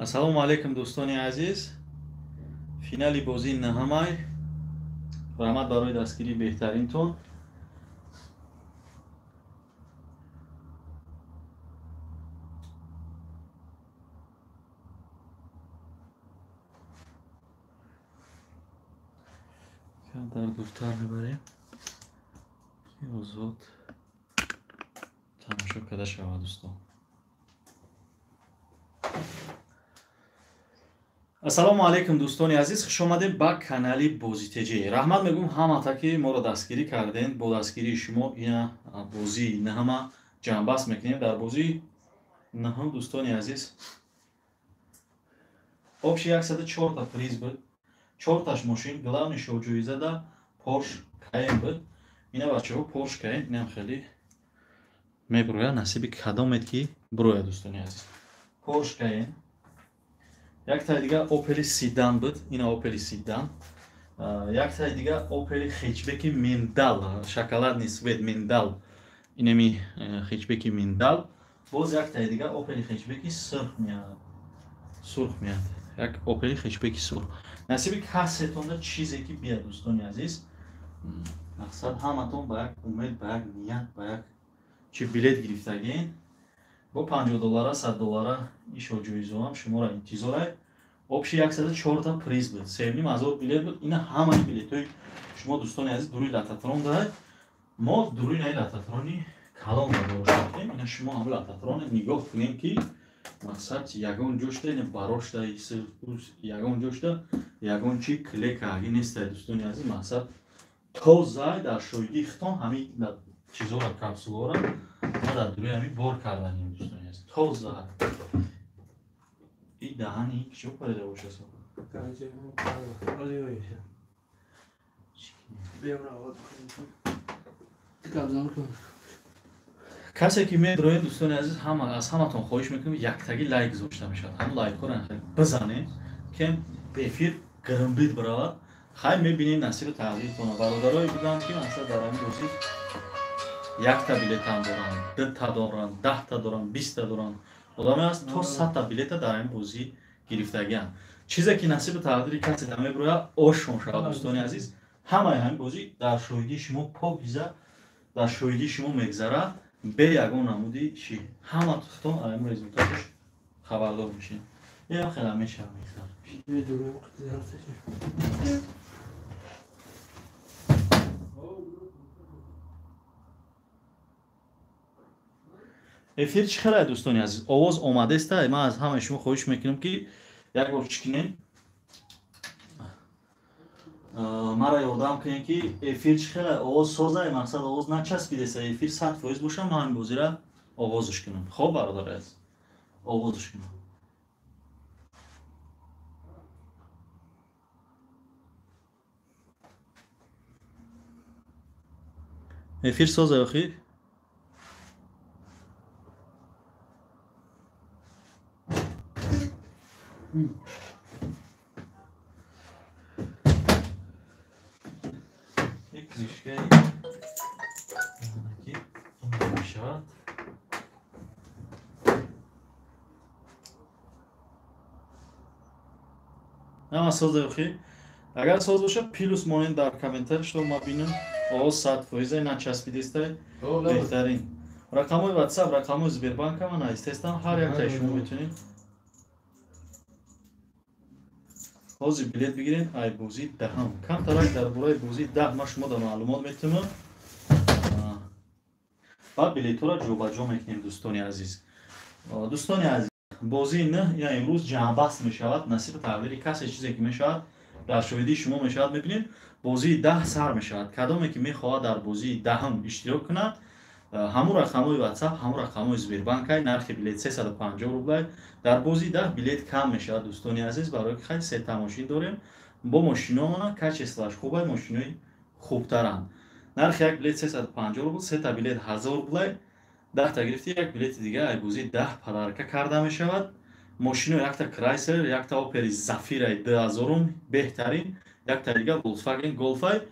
Ассалому алайкум, дӯстони азиз. Финали бозии наҳамай. Раҳмат барои дастгирии беҳтаринтон. Дар дуртар мебарем, ки озод тамошо карда шавад, дӯстон. Ассалому алайкум, дӯстони азиз, хушомадед ба канали Бозитеҷӣ. Раҳмат мегӯм ҳамата, ки моро дастгирӣ кардем. Бо дастгирии шумо ина бозии наҳама ҷамъбаст мекунем. Дар бозии наҳам, дӯстони азиз, общий 104та приз буд, чорташ мошин. Главный шоҳҷоизада Порш Каен буд. Ина, бачаҳо, Порш Каен инам хеле мебурояд, насиби кадомед ки бурояд, дӯстони азиз. Порш Каен, яктаи дига Опели седан буд, ина Опели седан, яктаи дига Опели хетчбеки миндаль, шоколадный цвет, миндаль, инами хетчбеки миндаль. Боз яктаи дига Опели хетчбеки сурх меяд, сурх меяд, як Опели хетчбеки сурх. Насиби касетонда чизе ки бияд, дӯстони азиз. Мақсад, ҳаматон ба як умед, ба як ният, ба як чи билет гирифтагин. Бо 50 доллара, 100 доллара ишо ҷоизоам шуморо интизорай. Общий 104та приз буд, 3500 билет буд. Ина ҳамаи билетҳои шумо, дӯстони азиз, дуруи лататрон даҳад. Мо дуруи наи лататрони калон дошта. Ина шумо ҳам лататроне нигоҳ кунем, ки мақсад, ягон ҷошта ина барошта, ягон ҷошта ягон чи клекааги нестай, дӯстони азиз. Мақсад, тоза, дар шоҳидии хитон ҳамин чизҳоро, капсулҳоро ма дар дуруи ҳамин бор карданем, дӯстони азиз, тоза. И даҳани чио парида боша? Короче, развивайся. Биям равот. Кабзан кун. Касе ки медроед, дӯстони азиз, ҳама, аз ҳаматон хоҳиш мекунем, яктаги лайк гузошта мешавад, ҳамн лайкҳоро бизанед, ки эфир гирмбид биравад. Хай, мебинем насиби тақдиртона. Бародарое буданд, ки масалан дар ҳамин бозӣ якта билетам доранд, дута доранд, 10та доранд, 20та доранд. Одаме ҳаст, то 100та билета дар ҳамин бозӣ гирифтагианд. Чизе ки насиби тақдири касе намебирояд, ошон шавад, дӯстони азиз. Ҳамаи ҳамин бозӣ дар шоҳидии шумо, покиза дар шоҳидии шумо мегзарад, бе ягон намуди чи. Ҳама тухтон ҳамин результаташ хабардор мешед. Ям хела мешава, мегзарад. Видео қитзан. Эфир чӣ хелае, дӯстони азиз? Овоз омадеста? Ман аз ҳамаи шумо хоҳиш мекунам, ки як бор чӣ кунем, мара ёрдам кунем, ки эфир чӣ хелае, овоз созае. Мақсад, овоз начаспидеса, эфир 100% боша, ман ҳамин бозира оғозш кунам. Хоб, бародари азиз, оғозш кунам. Эфир созае охир? Як крышкаи ки мешавад. Ама созае охир? Агар соз боша, плюс монед дар комментарий, что ма бинам, овоз 100%-а начаспидестай. Беҳтарин. Рақамҳои Ватсап, рақамҳои Сбербанка ман естественно ҳар яктаи шумо метавонед ҳозир билет бигиред. Ай бозии даҳам камтарак дар бораи бозии 10 ман шумо да маълумот метавонам, баъд билетҳоро ҷобаҷо мекунем, дӯстони азиз. Дӯстони азиз, бозии нӯҳ ина имрӯз ҷамъбаст мешавад. Насиби тақдири касе чизе ки мешавад, дар шоҳидии шумо мешавад, мебинед. Бозии 10 сар мешавад. Кадоме ки мехоҳад дар бозии даҳам иштирок кунад, ҳамун рақамҳои Ватсап, ҳамун рақамҳои Сбербанкай. Нархи билет 350 рублай. Дар бозии 10 билет кам мешавад, дӯстони азиз, барои ки хеле сета мошин дорем. Бо мошиномона качествоаш хубай, мошинои хубтаранд. Нархи як билет 350 рубл, сета билет 1000 рублай. 10та гирифти, як билети дига ай бозии 10 подарка карда мешавад. Мошино: якта Крайслер, якта Опели Зафираи дуҳазорум, беҳтарин, якта дига Волксваген Голфай.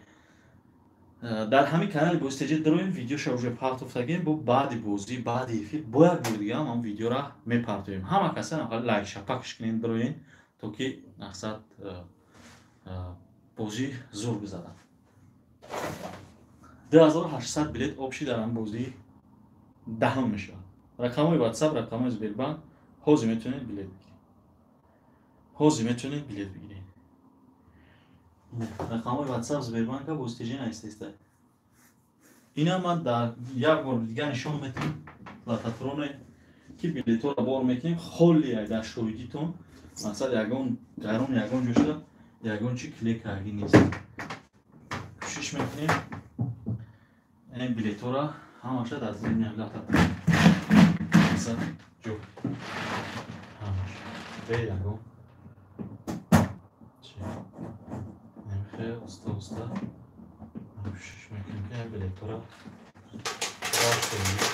Дар ҳамин канали Бозитеҷа дароем, видеоша уже партофтагем, бо баъди бозӣ, баъди эфир бо як бори дига ҳам видеора мепартоем. Ҳама каса лайк шапакш кунем, дароен, то ки мақсад бозӣ зур гузарад. 2800 билет общий дар ҳам бозии даҳум мешавад. Рақамҳои WhatsApp, рақамҳои Сбербанк, ҳозир метавонед билет бигиред. Ҳозир метавонед билет бигиред. Рақамҳои WhatsApp, Сбербанка Бозитеҷа наистеста. Ина ман дар як бор дига нишон медиҳам лототроне ки билетҳоро бор мекунем, холли дар шоҳидитон, мақсад ягон гарон ягон ҷо шуда, ягон чи клей карги нест. Кӯшиш мекунем ин билетҳоро ҳамаша дар зимни лототрон мақсад ҷо ҳамаша бе ягон чи хеле уста уста кӯшиш мекунем ки билетҳоро дар шоҳидӣ.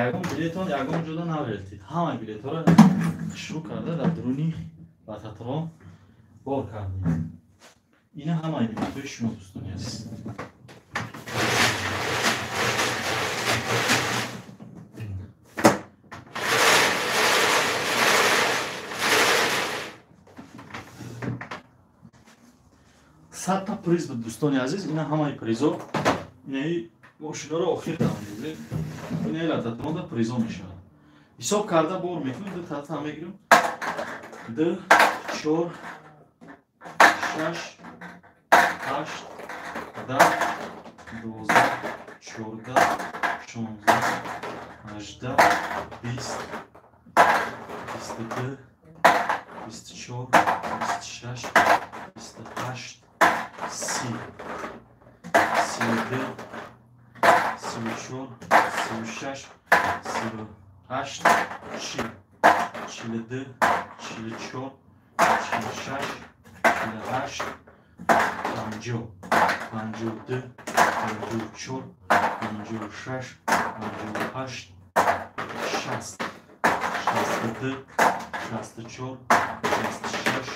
Ягон билетон ягон ҷода навелтид. Ҳама билетҳоро шурӯъ карда дар дуруни лототрон бор кардем. Ина ҳамаи билетҳои шумо, дӯстони азиз. Садта приз буд, дӯстони азиз. Ина ҳамаи призо, инаи мошинаро охир давонем. Инаи лототронда призо мешавад. Ҳисоб карда бор мекунем, ду тата мегирем. 2 4 6 8 10 12 14 16 18 20 22 24 26 28 30 32 34 36 38 40 42 44 46 48 50 52 54 56 58 60 62 64 66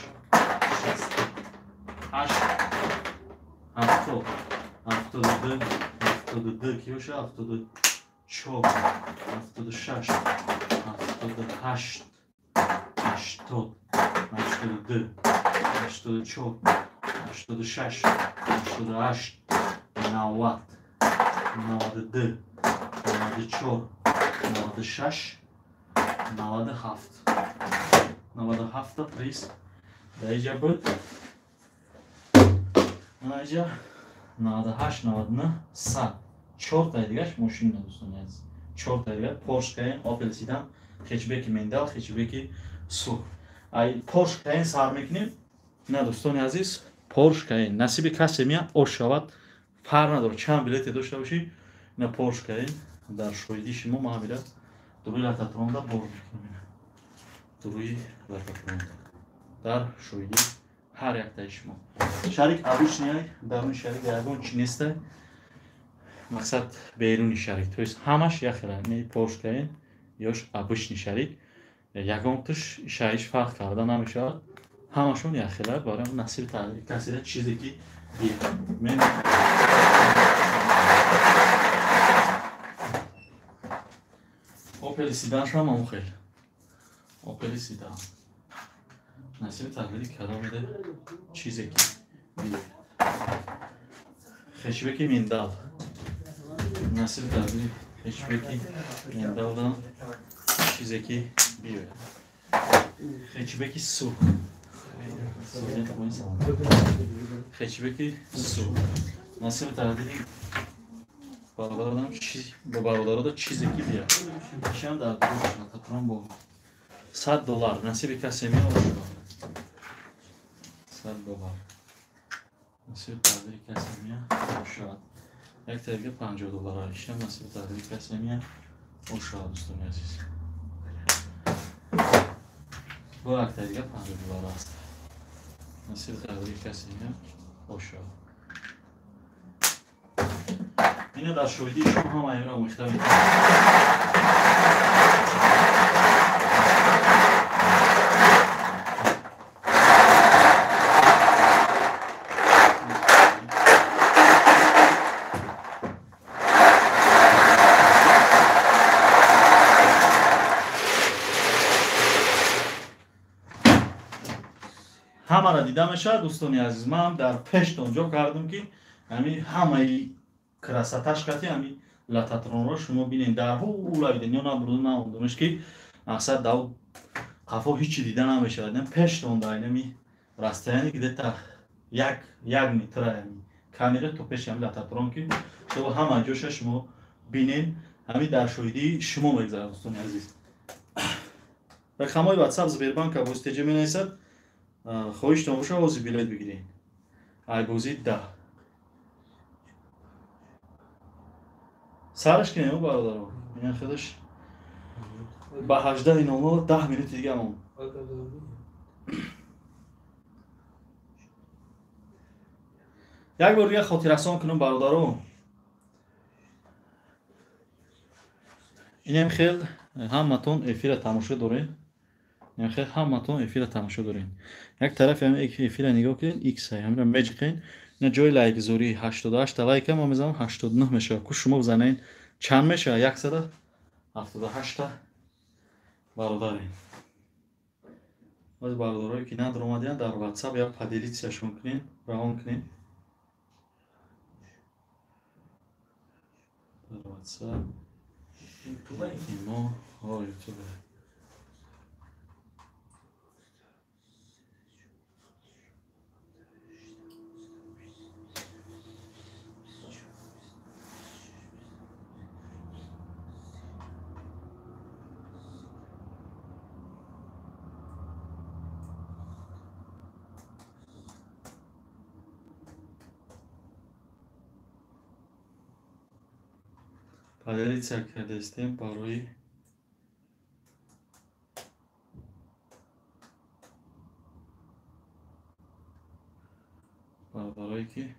68 70 72 72 ки боша 74 76 78 80 82 84 86 88 90 92 94 96 97 97 приз дар инҷа буд. Ана инҷа 98 99 100 чортай дигаш мошина, дӯстони азиз. Чортай дигар Porsche Cayenne, Opel Sedan, хэтчбеки Мендал, хэтчбеки Сурх. Ай Porsche Cayenne сар мекунем. На, дӯстони азиз, Porsche Cayenne насиби касе меяд, ош шавад, фарқ надорад чанд билете дошта бошӣ. На Porsche Cayenne дар шоҳидии шумо ман ҳамира дуруи лототронда бор мекунам. Дуруи лототронда. Дар шоҳидӣ ҳар яктаи шумо. Шарик обычный, даруни шарик ягон чи неста. Мақсад беруни шарик. То есть ҳамаш яхела, не Porsche Cayenne ёш обычный шарик. Ягон туш шаиш фарқ карда намешавад. Ҳамашон яхела, барои насиби касида чизе ки мен Opel Sedan шам ҳамон хел. Opel Sedan. Насиби тақдири кадомида чизе ки хешбеки миндал. Насиби тақдири хешбеки миндалдан чизе ки биёяд. Хешбеки сурх. Хешбеки сурх. Насиби тақдири бародарода чизе ки биёяд. Ишам дар дурш бо $100 насиби касе меояд. $100 насиби тақдири касе меояд. Як тариқа $50 ишам насиби тақдири касе меояд. Ошад дӯстони азиз. Бо як тариқа $50 аст. Насиби тақдири касе меояд. Ошад. Ина дар шоҳидии шумо ҳама инро омехта мекунад. Ҳамаро дида мешавад дӯстони азиз. Ман дар пештон ҷо кардам ки ҳами ҳамаи красоташ кати ҳами лататронро шумо бинед. Дар ҳула биден ё набурду наондумеш ки мақсад дав қафо ҳичи дида намешавад. Пештон дар инами расстояние где-то як метра камера то пеши ҳами лататрон ки шумо ҳама ҷоша шумо бинед. Ҳами дар шоҳидии шумо мегзарад дӯстони азиз. Рақамҳои WhatsApp Сбербанка боз теҷа менависад. Хоҳиштон боша ҳозир билет бигиред. Айбозӣ 10. Сараш кинем бародаро. Ина худаш ба 18:00 10 минути дига мон. Як бор дига хотиррасон кунам бародаро. Инем хел ҳаматон эфира тамошо доред. Хел ҳаматон эфира тамошо доред. Як тарафи ҳам эфира нигоҳ кунед, X ҳамира меҷиқен. Ина ҷои лайкзорӣ 88 та лайка ма мезанам 89 мешавад. Ку шумо бизанед чанд мешавад? 178 та бародарем. Баъзе бародарое ки надромадиянд дар WhatsApp як поделитсияшон кунед, равон кунед. Дар WhatsApp имо YouTube. Поделиться кардастем барои бародарое ки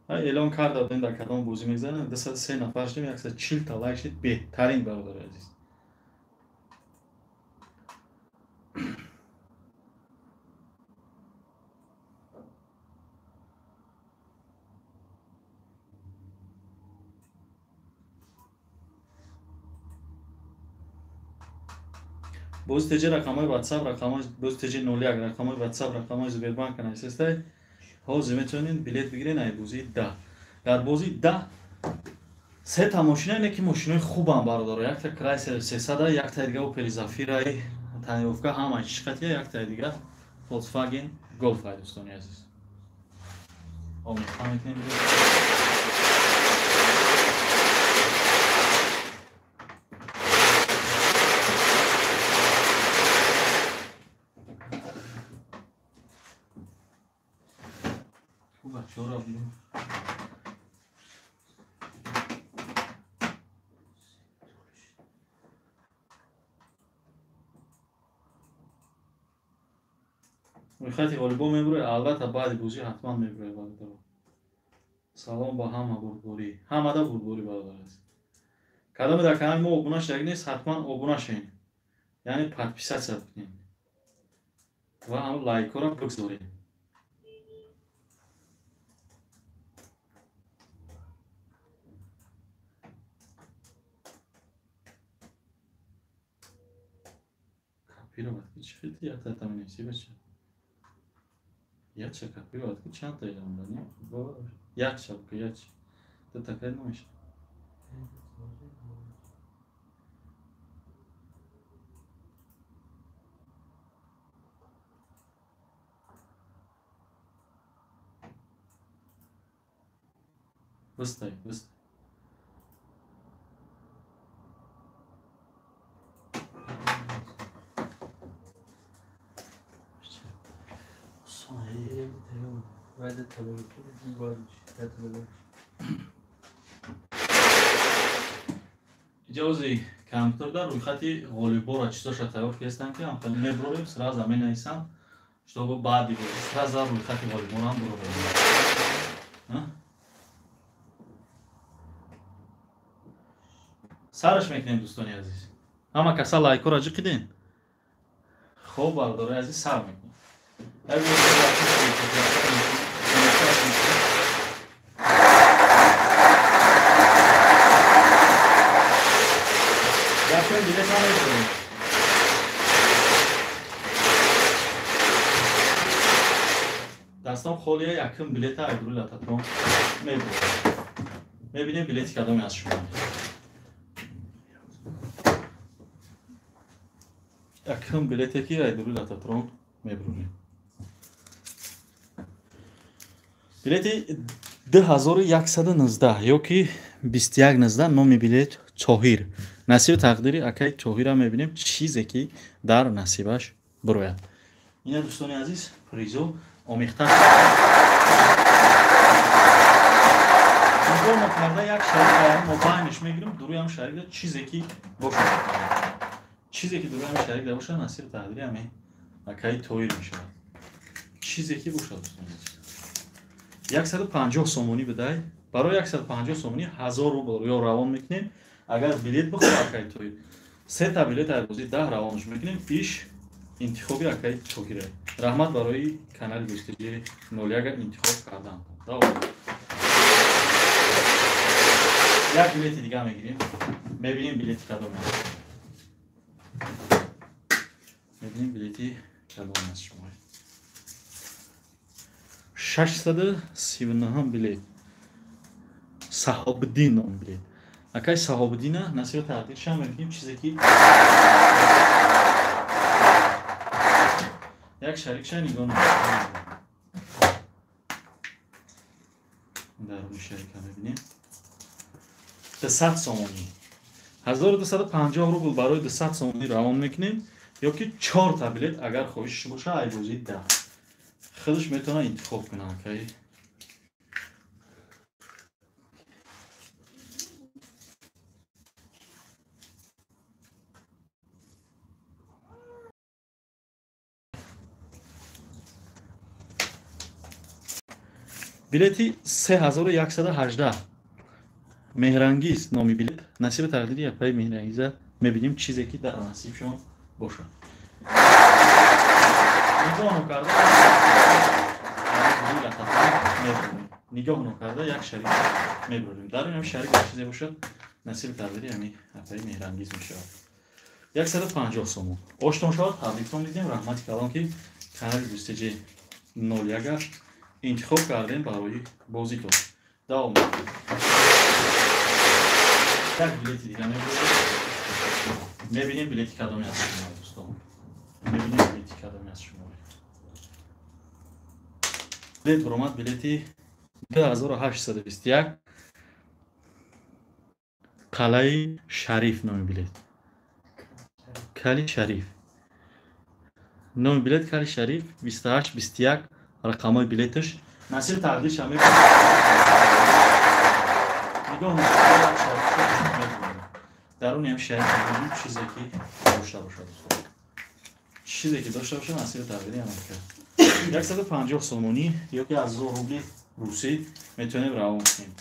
эълон карда будем дар кадом бозӣ мегзарем. 203 нафар шудем, 140 та лайк шуд. Беҳтарин бародари азиз. Боз теҷи рақамҳои WhatsApp, рақамҳои боз теҷи 01 рақамҳои WhatsApp, рақамҳои Сбербанк нависестай. Ҳозир метавонед билет бигиред ай бозии 10. Дар бозии 10 се та мошина ине ки мошинои хубам бародаро. Якта Chrysler 300, якта дига Opel Zafira, тонировка ҳама чиш қатия, якта дига Volkswagen Golf ай дӯстони азиз. Омехта мекунем. Бачаҳоро бинем. Рӯйхати ғолибон мебурояд, албатта баъди бозӣ ҳатман мебурояд бародаро. Салом ба ҳама, бурдборӣ. Ҳамада бурдборӣ бародар аст. Кадоме дар канали мо обуна шудагӣ нест, ҳатман обуна шавед. Яъне подписаться кунед. Ва ҳам лайкҳоро бигзоред. Копировать ки чӣ хел ята менависӣ бача? Якча копировать ки чанд та иламда, не? Якча бука, якча. Ту такай намеша. Выстай, выстай. Иҷози компютерда рӯйхати ғолиббора чизоша тайёр кардастанд, ки ҳам мебурорем, сразу менависам, чтобы баъди бозӣ сразу рӯйхати ғолибборам бурорем. Сараш мекунем, дӯстони азиз. Ҳама каса лайкҳоро ҷиқидем? Хоб, бародарои азиз, сар мекунем. Якум билет намебурем. Дастом холия, якум билета айдури лататрон мебурем. Мебинем билети кадоме аз шумо. Якум билете ки айдури лататрон мебурем. Билети 2119 ё ки 2119, номи билет Тоҳир. Насиби тақдири акай Тоҳира мебинем, чизе ки дар насибаш бурояд. Ина дӯстони азиз, призо омехта нигоҳ накарда як шарик мо байниш мегирем, дуруям шарикда чизе ки бошад. Чизе ки дуруям шарикда бошад, насиби тақдири ҳамин акай Тоҳир мешавад. Чизе ки бошад, дӯстони азиз. 150 сомонӣ бидай. Барои 150 сомонӣ 1000 рубл ё равон мекунем. Агар билет бихоҳад акай Тоҳир, сета билет ай бозӣ 10 равонш мекунем. Иш интихоби акай Тоҳира. Раҳмат барои канали Гӯстиҷи 01 интихоб кардан. Давом. Як билети дига мегирем. Мебинем билети кадом аст. Мебинем билети кадом аст шумо. 639 билет. Саҳобиддин ном билет. Акай Саҳобиддина насиби тақдиршам мебинем чизе ки як шарикша нигоҳ намекунем. Даруни шарика мебинем. 200 сомонӣ. 1250 рубл барои 200 сомонӣ равон мекунем ё ки 4 та билет агар хоҳишаш боша ай бозии 10. Худаш метавонад интихоб кунад акай. Билети 3118 Меҳрангиз номи билет. Насиби тақдири апаи Меҳрангиза мебинем чизе ки дар насибшон бошад. Нигоҳ нокарда нигоҳ нокарда як шарик мебурем. Дар ин шарик чизе бошад, насиби тақдири ҳамин апаи Меҳрангиз мешавад. 150 сомон. Оштон шавад, табриктон дидем. Раҳмати калон ки канали Гӯстиҷи 01 интихоб кардем барои бозитон. Давом. Як билети дига мебурем. Мебинем билети кадоме аз шумо, дӯстон. Мебинем билети кадоме аз шумо. Билет баромад билети 2821 Қалаи Шариф номи билет. Кали Шариф. Номи билет Кали Шариф 2821 рақамҳои билеташ. Насиби тақдиршам мебинем. Нигоҳ мекунем. Даруни ҳам шарик мебинем чизе ки дошта бошад, дӯстон. Чизе ки дошта бошад, насиби тақдири ҳам ака. 150 сомонӣ ё ки 1000 рубли русӣ метавонем равон кунем.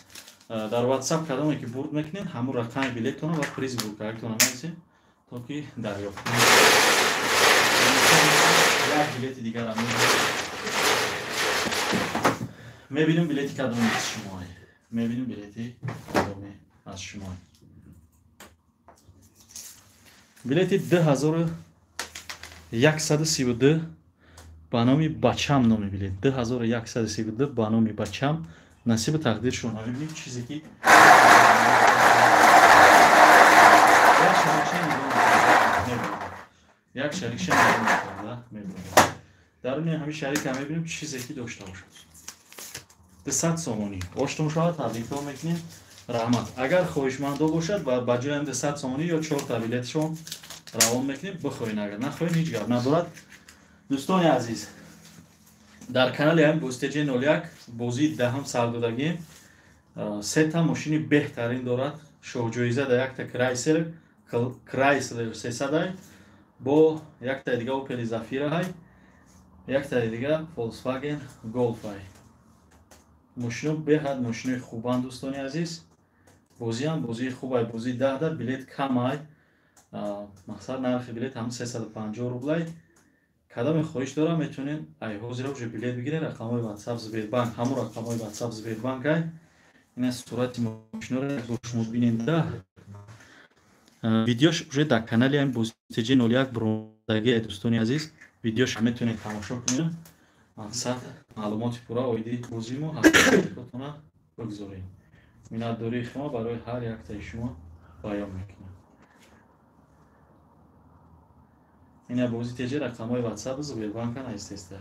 Дар WhatsApp кадоме ки бурд мекунед, ҳамун рақами билеттона ва приз бурдагитона нависед, то ки дарёфт кунед. Як билети дигарам мебинем, билети кадоме аз шумо. Мебинем билети кадоме аз шумо. Билети 2132 ба номи бачам, номи билет 2132 ба номи бачам, насиби тақдиршон. Мебинем чизе ки як шарикша мебинем. Даруни ҳамин шарика мебинем чизе ки дошта бошад. 200 сомонӣ оштон шавад, табрикҳо мекунем. Раҳмат. Агар хоҳишмандо бошад, ба ҷои 200 сомонӣ ё 4 та билетшон равон мекунем. Бихоҳен, агар нахоҳен, ҳеҷ гап надорад. Дӯстони азиз, дар канали ҳам бозитеҷ 01 бозии даҳам сардодагим. Сета мошини беҳтарин дорад. Шоҳҷоиза дар якта Chrysler 300 бо якта дига Opel Zafira ҳай, якта дига Volkswagen Golf ҳай. Мошино беҳад мошинои хубанд, дӯстони азиз. Бозиам бозии хубай, бозии даҳда билет камай. Мақсад нархи билет ҳам 350 рублай. Кадоме хоҳиш дорам, метавонед ай ҳозира уже билет бигиред. Рақамҳои WhatsApp Сбербанк, ҳамон рақамҳои WhatsApp Сбербанк ай. Ина сурати мошиноро як бор шумо бинед. Видеош уже дар канали ҳам бозитеҷ 01 бурондаги, дӯстони азиз. Видеош метавонед тамошо кунед. Мақсад маълумоти пурра оиди бозии мо ҳастотона бигзоред. Миннатдории шумо барои ҳар яктаи шумо баён мекунам. Ина бози теҷи рақамҳои WhatsApp Сбербанка наистеста.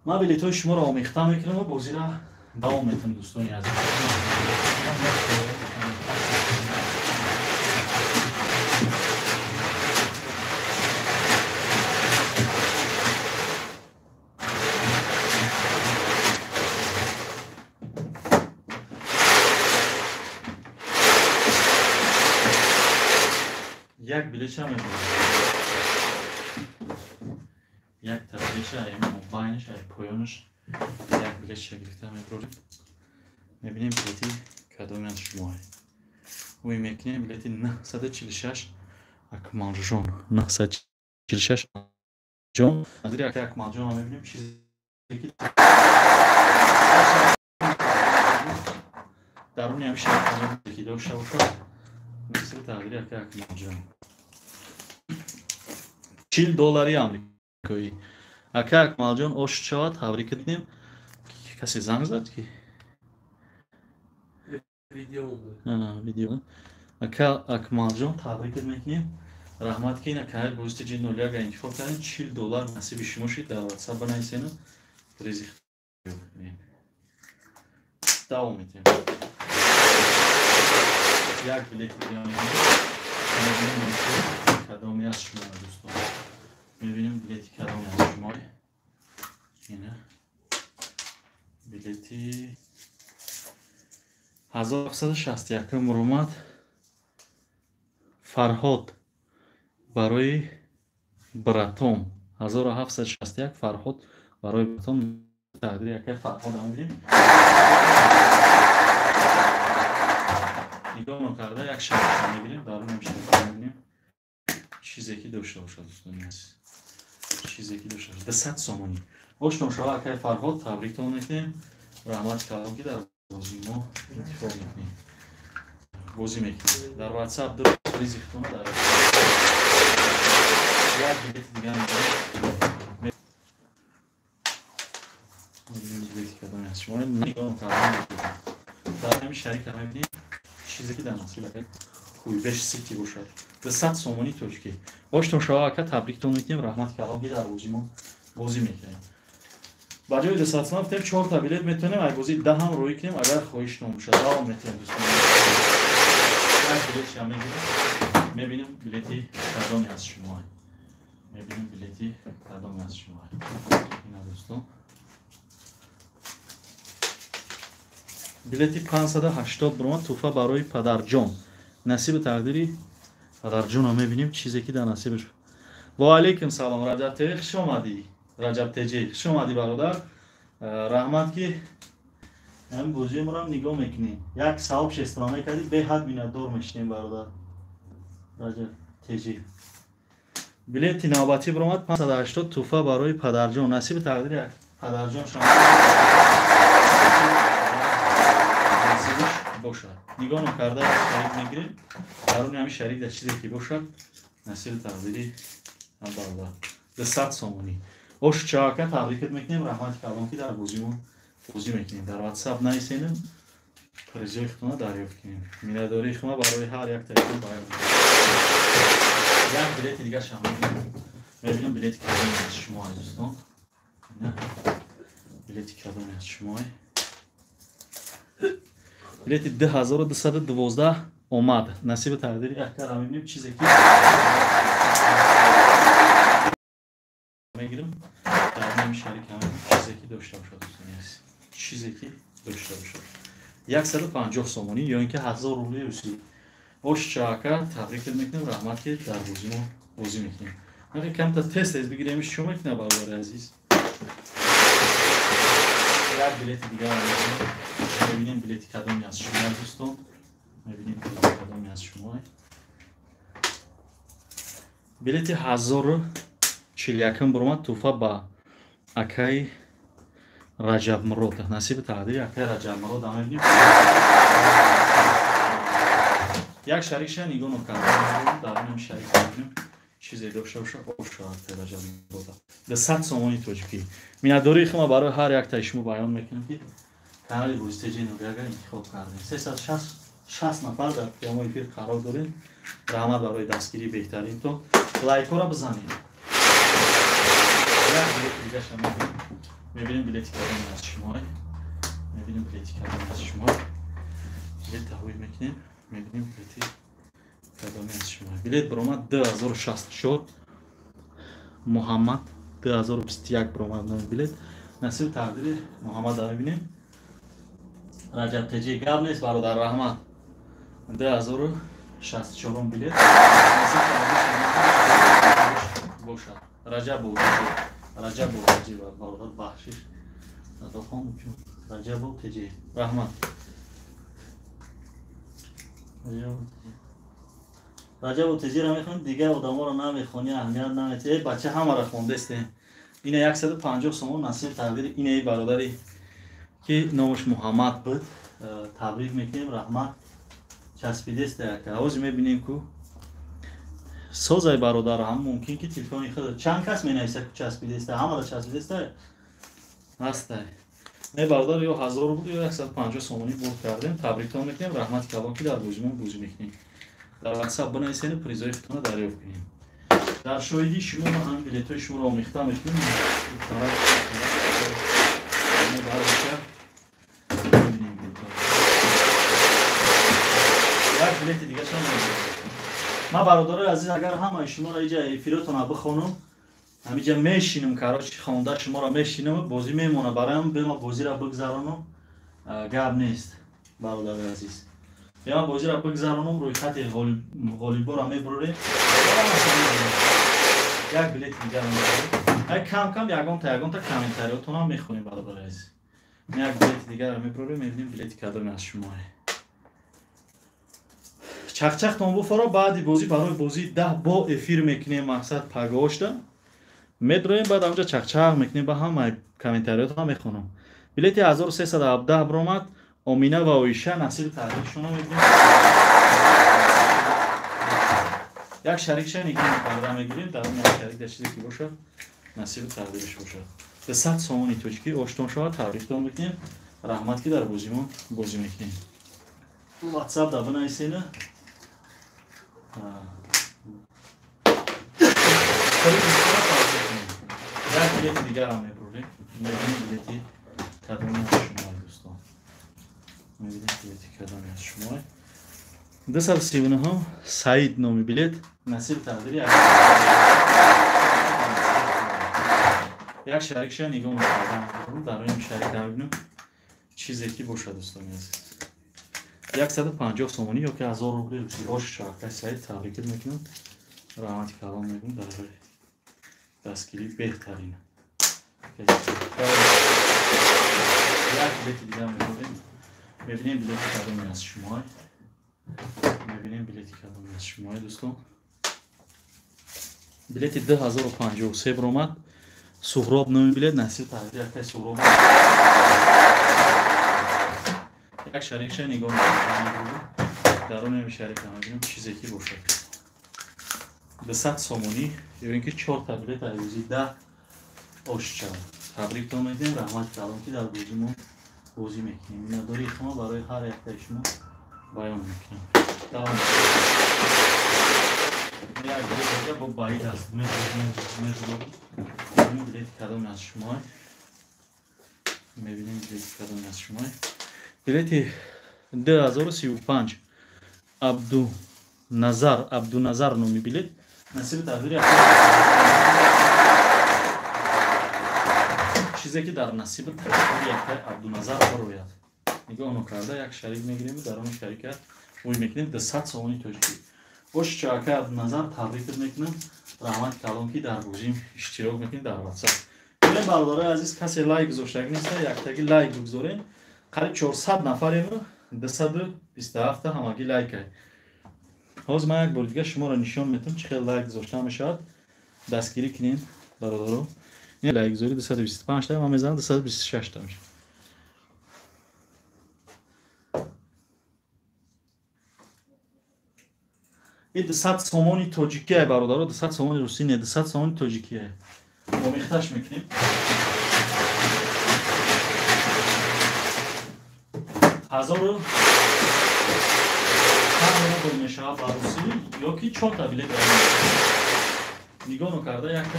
Ман билетҳои шуморо омехта мекунам ва бозиро давом метам, дӯстони азиз. Як билетша мебарем. Як та билетша ай мобайнш, ай поёнш як билетша гирифта мебарем. Мебинем билети кадоме аз шумо. Ӯй мекунем билети 946 Акмалҷон. 946 ҷон. Назири Акмалҷон мебинем чизе ки даруни ҳамин шарикҳо ки дошта бошад. Насиби тақдири Акмалҷон. 40 доллари амрикоӣ. Ака Акмалҷон, ош шавад, табрик кунем. Касе занг зад ки? Видео. Ака Акмалҷон, табрик мекунем. Раҳмат ки ина канали бозитеҷ 01 интихоб кардем. 40 доллар насиби шумо шид. Дар WhatsApp банависену призи давом метем. Як билети дига мебинем. Кадоме аз шумо, дӯстон. Мебинем билети кадоме аз шумо. Ина билети 1761 муромад Фарҳод барои братом. 1761 Фарҳод барои братом. Тақдири якай Фарҳод мебинем. Нигоҳ карда як шарикро мебинем, дарун ҳам шарикро мебинем. Чизе ки дошта бошад, дӯстони азиз. Чизе ки дошта бошад. 200 сомонӣ. Оштон шава, акай Фарҳод, табриктон мекунем. Раҳмат калом ки дар бозии мо интихоб мекунем. Бозӣ мекунем. Дар WhatsApp ду призи худтон дар як билети дигар мебинем. Билети кадоме аз шумо. Нигоҳ карда дар ҳамин шарикро мебинем. Чизе ки дар насиби акай Куйбеш Сити бошад. 200 сомонӣ тоҷикӣ. Оштон шава, ака, табриктон мекунем. Раҳмат калом ки дар бозии мо бозӣ мекунем. Ба ҷои 200 сомон гуфтем 4 та билет метавонем ай бозии даҳам рӯй кунем, агар хоҳиштон бошад. Давом метавонем, дӯстон. Як билетша мегирем. Мебинем билети кадоме аз шумо. Мебинем билети кадоме аз шумо. Ина дӯстон. Билети 580 буромад, туҳфа барои падарҷон. Насиби тақдири падарҷонро мебинем, чизе ки дар насибаш. Ва алейкум салом, Раҷаб ТВ, хуш омадӣ. Раҷаб ТЖ, хуш омадӣ, бародар. Раҳмат, ки ҳамин бозии моро нигоҳ мекунем. Як сообщество мекардӣ, беҳад миннатдор мешинем, бародар. Раҷаб ТЖ. Билети навбатӣ биромад 580, туҳфа барои падарҷон. Насиби тақдири падарҷон шумо насибиш бошад. Нигоҳ накарда шарик мегирем. Даруни ҳамин шарик дар чизе ки бошад, насиби тақдири бародар. 200 сомонӣ. Ош чаака, табрикат мекунем, раҳмати калон, ки дар бозимон бозӣ мекунем. Дар WhatsApp нависенем, призои худтона дарёфт кунем. Миннатдории хума барои ҳар як тариқи баён. Як билети дигар шам мебинем, билети кадоме аз шумо, азизон. Билети кадоме аз шумо? Билети 2212 омад. Насиби тақдири якара мебинем, чизе ки мегирем. Дар шарик ҳам чизе ки дошта бошад, дӯстони азиз. Чизе ки дошта бошад. 150 сомонӣ ё ин ки 1000 рубли русӣ. Ош чаака, табрик мекунем, раҳмат, ки дар бозимо бозӣ мекунем. Ҳақи камта тест тез бигирем, чӣ мекунем, бародари азиз? Як билети дигар мебинем, билети кадоме аз шумо, дӯстон. Мебинем билети кадоме аз шумо. Билети 1041 буромад, туҳфа ба акаи Раҷабмурод. Насиби тақдири акаи Раҷабмурод мебинем. Як шарикша нигоҳ накардам, дар ҳамин шарик мебинем чизе дошта бошад, ошад Раҷабмурод. 200 сомони тоҷикӣ. Миннатдории хума барои ҳар яктаи шумо баён мекунем, ки канали Бозӣ ТЖ Нурияга интихоб кардем. 360 нафар дар прямой эфир қарор дорем. Раҳмат барои дастгирии беҳтаринтон. Лайкҳоро бизанед. Як билети дигаша мебинем. Мебинем билети кадоме аз шумо. Мебинем билети кадоме аз шумо. Билет таҳвил мекунем. Мебинем билети кадоме аз шумо. Билет баромад 2064, Муҳаммад, 2021 баромад номи билет. Насиби тақдири Муҳаммад мебинем. Раҷаб ТЖ, гап нест, бародар, раҳмат. 2064 билет. Насиби тақдири бошад. Раҷабов, Раҷабов ТЖ, бародар, бахшиш. Садохон Раҷабов ТЖ. Раҳмат. Раҷабов ТЖ-ро мехонӣ, дигар одаморо намехонӣ, аҳамият наметиҳӣ. Э, бача, ҳамаро хондестем. Ина 150 сомон насиби тақдири инаи бародари ки номаш Муҳаммад буд. Табрик мекунем, раҳмат. Часпидеста яка. Ҳозир мебинем ку созай, бародар, ҳам мумкин ки телефони худ чанд кас менависа ку часпидеста, ҳамада часпидеста ҳастай. Не, бародар, ё 1000 рубл ё 150 сомонӣ бурд кардем. Табриктон мекунем, раҳмати калон, ки дар бозимон бозӣ мекунем. Дар WhatsApp бинависед, призои худтонро дарёфт кунем. Дар шоҳидии шумо ма ҳамин билетҳои шуморо омехта мекунем. Як билети дигаршам мебинем. Ман, бародарои азиз, агар ҳамаи шуморо иҷа эфиротона бихонам, ҳамиҷа мешинам, короче, хонда шуморо мешинам, бозӣ мемона бароям, бема бозиро бигзаронам, гап нест, бародарои азиз. Бема бозиро бигзаронам, рӯйхати ғолиборо мебурорем. Як билети дигарро мебурорем. Кам кам ягонта ягонта комментариётонам мехонем, бародарои азиз. Як билети дигарро мебурорем, мебинем билети кадоме аз шумое. Чақчақтон буфоро, баъди бозӣ барои бозии 10 бо эфир мекунем, мақсад пагоҳошда медроем, баъд ҳамҷа чақчақ мекунем, ба ҳамаи комментариётон мехонам. Билети 1317 баромад, Омина ва Оиша, насиби тақдиршонро мебинем. Як шарикша нигоҳ карда мегирем, дар он як шарик дар чизе ки бошад, насиби тақдириш бошад. 200 сомони тоҷикӣ оштон шавад, табриктон мекунем. Раҳмат, ки дар бозимон бозӣ мекунем. WhatsApp да бинависена. Як билети дигарам мебурем. Мебинем билети кадоме аз шумо, дӯстон. Мебинем билети кадоме аз шумо. 239, Саид номи билет. Насиби тақдири як шарикша нигоҳ мекардам. Дар ин шарик мебинем чизе ки бошад, дӯстони азиз. 150 сомонӣ ё ки 1000 рубли русӣ. Ош шаҳркай Саид, табрикит мекунам. Раҳмати калон мегӯм дар Дастгирӣ беҳтарин. Як билети дига мебарем. Мебинем билети кадоме аз шумо. Мебинем билети кадоме аз шумо, дӯстон. Билети 2053 баромад. Суҳроб номи билет, насиб тақдир якай Суҳроб. Як шарикша нигоҳ мекунем. Дарун шарика мебинем чизе ки бошад. 200 сомонӣ ё ин ки 4 та билет айрӯзи 10 ошча. Табриктон медиҳем, раҳмати калон ки дар бозимон бозӣ мекунем. Миннатдории шумо барои ҳар яктаи шумо баён мекунем. Давом. Як билет дига бо баид аст. Мебинем билети кадоме аз шумо. Мебинем билети кадоме аз шумо. Билети 2035 Абдуназар, Абдуназар номи билет. Насиби тақдири чизе ки дар насиби тақдири яктай Абдуназар барояд. Нигоҳ накарда як шарик мегирем, дар он шарика ӯй мекунем 200 сомони тоҷикӣ. Бош чака Абдуназар табрик мекунам. Раҳмати калон ки дар бозим иштирок мекунед дар WhatsApp. Бинем бародарои азиз, касе лайк гузоштагӣ нест, яктаги лайк бигузорем. Қариб 400 нафарем, 227 ҳамагӣ лайкай. Ҳозир ман як бори дига шуморо нишон метам чӣ хел лайк гузошта мешавад. Дастгирӣ кунед бародаро. Ин лайкгузорӣ 225 та, ман мезанам 226 та мешавад. Ин 200 сомони тоҷикие бародаро, 200 сомони русӣ не, 200 сомони тоҷикие. Омехташ мекунем. 1000 рубл мешавад ба русӣ ё ки 4 та билет нигоҳ накарда якта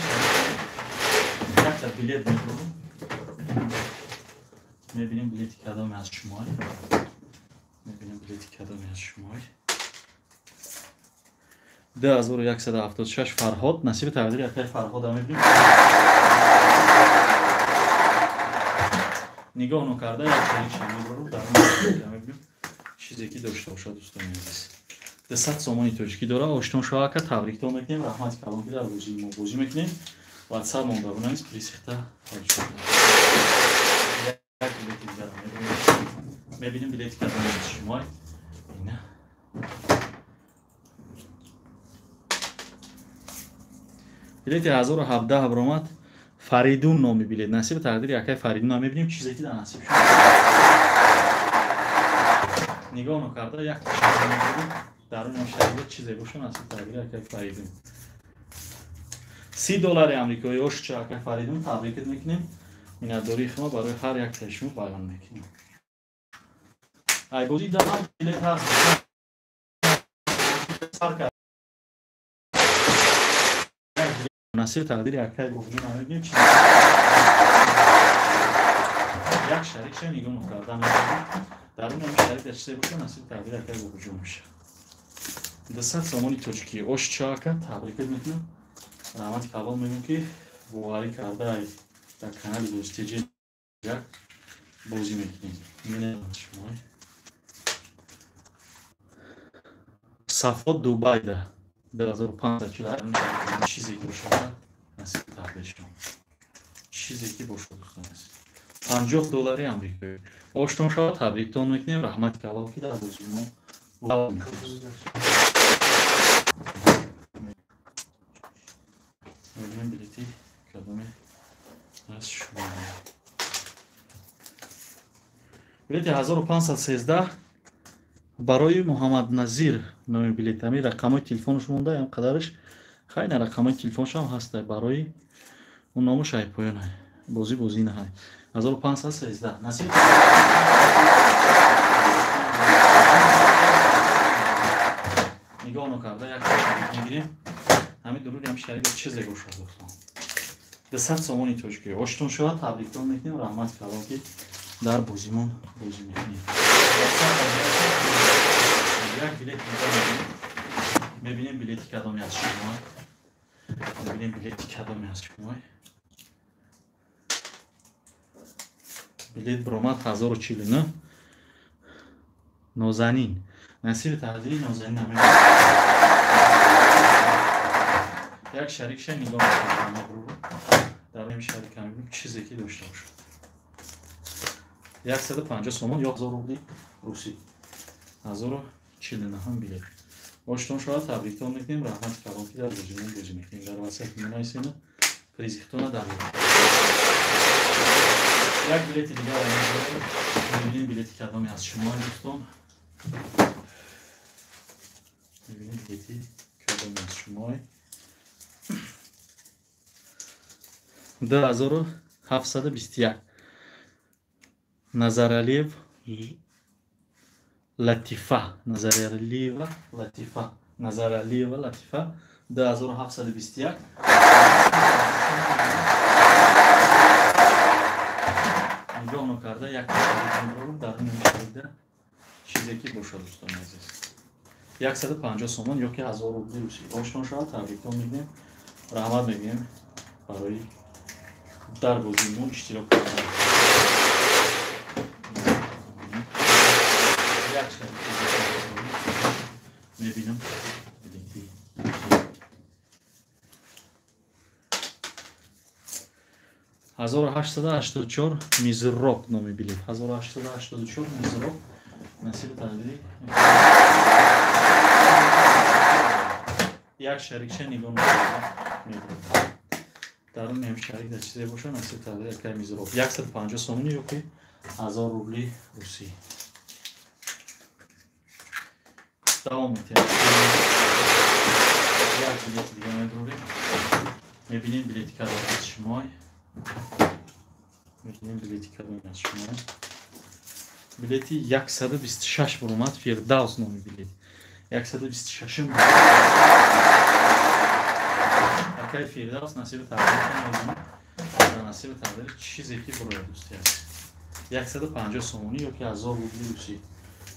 билет мебурам. Мебинем билети кадоме аз шумо. Мебинем билети кадоме аз шумо. 2176 Фарҳод, насиби тақдири яктай Фарҳода мебинем. Нигоҳ накарда як шарикша мебурам, дар он мебинем чизе ки дошта бошад дӯстони азиз. 200 сомони тоҷикӣ дора. Оштон шоака табриктон мекунем. Раҳмати калон ки дар бозии мо бозӣ мекунем. WhatsApp монда бунавис присихта. Як билети дигар мебинем. Билети кадоме аз шумо. Ина. Билети 1017 баромад. Фаридун номи билет. Насиби тақдири якай Фаридун мебинем чизе ки дар насиб шуд. Нигоҳ накарда як шарик мебинем. Дар он шарик чизе бошад насиби тақдири якай Фаридун. 30 доллари амрикоӣ ошча акай Фаридун табрикат мекунем. Миннатдории шумо барои ҳар яктаи шумо баён мекунем. Ай бозӣ дар ҳам билет ҳаст. Насиби тақдири якай бозӣ мебинем чизе. Як шарикша нигоҳ накарда мебинем. Дар он шарик дар чизе бошад насиби тақдири якай бозӣ мешавад. 200 сомони тоҷикӣ ошча ака табрикат мекунам. Раҳмати калон мегӯям ки боварӣ карда дар канали Бозитеҷи бозӣ мекунем. Мебинем шумо. Сафо Дубайда 2540 чизе ки бошад насиби тақдири шумо. Чизе ки бошад дӯстони азиз. 50 доллари амрикоӣ. Оштон шава табриктон мекунем. Раҳмати калон ки дар бозии мо мебинем билети кадоме аз шумо. Билети 1513 барои Муҳаммадназир номи билет. Ҳамин рақамҳои телефонаш монда, ҳам қадараш хай на рақамҳои телефонаш ҳам ҳаст барои он номаш ай поён. Бозӣ бозӣ наҳай. 1513 насиб нигоҳ накарда як шарик мегирем. Ҳамин дуруди ҳам шарик чизе бошад дӯстон. 200 сомони тоҷикӣ. Оштон шавад табриктон мекунем. Раҳмати калон ки дар бозимон бозӣ мекунем. Як билет мебинем. Билети кадоме аз шумо. Мебинем билети кадоме аз шумо. Билет баромад 1049 Нозанин. Насиби тақдири Нозанин. Як шарикша нигоҳ мекунам. Дар ин шарик ҳам чизе ки дошта бошад. 150 сомон ё 1000 рубли русӣ. 1049 билет. Оштон шояд табриктон мекунем. Раҳмати калон ки дар бозимон бозӣ мекунем. Дар васат менависем призихтона дар. Як билети дигар мебинем, билети кадоме аз шумо дӯстон. Мебинем билети кадоме аз шумо. 2721 Назаралиев Латифа, Назаралиева Латифа, Назаралиева Латифа 2721. Нигоҳ накарда як шарик дар ин шарикда чизе ки бошад дӯстони азиз. 150 сомон ё ки 1000 рубли русӣ. Ошно шавад, табриктон мегӯем, раҳмат мегӯем барои дар бозимон иштирок кардан. Як шарик мебинам. Билети 1884 Мизроб номи билет. 1884 Мизроб насиби тақдири як шарикча нигоҳ мебарад. Дар он ҳам шарик дар чизе бошад, насиби тақдири якай Мизроб. 150 сомонӣ ё ки 1000 рубли русӣ. Давом метиҳем. Як билети дига мебарем. Мебинем билети кадом аз шумо. Мебинем билети кадом аз шумо. Билети 126 баромад, Фирдавс номи билет. 126 акай Фирдавс насиби тақдир, насиби тақдир чизе ки барояд дӯсти азиз. 150 сомонӣ ё ки 1000 рубли русӣ.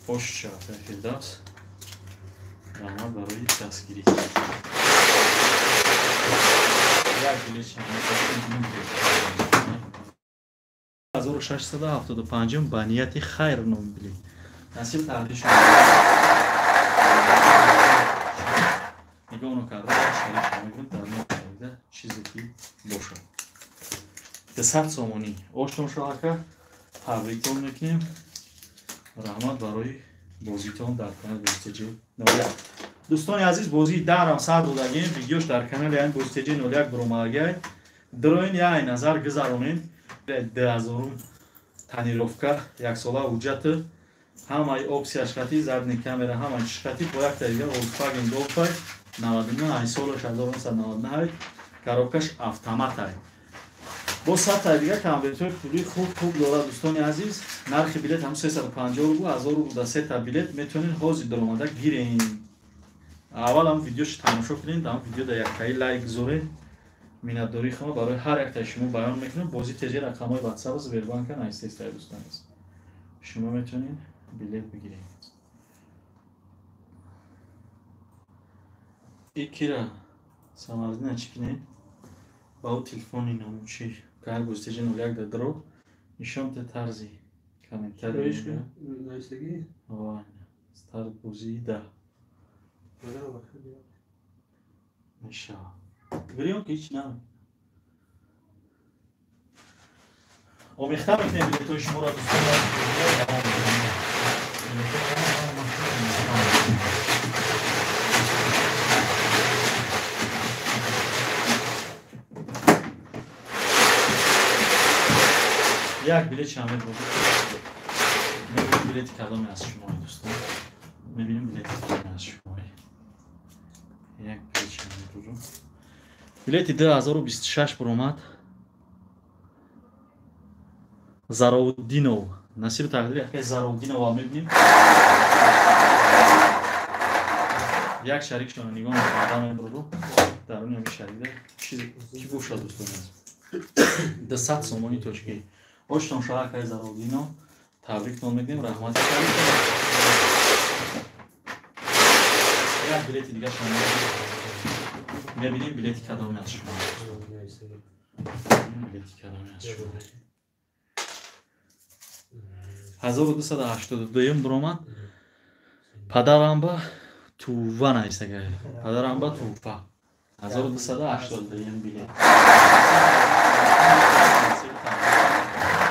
Хуш шавад Фирдавс. Раҳмат барои дастгирӣ. Як билет 1675 ба нияти хайр ном билет. Насиб тақдир шумо. Нигоҳ накарда шарик мегӯям дар ном чизе ки бошад. 200 сомонӣ. Оштон шоҳака табриктон мекунем. Раҳмат барои бозитон дар канали Бозитеҷи 01. Дӯстони азиз, бозии дарам сар додагем, видеош дар канали айн Бозитеҷи 01 баромадагай. Дроин яй назар гузаронем. 2000 тонировка, яксола ҳуҷҷат, ҳамаи опсияш хати, задни камера, ҳамаи чиш хати, бо як дигар Volkswagen Golf 99, солаш 1999, коробкаш автомат ай. Бо 100 дигар конвертҳои пулии хуб хуб дорад дӯстони азиз. Нархи билет ҳам 350 рубл, 1000 рубл дар сета билет метавонед ҳозир даромада гирен. Аввал ҳам видеошо тамошо кунед, ҳам видео дар яккаи лайк гузоред. Миннатдории худро барои ҳар яктаи шумо баён мекунам. Бозӣ теҷи рақамҳои WhatsApp Сбербанка наистестаи дӯстони азиз. Шумо метавонед билет бигиред. Икира Самардина чӣ кунед? Ба ӯ телефони номучи канал Бозитеҷи 01 дар дро нишон те тарзи комментарий. Старт бозии да. Мешавад. Гирён ки ҳеч намекунад. Омехта мекунем билетҳои шуморо дӯстон. Як билет шамил буд. Мебинем билети кадоме аз шумо дӯстон. Мебинем билети кадоме аз шумо. Як билет шамил буд. Билети 2026 баромад. Заровдинов. Насиби тақдири якай Заровдинова мебинем. Як шарикшонро нигоҳ мекардам мебурду. Дар он ҳамин шарикда чизе ки бошад дӯстони азиз. 200 сомонӣ тоҷикӣ. Оштон шоҳ акай Заровдинов, табриктон мекунем, раҳмати шарик. Як билети дигар шумо мебинем, билети кадоме аз шумо. Билети кадоме аз шумо. 1282 баромад. Падарам ба тува нависагай. Падарам ба туфа. 1282 билет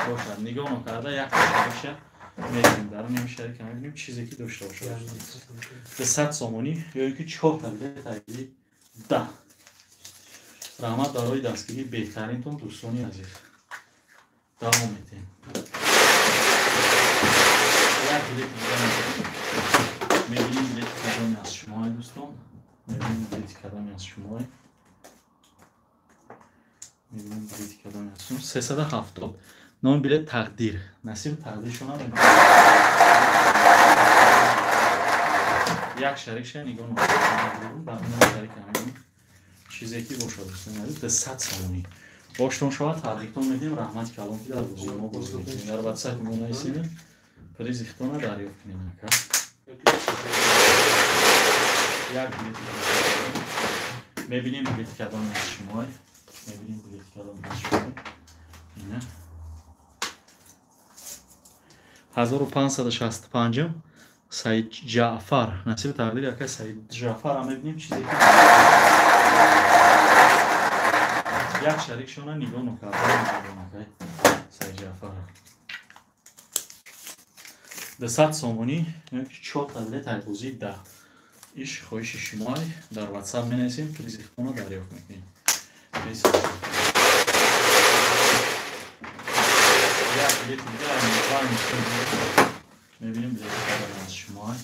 бошад. Нигоҳ накарда як шарикша мебинем. Дар он шарика мебинем чизе ки дошта бошад. 200 сомонӣ ё ин ки 4 та билет айди 10. Раҳмат барои дастгирии беҳтаринтон, дӯстони азиз. Давом метем. Як билет мебинем, билети кадоме аз шумои, дӯстон. Мебинем билети кадоме аз шумои. Мебинем билети кадоме аз шумо. 370. Номи билет тақдир. Насиби тақдиршона мебинем. Як шарикша нигоҳ мекунем. Дар ин шарика мебинем чизе ки бошад, дӯстони азиз, 200 сомонӣ. Боштон шавад, табликтон медиҳем. Раҳмати калон ки дар бозии мо бозӣ мекунем. Дар ватсап мо нависем, призи хитона дарёфт кунем, ака. Як билет мебинем, билети кадоме аз шумой. Мебинем билети кадоме аз шумой. Ина 1565 Саид Ҷаъфар. Насиби тақдири ака Саид Ҷаъфарам мебинем чизе ки як шарикшона нигоҳ накарда акай Саид Ҷаъфар. 200 сомонӣ ё ки 4 та билет айбозии 10. Иш хоҳиши шумои, дар WhatsApp менависем, призи худро дарёфт мекунем. Як билети дигар мебинем, билети кадоме аз шумои.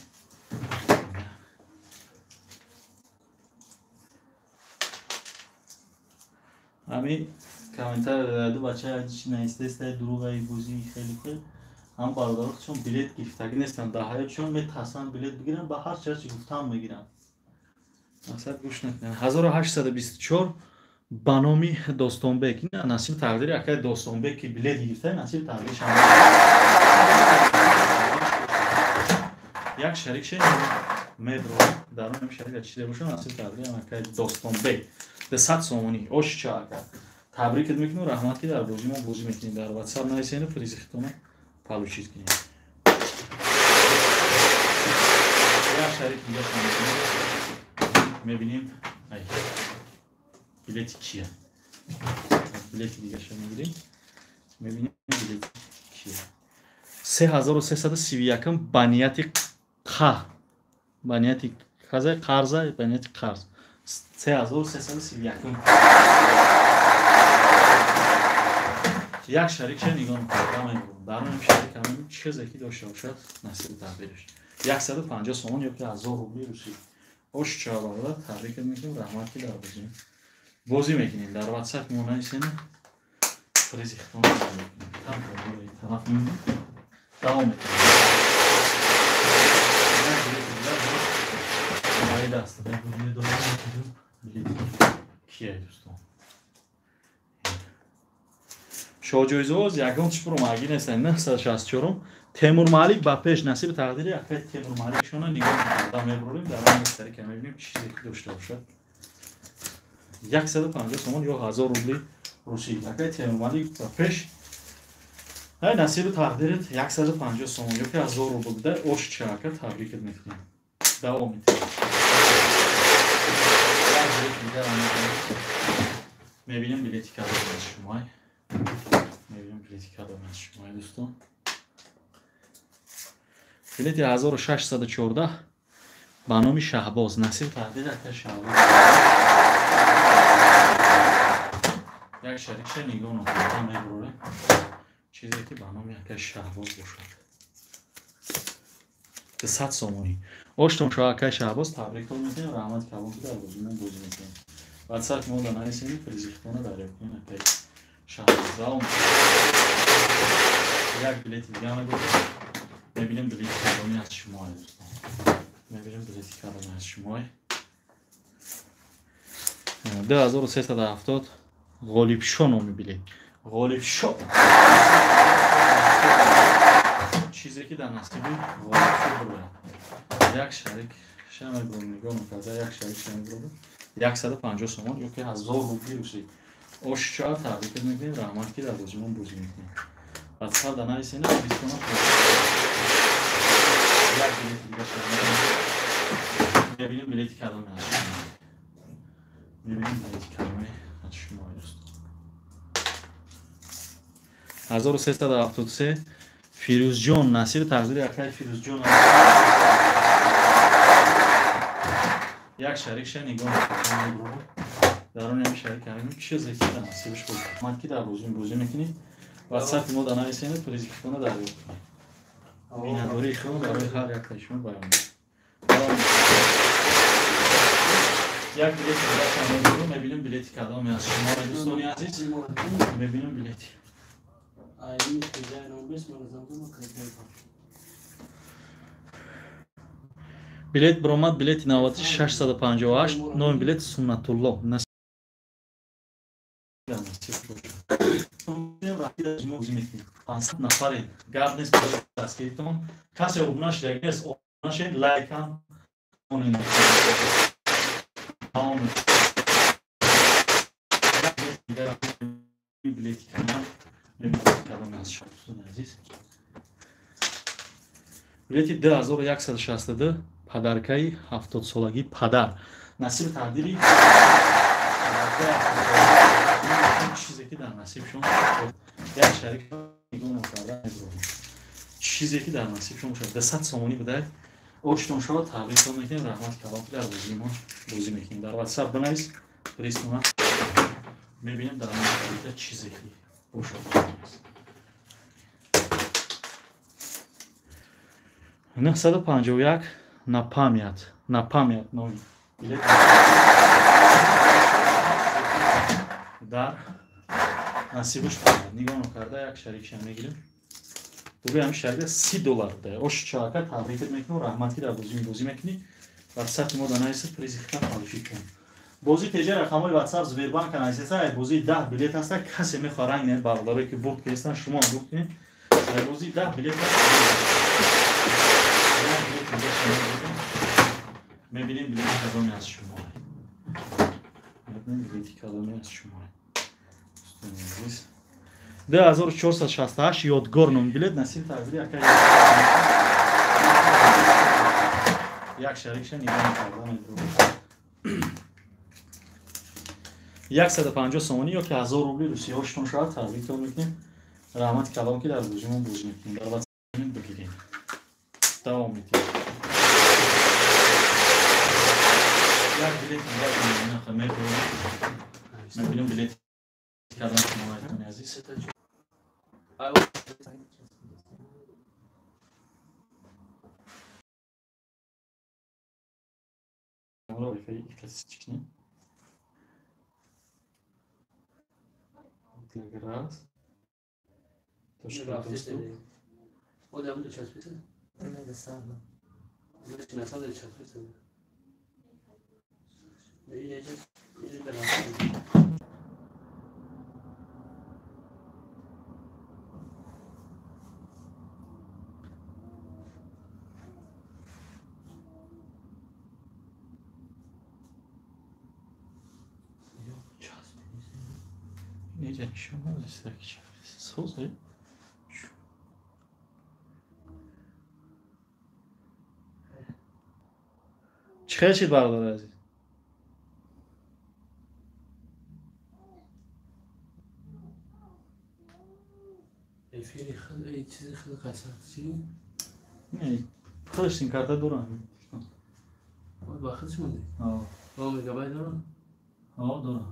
Ҳамин комментар ду бача чи наистеста дурӯғаи бозии хеле хел ҳам бародаро чун билет гирифтагӣ нестанд, дар ҳаётшон метарсанд билет бигиранд, ба ҳар чиз гуфтаам мегиранд. Мақсад гӯш накунанд. 1824 ба номи Достонбек. Насиби тақдири акай Достонбек ки билет гирифта, насиби тақдириш ҳам як шарикше мебро. Дар он шарик чизе бошад, насиби тақдири акай Достонбек 200 сомонӣ. Ош ча ака. Табрикат мекунам, раҳмат ки дар бозии мо бозӣ мекунед. Дар WhatsApp нависед, призи хитона получить кунед. Як шарик дига мебинем. Ай. Билети кия? Билети дигаша мегирем. Мебинем билети кия. 3331 ба нияти қа. Ба нияти қаза, қарза, ба нияти қарз. 3331. Як шарикша нигоҳ мекардам, дар он шарик ҳам чизе ки дошта бошад, насиби тақдираш. 150 сомон ё ки 1000 рубли русӣ. Ош ча бародар, табрик мекунем, раҳмат ки дар бозӣ мекунем. Дар WhatsApp мо нависем, призи хитон тараф мемонем. Давом мекунем. Даст кия, дӯстон? Шоҳҷоизаоз ягон чӣ пурмаргӣ нестанд. 964 Темур Малик ба пеш. Насиби тақдири акай Темур Маликшона нигоҳ карда мебурем. Дар он сари ка мебинем чизе ки дошта бошад. 150 сомон ё 1000 рубли русӣ. Акай Темур Малик ба пеш. Ай, насиби тақдирит 150 сомон ё ки 1000 рубл буда. Ош ча ака, табрикат мекунем. Давом метем. Мебинем билети кадоме аз шумой. Мебинем билети кадоме аз шумой, дӯстон. Билети 1614 ба номи Шаҳбоз. Насиби тақдири ака Шаҳбоз. Як шарикша нигоҳ накарда мебурем. Чизе ки ба номи ака Шаҳбоз бошад. 200 сомонӣ. Оштон шоҳ, акай Шаҳбоз, табриктон мекунем, раҳмати калон ки дар бозии мо бозӣ мекунем. WhatsApp мо да нависем, призи хитона дарёфт кунем, акай Шаҳбоз. Давом. Як билети дига мебошад. Мебинем билети кадоме аз шумои, дӯстон. Мебинем билети кадоме аз шумои. 2370 Ғолибшо номи билет. Ғолибшо. Чизе ки дар насиби Ғолибшо бурояд. Як шарик шамебурам, нигоҳ мекарда, як шарик шамебурам. 150 сомон ё ки 1000 рубли русӣ. Ош ча, табрик мекунем, раҳмат ки дар бозимон бозӣ мекунем. WhatsApp да нависед, бистона як билети дига мебинем, билети кадоме аз шумо. Мебинем билети кадоме аз шумо, дӯст. 1373 Фирӯзҷон, насиби тақдири акай Фирӯзҷон. Як шарикша нигоҳ мекунем. Дар он ҳам шарик кардем. Чизе ки дар насибаш буд. Ман ки дар бозӣ бозӣ мекунӣ, ватсапи мо дар нависенед, призи худро дарёфт кунед. Миннатдории худро барои ҳар яктаи шумо баён мекунем. Як билети дигар мебинем, билети кадоме аз шумо, дӯстони азиз. Мебинем билети. Билет баромад, билети навбати 658, номи билет Суннатулло. Нафаре гап нест дастгиритон. Касе обуна шуда нест, обуна шед, лайкам монед. Билети кадом аз шумо, дӯстони азиз. Билети 2162 падаркаи 70-солагии падар. Насиби тақдири чизе ки дар насибшон як шарик нигоҳ накарда мебурад. Чизе ки дар насибшон бошад. 200 сомонӣ будай. Оштон шавад, табрикон мекунем. Раҳмати калом ки дар бозии мо бозӣ мекунем. Дар WhatsApp бинавис, призтона мебинем дар ин чизе ки бошад. 951 на память, на память номи билет дар насибаш нигоҳ карда як шарикша мегирем. Бугӯи ҳамин шарика $30 буда. Ош чака табрикат мекунам, раҳмат ки дар бозӣ бозӣ мекунӣ. WhatsApp мо да нависед, призи худро получит кун. Бозӣ теҷа рақамҳои WhatsApp Сбербанка нависеса, ай бозии 10 билет ҳаста, касе мехоҳад ранг не, бародарое ки бурд карданд, шумо ҳам бурд кунед. Ай бозии 10 билет ҳаст. Мебинем билети кадоме аз шумо. Мебинем билети кадоме аз шумо. Дӯстони азиз. 2468 ёдгор ном билет насиб тақдири акай як шарикша нигоҳ карда мебурад. 150 сомонӣ ё ки 1000 рубли русияҳоштон шавад, табриктон мекунем. Раҳмати калом ки дар бозимон бозӣ мекунем. Дар ватсап бигирем. Давом медиҳем. Як билет дигар мебинем, билет кадом шумо, дӯстони азиз. Раз. Точка доступ. Чӣ хел шид, бародари азиз? Худаш сим-карта дорам. Ба худаш монди? Ҳо. Мегабайт дорам? Ҳо, дорам.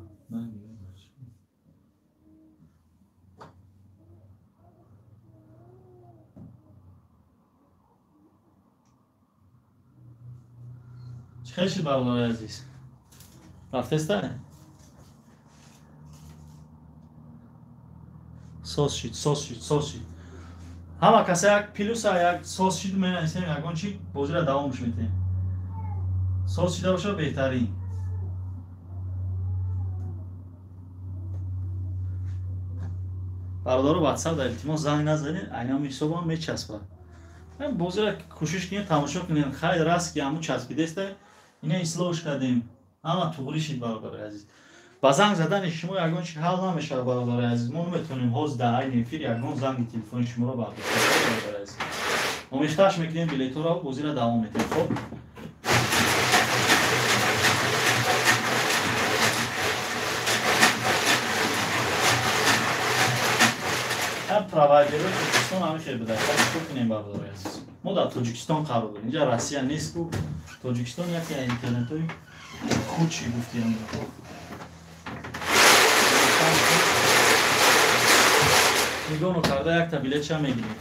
Чӣ хел шид, бародари азиз? Рафтеста? Соз шид, соз шид, соз шид. Ҳама каса як плюса, як соз шид менависем, ягон чи бозиро давомш метем. Соз шида бошад беҳтарин. Бародаро, WhatsApp дар илтимос занг назанед, айнам ҳисобам мечаспад. Бозиро кӯшиш кунед, тамошо кунед. Хайр раст ки ҳамун часпидеста, ина ислоҳш кардем. Ҳама туғрӣ шид, бародари азиз. Ба занг задани шумо ягон чи ҳал намешавад, бародари азиз. Мо наметавонем ҳозир дар айни эфир ягон занги телефони шуморо бардошт кунем, бародари азиз. Омехташ мекунем билетҳоро, бозиро давом метем. Хоб. Провайдерҳои Тоҷикистон ҳамин хел буда. Чӣ кунем, бародарои азиз? Мо дар Тоҷикистон қарор дорем. Инҷа Россия нест ку. Тоҷикистон яке аз интернетҳои худши гуфтиам. Нигоҳ карда якта билетша мегирем.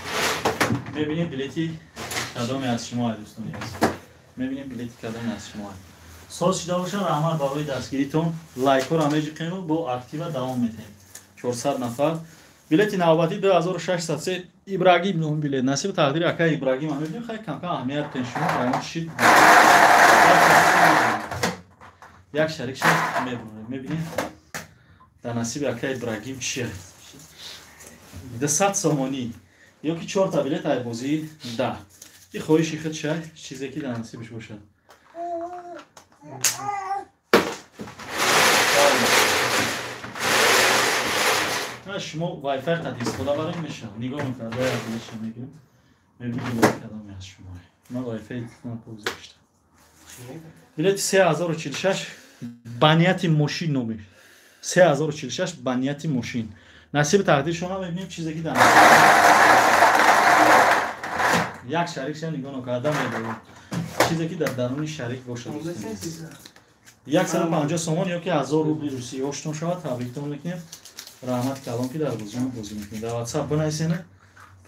Мебинем билети кадоме аз шумо, дӯстони азиз. Мебинем билети кадоме аз шумо. Соз шида бошад, раҳмат барои дастгиритон. Лайкҳоро меҷиқем бо актива давом метаҳем. 400 нафар. Билети навбатӣ 2603 Ибрагим ном билет. Насиб тақдири ака Ибрагим мебинем. Хай кам-кам аҳамият кунед шумо. Ибрагим шид. Як шарик шид мебурем. Мебинем дар насиби ака Ибрагим чист. 200 сомонӣ ё ки 4 та билет ай бозии 10. И хоҳиши худ шай, чизе ки дар насибиш бошад. Шумо Wi-Fi қад истифода барем мешавад. Нигоҳ мекунад, як билетша мегирем. Мебинем билети кадоме аз шумо. Ман Wi-Fi гузоштам. Билети 3046 ба нияти мошин номиш. 3046 ба нияти мошин. Насиби тақдир шумо мебинем чизе ки дар як шарикша нигоҳ накарда медорем. Чизе ки дар даруни шарик бошад. 150 сомон ё ки 1000 рубли русӣ оштон шавад, табриктон мекунем. Раҳмат калом ки дар бозима бозӣ мекунед. Дар WhatsApp бинависена,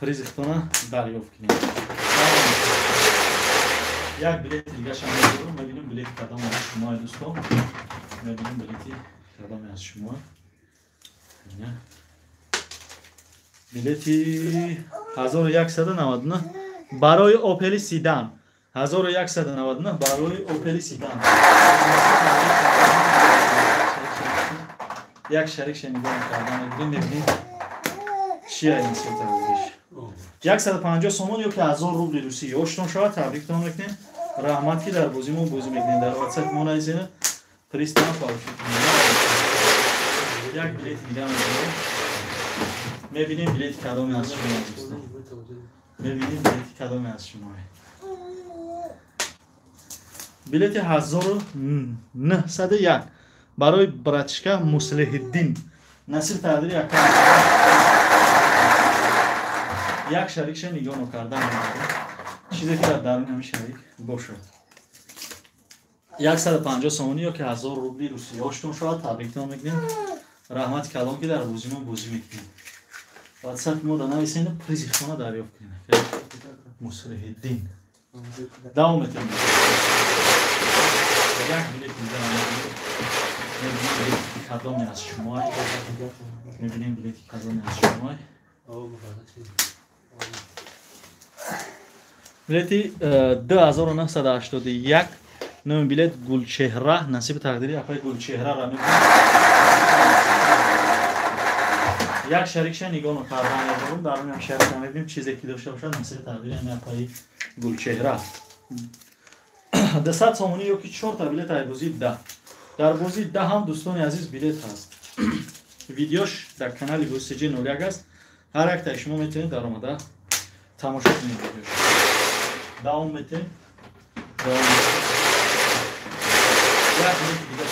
призи худтона дарёфт кунед. Як билети дигаша мегирем, мебинем билети кадом аз шумо, дӯстон. Мебинем билети кадом аз шумо. Билети 1199 барои Opel Sedan. 1199 барои Opel Sedan. Як шарикша нигоҳ кардан мебинем чия ин сетариш. 150 сомон ё ки 1000 рубли русӣ оштон шавад, табриктон мекунем. Раҳмат ки дар бозии мо бозӣ мекунед. Дар WhatsApp мо нависед, пристан получит. Як билети дига мегирем. Мебинем билети кадоме аз шумо, дӯстон. Мебинем билети кадоме аз шумо. Билети 1901 барои братишка Муслиҳиддин. Насиб тақдири як шарикша нигоҳ накардан мебарем. Чизе ки дар даруни ҳамин шарик бошад. 150 сомонӣ ё ки 1000 рубли русӣ оштон шавад, табриктон мекунем. Раҳмати калом ки дар бозии мо бозӣ мекунем. WhatsApp мо да нависед, призи хона дарёфт кунед. Муслиҳиддин. Давом метем. Як билет мегирем. Мебинем билети кадоме аз шумо. Мебинем билети кадоме аз шумо. Билети 2981 номи билет Гулчеҳра. Насиби тақдири апаи Гулчеҳраро мебинем. Як шарикша нигоҳ накардан медорем. Дар он як шарика мебинем чизе ки дошта бошад. Насиби тақдири ҳамин апаи Гулчеҳра. 200 сомонӣ ё ки 4 та билет ай бозии 10. Дар бозии 10 ҳам дӯстони азиз билет ҳаст. Видеош дар канали BCG 01 аст. Ҳар яктаи шумо метавонед дар омада тамошо кунед видеош. Давом метем. Як билети дига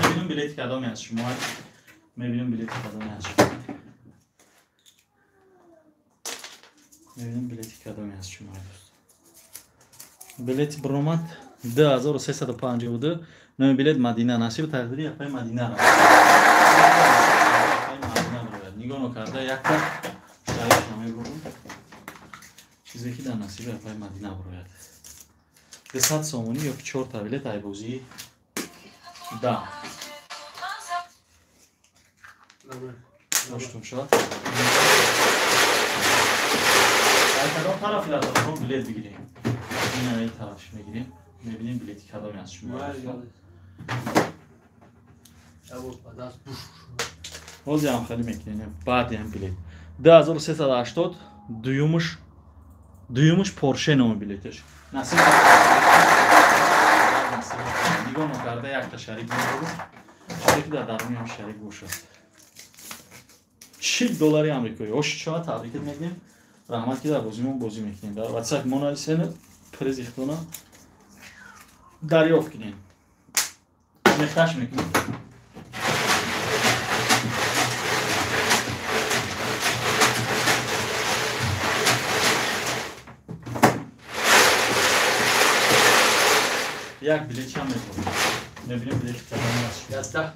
мебинем билети кадоме аз шумо. Мебинем билети кадоме аз шумо. Мебинем билети кадоме аз шумо, дӯст. Билети баромад 2352 номи билет Мадина. Насиби тақдири апаи Мадинаро. Апаи Мадина барояд. Нигоҳ накарда якта шарик намебурем. Чизе ки дар насиби апаи Мадина барояд. 200 сомонӣ ё ки 4 та билет ай бозии 10. Доштум шавад. Ай кадом тарафи латофон билет бигирем? Ин ай тарафш мегирем. Мебинем билети кадоме аз шумо. Ҳозир ҳам хеле мекунем. Баъди ҳам билет. 2380 дуюмуш Порше номи билеташ. Насиб нигоҳ накарда якта шарик мебурем. Чизе ки дар даруни ҳам шарик бошад. 40 доллари амрикоӣ. Ош шавад, табрикат мекунем. Раҳмат ки дар бозимон бозӣ мекунем. Дар WhatsApp мо нависед, призи худтона дарёфт кунед. Мехташ мекунем. Як билет чанд мебурад? Мебинем билети кадом аст. 10.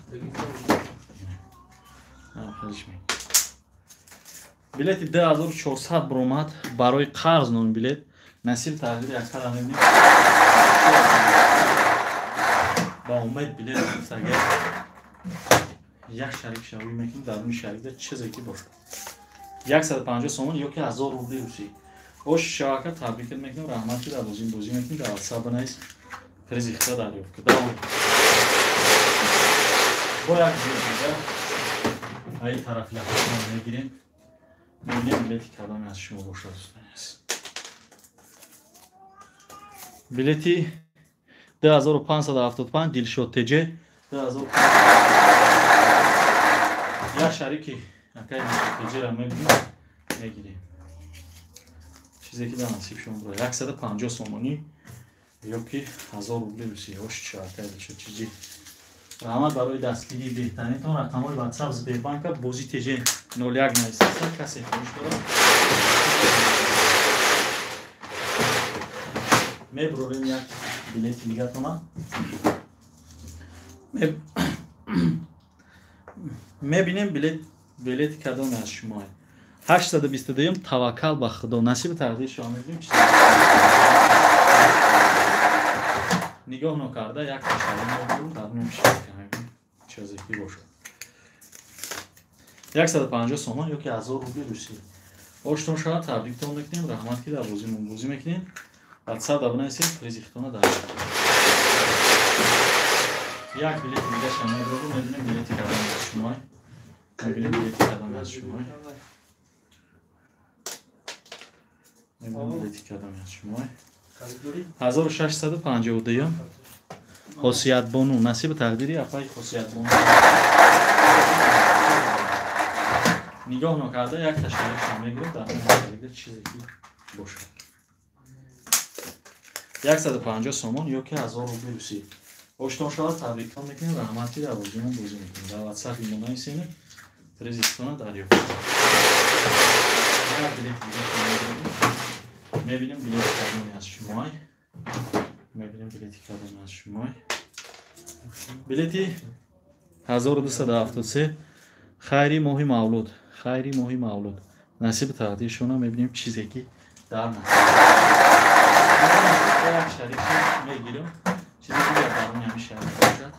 Билети 2400 буромад барои қарз номи билет. Насиб тақдири яккара мебинем. Ба умед билет агар як шарик шавӣ мекунем, дар рӯи шарикда чизе ки бошад. 150 сомон ё ки 1000 рубли русӣ. Ош шавака табрикат мекунем, раҳмат ки дар бозӣ бозӣ мекунем, дар WhatsApp бинавис, призи хита дарёфт кун. Давом. Бо як билет дигар ай тараф лаҳза мегирем. Мебинем билети кадоме аз шумо бошад, дӯстони азиз. Билети 2575 Дилшод ТЖ 2500. Як шарики акай Дилшод ТЖ-ро мебинем, мегирем. Чизе ки дар насиб шумо бурад. 150 сомонӣ ё ки 1000 рубли русӣ. Ош чӣ акай Дилшод ТЖ. Раҳмат барои дастгирии беҳтаринтон. Рақамҳои WhatsApp Сбербанка бозӣ ТЖ 01 нависед. Касе хоҳиш дорад мебурорем як билети дигатона. Мебинем билети кадоме аз шумо. 822 таваккал ба Худо. Насиби тақдири шумо мебинем чиз. Нигоҳ нокарда як ташарри мебурем, дар рӯи шарика мебинем чизе ки бошад. 150 сомон ё ки 1000 рубли русӣ. Оштон шавад, табриктон мекунем, раҳмат ки дар бозимон бозӣ мекунем. WhatsApp да бинависед, призи хитона дар. Як билети дигаша мебурем, мебинем билети кадоме аз шумо. Мебинем билети кадоме аз шумо. Мебинем билети кадоме аз шумо. 1652 Хосиятбону. Насиби тақдири апаи Хосиятбону. Нигоҳ нокарда як ташарриф мегирем, дар ин чизе ки бошад. 150 сомон ё ки 1000 рубли русӣ. Оштон шавад, табриктон мекунем, раҳмат ки дар бозимон бозӣ мекунем. Дар WhatsApp мо нависем, призитона дарёфт. Як билет дига мебинем, билети кадоме аз шумо. Мебинем билети кадоме аз шумо. Билети 1273 хайри моҳи мавлуд. Хайри моҳи мавлуд. Насиби тақдиршона мебинем чизе ки дар насиб. Як шарик мегирем. Чизе ки дар даруни ҳамин шарик бошад.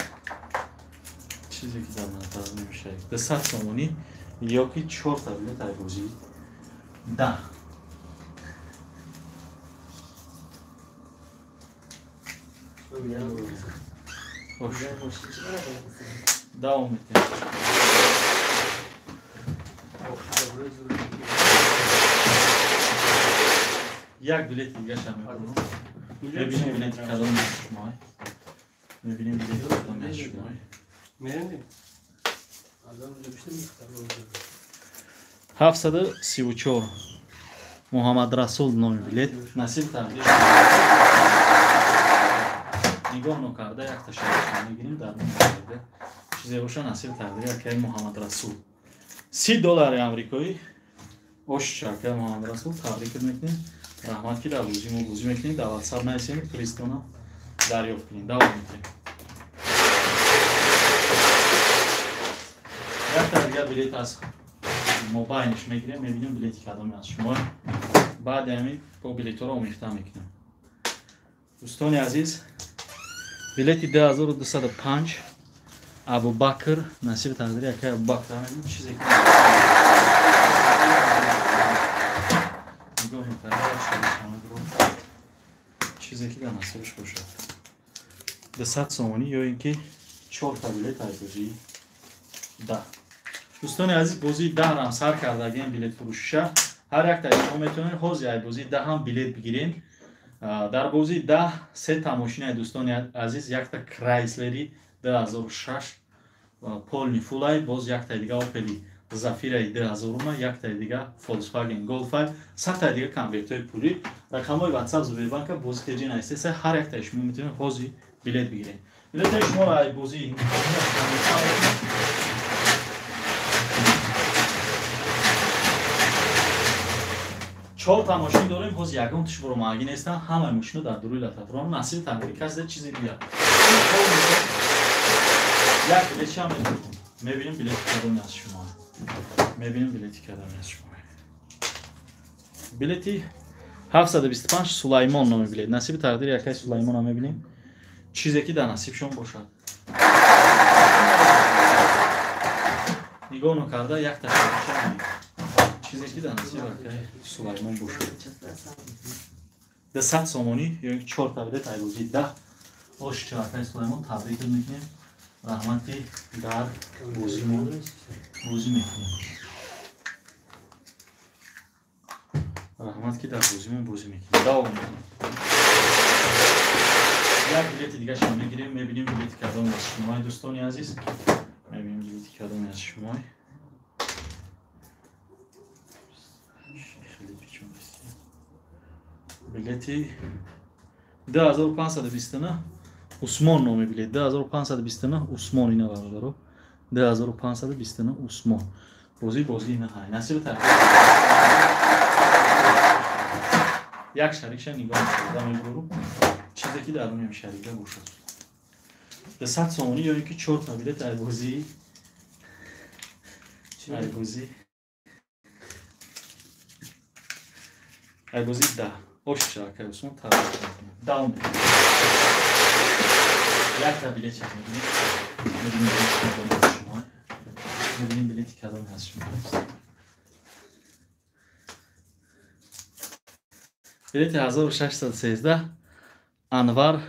Чизе ки дар даруни ҳамин шарик. 200 сомонӣ ё ки 4 та билет ай бозӣ 10. Давом мекунем. Як билети дигаша мебурам. Мебинем билети кадоме аз шумо. Мебинем билети кадоме аз шумо. 734 Муҳаммад Расул номи билет. Насиб тақдир. Нигоҳ нокарда як ташарриф мегирем, дар номи чизе боша насиб тақдири акаи Муҳаммад Расул. 30 доллари амрикоӣ. Ош акаи Муҳаммад Расул табрик мекунем. Раҳмат ки дар бозӣ мо бозӣ мекунем. Дар WhatsApp нависем, призтона дарёфт кунем. Давом мекунем. Як та дигар билет аз мобайлш мегирем, мебинем билети кадоме аз шумо. Баъди ҳамин бо билетҳоро омехта мекунем. Дӯстони азиз, билети 2205 Абубакр, насиби тақдири акаи Абубакр. Мебинем чизе ки нигоҳ мекарда, чизе ки дар насибаш бошад. 200 сомонӣ ё ин ки 4 та билет аз бозии 10. Дӯстони азиз, бозии 10 рам сар кардагем билетфурӯшиша. Ҳар як таи шумо метавонед ҳозир ай бозии 10 ҳам билет бигирем. Дар бозии 10 се та мошинаи дӯстони азиз, якта Крайслери 2006 полни фулай, боз яктаи дига Опели Зафираи 2000, яктаи дига Volkswagen Golf, сатаи дига конвертҳои пулӣ. Рақамҳои WhatsApp Сбербанка бозӣ ТЖ нависед, ҳар яктаи шумо метавонед ҳозир билет бигиред. Билетҳои шуморо ай бозии Чорта мошин дорем, ҳозир ягон тиш буромаҳагӣ нестан, ҳамаи мошино дар дуруи лататрон. Насиби тақдири касе чизе бияд. Як билетшам мебинем. Мебинем билети кадоме аз шумо. Мебинем билети кадоме аз шумо. Билети 725 Сулаймон номи билет. Насиби тақдири якай Сулаймонам мебинем. Чизе ки дар насибшон бошад. Нигоҳ накарда як ташаббуша чизе ки дар насиби акай Сулаймон бошад. 200 сомонӣ ё ин ки 4 билет айбозии 10. Ош акай Сулаймон табрик мекунем. Раҳмат ки дар бозимон бозӣ мекунем. Раҳмат ки дар бозимон бозӣ мекунем. Давом мекунем. Як билети дигарашро мегирем, мебинем билети кадоме аз шумои дӯстони азиз. Мебинем билети кадоме аз шумои. Билети 2529 Усмон номи билет. 2529 Усмон ина бародаро. 2529 Усмон. Бозӣ бозӣ ина ҳай. Насиби тақдир. Як шарикша нигоҳ карда мебурам. Чизе ки дар рӯи шарика бошад. 200 сомонӣ ё ин ки 4 та билет айбозӣ. Айбозӣ. Айбозӣ 10. Ош акай Усмон табрик мекунем. Давом. Як та билет чак мегирем. Мебинем билети кадоме аз шумо. Мебинем билети кадоме аз шумо. Билети 1613 Анвар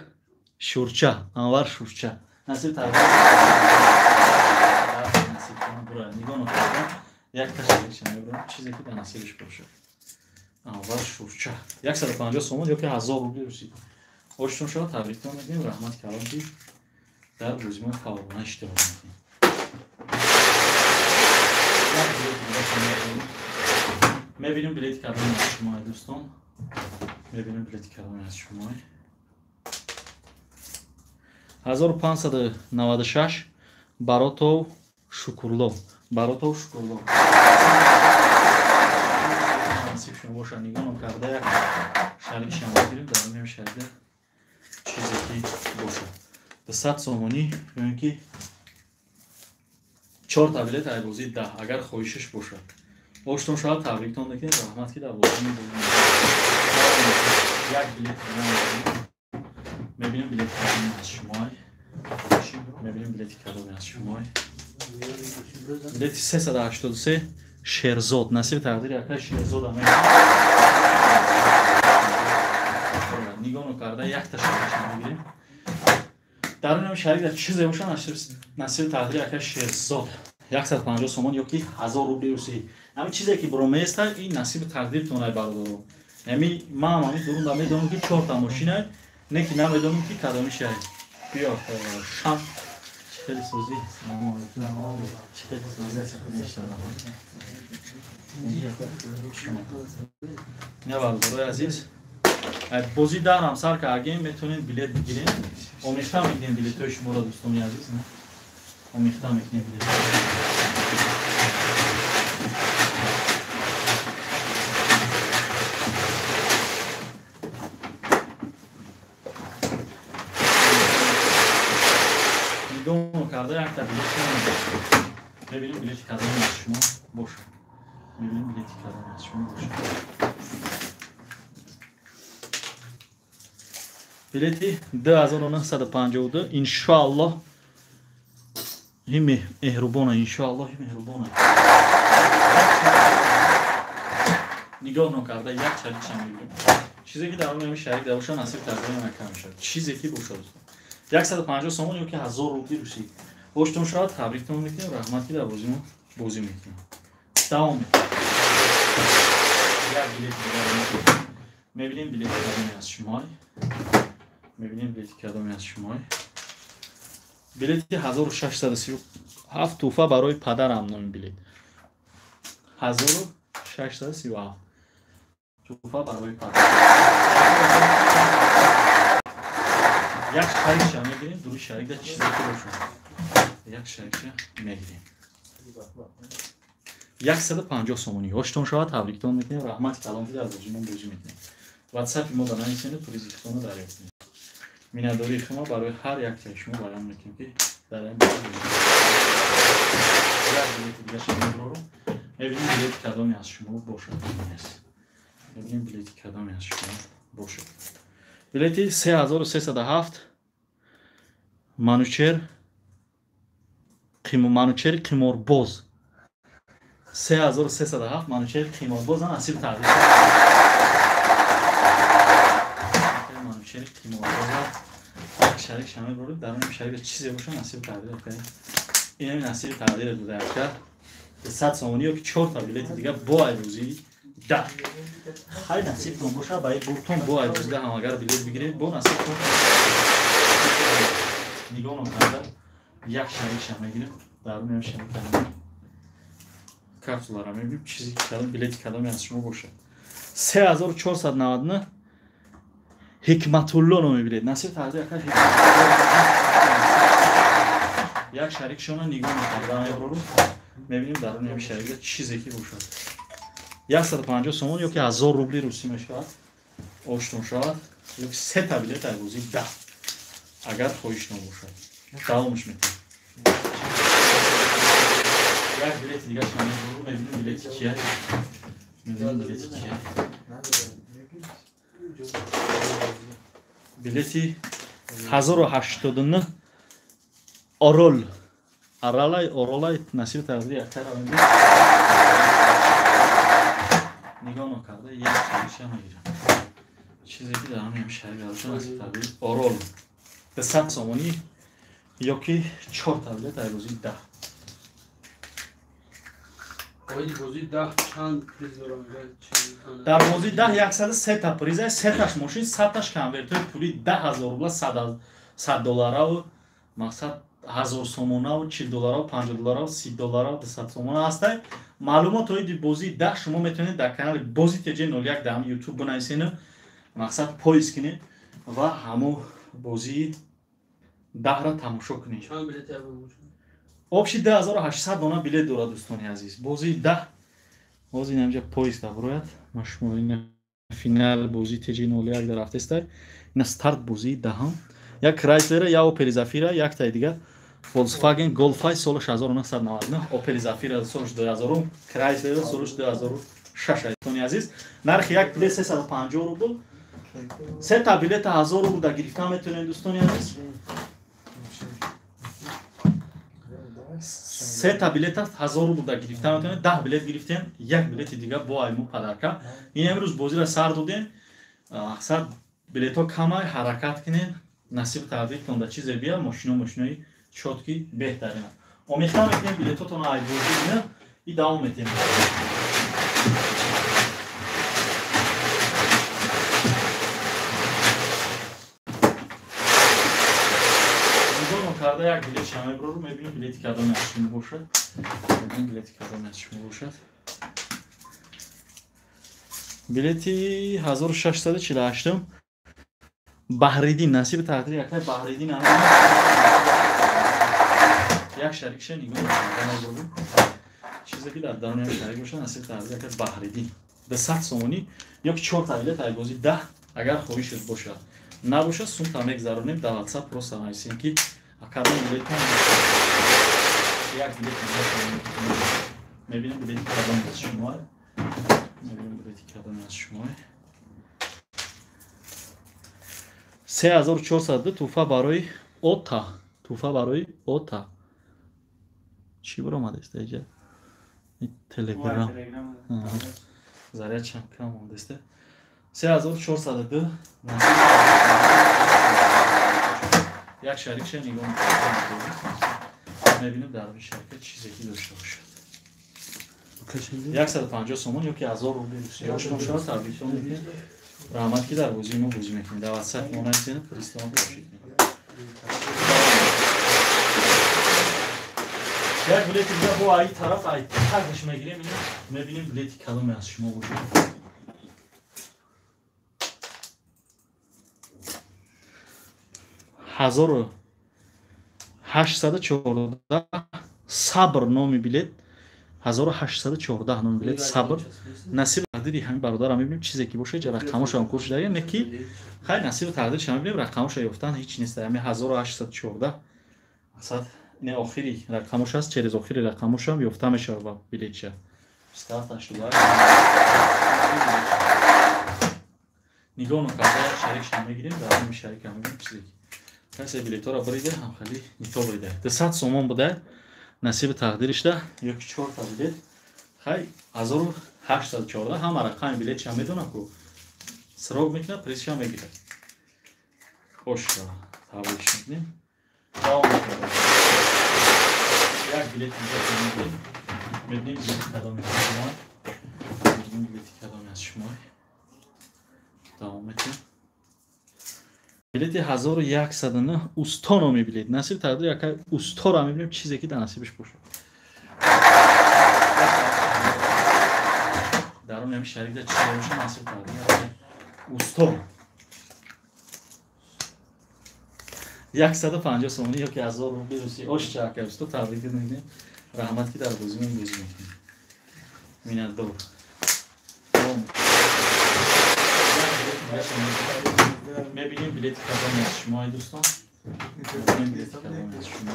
Шурча. Анвар Шурча. Насиб табрик. Насиб бура нигоҳ накарда як та шарикша мебурам. Чизе ки дар насибиш бошад. Анвар Шурча. 150 сомон ё ки 1000 рубли русӣ. Оштон шава табриктон мекунем. Раҳмат калом ки дар бозимон фаъолона иштирок мекунем. Мебинем билети кадоме аз шумо дӯстон. Мебинем билети кадоме аз шумо. 1596 Баротов Шукурло. Баротов Шукурло. Насиб шумо бошад. Нигоҳ карда як шарикшам мегирем. Дар рӯи шарика чизе ки бошад. 200 сомонӣ ё ин ки 4 та билет айбозии 10 агар хоҳишаш бошад. Оштон шавад табриктон мекунем. Раҳмат ки дар бозӣ мебозем. Як билет мебинем билети кадоме аз шумо. Мебинем билети кадоме аз шумо. Билети 383 Шерзод. Насиби тақдири акай Шерзод ам нигоҳ накарда як та шарикша мегирем. Дар рӯи шарик дар чизе бошад насиби тақдири акай Шерзод. 150 сомон ё ки 1000 рубли русӣ. Ҳамин чизе ки буроместа ин насиби тақдиртон ай бародаро. Ҳамин ман ҳамин дурунда медонам ки 4 та мошина, не ки намедонам ки кадомиш ай. Биё шам хеле сӯзӣ. Хеле сӯзӣ. Не бародарои азиз, бозӣ дарам сар кардем, метавонед билет бигиред. Омехта мекунем билетҳои шуморо дӯстони азиз. Омехта мекунем билет. Нигоҳ карда як та билет мебинем билети кадоме аз шумо бошад. Мебинем билети кадоме аз шумо бошад. Билети 2952 иншоаллоҳ ҳим меҳрубона, иншоаллоҳ ҳим меҳрубона. Нигоҳ накарда як шарикша мегирем. Чизе ки дар рӯи шарик дар бошад насиб тақдири накам мешавад. Чизе ки бошад дӯстон. 150 сомон ё ки 1000 рубли русӣ. Оштон шавад табриктон мекунем. Раҳмат ки дар бозимон бозӣ мекунем. Давом мекунем. Як билет дигар мебинем билети кадоме аз шумо. Мебинем билети кадоме аз шумо. Билети 1637 туҳфа барои падарам номи билет. 1637 туҳфа барои падарам. Як шарикша мегирем, дуруи шарикда чизе ки бошад. Як шарикша мегирем. 150 сомонӣ. Ҳоштон шавад, табриктон мекунем. Раҳмати калон ки дар бозимон бозӣ мекунем. Ватсапи мо да нависену призихтонро дарёфт кунед. Миннатдории хума барои ҳар яктаи шумо баён мекунем, ки дар ин як билети дигаша мебарорам. Мебинем билети кадоме аз шумо бошад. Мебинем билети кадоме аз шумо бошад. Билети 3307 Манучер Манучери қиморбоз. 3307 Манучери қиморбоз насиб тақдир. Манучери қиморбоз як шарик шамил бурд, дар он шарик чизе боша насиб тақдир кунед. Инам насиби тақдир буда яка. 100 сомонӣ ё ки 4 та билети дига бо айрӯзӣ 10. Хай насибтон боша, ба буртон бо айрӯзӣ 10 ҳам агар билет бигиред, бо насибтон нигоҳ карда як шарик шам мегирем, дар он шарик капсулара мебинем, чизи кадом билети кадоме аз шумо бошад. 3499 Ҳикматулло номи билет. Насиб тақдир яка як шарикшона нигоҳ мекарда мебарорум. Мебинем дар он шарика чизе ки бошад. 150 сомон ё ки 1000 рубли русӣ мешавад, оштон шавад, ё ки се та билет дар бозии 10 агар хоҳиштон бошад. Давомш мекунем. Як билети дигар шумо мебинем, билети кия? Мебинем билети кия? Билети 1089 Орол. Аралай, Оролай насиб тақдир яктара мебинем. Нигоҳ накарда як шариша мегирам. Чизе ки дар ҳамин шарик бошад насиб тақдир Орол. 200 сомонӣ ё ки 4 та билет дар бозии 10. Дар бозии 10 103 та приз, 3 таш мошин, 100 таш конвертҳои пули 10000 рубла, 100 доллараву, мақсад 1000 сомонаву, 40 доллараву, 50 доллараву, 30 доллараву, 200 сомона ҳастай. Маълумот оиди бозии 10 шумо метавонед дар канали Бози ТЖ01 дар YouTube бинависену, мақсад поиск кунед ва ҳамо бозии 10-ра тамошо кунед. Общий 2800 дона билет дорад, дӯстони азиз. Бозии 10 боз инамҷа поиск даброяд. Ма шумо ина финал бозии ТЖ01 дар рафтестай. Ина старт бозии 10-ам. Як Chrysler, я Opel Zafira, як таи дига Volkswagen Golf соли 1999, Opel Zafira соли 2000, Chrysler соли 2006. Дӯстони азиз, нархи як билет 350 рубл. Се та билета 1000 рубл да гирифта метавонед, дӯстони азиз. Се та билета 1000 рубл да гирифта метавонед. 10 билет гирифтем, як билети дига бо айму падарка. Ин имрӯз бозиро сар додем. Аксар билетҳо камай, ҳаракат кунед. Насиб тақдиртон да чизе бия, мошинои чотки беҳтарина. Омехта мекунем билетотонро ай бозӣ бина и давом метем. Нигоҳ карда як билет шама мебарорум, мебинем билети кадоме аз шумо бошад. Мебинем билети кадоме аз шумо бошад. Билети 1648 Баҳриддин, насиби тақдир яктай Баҳриддин як шарикша нигоҳ мекунем. Чизе ки дар даруни як шарик бошад, насиби тақдир яктай Баҳриддин. 200 сомонӣ ё ки 4 та билет ай бозии 10 агар хоҳишет бошад. Набошад, сумта мегзаронем дар WhatsApp, просто нависем ки кадом билетон як билет мебинем, билети кадом аз шумо. Мебинем билети кадом аз шумо. 3402 туҳфа барои ота, туҳфа барои ота. Чӣ баромадааст инҷа? Телеграм. Заряд чанд кам мондааст. 3402 як шарикша нигоҳ мекунем. Мебинем дар ин шарика чизе ки дошта бошад. 150 сомон ё ки 1000 рубли русӣ. Ошно шавад, табриктон мекунем. Раҳмат ки дар бозии мо бозӣ мекунед. Дар WhatsApp мо нависед, пристон бошед. Як билети дига бо ай тараф ай тагаш мегирем, мебинем билети кадоме аз шумо бошад. 1814 Сабр номи билет. 1814 номи билет сабр. Насиби тақдири ҳамин бародарам мебинем чизе ки боша, ҷа рақамошам кур шуда, не ки хай насиби тақдирша мебинем, рақамоша ёфтан ҳеч нест. Ҳамин 1814 мақсад не охири рақамош аст, через охири рақамошам ёфта мешавад ба билетча. 27 нигоҳ накарда шарикша мегирем, дар ҳамин шарика мебинем чизе ки касе билетҳоро бирида, ҳам хеле нито бирида. 200 сомон буда насиби тақдиришда ё ки чорта билет. Хай 1814 ҳама рақами билетша медона ку срок мекунад, призша мегирад. Хош табрик мекунем. Давом мекунем. Як билет мегирем. Мебинем билети кадоми аз шумо. Мебинем билети кадоми аз шумо. Давом мекунем. Билети 1109 усто номи билет. Насиби тақдир яка устора мебинем чизе ки дар насибиш бошад. Дар он ҳами шарикда чизе бошад насиби тақдир усто. 150 сомонӣ ё ки 1000 рубли русӣ. Ош чака усто табрик мекунем. Раҳмат ки дар бозимон бозӣ мекунем. Миннатдор. Мебинем билети кадоми аз шумо, ай дӯстон. Мебинем билети кадоми аз шумо.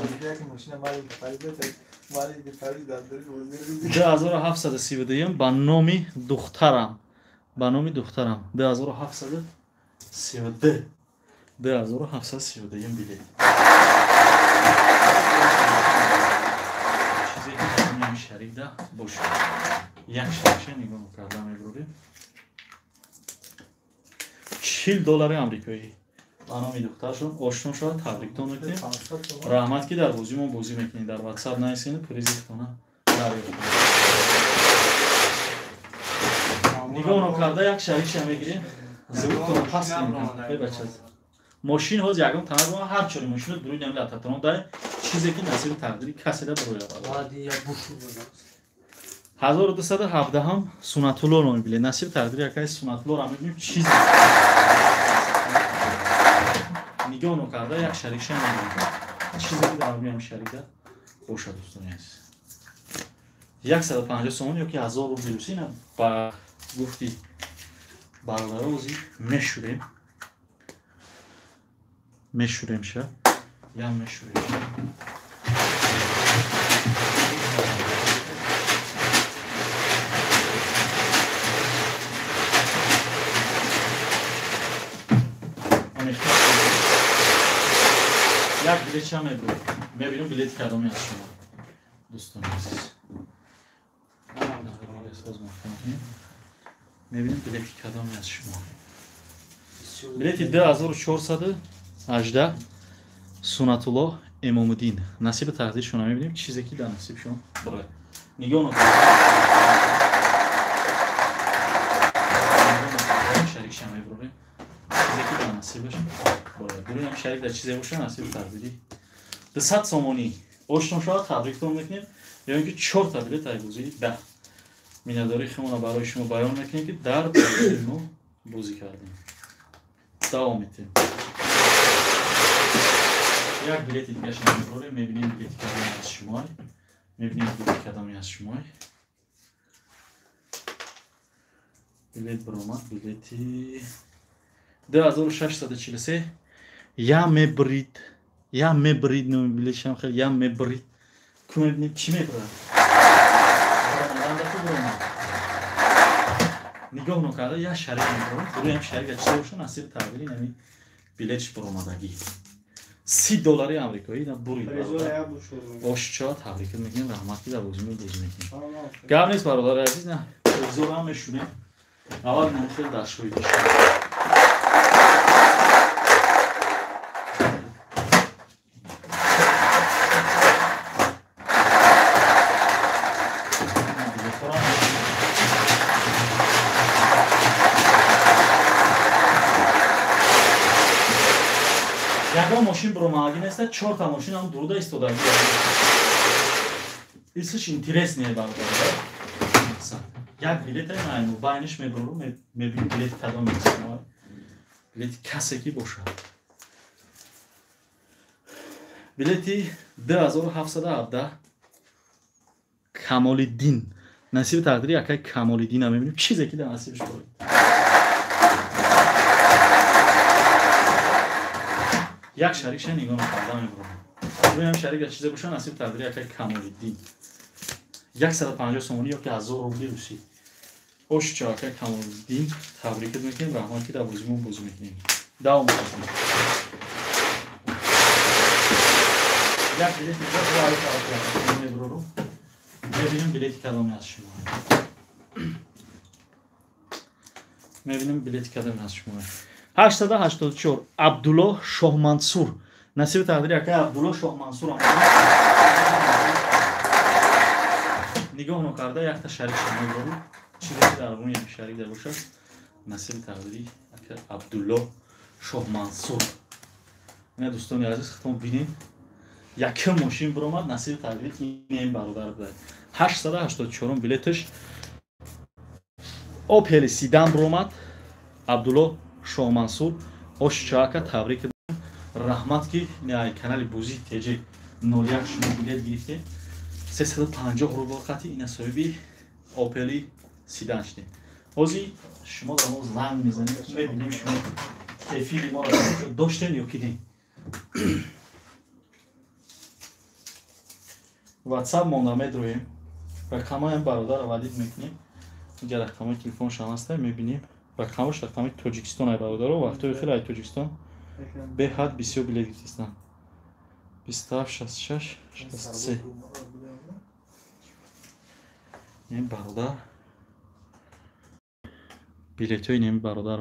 2732 ба номи духтарам. Ба номи духтарам. 2732. 2732 билет. Чизе ки дар шарикда бошад. Як шарикша нигоҳ карда мебурем. 40 доллари амрикоӣ ба номи духтаршон ошно шавад, табриктон мекунем. Раҳмат ки дар бозимон бозӣ мекунед. Дар WhatsApp нависед, призитона дарёфт. Нигоҳ карда як шарикша мегирем. Звуктон паст мекунем. Эй бача. Мошин ҳоз ягон танабо ҳар чори мошино дуруни ҳамин лататон дай чизе ки насиби тақдири каседа барояд. 1217 Сунатулло номи билет. Насиби тақдири якай Сунатуллоро мебинем чизе нигоҳ накарда як шарикша мегирем. Чизе ки дар ҳамин шарикда бошад дӯстони азиз. 150 сомон ё ки 1000 рубли русӣ на ба гуфти бародаро ози мешурем. Мешурем ша. Я мешурем. Як билетча мебурем. Мебинем билети кадоми аз шумо. Дӯстони азиз. Мебинем билети кадоми аз шумо. Билети 2418 Сунатулло Эмомуддин. Насиби тақдиршона мебинем чизе ки дар насибшон борад. Нигоҳ накунед. Шарикша мебурем. Чизе ки дар насибаш борад. Дуринам шарик дар чизе боша насиби тақдири. 200 сомонӣ ошно шавад, табриктон мекунем. Ё ин ки 4 та билет ай бозии 10. Миннатдории худро барои шумо баён мекунем ки дар бозии мо бозӣ кардем. Давом медиҳем. Як билети дигаша мебурем, мебинем билети кадоми аз шумо. Мебинем билети кадоми аз шумо. Билет баромад, билети 2643. Я мебрид. Я мебрид номи билетшам хел, я мебрид. Ку мебинем чӣ мебурад? Нигоҳ накарда як шарик мебурам. Рӯям шарик чизе боша насиби тақдири нами билетш баромадагӣ. 30 доллари амрикоӣ на бурид. Ошча табрик мекунем, раҳмат ки дар бозимон бозӣ мекунем. Гап нест бародари азиз, на призорам мешунем. Аввал на хел дар шоҳидӣ. Ягон мошин буромагаги неста, чорта мошин ҳам дуруда истодаги. Исш интереснее бародаро. Як билет ай байниш мебуру, мебинем билети кадом мешавад. Билети касе ки бошад. Билети 2717 Камолиддин. Насиби тақдири акай Камолиддина мебинем, чизе ки дар насибиш борад. Як шарикша нигоҳ накарда мебурам. Бубинем шарик чизе боша, насиби тақдири акай Камолиддин. 150 сомонӣ ё ки 1000 рубли русӣ. Ошча акай Камолиддин, табрикат мекунем, раҳмат ки дар бозимон бозӣ мекунем. Давом мекунем. Як билети мебурору. Мебинем билети кадоме аз шумо. Мебинем билети кадоме аз шумо. 884 Абдулло Шоҳмансур. Насиби тақдири акай Абдулло Шоҳмансур нигоҳ нокарда якта шарик мебурору. Чизе ки дар рӯи шарик дар бошад, насиби тақдири акай Абдулло Шоҳмансур. Ина дӯстони азиз, худтон бинед. Яким мошин биромад, насиби тақдири ин бародар буда. 884 билеташ Опел Седан биромад. Абдулло Шоҳмансур, ошчаака табрик, раҳмат ки канали бозии ТЖ 01 шумо билет гирифте. 350 рубл қати ина соҳиби Опели Седан шудед. Ҳозир шумо дар мо занг мезанед, мебинем шумо эфири моро доштем ё ки не. WhatsApp монда медроем. Рақамаям бародар валид мекунем. Инҷа рақамои телефоншам ҳаста, мебинем. Рақамош рақами Тоҷикистон ай бародаро, вақтҳои хеле ай Тоҷикистон беҳад бисёр билет гирифтастанд. 27 66 63. Ин бародар билетҳои неми бародар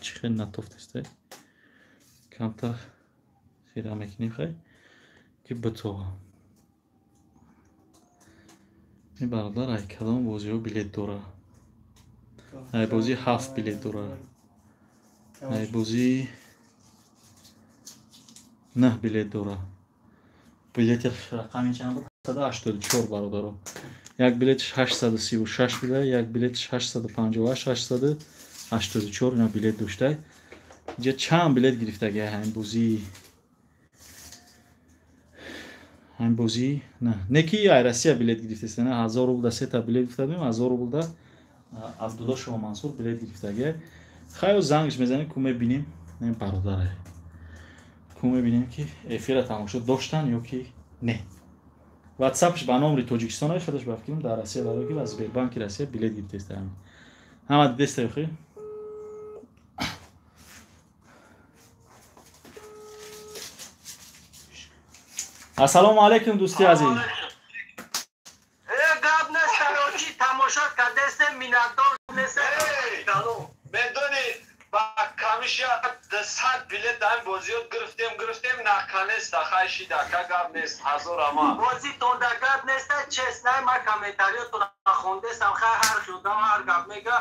чӣ хел натофтаста. Камтар хира мекунем хай ки битова. Ин бародар ай кадом бозиҳо билет дора? Ай бозии 7 билет дора. Ай бозии 9 билет дора. Билети рақами чанд буд? 184 бародаро. Як билетиш 836 буда, як билетиш 858, 884 ина билет дошта. Инҷа чанд билет гирифтаги ҳамин бозии? Ҳамин бозӣ на. Не ки ай Россия билет гирифтаст, на 1000 рублда сета билет гирифта будем, 1000 рублда Абдулло Шоҳмансур билет гирифтаги. Хайо зангш мезанем, ку мебинем, не бародаре. Ку мебинем ки эфира тамошо доштан ё ки не. WhatsApp-ш ба номри Тоҷикистон ай худаш ба фикрам дар Россия барои ки аз Сбербанки Россия билет гирифтаст ҳамин. Ҳама дидеста ё хи? Ассалому алайкум дӯсти азиз. Гап нест, короче, тамошо кардесте, миннатдор нест. Медони, ба камиша 100 билет дар бозиёт гирифтем, наканеста, хай шида, ка гап нест, ҳазор ама. Бозитон да гап нест, честно, ман комментариётон хондестам, хай ҳар шудам, ҳар гап мега,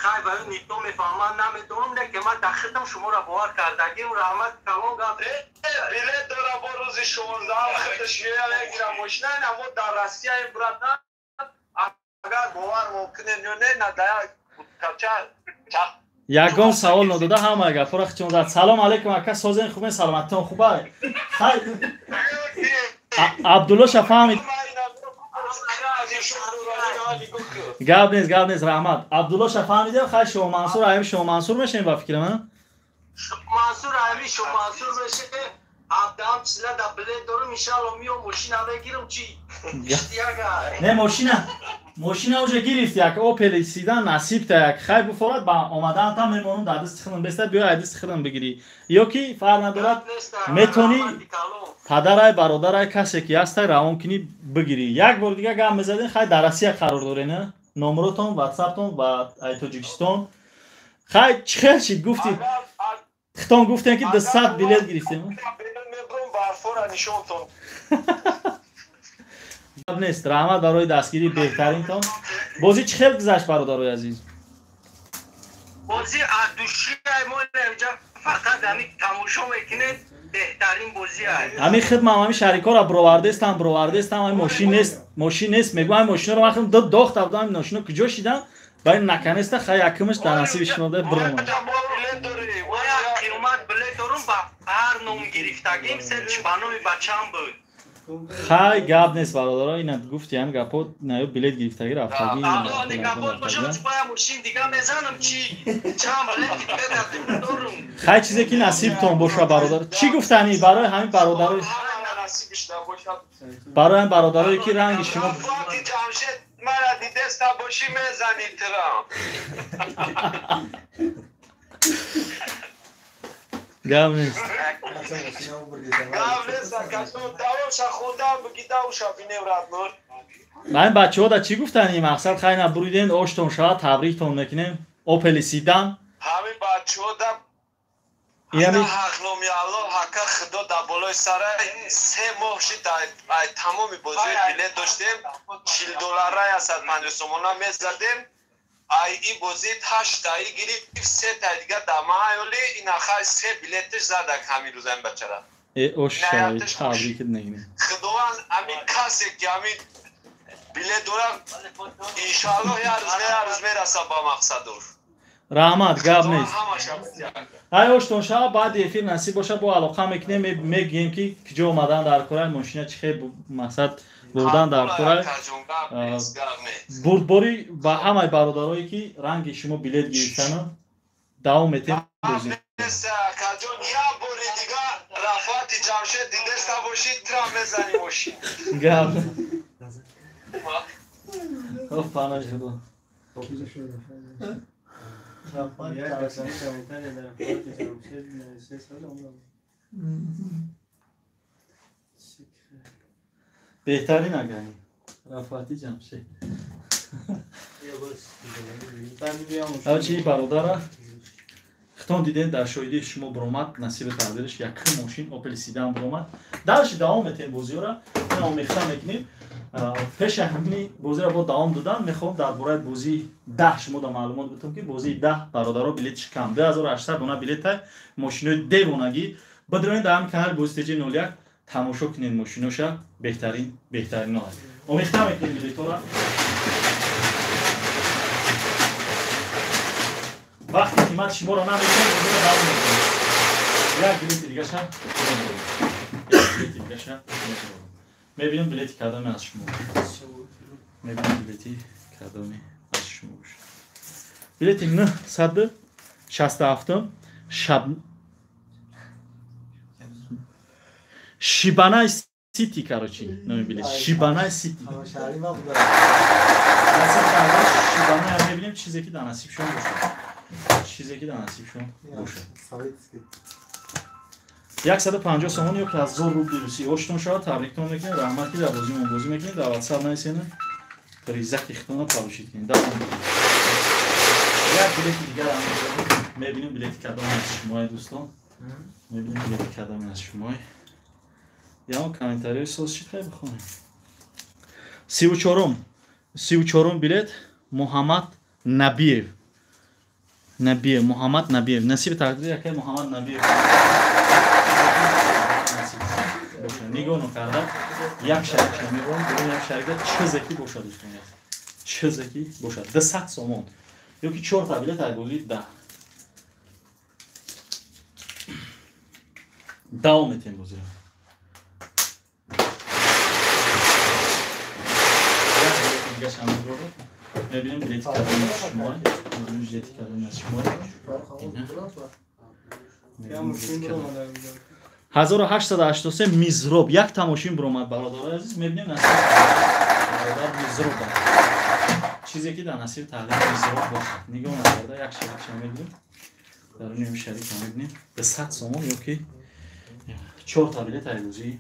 хай ба ӯ нито мефаҳмам, намедонам, не ки ман дар хидам шуморо бовар кардагим, раҳмат калон гап. Билет дора бо рӯзи 16 худаш меояд мегирам мошина, аммо дар Россия ин братан, агар бовар мумкин ё не, на да кача ягон савол надода, ҳама гапҳоро хичон зад. Салом алейкум ака, созен хубен, саломатитон хуба? Хай Абдуллоша фаҳмид. Гап нест, гап нест, раҳмат. Абдуллоша фаҳмидем, хай Шоҳмансур, аями Шоҳмансур мешавем ба фикрам, а? Шоҳмансур, аями Шоҳмансур мешавем. Ҳабдаҳам чизла да билет дорам, иншалло миём мошина мегирам, чи? Не, мошина уже гирифт, як Опел Седан насиб та як. Хай буфорад, ба омадан там мемонам, дар дасти худам беста, биё ай дасти худам бигирӣ. Ё ки фарқ надорад, метонӣ падарай, бародарай, касе ки ҳастай равон кунӣ бигирӣ. Як бор дига гап мезадем, хай дар Россия қарор дорем, не? Номротон, WhatsApp-тон ва ай Тоҷикистон. Хай чӣ хел шид гуфтӣ? Хитон гуфтем ки 200 билет гирифтем. Нест, раҳмат барои дастгирии беҳтаринтон. Бозӣ чӣ хел гузашт бародарои азиз? Бозӣ аз души мо инҷа фақат ҳамин тамошо мекунед, беҳтарин бозӣ аст. Ҳамин хидмам ҳамин шарикҳоро бировардестам, ҳамин мошин нест, мошин нест, мегӯям ҳамин мошиноро ман худам дохта будам, ҳамин мошино куҷо шидан? Ба ин наканеста хай якумаш дар насиби шумо да биромад. Қиёмат билет дорум, ба ҳар ном гирифтагим, сетш ба номи бачам буд. Хай гап нест бародаро, ина гуфти ҳам гапо наё билет гирифтаги рафтаги. Хай чизе ки насибтон боша бародар. Чӣ гуфтанӣ барои ҳамин бародаро? Барои ҳамин бародарое ки ранги шумо мара дидеста бошӣ мезанӣ тирам. Гап нест. Гап нест, акашон давоша хондан буги давоша бинем раднур. Ман бачаҳо да чӣ гуфтанӣ мақсад хай на буриден оштон шава табриктон мекунем. Опели Седан. Ҳамин бачаҳо да ҳақноми Аллоҳ ҳака худо дар болои сарай 3 моҳ шид ай тамоми бозиҳои билет доштем 40 доллара 150 сомона мезадем. Ай ин бозӣ 8 таи гирифт, 3 таи дига дар маҳайоли ин ахай 3 билетиш задак ҳамин рӯза ин бачара. Э ош шавӣ табрикит мекунем. Худованд ҳамин касе ки ҳамин билет дорад иншоаллоҳ як рӯз не як рӯз мерасад ба мақсадуш. Раҳмат, гап нест. Ай оштон шава баъди эфир насиб боша бо алоқа мекунем, мегӯем ки куҷо омадан дар кора, мошина чӣ хел мақсад бурдан дар кора. Бурдборӣ ба ҳамаи бародарое ки ранги шумо билет гирифтану давом метем бозӣ. Акаҷон, як бори дига Рафати Ҷамшед дидеста бошӣ, тира мезанӣ мошин. Гап. Оф, паноҳи Худо. Беҳтарин агани Рафати Ҷамшед. Чи бародара хитон дидем дар шоҳидии шумо буромад, насиби тақдириш якум мошин Опел Седан буромад. Дальше давом метем бозиёра, ина омехта мекунем. Пеши ҳамини бозиро бо давом додан мехоҳам дар бораи бозии 10 шумо да маълумот битам ки бозии 10 бародаро билетиш кам 2800 дона билета мошинои девонагӣ бидроен дар ҳамин канали Бозӣ ТЖ 01 тамошо кунед мошиноша беҳтарин беҳтарино. Омехта мекунем билетора. Вақте ки ман шуморо намекунам бозиро давом мекунем. Як билети дигаша як билети дигаша мебинем билети кадоме аз шумо. Мебинем билети кадоме аз шумо бошад. Билети 967 шаб Шибанай Сити, короче, номи билет. Шибанай Сити. Шибанай мебинем чизе ки дар насибшон бошад. Чизе ки дар насибшон бошад. 150 сомон ё 1000 рубли русӣ. Оштон шава табриктон мекунем. Раҳмат ки дар бозимон бозӣ мекунем. Дар WhatsApp нависена призаки хитона получит кунем. Як билети дигар ҳам мебинем билети кадоме аз шумои дӯстон. Мебинем билети кадоме аз шумои. Ягон комментариҳои соз чӣ хай бихонем. 34-ум билет Муҳаммад Набиев. Набиев, Муҳаммад Набиев. Насиби тақдири якай Муҳаммад Набиев. Нигоҳ накарда як шарикша мебарам, дурун як шарика чизе ки бошад дӯстон. Чизе ки бошад. 200 сомон. Ё ки 4 та билет ай бозии 10. Давом метем бозиро. Мебинем билети кадоме аз шумо. Мебинем билети кадоме аз шумо. 1883 мизроб як та мошин буромад бародарои азиз. Мебинем насиб бародар мизроб чизе ки дар насиб тақдир мизроб бошад. Нигоҳ накарда як шарикша мебинем. Дар ним шарика мебинем 200 сомон ё ки 4 та билет ай бозӣ.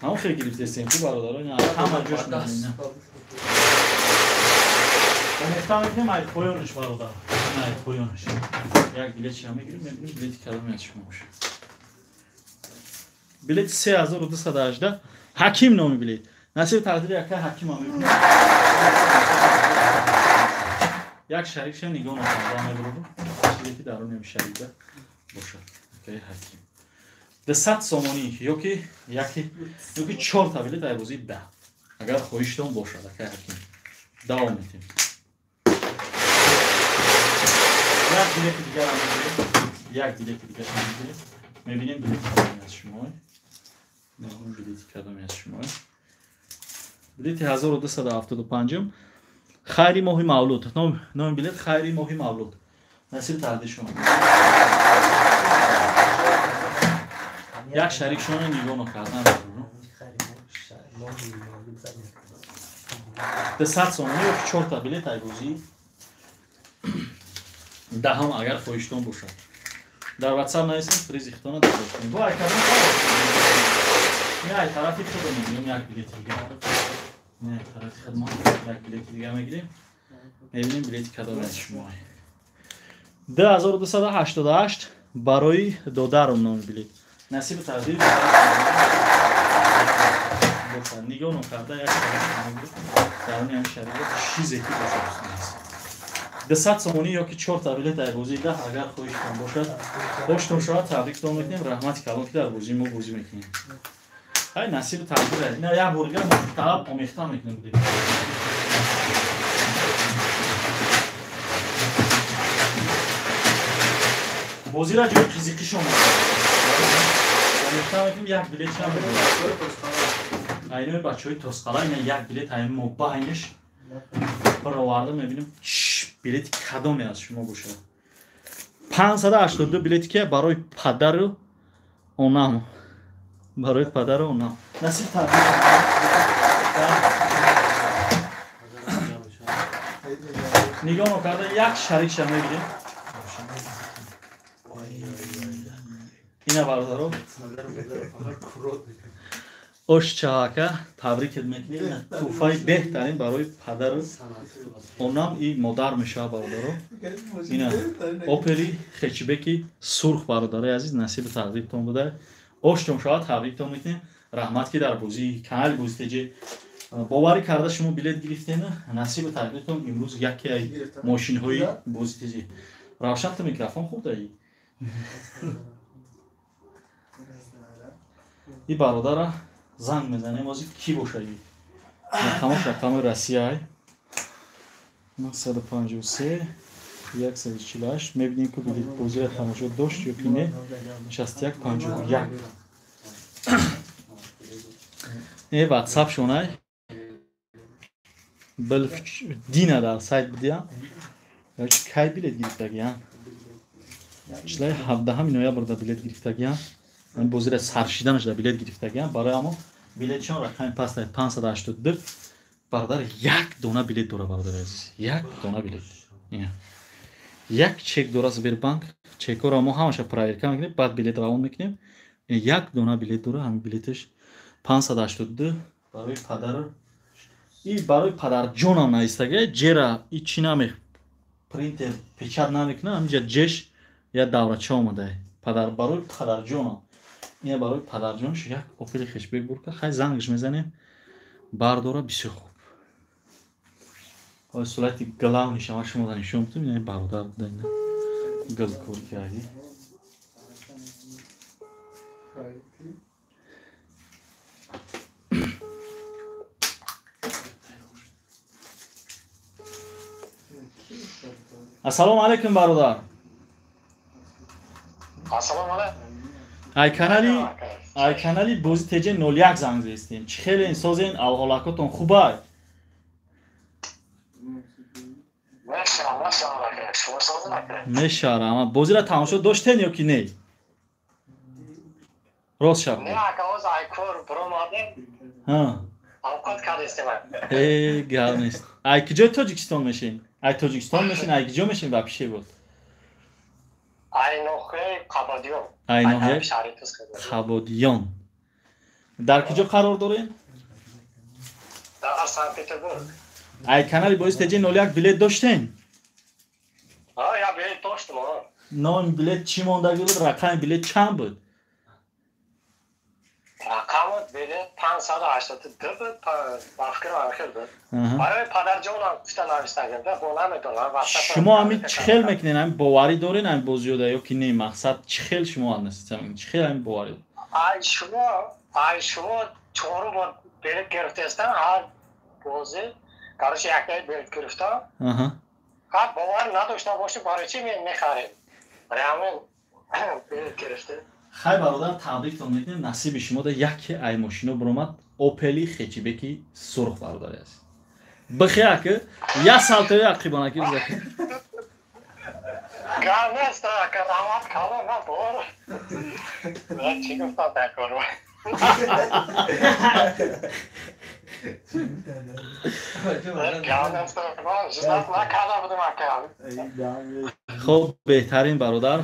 Ҳамон хел гирифтестем ку бародаро, ҳама ҷош мебинем. Омехта мекунем ай поёниш бародар. Ай поёниш. Як билетша мегирем, мебинем билети кадоме аз шумо бошад. Билети 3218 Ҳаким номи билет. Насиби тақдири якай Ҳаким ҳам мебинем. Як шарикша нигоҳ накарда мебурдум. Чизе ки дар он шарика бошад. Якай Ҳаким. 200 сомонӣ ё ки яки ё ки 4 та билет ай бозии 10. Агар хоҳиштон бошад, акай Ҳаким. Давом метем. Як билети дигар ҳам мегирем. Як билети дигар ҳам мегирем. Мебинем билети кадоме аз шумо. Билети кадоме аз шумо. Билети 1275 хайри моҳи мавлуд. Номи билет хайри моҳи мавлуд. Насиби тақдир шумо. Як шарик шумо нигоҳ накардан. 200 сомонӣ ё 4 та билет ай бозӣ. Даҳам агар хоҳиштон бошад. Дар WhatsApp нависед, призи худтонро дарёфт кунед. Бо ай кадом не, ай тарафи худо мегирем як билети дигар. Не, ай тарафи худмон як билети дигар мегирем. Мебинем билети кадоме аз шумо. 2288 барои додарум номи билет. Насиби тақдир бошад. Нигоҳ накарда як шарик даруни ҳамин шарик чизе ки бошад. 200 сомонӣ ё ки 4 та билет дар бозии 10 агар хоҳиштон бошад, хоштон шавад, табриктон мекунем. Раҳмати калон ки дар бозии мо бозӣ мекунем. Ай насиби тақдир аст. Ина як бор дигар талаб омехта мекунем. Бозиро ҷои қизиқишон омехта мекунем, як билет чанд айнои бачаҳои Тосқала, ина як билет ҳамин мо байниш бароварда мебинем билети кадоме аз шумо бошад. 582 билети ки барои падару онам. Барои падару онам. Насиб тақдир. Нигоҳ накарда як шарикша мегирем. Ина бародаро. Ошчаака табрикет мекунем. Туҳфаи беҳтарин барои падару онам и модар мешавад бародаро. Ина Опели хетчбеки сурх бародарои азиз, насиби тақдиртон буда. Оштон шавад, табриктон мекунем. Раҳмат ки дар бозии канали Бозӣ ТЖ боварӣ карда шумо билет гирифтен. Насиби тақдиртон имрӯз яке аз мошинҳои Бозӣ ТЖ. Равшан, ту микрофон хуб даи? И бародара занг мезанем, ҳозир кӣ бошад? Рақамаш рақами Россия 953 148. Мебинем ки билет бозиро тамошо дошт ё ки не. 61 51. Не, WhatsApp шонай. Бил дина дар сайт бидиям. Кай билет гирифтагиям? 17 ноябрда билет гирифтагиям. Бозиро саршиданаш да билет гирифтагиям. Барои ҳамо билетшон рақами паст 582. Бародар як дона билет дора, бародари азиз. Як дона билет. Як чек дора Сбербанк. Чекҳоро мо ҳамаша проверка мекунем, баъд билет равон мекунем. Як дона билет дора, ҳамин билеташ 582 барои падар. И барои падарҷонам навистага, ҷера и чӣ наме принтер печат намекунад, ҳаминҷа ҷеш я даврача омадае. Падар барои падарҷонам. Ина барои падарҷонш як Опели хетчбек бурка. Хай зангш мезанем. Бардора бисёр хуб. Ҳои сурати главниш ама шумо нишон бидем, ина бародар буда, ина гулкор карди. Ассалому алайкум бародар. Ассалому алайкум. Ай канали Бозӣ ТЖ 01 занг зестем. Чӣ хеле созен, авҳолакотон хубай? Мешара, ама бозиро тамошо доштен ё ки не? Рост шаб. Не, ака, оз ай кор баромадем. Ҳа. Авқот кардестем. Э, гап нест. Ай куҷои Тоҷикистон мешин? Ай Тоҷикистон мешин, ай куҷо мешин вообще буд? Ай ноҳияи Қабодиён. Ай ноҳияи Қабодиён. Дар куҷо қарор дорем? Дар Санкт-Петербург. Ай канали Бозӣ ТЖ 01 билет доштен? Ҳа, я билет доштам, ҳа. Номи билет чӣ мондагӣ буд? Рақами билет чанд буд? Рақами билет 582 буд, ба фикрам ҳамин буд. Барои падарҷонам гуфта навистагим, бо намедонам. Шумо ҳамин чӣ хел мекунед? Ҳамин боварӣ доред ҳамин бозиёда ё ки не? Мақсад чӣ хел шумо чӣ хел ҳамин боварӣ? Ай шумо чорум бор билет гирифтестам, ҳар бозӣ короче якта билет гирифтам. Ҳар бовар надошта бошӣ, барои чӣ мехарем? Барои ҳамин билет гирифтем. Хай бародар, табриктон мекунем, насиби шумо да яке ай мошино биромад, Опели хечибеки сурх, бародари аст. Бихе аки, я салтои ақибонаки биза. Гап нест, ака, раҳмат калон, на бор. Чӣ гуфтам такор? Хоб, беҳтарин бародар.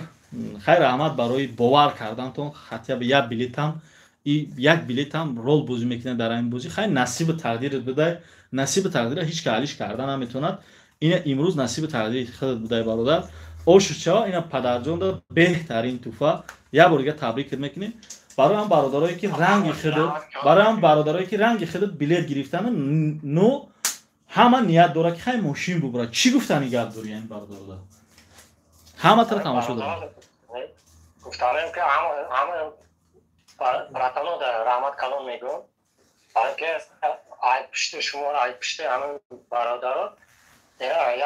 Хайр, раҳмат барои бовар кардантон. Хотя бы як билетам, и як билетам рол бозӣ мекунад дар ҳамин бозӣ. Хайр, насибу тақдират будай, насибу тақдира ҳеҷ ка алиш карда наметавонад. Ина имрӯз насибу тақдири худат будай, бародар. Ошу чава, ина падарҷон да беҳтарин туҳфа. Як бор дига табрикат мекунем. Барои ҳам бародарое ки ранги худат, барои ҳам бародарое ки ранги худат билет гирифтану, ну ҳама ният дорад ки хай мошин бубурад. Чӣ гуфтани гап дорӣ ин бародарода? Ҳама тара тамошо дорад. Гуфтанем ки ҳама братано да раҳмат калон мегӯям. Барои ки ай пушти шумо, ай пушти ҳама бародаро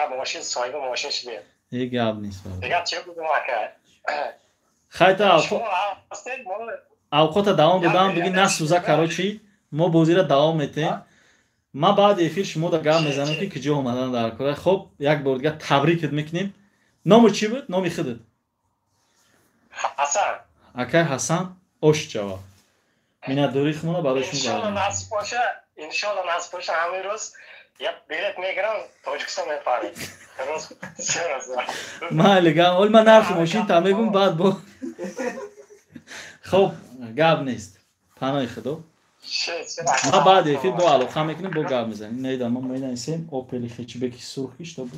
як мошин, соҳиби мошин шудем. Е, гап нест. Дигар чӣ бигӯям, ака? Хайта авқота давом додам, биги насӯза, короче, мо бозиро давом метем. Ма баъди эфир шумо да гап мезанем ки куҷо омадан дар кора. Хоб, як бор дига табрикат мекунем. Ному чӣ буд? Номи худат? Ҳасан. Акай Ҳасан, ош ҷавоб. Миннатдории худмона барои шумо. Иншолло насиб боша, иншолло насиб боша, ҳамин рӯз як билет мегирам, Тоҷикистон мепарем. Майли, гап, оли ман нархи мошин та мегум, баъд бо. Хоб, гап нест. Паноҳи Худо. Ма баъди эфир бо алоқа мекунем, бо гап мезанем. Неда ма менависем Опели хечбеки сурхи, чтобы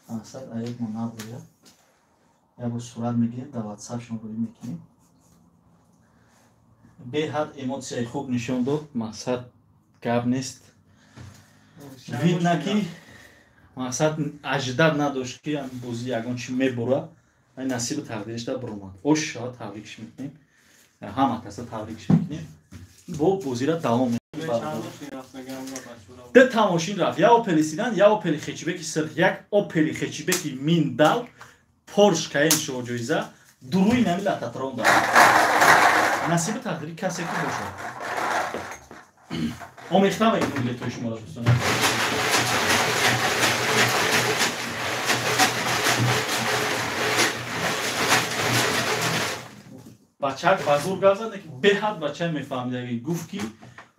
асад аек мо набояд. Як бор сурат мегирем, дар WhatsApp шумо бурӣ мекунем. Беҳад эмоцияи хуб нишон дод, мақсад гап нест. Видно ки мақсад ожидать надошт ки бозӣ ягон чи мебура, ай насибу тақдириш да буромад. Ош шава, табрикш мекунем. Ҳама каса табрикш мекунем. Бо бозира давом мекунем. Ду та мошин рафт, я Опели седан, я Опели хечбеки сирх, як Опели хечбеки миндал, Порш Каен шоҳҷоиза, дуруи нами лататрон дорад. Насиби тақдири касе ки бошад. Омехта мекунем билетҳои шуморо, дӯстон. Бачак ба зур гап зад, ки беҳад бача мефаҳмидаги. Гуфт ки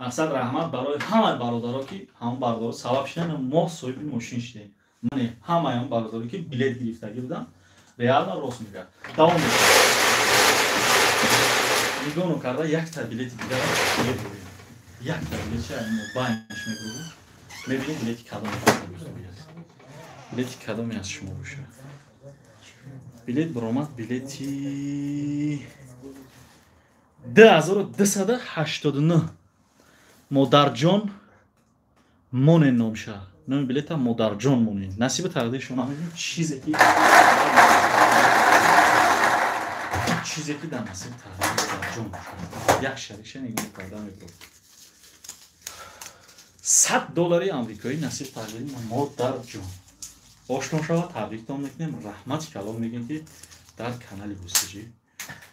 мақсад раҳмат барои ҳамаи бародаро ки ҳамон бародаро сабаб шуданд, мо соҳиби мошин шудем. Мане ҳамаи он бародаро ки билет гирифтагӣ буданд, реально рост мегӯяд. Давом мекунем. Нигоҳ карда якта билети дигарро мебурем. Якта билетча мо байнаш мебурем. Мебинем билети кадоме аст. Билети кадоме аз шумо бошад. Билет баромад, билети 2289 Модарҷон монен номша. Номи билета Модарҷон монен. Насиби тақдири шумо намедонем чизе ки дар насиби тақдири Модарҷон бошад. Як шарикша нигоҳ карда мебурд. $100 амрикоӣ насиби тақдири Модарҷон. Ошно шава, табриктон мекунем, раҳмати калом мегӯем ки дар канали Бозиҷӣ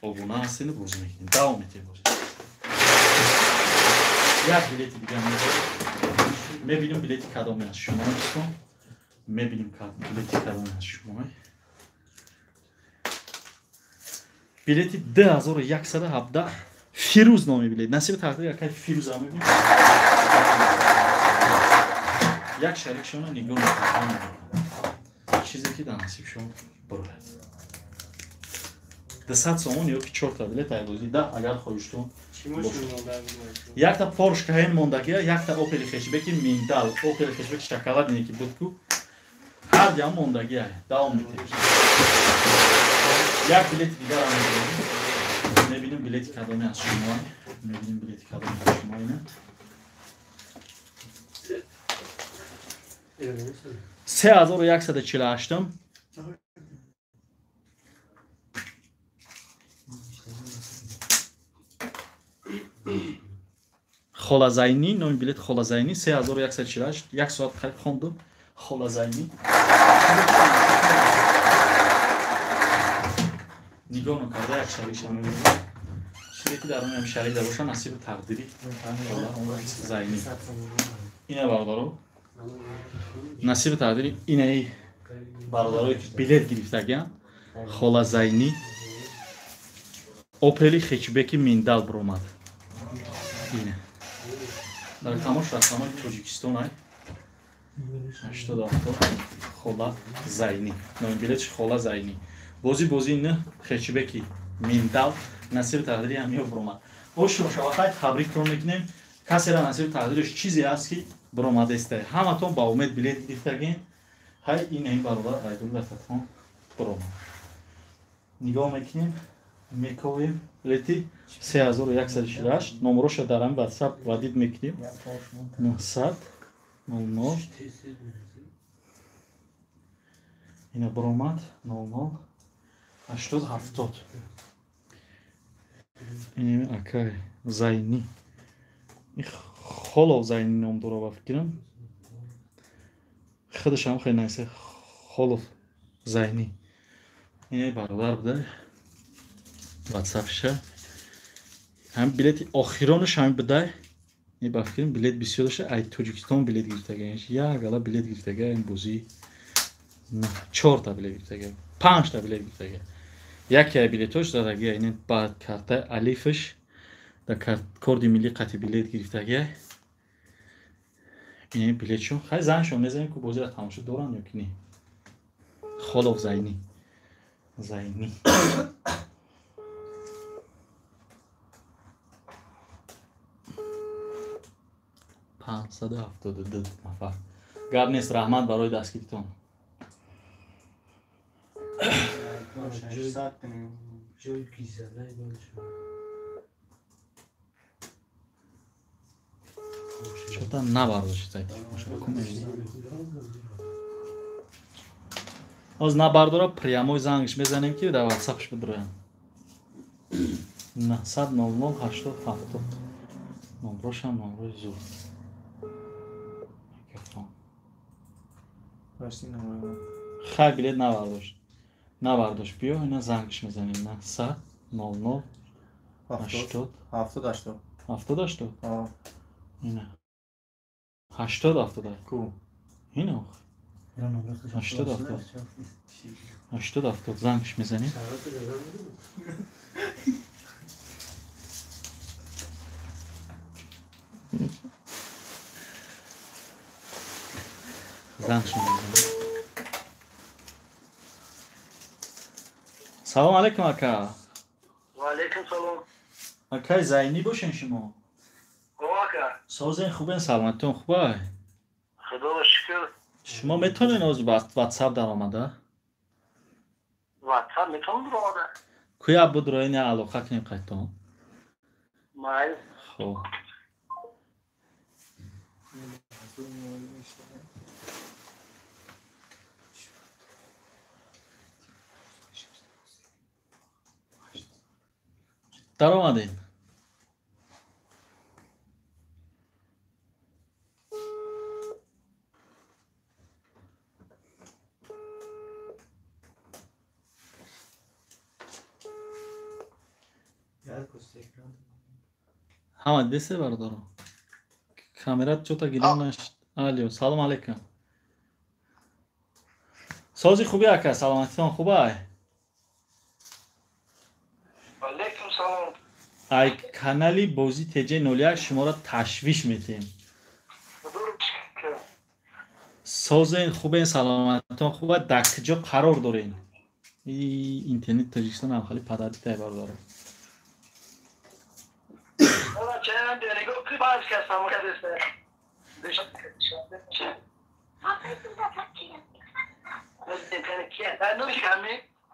обуна ҳастену бозӣ мекунем. Давом метем бозӣ. Як билети дига мебинем, билети кадоме аз шумо, дӯстон. Мебинем билети кадоме аз шумо. Билети 2117 Фирӯз номи билет. Насиби тақдир якай Фирӯз ам мебинем. Як шарик шумо нигоҳ мекунем. Чизе ки дар насиб шумо бурад. 200 сомон ё ки 4 та билет ай бозӣ да, агар хоҳиштон. Якта Порш Каен мондагия, якта Опели хешбеки миндал, Опели хешбеки шоколадне ки буд ку. Ҳар ям мондагия, давом метем. Як билети дигарам мебинем. Мебинем билети кадоме аз шумо. Мебинем билети кадоме аз шумо ина. 3148. Холазайнӣ, номи билет Холазайнӣ, 3148, як соат қариб хондум. Холазайнӣ. Нигоҳ накарда як шарикша мебинем. Чизе ки дар он шарида боша насиби тақдири Зайни. Ина бародаро насиби тақдири инаи бародарое ки билет гирифтагианд хола Зайни Опели хэтчбеки Миндал биромад. Ина дар тамош рақамои Тоҷикистон ай 87 хола Зайни. Номи билетш хола Зайни. Бозӣ не хэтчбеки Миндал насиби тақдири ҳамиё биромад. Ошро шавақай табриктон мекунем. Касера насиби тақдириш чизе аст ки биромадеста. Ҳаматон ба умед билет гирифтагин. Ҳай ин ин бародар айдул дастатон биромад. Нигоҳ мекунем, мековем. Билети 3148 номероша дар ҳамин WhatsApp вадид мекунем. 900 00 ина биромад 00 80 70. Ин акай Зайни. Холов Зайни ном дора ба фикрам. Худаш ҳам хеле найса Холов Зайни. Ин бародар буда. WhatsApp-ша. Ҳам билети охиронаш ҳам бидай. Ин ба фикрам билет бисёр дошта, ай Тоҷикистон билет гирифтага. Як гала билет гирифтага ин бозӣ. 4 та билет гирифтага. 5 та билет гирифтага. Яке билетош дадагия ин ба картаи алифш дар корди миллӣ қати билет гирифтагия. Ин билетшон хай заншон мезанем ку бозиро тамошо доранд ё ки не. Холов Зайни. Зайни. 572 нафар. Гап нест, раҳмат барои дастгиритон. Чота набардошт. Оз набардора прямой зангш мезанем ки дар WhatsApp-ш бидроям. 900 00 80 70. Номрошам номрои зур. Микрофон. Хай билет набардошт. Набардошт биё, ина зангш мезанем. 900 00 80 70 70 80. Ина 80 70 ку. Ина 80 70 80 70 зангш мезанем. Зангш мезанем. Салом алейкум ака. Ва алейкум салом. Акай Зайни бошен шумо? Ака. Созен хубен, саломатон хубай? Худоро шукр. Шумо метавонед оз WhatsApp даромада? WhatsApp метавонам даромада. Куя будроин алоқа кунем қайтон? Майл. Хоб. Даромадем. Ҳама десе бародаро. Камера чота гирён нашд. Алё, салом алейкум. Сози хуби ака, саломатитон хубай? Алейкум салом. Ай канали Бозӣ ТЖ01 шуморо ташвиш метиҳем. Созен хубен, саломатитон хубай, дар куҷо қарор дорен? Интернет Тоҷикистон ҳам хеле падаритай бародаро.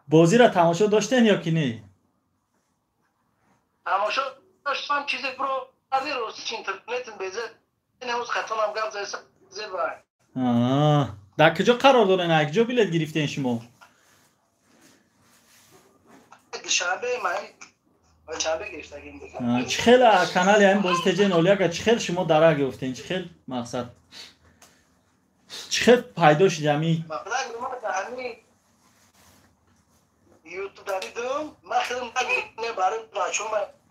Бозиро тамошо доштен ё ки не? Тамошо доштам, чизе про рости интернетим безе ҳоз хатонам гап зеба. Дар куҷо қарор дорен? Аз куҷо билет гирифтен шумо? Душанбе ман Чӣ хел канали ҳамин Бозӣ ТЖ01 чӣ хел шумо дарак ёфтен? Чӣ хел мақсад? Чӣ хел пайдо шуд ҳамин? Ютуб дидам, ман хеле не барои бачаҳо,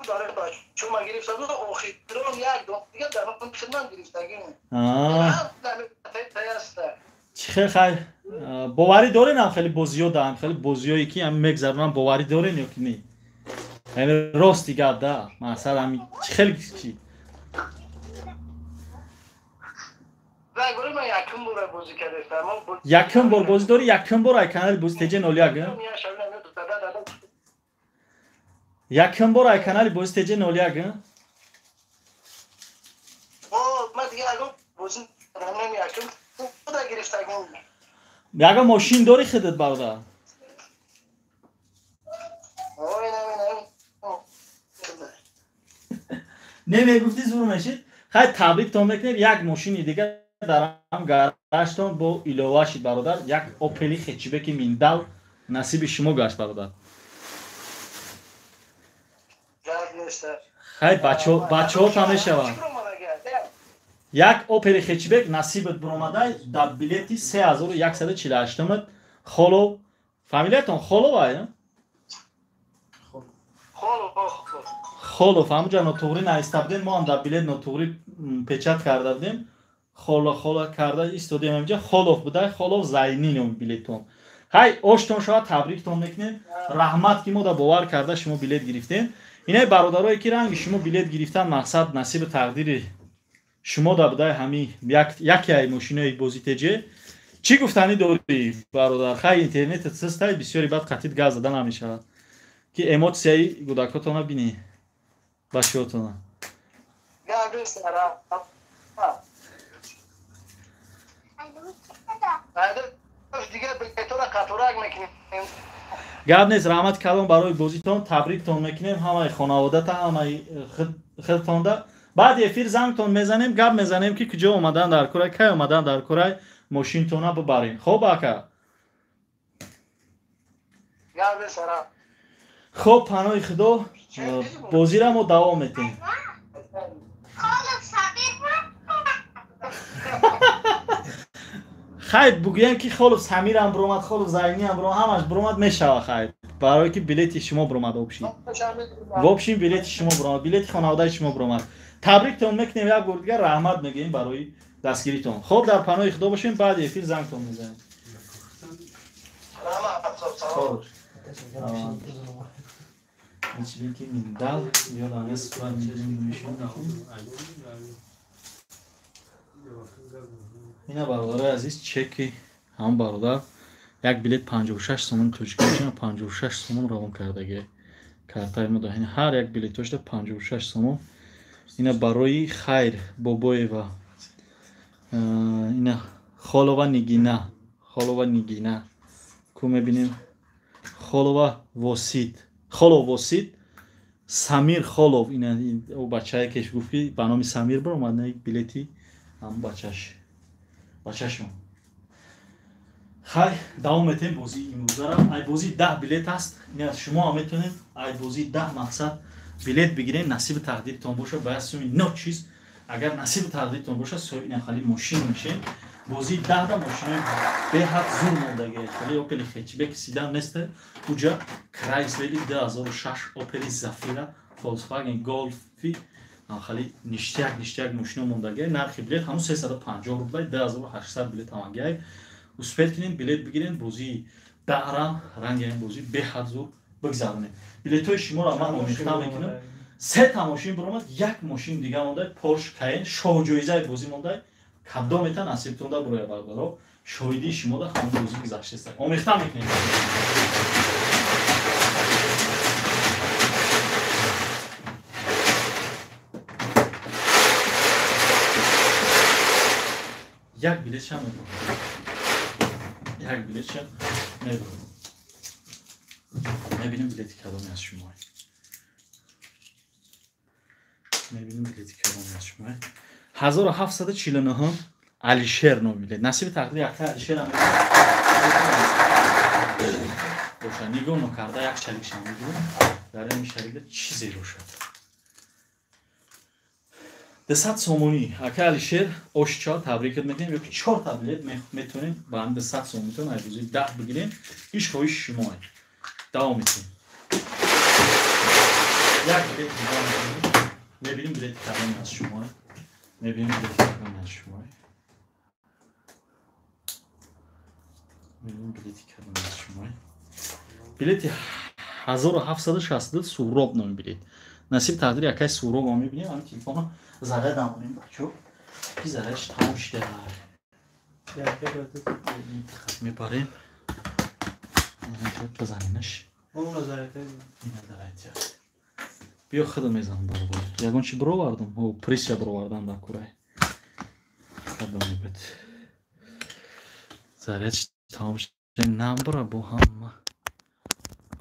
барои бачаҳо ман гирифта будам, охирон як дон дига дар ман хидмат гирифтагим. Чӣ хел хай боварӣ дорен ҳам хеле бозиё да ҳам хеле бозиёе ки ҳам мегзаронам боварӣ дорен ё ки не? Яъне рости гап да, масалан ҳами чӣ хел чи? Якум бор бозӣ дорӣ, якум бор ай канали бозӣ ТЖ 01? Якум бор ай канали бозӣ ТЖ 01? Ягон мошин дорӣ худат бародар? Не мегуфтӣ зур мешид? Хай табриктон мекунем, як мошини дига дар ҳам гаражтон бо илова шид бародар, як Опели хетчбеки Миндал насиби шумо гашт бародар. Хай бачаҳота мешаванд. Як Опели хетчбек насибат баромадай дар билети 3148-мат. Холов, фамилиятон Холова? Холов, ҳамуҷа нотуғрӣ нависта будем, мо ҳам дар билет нотуғрӣ печат карда будем. Холо холо карда истодем ҳаминҷа, Холов будай, Холов Зайни номи билетон. Хай оштон шавад, табриктон мекунем. Раҳмат ки мо да бовар карда шумо билет гирифтем. Инай бародарое ки ранги шумо билет гирифтан мақсад насиби тақдири шумо да будай ҳами яке ай мошинои бозӣ ТЖ. Чӣ гуфтанӣ дорӣ бародар? Хай интернетат систай, бисёри бад қатид газ зада намешавад. Ки эмоцияи гудакотона бинӣ. Бачаҳотона. Гап нест, раҳмати калон барои бозитон, табриктон мекунем ҳамаи хонаводата, ҳамаи худтонда. Баъди эфир зангтон мезанем, гап мезанем ки куҷо омадан дар курай, кай омадан дар курай, мошинтона бибарем. Хоб ака? Хоб, паноҳи Худо, бозира мо давом метем. Хай бугӯям ки Холов Самирам биромад, Холов Зайниам биромад, ҳамаш биромад мешава хай. Барое ки билети шумо биромад обши. Вообщем билети шумо биромад, билети хонаводаи шумо биромад. Табриктон мекунем як бор дигар, раҳмат мегӯем барои дастгиритон. Хоб, дар паноҳи Худо бошем, баъди эфир зангтон мезанем. Хоб. Ки Миндал ёдам нест, сурат мешон. Ина бародарои азиз, чеки ҳам бародар як билет 56 сомон тоҷикӣ 56 сомон равон кардаги картаи мо да. Ҳар як билетошда 56 сомон. Ина барои Хайр Бобоева, ина Холова Нигина, Холова Нигина ку мебинем, Холова Восит, Холов Восит, Самир Холов, ина о бачае ки гуфт ки ба номи Самир баромад, на билети ҳам бачаш бачашон. Хай давом метем бозии имрӯзара. Ай бозии 10 билет аст. Ина шумо ҳам метавонед ай бозии 10 мақсад билет бигиред, насиби тақдиртон бошад, ба як суми ночиз. Агар насиби тақдиртон бошад, соҳиби ина хали мошин мешед. Бозии 10 да мошинои беҳад зур мондаги. Хали Опели хетчбек седан нест, уҷа Крайслери 2006, Опели Зафира, Volkswagen Golfi, хали ништяк ништяк мошино мондаги. Нархи билет ҳамун 350 рубл, 2800 билет ҳамагиай. Успед кунед, билет бигиред, бозии 10 ранги ин бозӣ беҳад зур бигзаронед. Билетҳои шуморо ман омехта мекунам. Се та мошин биромад, як мошин дига монда, Porsche Cayenne, шоҳҷоизаи бозӣ монда. Кадомета насибтонда буроя бародаро, шоҳидии шумо да ҳамон бозӣ гузаштеста. Омехта мекунем. Як билетшам мебурам. Як билетшам мебурам. Мебинем билети кадоме аз шумо. Мебинем билети кадоме аз шумо. 1749 Алишер ном билет. Насиби тақдир якта Алишер ҳам боша. Нигоҳ нокарда як шарикшам мегирем. Дар ин шарикда чизе бошад. 200 сомонӣ. Ака Алишер ошча табрикат мекунем. Ёки 4 та билет метавонем ба ҳам 200 сомонитон ай бозии 10 бигирем. Иш хоҳиши шумоа. Давом метем. Як билет нигоҳ мекунем. Мебинем билети кадоме аз шумо. Мебинем билети кадоме аз шумо. Мебинем билети кадоме аз шумо. Билети 1762 Суроб номи билет. Насиб тақдири якай Суроб мо мебинем. Ҳамин телефонро заряд намонем бачо. Ки зарядш тамом шуда. Мебарем. Бизанинаш. Биё худам мезанам баробар. Ягон чи бировардам? О, прися бировардам дар курай. Кадоме буд. Зарядш тамом шуда. Намбара бо ҳама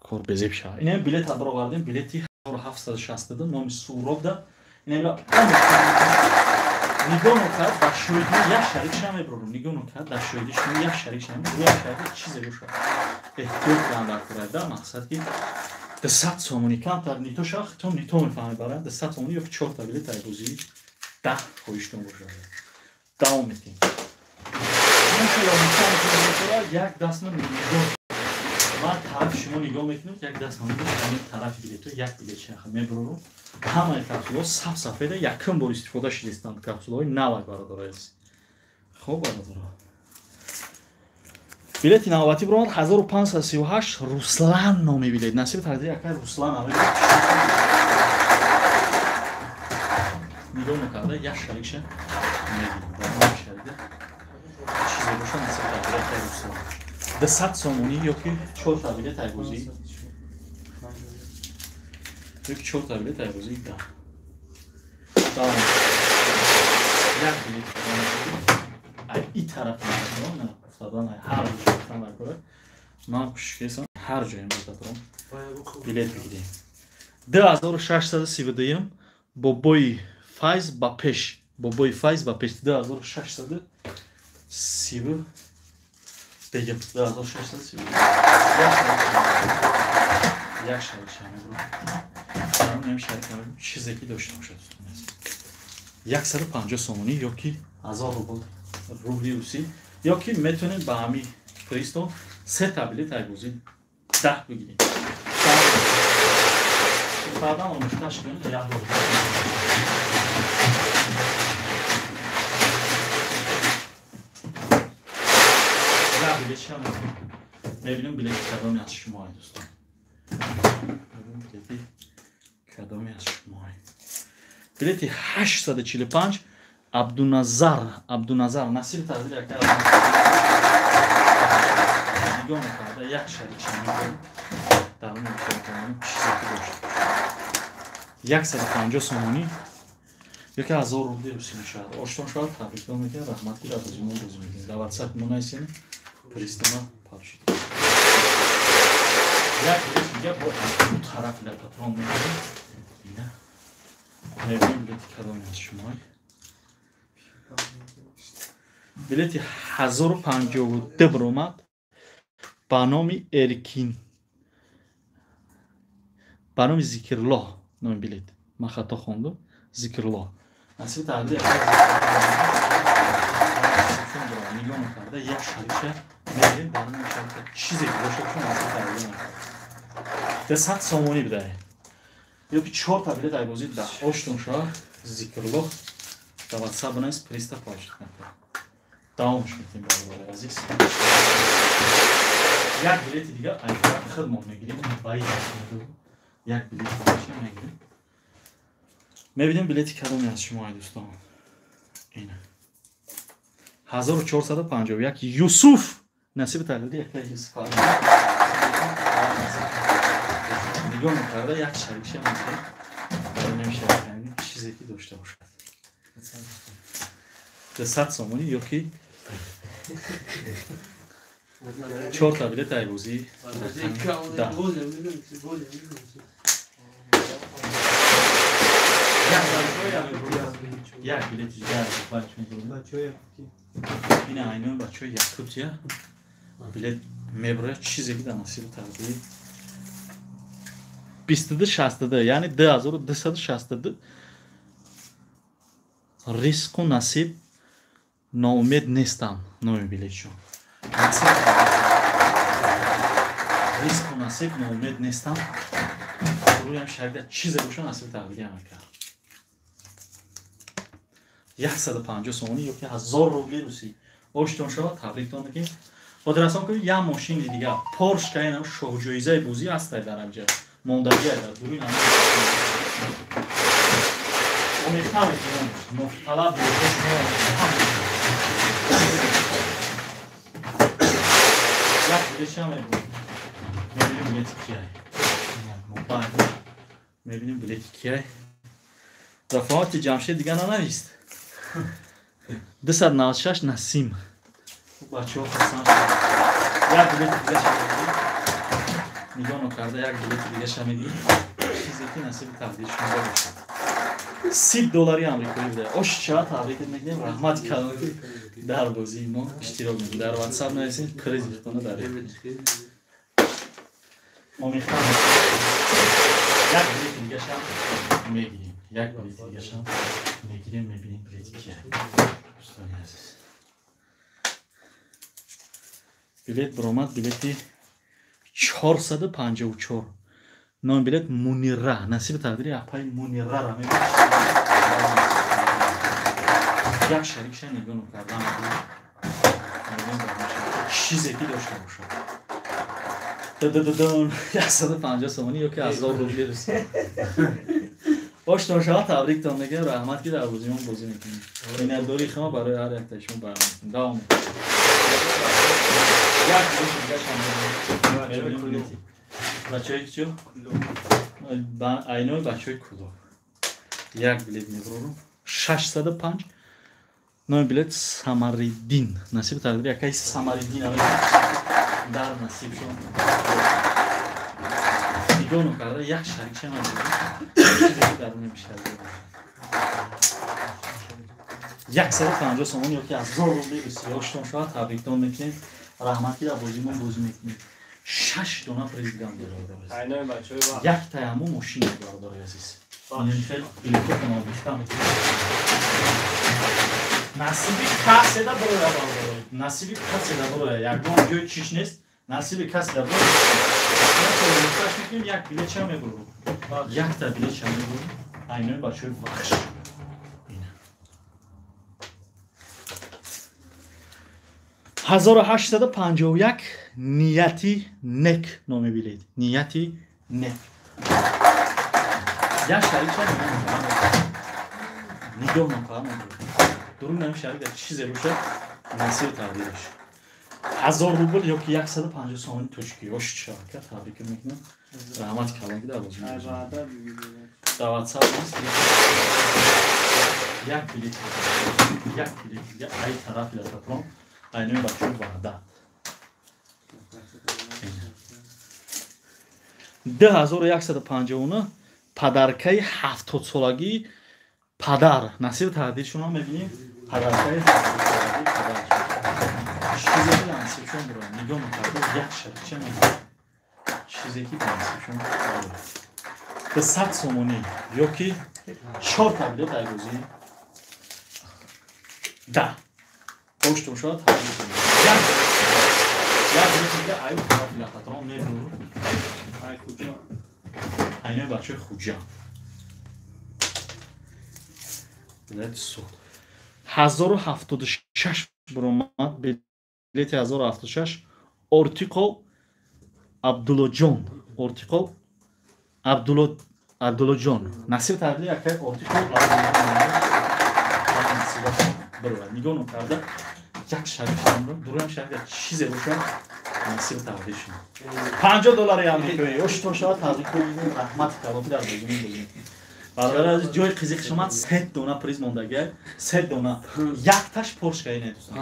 кор безеб шава. Инам билет бировардем, билети 1762 номи Суроб да. Инам нигоҳ кард ба шоҳидӣ як шарик шам мебарорам. Нигоҳ кард дар шоҳидӣ шумо як шарик шам, як шарик чизе бошад. Эҳтиёт кунам дар курай да, мақсад ки 200 сомонӣ камтар нито шава, хитом нито мефаҳмед барам. 200 сомонӣ ё 4 та билет ай бозӣ 10 хоҳиштон бошад. Давом метем. Як даст ман нигоҳ ман тарафи шумо нигоҳ мекунам, як даст ман нигоҳ тарафи билетҳо як билет шаха мебарорам. Ҳамаи капсулаҳо саф сафеда якум бор истифода шудистанд капсулаҳои навак бародарои азиз. Хуб бародаро. Билети навбатӣ биромад 1538 Руслан номи билет. Насиби тақдири якай Руслан номи билет. Нигоҳ мекарда як шарикша мегирем. Дар ҳамин шарикда чизе боша насиби тақдири якай Руслан. 200 сомонӣ ёки 4 та билет айбозӣ. Ёки 4 та билет айбозӣ 10. Давом. Як билет ай и тараф на уфтадан ай ҳар ҷо уфтадан накора. Ман кӯшиш кардам ҳар ҷоям бутатром билет бигирем. 2632 бобои Файз ба пеш. Бобои Файз ба пеш 2630 бегем 2630. Як шарик шамебро. Нем шарик чизе ки дошта бошад. 150 сомонӣ ёки 1000 рубл рубли русӣ ёки метавонед ба ҳамин пристон 3 та билет айбозӣ 10 бигиред. Баъдан омӯхташ кунед як бор. Як билет шам мебинем билети кадоме аз шумо ай дӯстон. Мебинем билети кадоме аз шумо ай. Билети 845 Абдуназар, Абдуназар насиб тақдири якай нигоҳ мекарда як шарик шамебарем. Дар он чизе ки дошта бошад. 150 сомонӣ ёки 1000 рубли русӣ мешавад. Оштон шавад, табрикдон мекунем, раҳмат ки дар бозӣ мо бозӣ мекунем. Дар WhatsApp мо найсем, пристона пабшид. Як билет дига бо ду тараф лапатрон мекунем. Ина мебинем билети кадоме аз шумо. Билети 1052 баромад ба номи Эркин. Ба номи Зикрлоҳ номи билет. Ман хато хондам. Зикрлоҳ. Насиби тақдири нигоҳ мекарда як шарикша мегирем, дар ҳамин шарика чизе ки бошад чун насиби тақдири накард. 200 сомонӣ бидаҳем. Ёки 4 та билет айбозӣ 10 оштон шава Зикрлоҳ дар WhatsApp бинавис приста получит накард. Давомш метем бародари азиз. Як билети дига айбозӣ худмон мегирем. Як билет мегирем. Мебинем билети кадоме аз шумо ай дӯстон. Ина 1451 Юсуф. Насиби тақдири якай Юсуф. Нигоҳ мекарда як шарикша мегирем. Нем шарик чизе ки дошта бошад. 200 сомонӣ ёки 4 та билет айбозӣ 10. Як билети дигар ина айнои бачаҳои Якутия билет мебарояд чизе ки дар насиби тақдири 2262 яъне 2262 ризқу насиб ноумед нестам номи билетшон. Ризқу насиб ноумед нестам. Рӯям шарида чизе боша насиби тақдири ҳама кард. 150 сомонӣ ё ки 1000 рубли русӣ. Оштон шава, табриктон мекунем. Хотиррасон кунед, як мошини дига Порш Каен шоҳҷоизаи бозӣ ҳастай дар ҳамҷа. Мондагиай дар дуруи ҳама. Омехта мекунем. Мухталаб як билетча мебурем. Мебинем билети кияй. Мебинем билети кияй. Рафоати Ҷамшед дига нанавист. 296 Насим. Бачаҳо хасан. Як билети дигаша мегирем. Нигоҳ нокарда як билети дигаша мегирем. Чизе ки насиби тақдири шумо бошад. 30 доллари амрикоӣ буда. Ош чава табрикат мекунем. Раҳмат калон ки дар бозии мо иштирок мекунед. Дар WhatsApp нависед, приз худтонро дар омехта як билети дигаша мегирем. Як билети дигаша мегирем, мебинем билети кия. Дӯстони азиз. Билет баромад, билети 454. Номи билет Мунира. Насиби тақдири апаи Мунирара мебинем. Як шарикша нигоҳ накарда мебинем. Чизе ки дошта бошад. Дадададон 150 сомонӣ ё ки 1000 рубли русӣ. Оштон шава, табриктон мегӯем. Раҳмат ки дар бозимон бозӣ мекунем. Миннатдории худро барои ҳар яктаи шумо баён мекунем. Давом мекунем. Як билети дигаша мебинем. Билети бачаҳои чӣ? Айнои бачаҳои Кулоб. Як билет мебурорам. 605. Номи билет Самариддин. Насиби тақдири якаи Самариддин дар насибшон. Нигоҳ накарда як шарикша мебинем. Чизе ки дар намешавад. 150 сомон ё ки 1000 рубли русӣ. Оштон шава, табриктон мекунем. Раҳмат ки дар бозимон бозӣ мекунем. 6 дона приз дигам дорад. Як таяму мошин бародари азиз. Ин хел билетотон омехта мекунем. Насиби касе да бароя бародари. Насиби касе да бароя. Ягон ҷои чиш нест. Насиби касе да бароя. Мекунем, як билетча мебурем. Якта билетча мебурем. Айнои бачаҳои Вахш. 1851 нияти нек номи билет. Нияти нек. Як шарикша нигоҳ накарда мебурем. Дурун нами шарик дар чизе бошад, насиби тақдираш. 1000 рубл ё ки 150 сомони тоҷикӣ. Ош шавака, табрик мекунам. Раҳмати калон ки дар бозӣ мекунем. Дар WhatsApp нест. Як билет, як билет дига ай тарафи лататрон. Айнои бачаҳои Ваҳдат. 2159 падаркаи 70-солагии падар. Насиби тақдиршонро мебинем. Падаркаи 70-солагии падар. Чизе ки насибшон бурад. Нигоҳ накарда як шарикча мегирем. Чизе ки насибшон бурад. 200 сомонӣ ё ки 4 та билет ай бозӣ. 10. Оштон шава, табрик мекунем. Як билети дига аю тарафи лахатрон мебурем. Ай Хуҷа. Айнои бачаҳои Хуҷа. Билети Суғд. 1076 буромад. Билети 1076 Ортиқов Абдуллоҷон. Ортиқов Абдуллоҷон. Насиби тақдири якаи Ортиқов Абдуллоҷон. Барояд. Нигоҳ накарда як шарикшонро, дуруям шарик дар чизе бошад, насиби тақдиршон. 50 доллари амрикоӣ. Оштон шава, табрик мекунем. Раҳмати калон ки дар бозимон бозӣ мекунем. Бародари азиз, ҷои қизиқ шумад 3 дона приз мондагиай, 3 дона. Якташ Порш Каен дӯстон.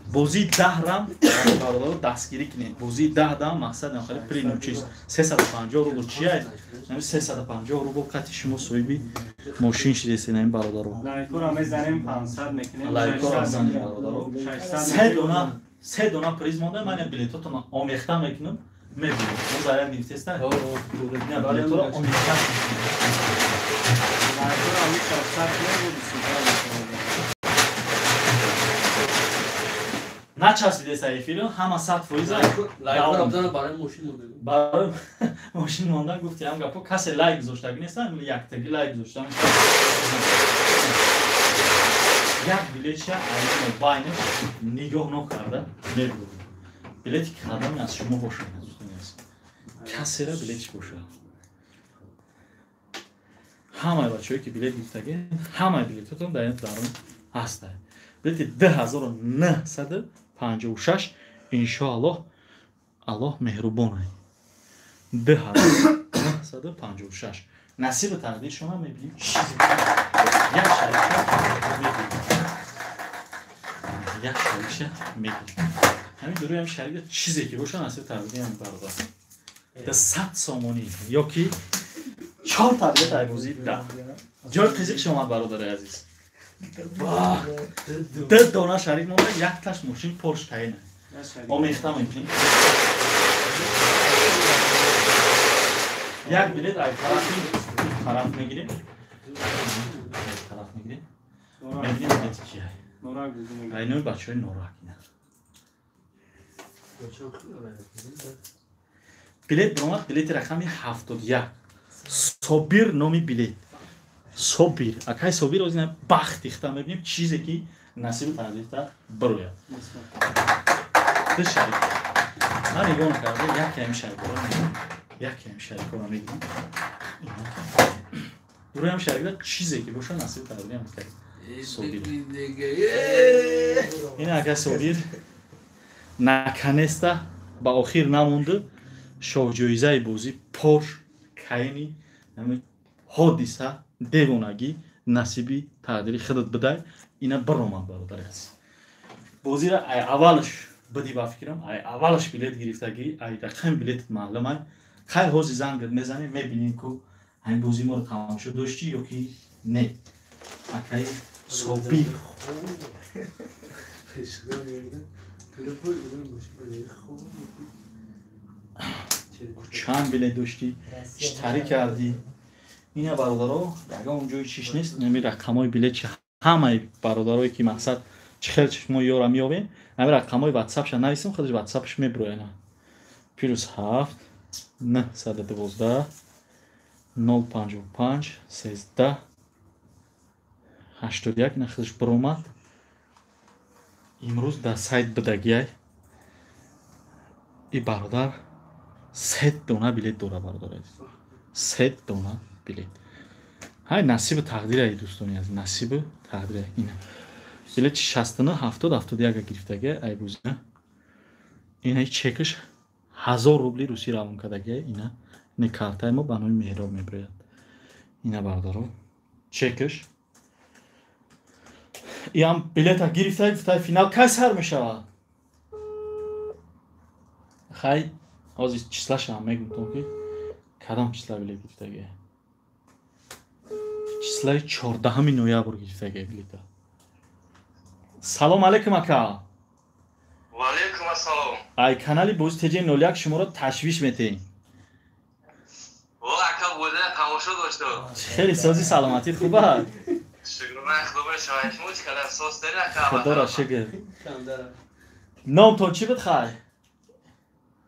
Бозии 10 рам бародаро дастгирӣ кунед. Бозии 10 дам мақсад нахали премиум чиз 350 рубл чия? Ҳамин 350 рубл қати шумо соҳиби мошин шидесед ҳамин бародаро. Лайкора мезанем 500 мекунем. Лайкора мезанем бародаро. Се дона приз монда, ман билетотонро омехта мекунам. Мебинем. Мо заряд гирифтеста? Билетҳоро омехта мекунем. Лайкора ҳамин 600 мекунем. Начаспидеса эфиро, ҳама 100%. Лайк барои мошин монда. Барои мошин монда гуфти ҳам гапо касе лайк гузоштагӣ нест, яктаги лайк гузоштан. Як билетша айно байнаш нигоҳ накарда мебурд. Билети кадоме аз шумо бошад, дӯстони азиз. Касера билетиш бошад. Ҳамаи бачаҳое ки билет гирифтагӣ, ҳамаи билетотон дар ин дарун ҳастанд. Билети 2956 иншоаллоҳ, Аллоҳ меҳрубон ай. 2956 насиби тақдиршона мебинем, чизе як шарика мебинем, як шарикша мегирем. Ҳамин дуруи ҳамин шарика чизе ки боша насиби тақдири ҳамин бародар. Да 100 сомонӣ ё ки 4 билет айбозӣ да. Ҷои қизиқш омад, бародари азиз. Ду дона шарик монда, якташ мошин Порш Каена. Омехта мекунем. Як билет ай тарафи тараф мегирем. Тараф мегирем. Мебинем билети кия. Ай нои бачаҳои Норак ина. Билет баромад, билети рақами 71. Собир номи билет. Собир. Акай Собир озина бахт ихта мебинем чизе ки насиби тақдирта бирояд. Ду шарик. Ман нигоҳ накарда яке ҳамин шарикҳоро мегирам. Яке ҳамин шарикҳоро мегирам. Дуруи ҳамин шарикда чизе ки боша насиби тақдири ҳам акай Собир. Ин акай Собир наконец-то ба охир намонду шоҳҷоизаи бозӣ Порш Каени ҳодиса девонагӣ насиби тақдири худат бидай. Ина биромад, бародари азиз. Бозиро ай аввалаш бидӣ, ба фикрам ай аввалаш билет гирифтагӣ, ай рақами билетат маълумай. Хайр, ҳозир зангат мезанем, мебинем ку ҳамин бози моро тамошо доштӣ ё ки не. Акай Собир. Чанд билет доштӣ, чӣ тари кардӣ? Ина бародаро, ягон ҷои чиш нест, ҳамин рақамҳои билет чи ҳамаи бародарое ки мақсад чӣ хел мо ёра меёбем, ҳамин рақамҳои ватсапша нависем, худаш ватсапш мебирояд. +7 912 055 13 81 ина худаш биромад. Имрӯз дар сайт бидагиай. И бародар 3 дона билет дора, бародари азиз. 3 дона билет. Ҳай насиби тақдирай, дӯстони азиз, насиби тақдирай ина. Билет 69 70 71 гирифтагиай айбузина. Ина чекаш 1000 рубли русӣ равон кардагиай ина. Ин картаи мо ба номи Меҳроб мебирояд. Ина бародаро, чекаш. Иам билета гирифта, гуфта финал кай сар мешавад? Хай, ҳозир числашам мегӯм ки кадом числа билет гирифтагиай. Числаи 14 ноябр гирифтагиай билета. Салом алейкум, ака. Ва алейкум ассалом. Ай канали Бози ТЖ 01 шуморо ташвиш метеҳем. О, ака, бозиро тамошо доштам. Хеле сози, саломатит хуб аст? Шукрона худо шоҳид шумо чӣ қадар соз доред, ака. Худоро шукр. Номтон чӣ буд, хай?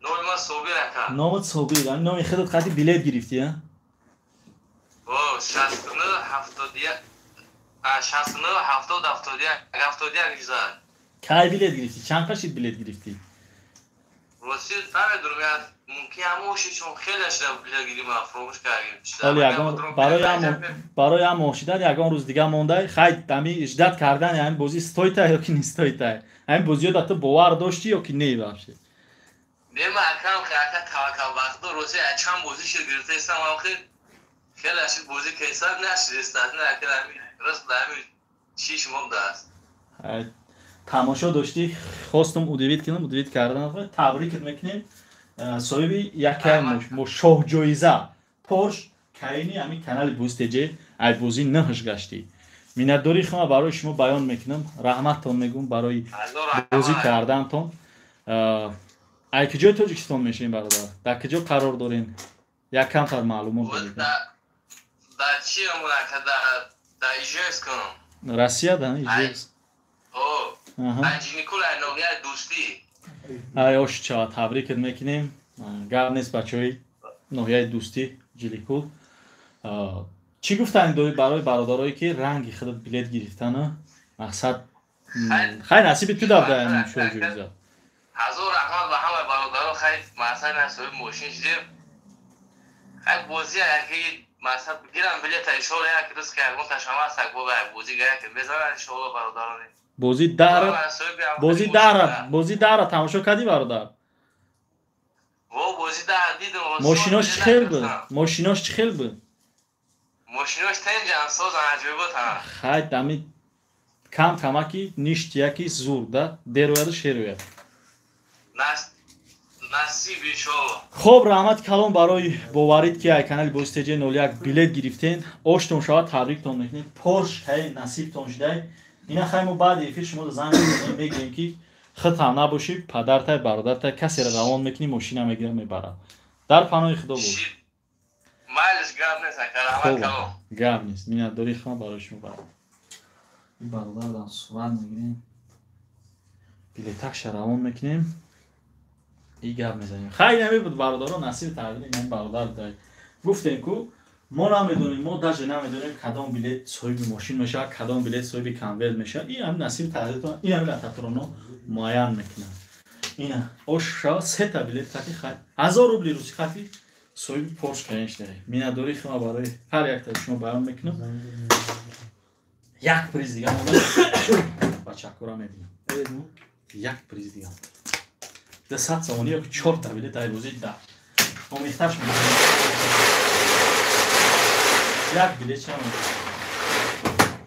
Номи ман Собир, ака. Номат Собир, номи худат қати билет гирифтӣ, а? О, 69 71 69 70 71 71 гузашт. Кай билет гирифтӣ? Чанд қашид билет гирифтӣ? Рости намедонам, я мумкин ҳамон шид, чун хеле шуда билет гирим, ман фаромӯш кардем. Ҳоло ягон барои ҳамон шидан ягон рӯз дига мондай. Хай, ҳами ждать кардани ҳамин бозӣ стоит ё ки не стоит? Ҳамин бозиё да ту бовар доштӣ ё ки не вообще? Не, ман акам ака таваккал вақто рости чанд бозӣ шид гирифтаистам, охир хеле шид бозӣ кайсар нашидист, не ака, ҳамин рост ҳамин чиш мондааст. Тамошо доштӣ, хостум удивить кунам, удивить кардан. Табрикат мекунем. Соҳиби яке шоҳҷоиза Порш Каини ҳамин канали Бози ТЖ ай бозӣ наҳш гаштӣ. Миннатдории худро барои шумо баён мекунам, раҳматтон мегӯм барои бозӣ кардантон. Ай куҷои Тоҷикистон мешавем, бародар? Дар куҷо қарор дорем? Як камтар маълумот бидед. Дар чи ака, дар Ижевск. Россия, да, Ижевск. Аҳа. Ай ош чава, табрикат мекунем. Гап нест, бачаҳои ноҳияи Дӯстӣ, Ҷиликул. Чӣ гуфтани дорӣ барои бародарое, ки ранги худат билет гирифтана? Мақсад, хай, насиби ту давда шоҳҷоиза. Ҳазор раҳмат ба ҳамаи бародаро. Хай, мақсад, насиби мошин шидем. Хай, бозӣ яки мақсад гирам билета, иншоалло, як рӯз ки ягон ташама ҳаст, бо бозӣ яке мезанад, иншоалло, бародароне. Бозӣ дара, бозӣ дара, бозӣ дара тамошо кардӣ, бародар? Во, бозӣ дара дидам. Мошинош чӣ хел буд? Мошинош чӣ хел буд? Мошинош тенҷан, созан, аҷоиботан. Хай, дами кам камаки ништяки зур да дерояду шерояд. Насиб, иншоалло. Хоб, раҳмати калон барои боварид, ки ай канали Бози ТЖ 01 билет гирифтен. Оштон шавад, табриктон мекунем. Порш ҳай насибтон шудай. Ина хай, мо баъди эфир шумо занг мезанем, мегӯем, ки худтам набошӣ, падартай, бародартай, касеро равон мекунӣ, мошина мегира, мебарад. Дар паноҳи Худо бош. Майлиш, гап нест, ака, раҳмат калон. Гап нест, миннатдории худам барои шумо. Бародар, ин бародарам сурат мегирем, билетакша равон мекунем и гап мезанем. Хай, наме буд, бародаро, насиби тақдири ин бародар дай. Гуфтем ку, мо намедонем, мо даже намедонем, кадом билет соҳиби мошин мешавад, кадом билет соҳиби конверт мешавад. Ин ҳами насиби тақдиртон, ин ҳами лататроно муайян мекунад. Ина ош шава, сета билет хати, хай, 1000 рубли русӣ хати соҳиби Порш Каен шудаи. Миннатдории худам барои ҳар яктаи шумо баён мекунам. Як приз дига монда, бачакора мебинам. Як приз дига, 200 сомонӣ ё чорта билет ай бозӣ да омехташ мекунем. Як билет ча,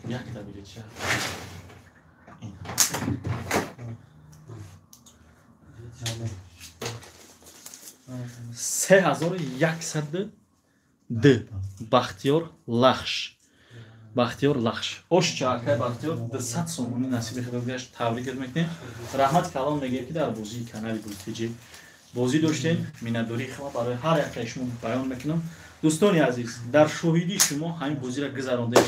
якта билет ча. Ин. 3102, Бахтиёр Лахш, Бахтиёр Лахш. Ошча, акай Бахтиёр, 200 сомонӣ насиби худо гашт, табрикат мекунем. Раҳмати калон мегӯем, ки дар бозии канали Бозитиҷи бозӣ доштем. Миннатдории худам барои ҳар яктаи шумо баён мекунам. Дӯстони азиз, дар шоҳидии шумо ҳамин бозиро гузарондем.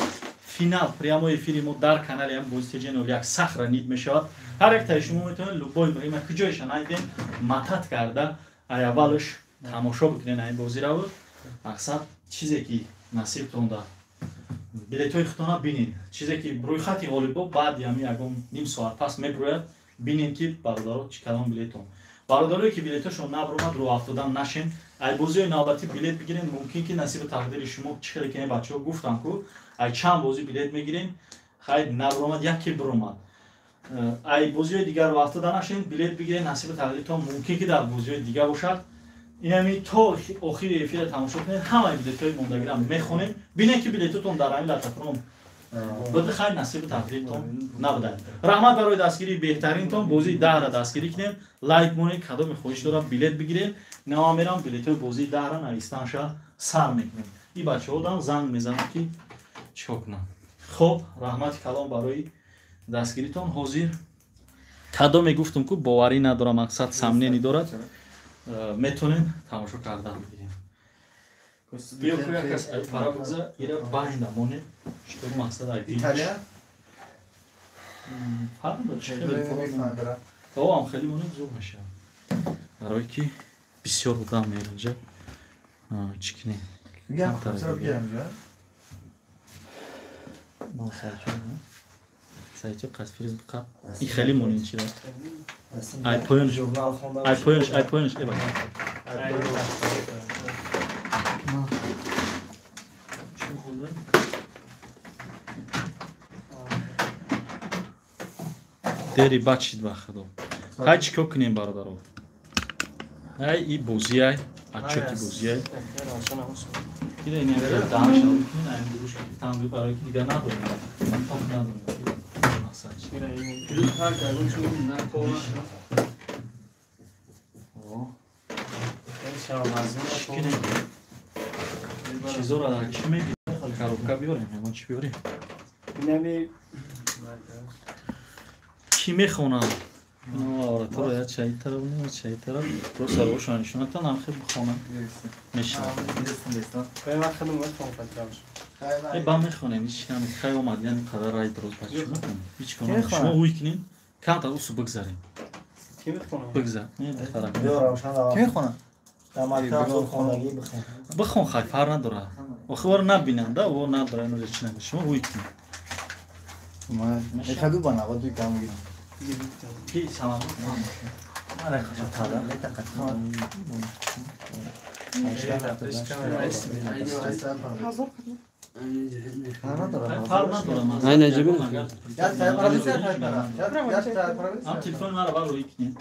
Финал прямой эфири мо дар канали ҳам Бози ТЖ 01 сохранить мешавад. Ҳар яктаи шумо метавонед любой время, куҷоеша найдем, мотать карда, ай аввалш тамошо бикунед ҳамин бозиро. Мақсад, чизе ки насибтон да, билетҳои худтона бинед, чизе ки рӯйхати ғолибо баъди ҳамин ягон ним соат пас мебирояд. Бинед, ки бародаро, чӣ кадом билетон. Бародарое, ки билетҳошон набиромад, рӯ афтодан нашен, ай бозиҳои навбатӣ билет бигирен. Мумкин ки насиби тақдири шумо чӣ хеле ки бачаҳо гуфтам ку, ай чанд бозӣ билет мегирем, хай, набиромад, яке биромад. Ай бозиҳои дигар рӯ афтода нашен, билет бигирен. Насиби тақдиртон мумкин ки дар бозиҳои дигар бошад. Инами то охири эфира тамошо кунед, ҳамаи билетҳои мондагиро мехонем. Бинед, ки билетотон дар ҳамин лататрон буд, хайр, насиби тақдиртон набудад. Раҳмат барои дастгирии беҳтаринтон. Бозии даҳра дастгирӣ кунем, лайк монед. Кадоме хоҳиш дорам, билет бигиред. Инама мерам, билетҳои бозии даҳра навистанша сар мекунем. И бачаҳо дам занг мезанам, ки чикор кунам. Хоб, раҳмати калон барои дастгиритон. Ҳозир кадоме гуфтум ку, боварӣ надорам, мақсад, сомнение дорад, метонем тамошо кардан бигирем. Биё ку, як кас ай пара бигза, ира байнда монем, что мақсад ай Италия? Фарқ надорад, чӣ хеле тоам хеле монем, зур мешавад, барое ки бисёр одам меринҷа. Чӣ кунем? Гам гирам ҷа. Сайчо қасфириз қап и хеле монем, чира ай поёнш, ай поёнш, ай поёнш эба. Чӣ хӯрда? Дери бачид, ба худо. Ҳай, чӣ кор кунем, бародаро? Ҳай, и бозиай, отчёти бозиай. Ира ин даҳанша бикунед, айн дуруш танги, барои ки дигар надорем. Ток надорем. Мақсад чӣ? Плюс ҳар ягон чун на. О, чӣ кунем? Чизоро дар чӣ мегирем? Коробка биёрем, ягон чӣ биёрем? Инами. Кӣ мехонад? Авратаро я чай тараф, не чай тараф. Просто рошан нишонатан, ам хел бихонам. Мешавад. Вақт худам. Ба мехонем, ҳеч кам хай омад, яъне қадар рай дроз бача мехонем. Ҳеч кам шумо ӯй кунин, камтар усу бигзарем. Ки мехонам? Бигзар. Не, духтара. Биё Равшан. Ки мехонам? Дар мактаб хонагӣ бихон. Бихон, хай фарқ надора. Охи вора набинанда, о надора, инро чӣ набин. Шумо ӯй кунин. Ма мехаду ба нава дуй кам гирам. Ки салом. Мара хатада. Фарқ надора. Айна ҷибин. Ам телефони маро бар рӯй кунед.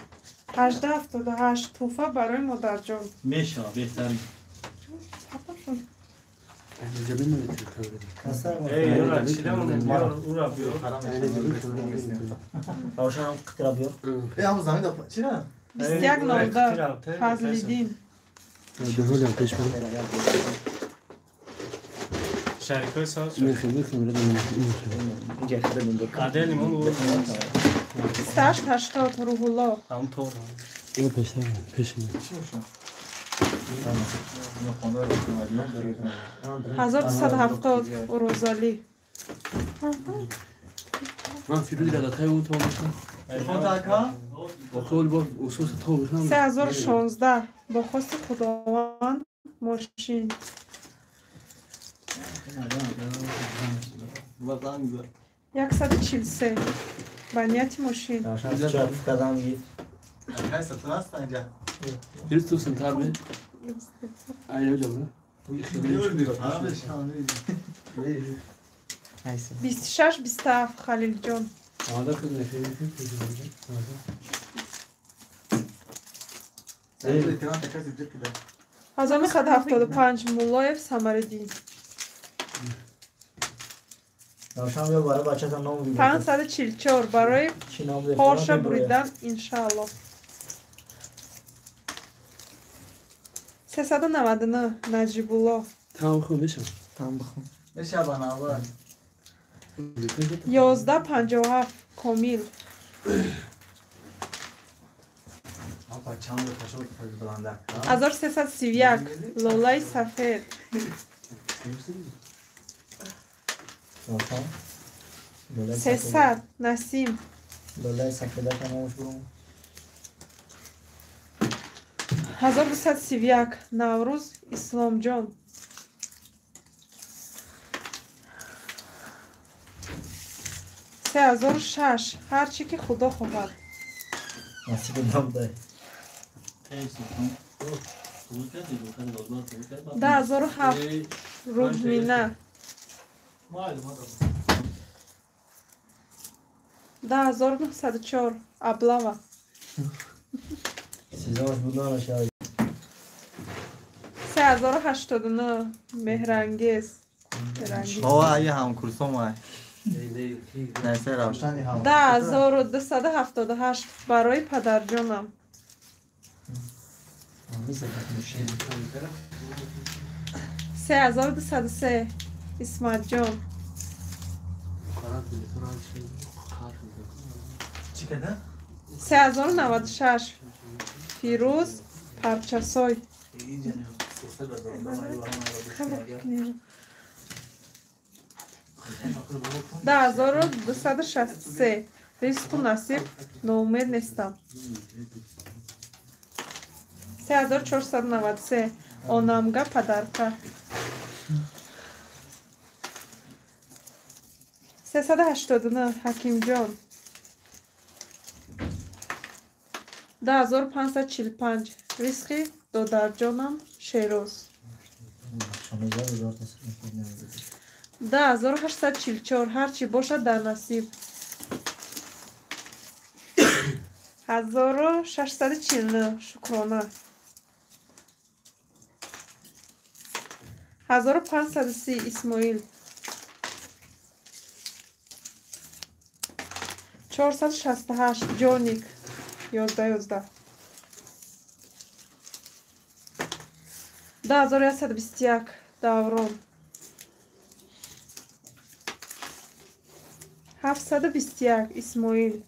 1878 туҳфа барои модарҷон. Мешава, беҳтарин. Бисту як нолда Фазлиддин. 2880 Рӯҳулло. 1270 Урозалӣ. 3016 бо хости Худованд мошин. 143 ба нияти мошин. 2627 Халилҷон. 1975 Муллоев Самариддин. 544 барои Порша буридан иншаалло. 399 Наҷибулло. 1157 Комил. 1331 Лолаи Сафед. 300 Насим. 1231 Наврӯз Исломҷон. 3006 Ҳар чӣ ки Худо хоҳад. 10007 Рӯҳмина. 10904 Аблава. 3089 Меҳрангез. 10278 барои падарҷонам. 3203 Исматҷон. 3096 Фирӯз Парчасой. 10263 Ризқу насиб ноумед нестам. 3493 Онамга падарка. 389 Ҳакимҷон. 10545 Ризқи додарҷонам Шероз. 10844 Ҳар чӣ бошад дар насиб. 1649 Шукрона. 1530 Исмоил. 468 Ҷоник. 1111. 10121 Даврон. 721 Исмоил.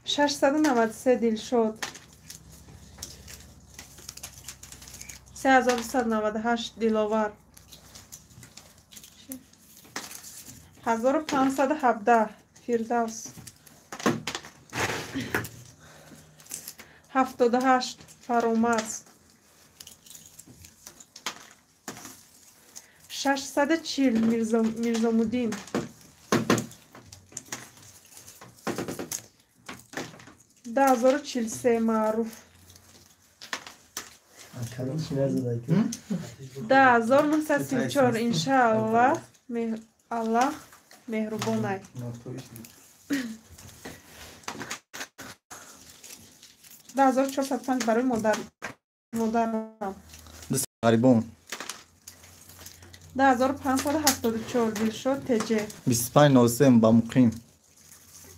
693 Дилшод. 3298 Диловар. 1517 Фирдавс. 78 Фаромарз. 640 Мирзомуддин. 10043 Маъруф. 10934 Иншааллах Аллах меҳрубонай. 10405 барои модарам. Ғарибон. 10574 Дилшод ТЖ. 2503 ба муқим.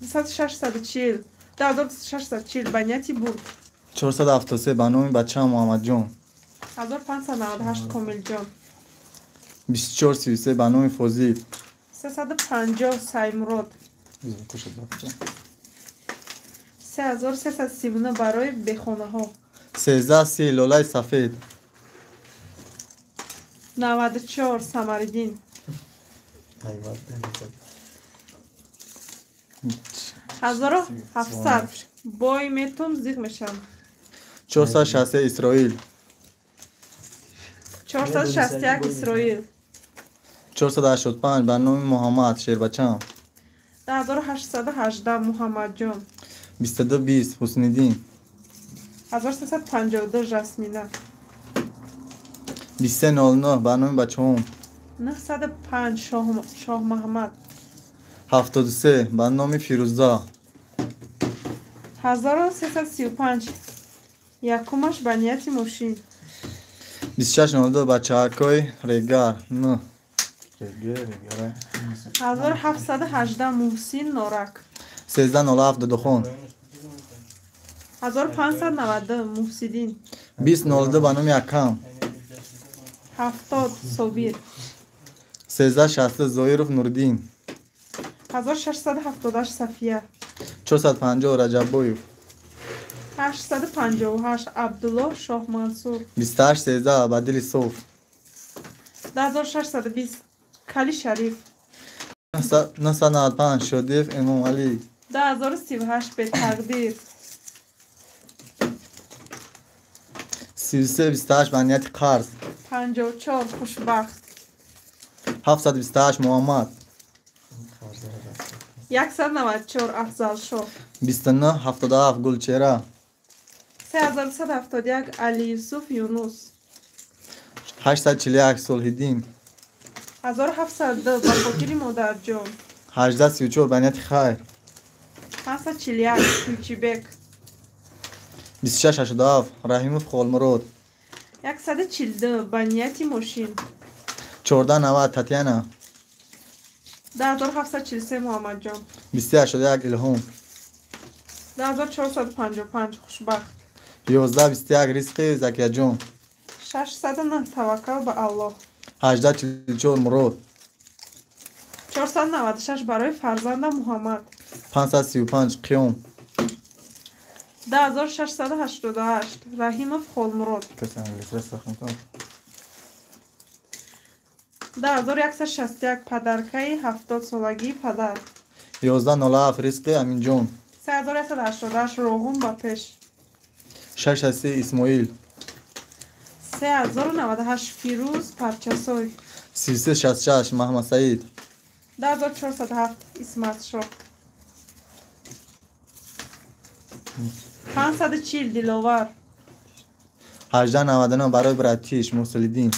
2640 2640 ба нияти бурд. 473 ба номи бачаам Муҳаммадҷон. 1598 Комилҷон. 2433 ба номи Фозил. 350 Саймурод. 3339 барои бехонаҳо. 1330 Лолаи сафед. 94 Самариддин. 1700 бой метум зиқ мешавам. 463 Исроил. 461 Исроил. 485 ба номи Муҳаммад шербачам. 10818 Муҳаммадҷон. 2220 Ҳусниддин. 1352 Жасмина. 2309 ба номи бачаҳом. 905 Шоҳмаҳмад. 73 ба номи Фирӯза. 1335 якумаш ба нияти мошин. 2602 бачаҳакои Регар. Н. 1718 Муҳсин Норак. 1307 Додохон. 1592 Муҳсиддин. 2002 ба номи акам. 70 Собир. 1360 Зоиров Нуриддин. 1678 Сафия. 450 Раҷаббоев. 858 Абдуллоҳ Шоҳмансур. 2813 ба дили соф. 10620 Кали Шариф. 995 Шодиев Эмомалӣ. 10038 Бетақдир. 3328 ба нияти қарз. 54 Хушбахт. 728 Муҳаммад. 194 Афзалшоҳ. 2977 Гулчера. 3171 Алиюсуф Юнус. 841 Сулҳиддин. 1702 ба хотири модарҷон. 1834 ба нияти хайр. 541 Кӯчибек. 2687 Раҳимов Холмурод. 142 ба нияти мошин. 1490 Татьяна. 10743 Муҳаммадҷон. 2381 Илҳом. 10455 Хушбахт. 1121 Ризқи Закияҷон. 609 Таваккал ба Аллоҳ. 1844 Мурод. 496 барои фарзандам Муҳаммад. 535 Қиём. 10688 Раҳимов Холмурод. 10161 Падаркаи 70-солагии падар. 1107 Ризқи Аминҷон. 3188 Роғун ба пеш. 603 Исмоил. 3098 Фирӯз Парчасой. 3366 Маҳмадсаид. 10407 Исматшоҳ. 540 Диловар. 1899 барои братиш Мусолиддин.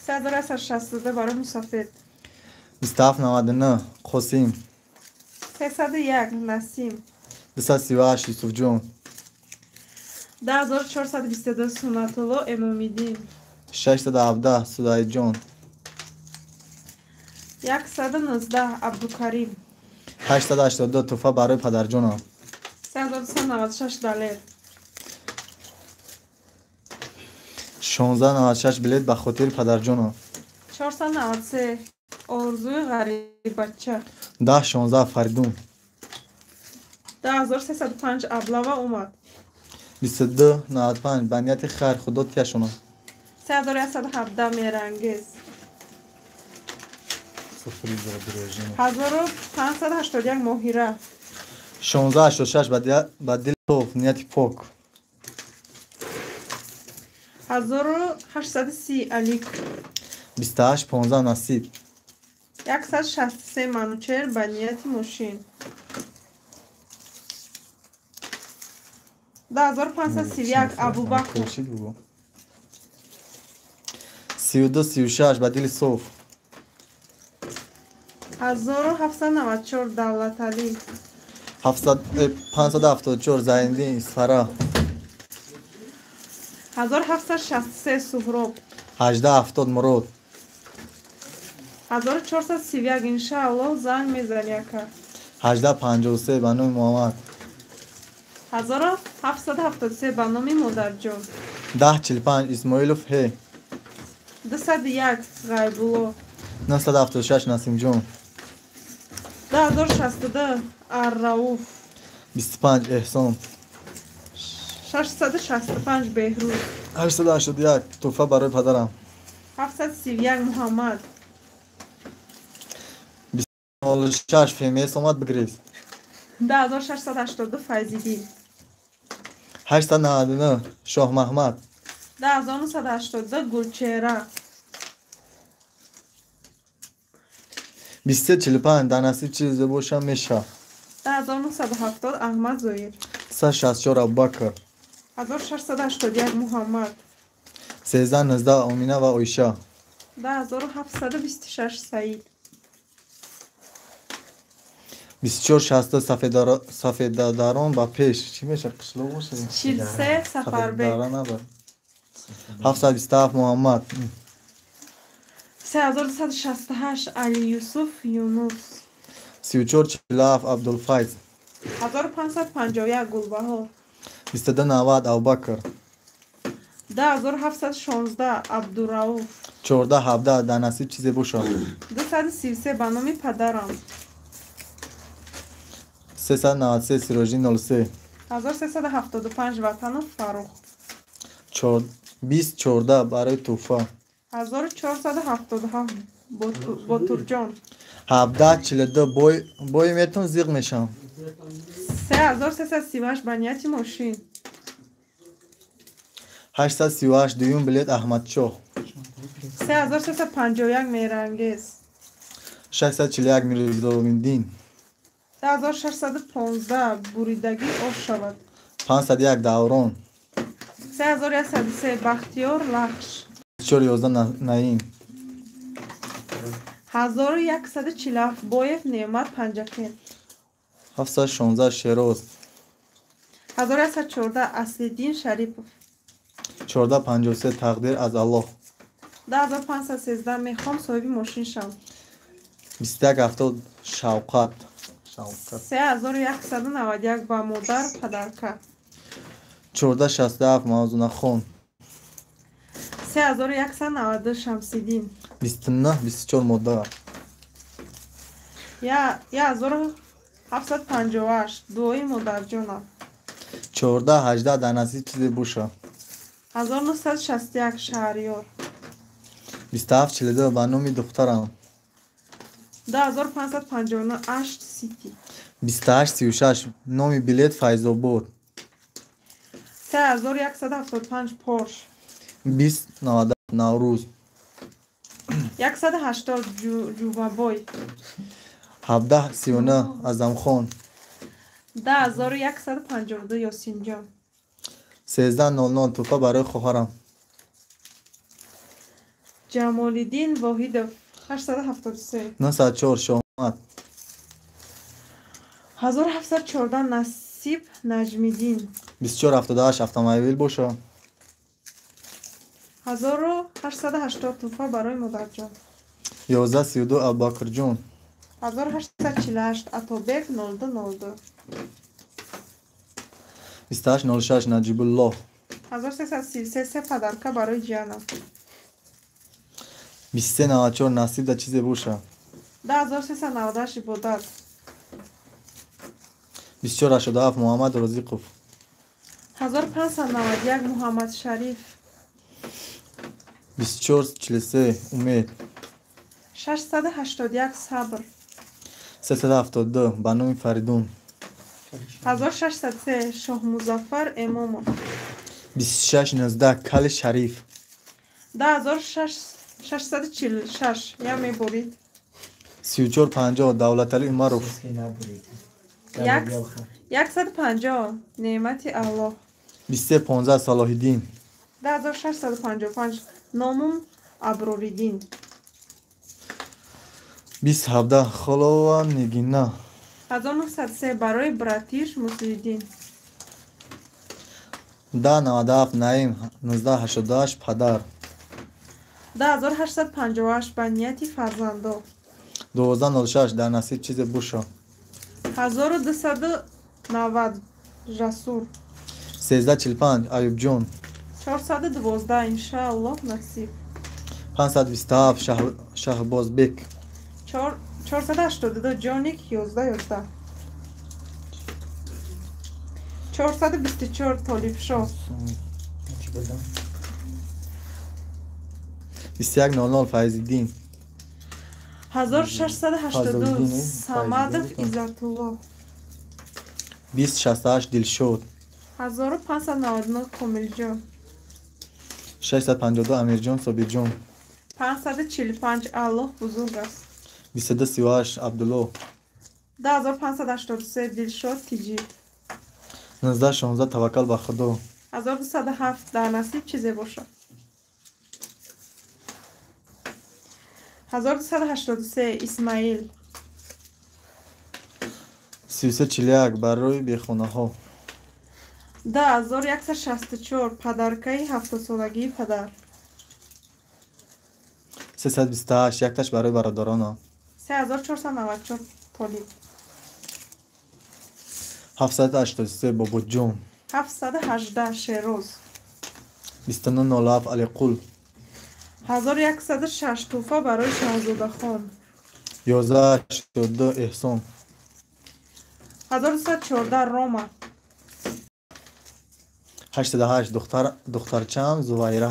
3162 барои мусафед. 2799 Қосим. 301 Насим. 238 Юсуфҷон. 10422 Суннатулло Эмомиддин. 617 Судаиҷон. 119 Абдукарим. 882 туҳфа барои падарҷонам. 3296 Далер. 1696 билет ба хотири падарҷонам. 493 Орзуи ғариббача. 1016 Фаридун. 10305 Аблава омад. 2295 ба нияти хайр худо тияшонад. 3117 Мерангез. 1581 Моҳира. 1686 ба дили соф, нияти пок. 1830 Алик. 2815 Насиб. 163 Манучер ба нияти мошин. 2531 Абубакр. 3236 ба дили соф. 1794 Давлаталӣ. 574 Зайниддин Исфара. 1763 Суҳроб. 1870 Мурод. 1431 Иншааллоҳ занг мезани ака. 1853 ба номи Муҳаммад. 1773 ба номи модарҷон. 1045 Исмоилов Ҳ. 201 Ғайбулло. 976 Насимҷон. 2062 Аррауф. 25 Эҳсон. 665 Беҳрӯз. 881 тӯҳфа барои падарам. 731 Муҳаммад. 26 ФМС омад бигрез. 2682 Файзиддин. 899 Шоҳмаҳмад. 1982 Гулчеҳра. 2345 дар насиб чизе боша меша. 1970 Аҳмад Зоир. 164 Абубакр. 1681 Муҳаммад. 1319 Омина ва Оиша. 10726 Саид. 2460 Сафедадарон ба пеш. Чӣ меша қишлоқ боша? 43 Сафарбек. 727 Муҳаммад. 3268 Али Юсуф Юнус. 3447 Абдулфайз. 1551 Гулбаҳор. 2290 Абубакр. 10716 Абдурауф. 1417 дар насиб чизе боша. 233 ба номи падарам. 393 Сироҷиддин 03. 1375 Ватанов Фаррух. 2014 барои тӯҳфа. 1477 Ботурҷон. 1742 бой метон зиқ мешам. 3338 ба нияти мошин. 838 дуюм билет Аҳмадшоҳ. 3351 Мерангез. 641 Мирзомиддин. 1615 Буридагӣ ош шавад. 501 Даврон. 3103 Бахтиёр Лахш. 411 Наим. 1147 Боев Неъмат Панҷакент. 716 Шероз. 1114 Аслиддин Шарипов. 1453 Тақдир аз Аллоҳ. 10513 Мехоҳам соҳиби мошин шавам. 2170 Шавқат. 3191 ба модар падарка. 1467 Мавзунахон. 3192 Шамсиддин. 2924 Модар. 1758 Дуои модарҷонам. 1418 дар насиб чизе боша. 1961 Шаҳриёр. 2742 ба номи духтарам. 2559 Ашт Сити. 2836 номи билет Файзобод. 3175 Порш. 2090 Наврӯз. 180 Ҷумабой. 1739 Азамхон. 10152 Ёсинҷон. 1300 тӯҳфа барои хоҳарам. Ҷамолиддин Воҳидов. 873. 904 Шоҳмад. 1714 Насиб Наҷмиддин. 2478 автомобил боша. 1880 тӯҳфа барои модарҷон. 1132 Абубакрҷон. 1848 Атобек 0202. 2806 Наҷибуллоҳ. 1333 се падарка барои ҷиянам. 2394 Насиб да чизе боша. 10398 Ибодат. 2487 Муҳаммад Розиқов. 1591 Муҳаммадшариф. 2443 Умед. 681 Сабр. 372 ба номи Фаридун. 1603 Шоҳмузаффар Эмомов. 2619 Кали Шариф. 10646 я мебурид. 3450 Давлатали Умаров. 150 Неъмати Аллоҳ. 2315 Салоҳиддин. 10655 Номум Аброриддин. 2017 Холова Нигина. 1903 барои братиш Муслиддин. 1097 Наим. 1988 Падар. 10858 ба нияти фарзандо. 1206 дар насиб чизе боша. 1290 Жасур. 1345 Аюбҷон. 412 Иншааллоҳ насиб. 527 Шаҳбозбек. 482 Ҷоник 1111. 424 Толибшоҳ. 2100 Файзиддин. 1682 Самадов Иззатуллоҳ. 2068 Дилшод. 1599 Комилҷон. 652 Амирҷон Собирҷон. 545 Аллоҳ бузург аст. 2238 Абдуллоҳ. 10583 Дилшод Тиҷӣ. 1916 Таваккал ба Худо. 1207 дар насиб чизе бошад. 1283 Исмаил. 3341 барои бехонаҳо. 2164 Падаркаи ҳафтодсолагии падар. 328 якташ барои бародаронам. 3494 Толиб. 783 Бобоҷон. 718 Шероз. 2907 Алиқул. 1106 Тӯҳфа барои Шаҳзодахон. 1182 Эҳсон. 1214 Рома. 808 духтарчаам Зувайра.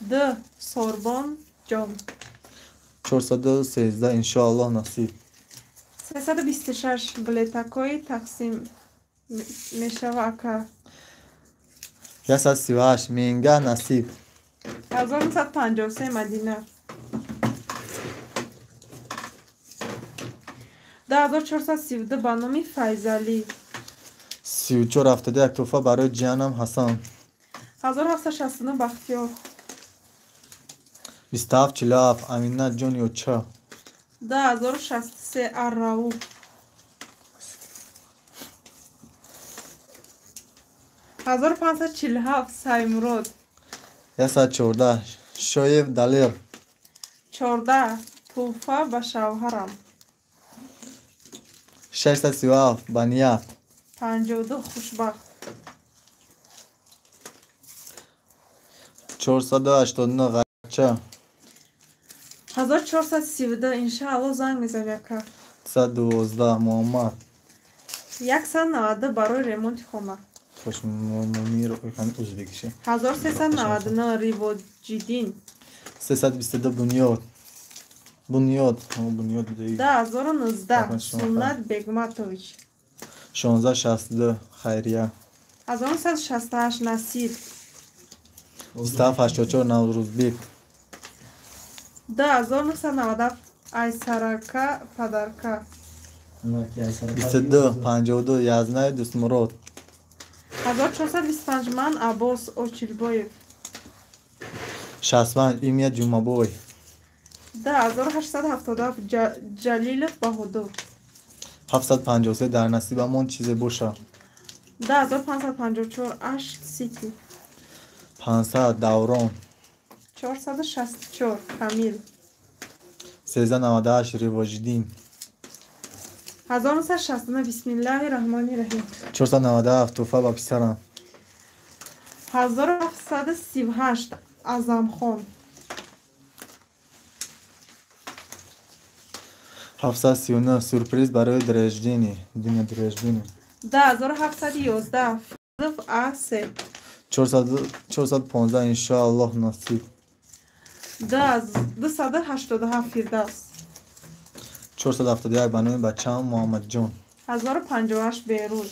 Д Сорбон ҷон. 413 Иншоаллоҳ насиб. 326 Билетакҳои тақсим мешава ака. 138 Менга насиб. 1953 Мадина. 2432 ба номи Файзалӣ. 3471 тӯҳфа барои ҷиянам Ҳасан. 1769 Бахтиёр. 2747 Амина ҷон ёча. 2063 Аррауф. 1547 Саймурод. 114 Шоев Далер. 14 Тӯҳфа ба шавҳарам. 637 ба ният. 52 Хушбахт. 489 Ғайратча. 1432 Иншааллоҳ занг мезанем яка. 112 Муҳаммад. 192 барои ремонти хона. 1399 Ривоҷиддин. 322 Бунёд. Бунёд. Бунёд. 2019 Суннат Бегматович. 1662 Хайрия. 1968 Насир. 2784 Наврӯзбек. 2997 Айсарака Падарка. 2252 Язнай Дӯстмурод. 1425 Ман Аббос Очилбоев. 65 Имя Ҷумабой. 10877 Ҷалилов Баҳодур. 753 дар насибамон чизе боша. 10554 Ашт Сити. 500 Даврон. 464 Камил. 1398 Ривоҷиддин. 1969 Бисмиллаҳи раҳмони раҳим. 497 Тӯҳфа ба писарам. 1738 Аъзамхон. 739 Сюрприз барои дреждини. Дня дреждини. 10711 Фазлов А С. 415 Иншоаллоҳ насиб. 287 Фирдавс. 471 ба номи бачаам Муҳаммадҷон. 1058 Берӯз.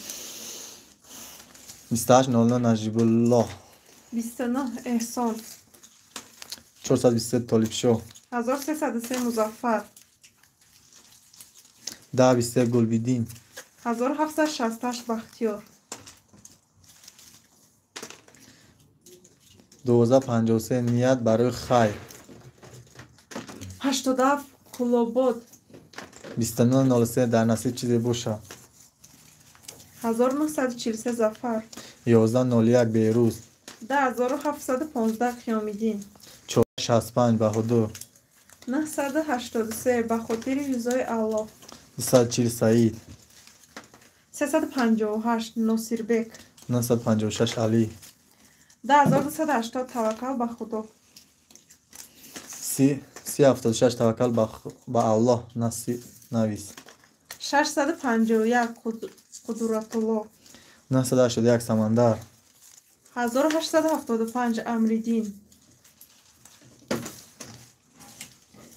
2809 Наҷибуллоҳ. 29 Эҳсон. 423 Толибшоҳ. 1303 Музаффар. 1023 Гулбиддин. 1768 Бахтиёр. 1253 ният барои хайр. 87 Кулобод. 2903 дар насиб чизе бошад. 1943 Зафар. 1101 Берӯз. 10715 Қиёмиддин. 465 Баҳодур. 983 ба хотири ризои Аллоҳ. 240 Саид. 358 Носирбек. 956 Алӣ. 10280 Таваккал ба Худо. 376 Таваккал ба Аллоҳ навис. 651 Қудратулло. 981 Самандар. 1875 Амриддин.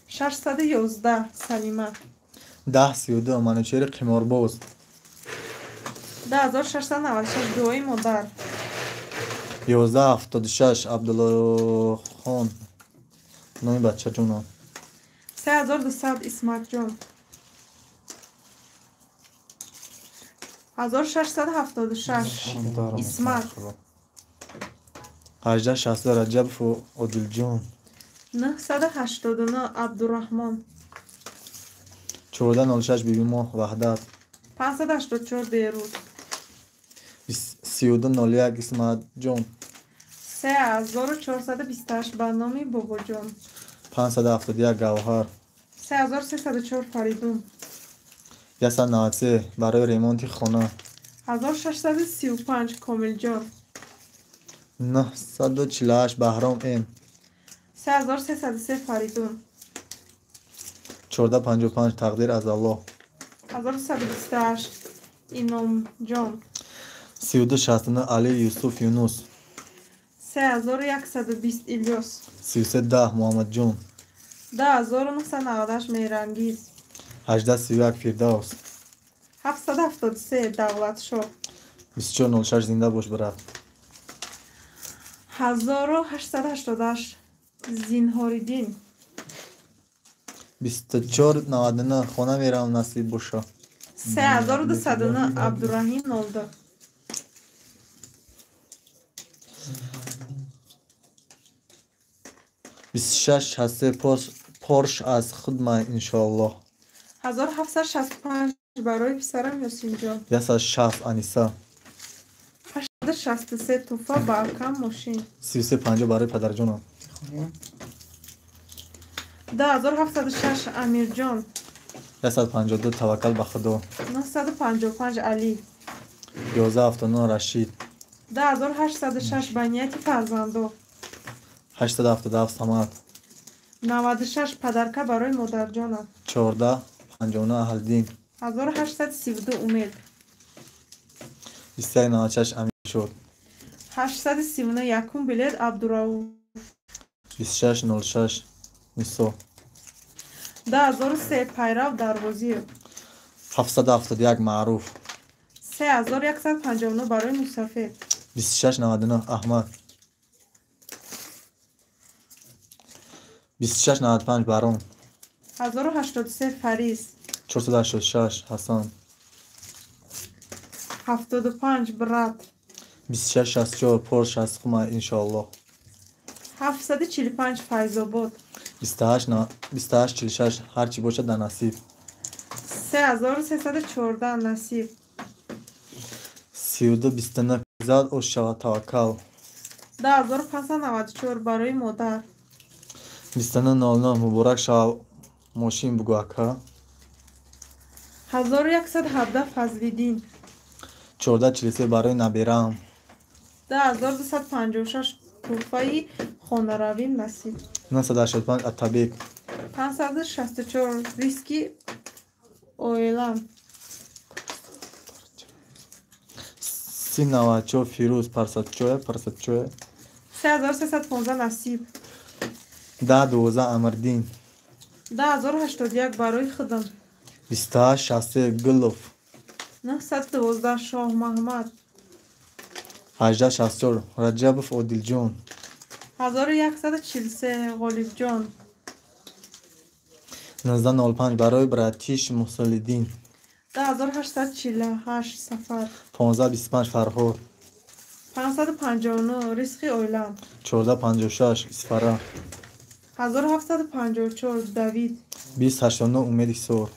611 Салима. 1032 Манучери қиморбоз. 10696 Дуои модар. 1176 Абдуллохон номи бачаҷонам. 3200 Исматҷон. 1676 Исмат. 1860 Раҷабову Одилҷон. 989 Абдураҳмон. 1406 Бибимоҳ Ваҳдат. 584 Берӯз. 3201 Исматҷон. 3428 ба номи Бобоҷон. 571 Гавҳар. 3304 Фаридун. 193 барои ремонти хона. 1635 Комилҷон. 948 Баҳром М. 3303 Фаридун. 1455 Тақдир аз Аллоҳ. 1228 Иномҷон. 3269 Али Юсуф Юнус. 3120 Илёс. 3310 Муҳаммадҷон. 10998 Меҳрангиз. 1831 Фирдавс. 773 Давлатшоҳ. 2406 Зинда бош брат. 1888 Зинҳориддин. 2499 Хона меравам насиб боша. 3209 Абдураҳим 02. 2663 Порш аз худма иншоаллоҳ. 1765 барои писарам Ёсинҷон. 160 Аниса. 863 туҳфа ба акам мошин. 3350 барои падарҷонам. 10706 Амирҷон. 152 Таваккал ба Худо. 955 Алӣ. 1179 Рашид. 10806 ба нияти фарзандо. 877 Самад. 96 падарка барои модарҷонам. 1459 Аҳлиддин. 1832 Умед. 2196 Амиршод. 839 якум билет Абдурауф. 2606 Нисо. 2003 Пайрав Дарвозиев. 771 Маъруф. 3159 барои мусафир. 2699 Аҳмад. 2695 Барон. 1083 Фариз. 486 Ҳасан. 75 Брат. 2664 Порш аз Хума иншоаллоҳ. 745 Файзобод. 2846 ҳар чӣ бошад дар насиб. 3314 Насиб. 3229 зад ош шавад таваккал. 10594 барои модар. 2909 муборак шава мошин бугӯ ака. 1117 Фазлиддин. 1443 барои набераам. 10256 туҳфаи хонаравим насиб. 985 Атабек. 564 риски оилам. 394 Фирӯз парсадчоя парсадчоя. 3315 Насиб. 10-12 Амирдин. 10 081 барои худам. 28-63 Гулов. 912 Шоҳ Маҳмад. 18-64 Раҷабов Одилҷон. 1143 Ғолибҷон. 19-05 барои братиш Мусолиддин. 10 848 Сафар. 15-25 Фарҳод. 559 Ризқи оилам. 14-56 Исфара. 1754 Давид. 20-89 Умеди Ҳисор.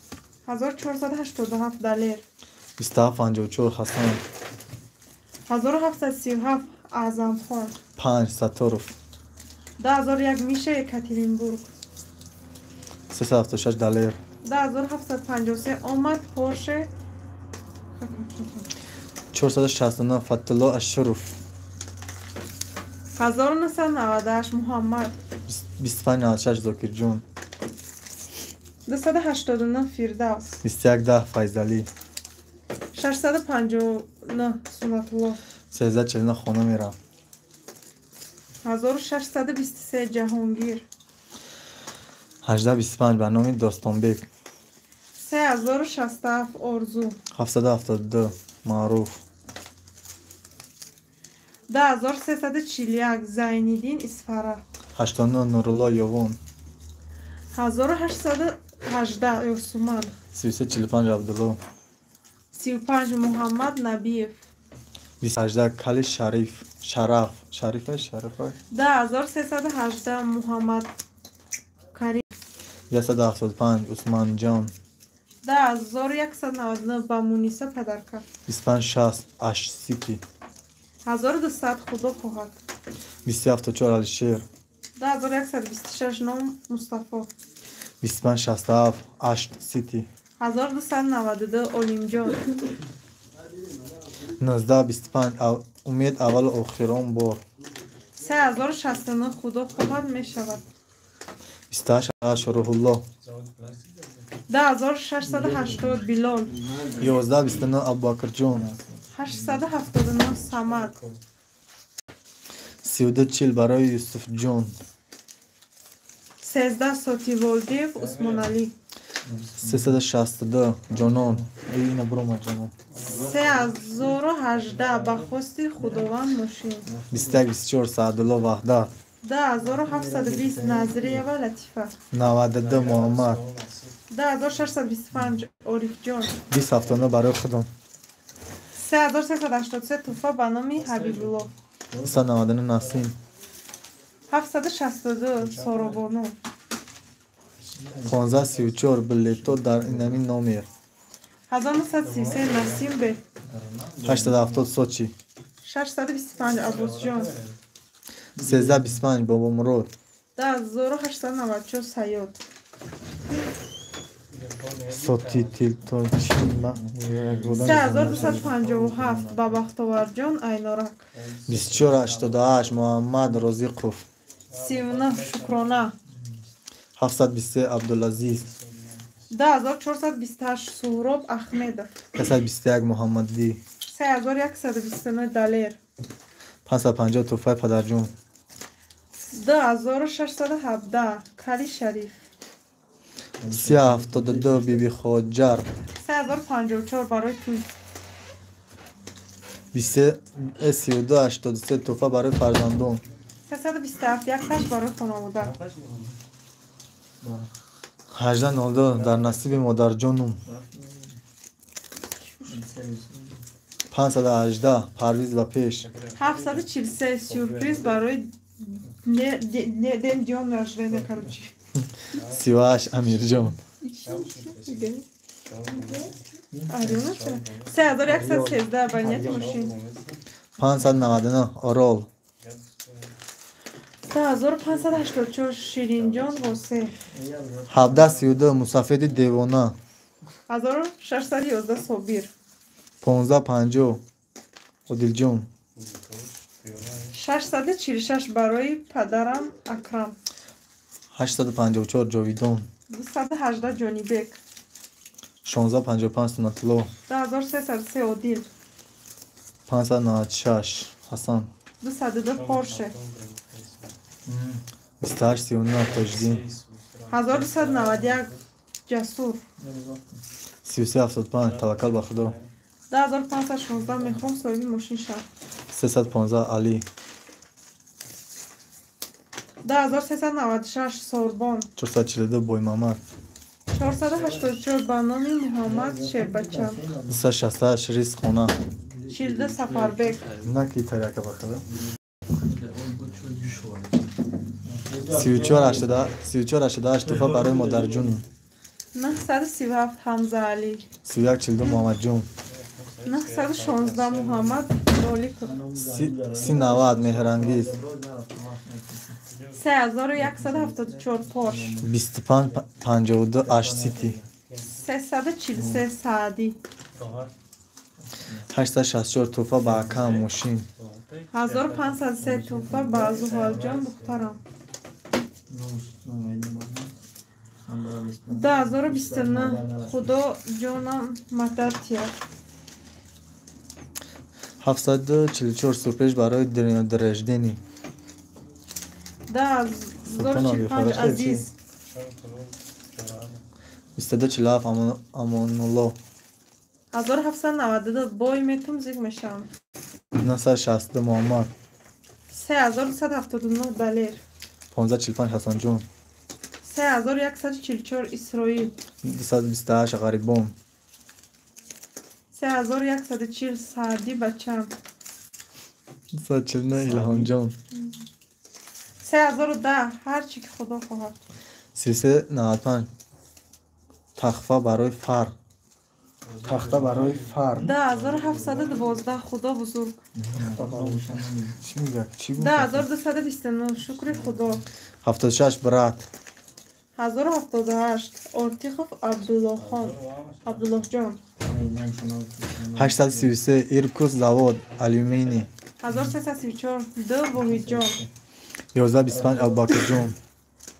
1487 Далер. 27-54 Ҳасан. 1737 Аъзамхон. 5 Сатторов. 10 001 Миша, Екатеринбург. 376 Далер. 10 753 омад Порше. 469 Фаттулло Ашуров. 1998 Муҳаммад. 25-96 Зокирҷон. 289 Фирдавс. 21-10 Файзалӣ. 659 Суннатулло. 13-49 хона мерам. 1623 Ҷаҳонгир. 18-25 ба номи Достонбек. 3067 Орзу. 772 Маъруф. 10 341 Зайниддин, Исфара. 89 Нурулло Ёвон. 1818 Ёсуман. 33-45 Абдулло. 35 Муҳаммад Набиев. 20-18 Кали Шариф, Шараф, Шарифа, Шарифа. 10 318 Муҳаммад Карим. 175 Усманҷон. 10 199 ба Муниса падарка. 25-60 Ашсити. 1200 Худо хоҳад. 27-4 Алишер. 10 126 ном Мустафо. 25-67 Ашт Сити. 1292 Олимҷон. 19-25 Умед, аввалу охирон бор. 3069 Худо хоҳад, мешавад. 28 Рӯҳулло. 10 680 Билол. 11-29 Абубакрҷон. 879 Самад. 32-40 барои Юсуфҷон. 13 Сотиволдиев Усмоналӣ. 362 Ҷонон, ина бурома, Ҷонон. 3018 ба хости Худованд, мошин. 21-24 Саъдулло Ваҳдат. 10 720 Назриева Латифа. 92 Муҳаммад. 10 625 Орифҷон. 20-79 барои худам. 3383 туҳфа ба номи Ҳабибулло. 199 Насим. 762 Соробону. 15-34 билето дар инами номер. 1933 Насим Бе. 870 Сочи. 625 Аббосҷон. 13-25 Бобомурод. 10 894 Саёд. Сотитилточи. 3257 ба Бахтоварҷон, Айнорак. 24-88 Муҳаммад Розиқов. 39 Шукрона. 723 Абдулазиз. 10 428 Суҳроб Ахмедов. 121 Муҳаммадӣ. 3129 Далер. 550 туҳфаи падарҷон. 2617 Кали Шариф. 372 Бибихоҷар. 3054 барои тӯй. 32-83 туҳфа барои фарзандон. 327 якташ барои хонавода. 18-02 дар насиби модарҷонум. 518 Парвиз ва пеш. 743 сюрприз барои день рождения, короче. 38 Амирҷон. 3113 ба нияти мошин. 599 Орол. 1584 Ширинҷон Восе. 17-32 мусафеди девона. 1611 Собир. 15-50 Одилҷон. 646 барои падарам Акрам. 854 Ҷовидон. 218 Ҷонибек. 16-55 Суннатулло. 2303 Одил. 596 Ҳасан. 202 Порше. 28 39 Тоҷиддин. 1291 Ҷасур. 33 75 Таваккал ба Худо. 10 516 мехоҳам соҳиби мошин шавам. 315 Алӣ. 10 396 Сорбон. 442 Боймамад. 484 ба номи Муҳаммад Шербача. 268 Ризқ хона. 42 Сафарбек. Наки таряка ба худо. 34 88 туҳфа барои модарҷун. 937 Ҳамзаалӣ. 31 42 Муҳаммадҷон. 916 Муҳаммад Роликов. 30 90 Меҳрангиз. 3174 Порш. 25 52 Ашсити. 343 Саъдӣ. 864 туҳфа ба акам, мошин. 1503 туҳфа ба Зуҳалҷон, духтарам. 10 029 Худо ҷонам мадад диҳад. 744 сюрприз барои день рождения. 10 045 Азиз. 22 47 Амонулло. 1792 бой метум, зиқ мешавам. 962 Муҳаммад. 3279 Далер. 15 45 Ҳасанҷон. 3144 Исроил. 228 Ғарибон. 3140 Саъдӣ бачам. 249 Илҳомҷон. 3010 ҳар чӣ ки Худо хоҳад. 33 95 тахфа барои фар, тахта барои фар. 10 712 Худо бузург. Чӣ мегӯяд, чӣ гуфт? 10 229 шукри Худо. 76 брат. 1078 Ортихов Абдуллохон, Абдуллоҳҷон. 833 Иркут завод алюминий. 1334 д Воҳидҷон. 11 25 Абубакрҷон.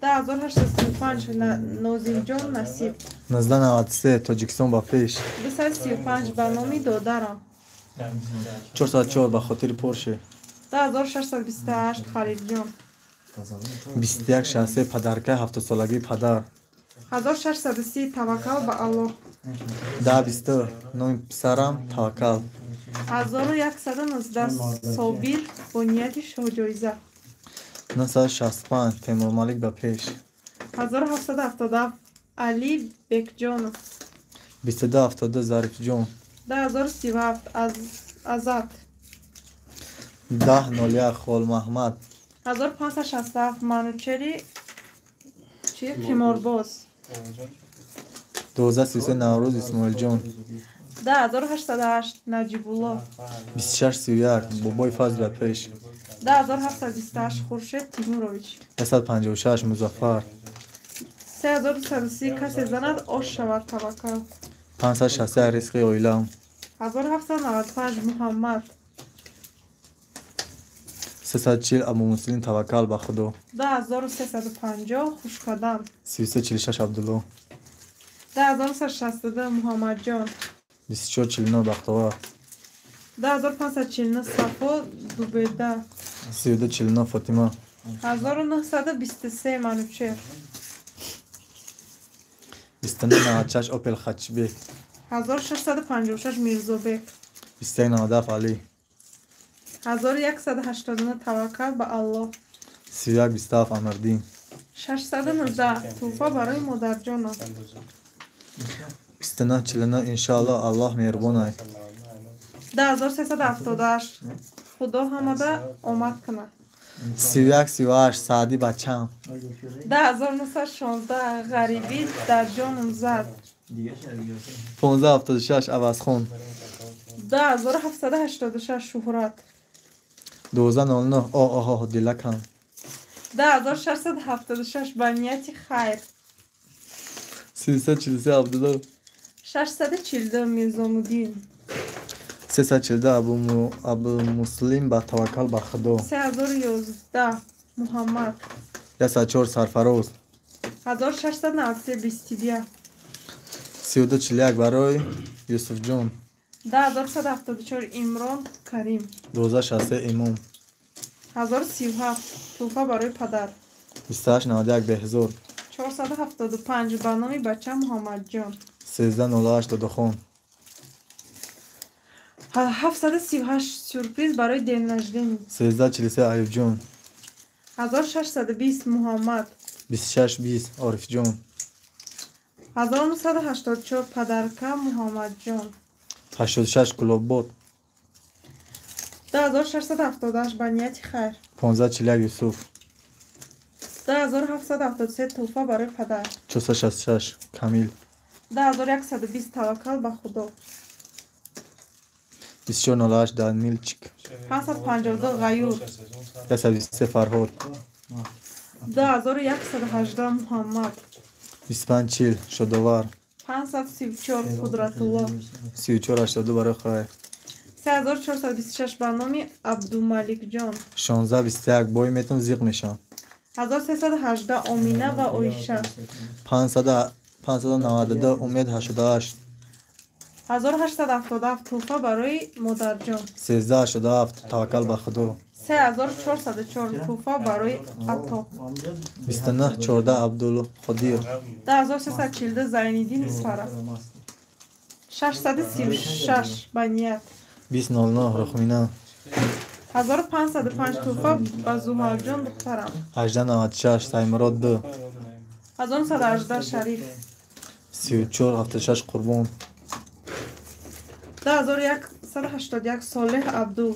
10 835 Нозимҷон Насиб. 1993 Тоҷикистон ба пеш. 235 ба номи додарам. 404 ба хотири Порше. 10 628 Халилҷон. 21 63 падаркаи ҳафтодсолагии падар. 1630 Таваккал ба Аллоҳ. 10 20 номи писарам Таваккал. 1119 Собир бо нияти шоҳҷоиза. 965 Темурмалик ба пеш. 1777 Али Бекҷонов. 22 72 Зарифҷон. 10 037 Азат. 10 01 Холмаҳмад. 1567 Манучери чи қиморбоз. 12 33 Наврӯз Исмоилҷон. 10 808 Наҷибулло. 26 31 Бобои Фазл ба пеш. 10 728 Хуршед Тимурович. 156 Музаффар. 3230 касе занад, ош шавад таваккал. 561 ризқи оилаам. 1795 Муҳаммад. 340 Абумуслим, таваккал ба Худо. 10 350 Хушқадам. 33 46 Абдулло. 10 162 Муҳаммадҷон. 24 49 Бахтовар. 10 549 Сафо Дубеда. 32 49 Фотима. 1923 Манучер. 29 96 Опел хэтчбек. 1656 Мирзобек. 21 97 Алӣ. 1189 Таваккал ба Аллоҳ. 31 27 Амирдин. 619 туҳфа барои модарҷонам. 29 49 иншоаллоҳ, Аллоҳ меҳрубон ай. 10 378 Худо ҳамада омад кунад. 31 38 Саъдӣ бачам. 10 916 Ғарибӣ дар ҷонам зад. 15 76 Авазхон. 10 786 Шӯҳрат. 12 09 оҳ, оҳ, дилакам. 10 676 ба нияти хайр. 343 Абдулло. 642 Мирзомуддин. 342 Абумуслим ба таваккал ба Худо. 3011 Муҳаммад. 104 Сарфароз. 1693 Бистибя. 32 41 барои Юсуфҷон. 10 174 Имрон Карим. 12 63 Имом. 1037 туҳфа барои падар. 2891 Беҳзод. 475 ба номи бача Муҳаммадҷон. 1308 Додохон. 738 сюрприз барои день рождения. 1343 Аюбҷон. 1620 Муҳаммад. 2620 Орифҷон. 1984 Падарка Муҳаммадҷон. 86 Кулоббод. 2678 ба нияти хайр. 1541 Юсуф. 2773 тӯҳфа барои падар. 466 Камил. 2120 таваккал ба Худо. 2408 Данилчик. 552 Ғаюр. 123 Фарҳод. 2118 Муҳаммад. 2540 Шодовар. 534 Қудратулло. 3482 барои хайр. 3426 ба номи Абдумаликҷон. 1621 бой метон зиқ мешавам. 1318 Омина ва Оиша. 592 Умед 88. 1877 тӯҳфа барои модарҷон. 1387 Таваккал ба Худо. 3404 тӯҳфа барои Ато. 2914 Абдулқодир. 2342 Зайниддин Исфара. 636 ба ният. 2009 Рухмина. 1505 тӯҳфа ба Зуҳалҷон духтарам. 1896 Саймурод 2. 1918 Шариф. 3476 Қурбон. 2181 Солеҳ Абдул.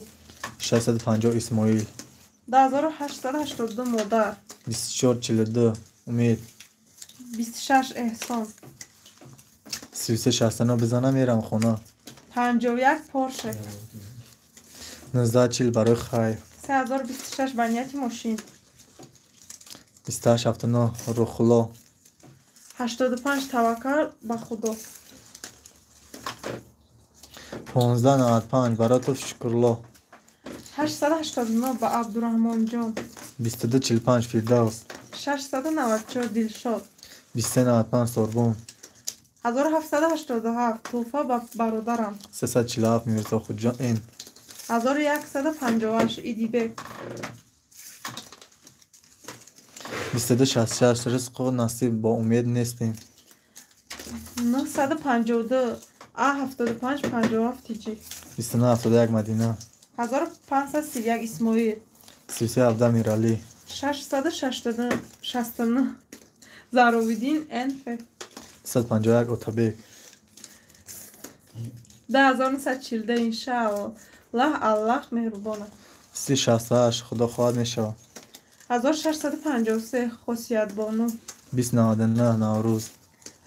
650 Исмоил. 2882 Модар. 2442 Умед. 26 Эҳсон. 3369 бизана мерам хона. 51 Порше. 1940 барои хайр. 3026 ба нияти мошин. 2879 Рухулло. 85 Таваккал ба Худо. 1595 Баротов Шукурло. 889 ба Абдураҳмонҷон. 2245 Фирдавс. 694 Дилшод. 2395 Сорбон. 1787 тӯҳфа ба бародарам. 347 Мирзохуҷон Н. 1158 Идибек. 2266 Ризқу насиб бо умед нестем. 952 А75 57 ТЖ. 2971 Мадина. 1531 Исмоил. 3317 Миралӣ. 669 Заровиддин НФ. 351 Отабек. 2942 Иншааллоҳ Аллоҳ меҳрубон аст. 368 Худо хоҳад мешавад. 1653 Хосиятбону. 2099 Наврӯз.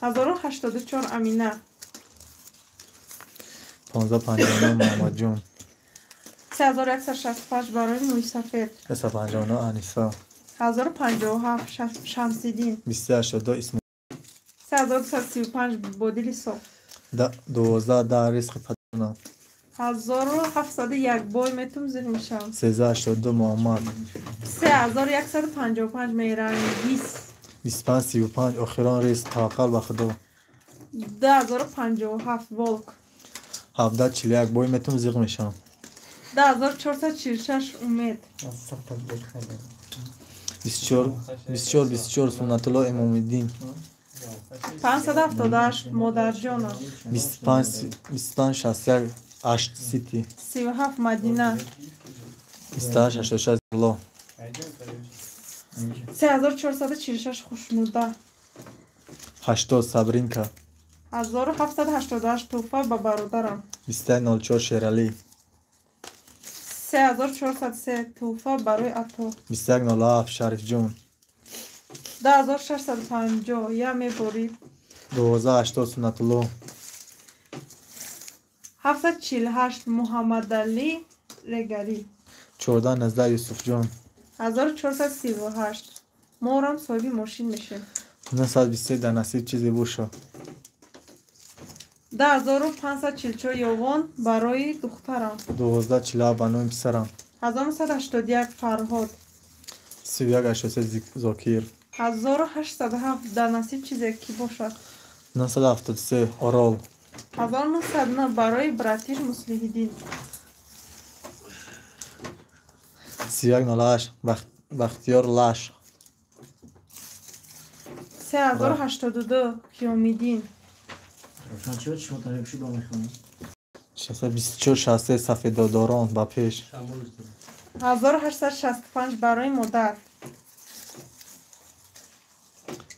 1084 Амина. 1559 Муҳаммадҷон. 3165 барои мӯйсафед. 359 Аниса. 1057 Шамсиддин. 2382 Исмоил. 3235 Бодили Соф. 12 10 Ризқи падарона. 1701 бой метум зир мешавам. 1382 Муҳаммад. 3155 Меҳрангиз. 2535 Охирон ризқ таваккал ба Худо. 2057 Волк. 1741 бой метум зиқ мешавам. 2446 Умед. 2424 Суннатулло Имомиддин. 578 Модарҷонам. 2561 Ашт Сити. 37 Мадина. 2886 Ло. 3446 Хушнуда. 80 Сабринка. 1788 тӯҳфа ба бародарам. 2104 Шералӣ. 3403 тӯҳфа барои Ато. 2107 Шарифҷон. 2650 я меборид. 1280 Суннатулло. 748 Муҳаммадалӣ Регарӣ. 1419 Юсуфҷон. 1438 Морам соҳиби мошин мешем. 923 дар насиб чизе бошад. 10544 Ёвон барои духтарам. 1247 ба номи писарам. 1981 Фарҳод. 3183 Зокир. 1807 дар насиб чизе ки бошад. 973 Орол. 1909 барои братиш Муслиҳиддин. 3108 Бахтиёр Лаш. 3082 Қиёмиддин. 624 63 сафедодорон ба пеш. 1865 барои модар.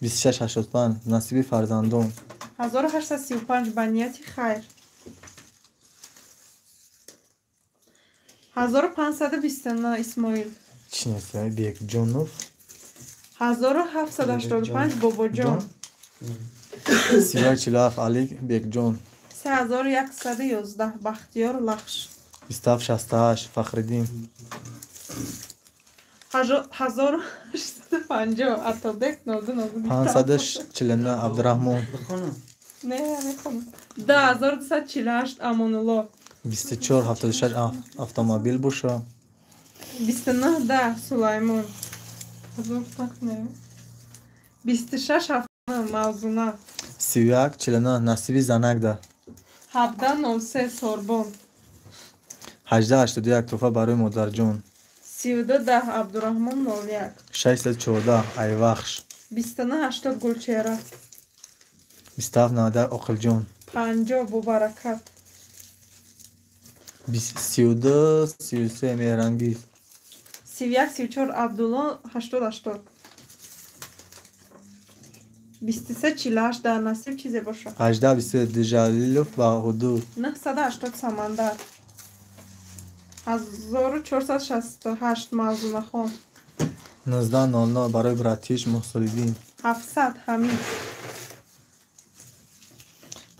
2685 насиби фарзандон. 1835 ба нияти хайр. 1529 Исмоил. Чӣ нест? Бекҷонов. 1785 Бобоҷон. 3147 Алик Бекҷон. 3111 Бахтиёр Лахш. 2768 Фахриддин. 1850 Атобек 02. 549 Абдураҳмон. Не, мехонам. 2248 Амонулло. 2476 автомобил боша. 29 10 Сулаймон. 26 Мавзуна. 3149 насиби занакда. 1703 Сорбон. 1881 тӯҳфа барои модарҷон. 32 10 Абдураҳмон 01. 614 Айвахш. 2980 Гулчеҳра. 2791 Оқилҷон. 50 Бобаракат. 3233 Меҳрангиз. 3134 Абдулло 80 80. 2348 дар насиб чизе бошад. 1823 Дижалилов Баҳодур. 980 Самандар. 1468 Мавзунахон. 1900 барои братиш Муҳсолиддин. 700 Ҳамид.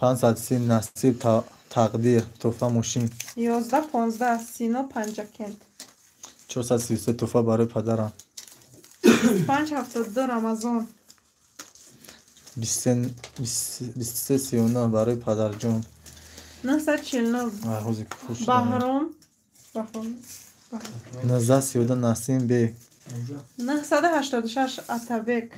530 насиб тақдир тӯҳфа мошин. 1115 Сино Панҷакент. 433 тӯҳфа барои падарам. 572 Рамазон. 2339 барои падарҷон. 949 Баҳром. 1932 Насим бек. 986 Атабек.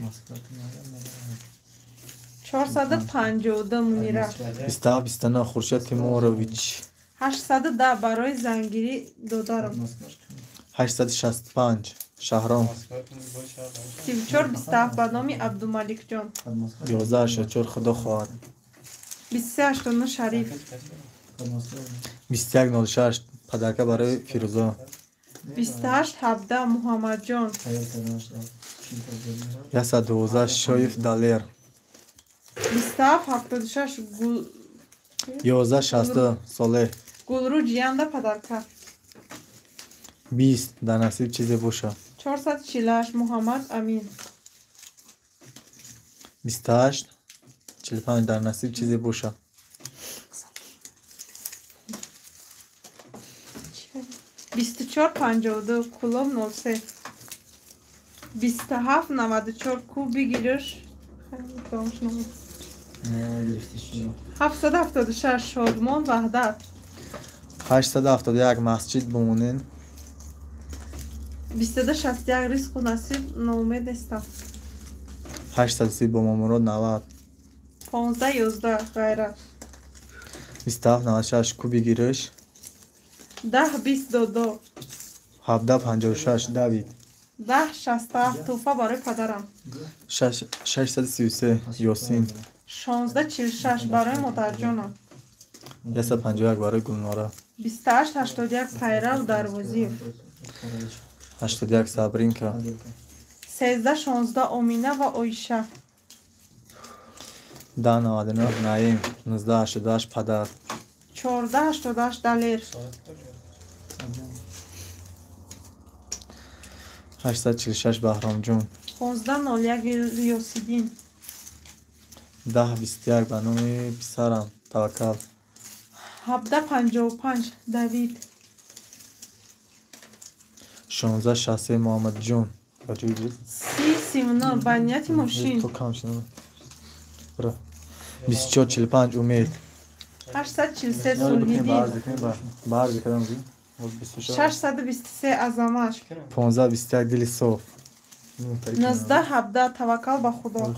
452 Мунира. 2729 Хуршед Тимурович. 810 барои зангирӣ додарам. 865 Шаҳром. 3427 ба номи Абдумаликҷон. 1184 Худо хоҳад. 2389 Шариф. 2106 падарка барои Фирӯза. 2817 Муҳаммадҷон. 112 Шоев Далер. 2776 1162 Солеҳ. Гулрӯ ҷиянда падарка. 20 дар насиб чизе бошад. 448 Муҳаммад Амин. 2845 дар насиб чизе бошад. 2452 Кулоб 03. 2794 ку бигирш. 776 Шодмон Ваҳдат. 871 Масҷид бимонен. 2261 Ризқу насиб ноумед нестам. 830 Бомамурод 90. 1511 Ғайрат. 2796 ку бигирш. 1020 Додо. 1756 Давид. 1067 тӯҳфа барои падарам. 633 Ёсин. 1646 барои модарҷонам. 151 барои Гулнора. 2881 Пайрав Дарвозиев. 81 Сабринка. 1316 Омина ва Оиша. 1099 Наим. 1988 падар. 1488 Далер. 846 Баҳромҷон. 1501 Риёсиддин. 1021 ба номи писарам Таваккал. 1755 Давид. 1663 Муҳаммадҷон. 3039 ба нияти мошин. 2445 Умед. 843 Сулҳиддин. 623 Азамат. 1521 Дили соф. 1917 Таваккал ба Худо.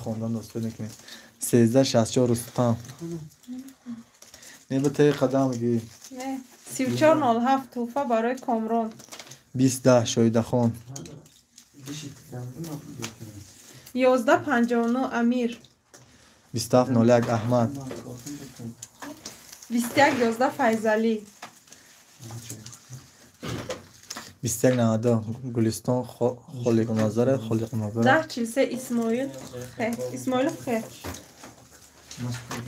1364 Рустам. Не ба теи қадам ги. Не. 3407 тӯҳфа барои Комрон. 20 10 Шоидахон. 11:59 Амир. 27:01 Аҳмад. 21:11 Файзалӣ. 21:92 Гулистон Холиқназар Холиқназар. 10:43 Исмоил Х. Исмоилов Х.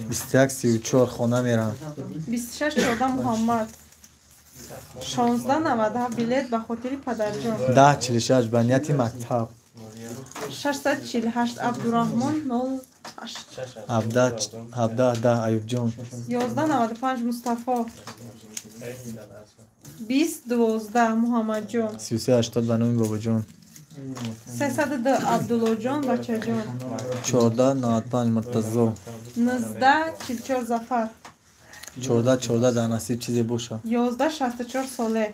21:34 хона мерам. 26:14 Муҳаммад. 16:97 билет ба хотири падарҷон. 10:46 ба нияти мактаб. 648 Абдураҳмон 08. 17:10 Аюбҷон. 11:95 Мустафо. 20:12 Муҳаммадҷон. 33:80 ба номи бобоҷон. 302 Абдуллоҷон бачаҷон. 14:95 Муртазо. 19:44 Зафар. 14:14 дар насиб чизе бошад. 11:64 Солеҳ.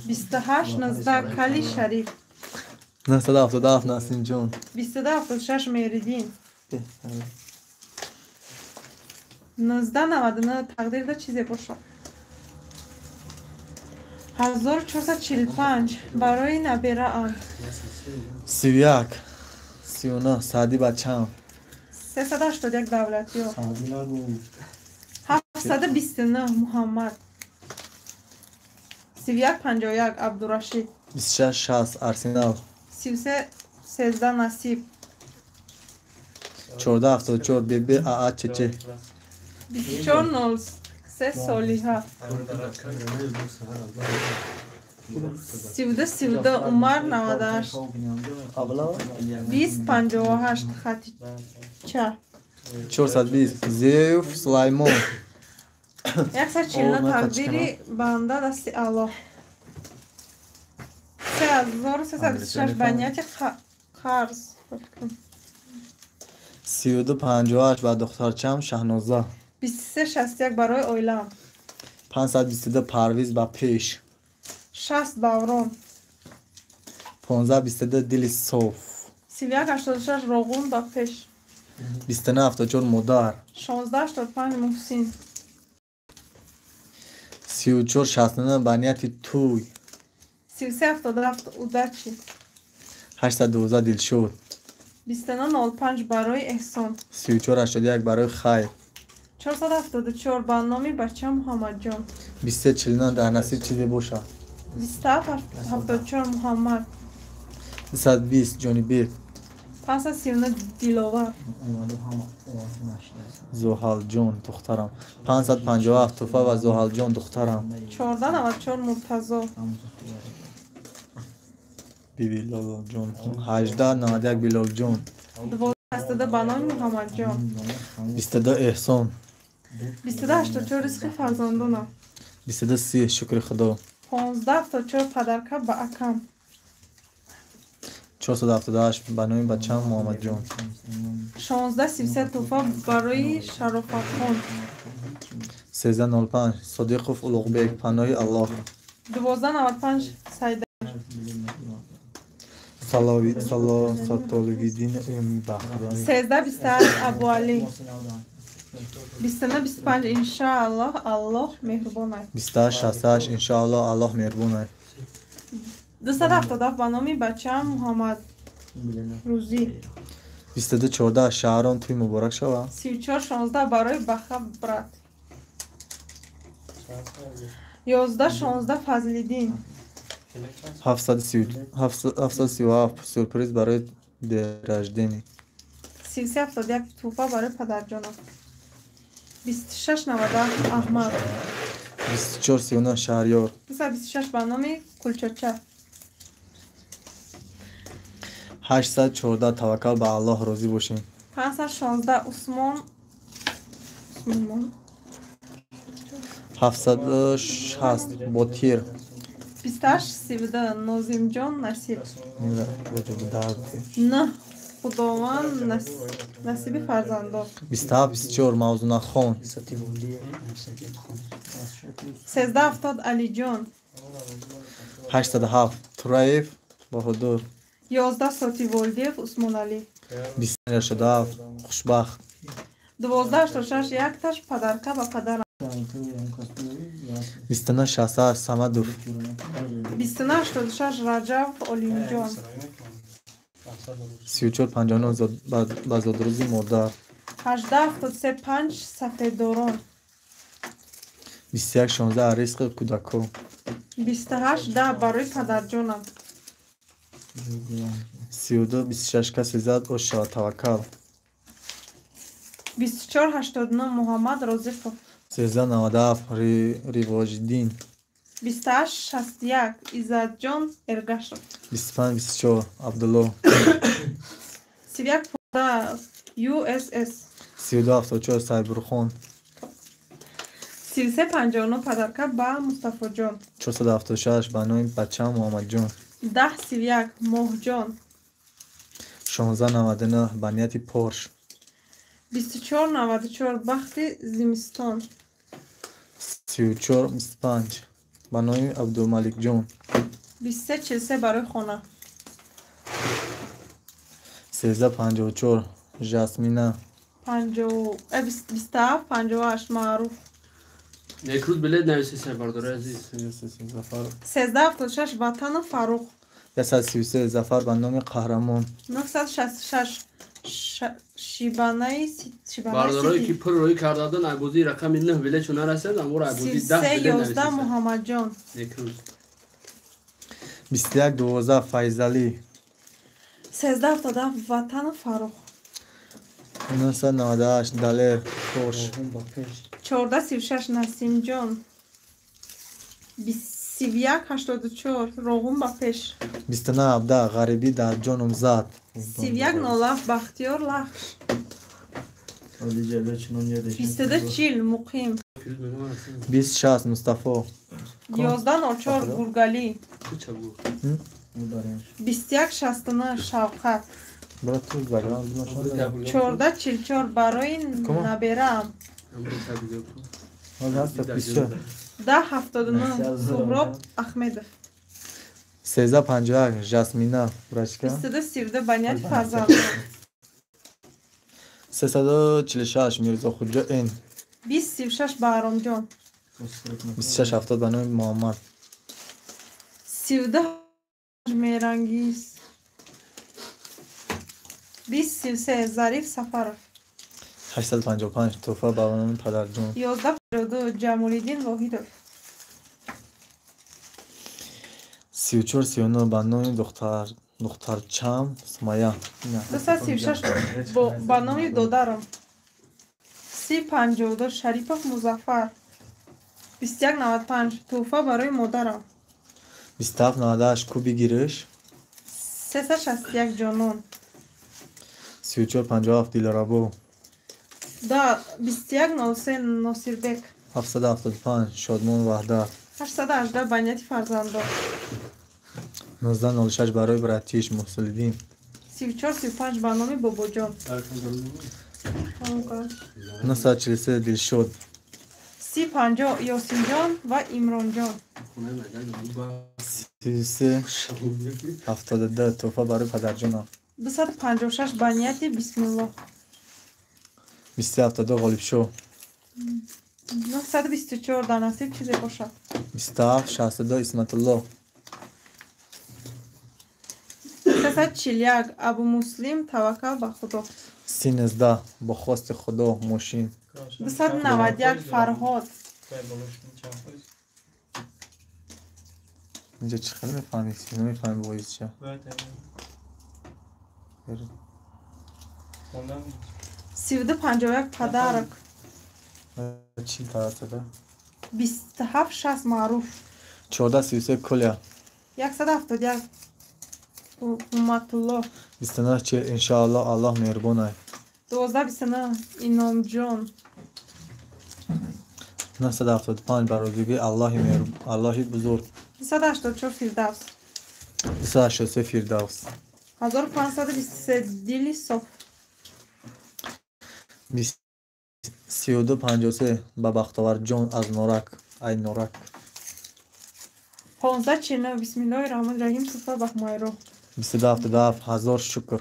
28:19 Кали Шариф. 977 Насимҷон. 22:76 Меҳриддин. 19:99 тақдирда чизе бошад. 1445 барои набераам. 31:39 Саъдӣ бачаам. 381 Давлатёр. 729 Муҳаммад. 31:51 Абдурашид. 26:60 Арсенал. 33:13 Насиб. 14:74 ББ АА ЧЧ. 24:03 Солиҳа. 32:32 Умар 98. 20:58 Хатича. 420 Зеев Сулаймон. 149 тақдири банда дасти Аллоҳ. 3326 ба нияти қарз. 32:58 ба духтарчам Шаҳноза. 23:61 барои оилаам. 522 Парвиз ба пеш. 60 Даврон. 15:22 Дили соф. 31:86 Роғун ба пеш. 29:74 Модар. 16:85 Муҳсин. 34:69 ба нияти тӯй. 33:77 Удачи. 812 Дилшод. 29:05 барои Эҳсон. 34:81 барои хайр. 474 ба номи бача Муҳаммадҷон. 23:49 дар насиб чизе бошад. 27:74 Муҳаммад. 220 Ҷонибек. 539 Диловар. Зуҳалҷон духтарам. 557 Туфа ва Зуҳалҷон духтарам. 14:94 Муртазо. Билолҷон. 18:91 Билолҷон. 12:82 ба номи Муҳаммадҷон. 22 Эҳсон. 22:84 Ризқи фарзандонам. 22:30 Шукри Худо. 15:74 Падарка ба акам. 478 ба номи бачаам Муҳаммадҷон. 16:33 Туҳфа барои Шарофатхон. 13:05 Содиқов Улуғбек паноҳи Аллоҳ. 12:95 Сайда. Сатолигиддин Баҳрони. 13:28 Абуалӣ. 29:25 Иншааллоҳ Аллоҳ меҳрубон аст. 28:68 Иншааллоҳ Аллоҳ меҳрубон аст. 277 ба номи бачаам Муҳаммад Рӯзӣ. 22:14 Шаҳром тӯй муборак шавад. 34:16 барои Баха брат. 11:16 Фазлиддин. 737 сюрприз барои день рождения. 33:71 туҳфа барои падарҷонам. 26:97 Аҳмад. 24:39 Шаҳриёр. 226 ба номи Кулчача. 814 Таваккал ба Аллоҳ розӣ бошем. 516 Усмон. 760 Ботир. 28:32 Нозимҷон Насиб. 9 Худованд насиби фарзандон. 27:24 Мавзунахон. 13:70 Алиҷон. 807 Тураев Баҳодур. 11 Сотиволдиев Усмоналӣ. 27 Хушбахт. 12:86 Якташ падарка ба падарам. 29:68 Самадов. 29:86 Раҷаб Олимҷон. 34,59 ба зодрӯзи модар. 18,73 панҷ сафеддорон. 21,16 ризқи кӯдакҳо. 28,10 барои падарҷонам. 32,26 касе зад ош шавад таваккал. 24,89 Муҳаммад Розиқов. 13,97 Ривоҷиддин. 28,61 Иззатҷон Эргашов. 25,24 Абдулло. 31,15 USS. 32,74 Сайбурхон. 33,59 падарка ба Мустафоҷон. 476 ба номи бачаам Муҳаммадҷон. 10,31 Моҳҷон. 16,99 ба нияти Порш. 24,94 бахти зимистон. 34,25 ба номи Абдумаликҷон. 23,43 барои хона. 13,54 Жасмина. 27,58 Маъруф. Як рӯз билет нависесай, бардораи азиз. 13,76 Ватану Фаррух. 133 Зафар ба номи қаҳрамон. 966 Шибанаи Бардорое ки пул рӯй кардадан, ай бозии рақами 9 билетшо нарасад, аморо ай бозии 10 билет 11 нависесай. Муҳаммадҷон. Як рӯз. 21,12 Файзалӣ. 13,77 Ватану Фаррух. 998 Далер Порш. 14,36 Насимҷон. 31,84 Роғун ба пеш. 29,17 Ғарибӣ дар ҷоном зад. 31,07 Бахтиёр Лахш. 22,40 Муқим. 20,60 Мустафо. 11,04 Гургалӣ. 21,69 Шавқат. 14,44 барои набераам. 10,79 Суҳроб Ахмедов. 13,51 Жасмина Брачка. 22,32 ба нияти фарзандон. 346 Мирзохуҷа Н. 20,36 Баҳромҷон. 26,70 ба номи Муҳаммад. 32 Мерангиз. 20,33 Зариф Сафаров. 855 тӯҳфа ба номи падарҷон. 11,52 Ҷамолиддин Воҳидов. 34,39 ба номи духтарчам Сумая. 236 ба номи додарам. 30,52 Шарипов Музаффар. 21,95 тӯҳфа барои модарам. 27,98 куби гириш. 361 Ҷонон. 34,57 Дилрабо. 21,03 Носирбек. 775 Шодмон Ваҳдат. 818 ба нияти фарзандон. 19,06 барои братиш Муҳсилиддин. 34,35 ба номи Бобоҷон. 943 Дилшод. 30,50 Ёсинҷон ва Имронҷон. 33,72 тӯҳфа барои падарҷонам. 256 ба нияти Бисмиллоҳ. 27,2 Ғолибшоҳ. 924 дар насиб чизе бошад. 27,62 Исматуллоҳ. 341 Абумуслим таваккал ба Худо. 30,19 бо хости Худо мошин. 291 Фарҳод. Инҷа чӣ хеле мефаҳмӣ? Намефаҳмӣ боиз чия. 32,51 Падарок. Чил тарасада. 27,60 Маъруф. 14,33 Коля. 171 Ҳуматуллоҳ. 29,40 Иншааллоҳ Аллоҳ меҳрубон ай. 12,29 Иномҷон. 975 ба розигии Аллоҳи бузург. 284 Фирдавс. 283 Фирдавс. 1523 Дили соф. 32,53 ба Бахтоварҷон аз Норак. Ай Норак. 15,49 Бисмиллоҳи раҳмони раҳим туҳфа ба Ҳумайро. 22,77 ҳазор шукр.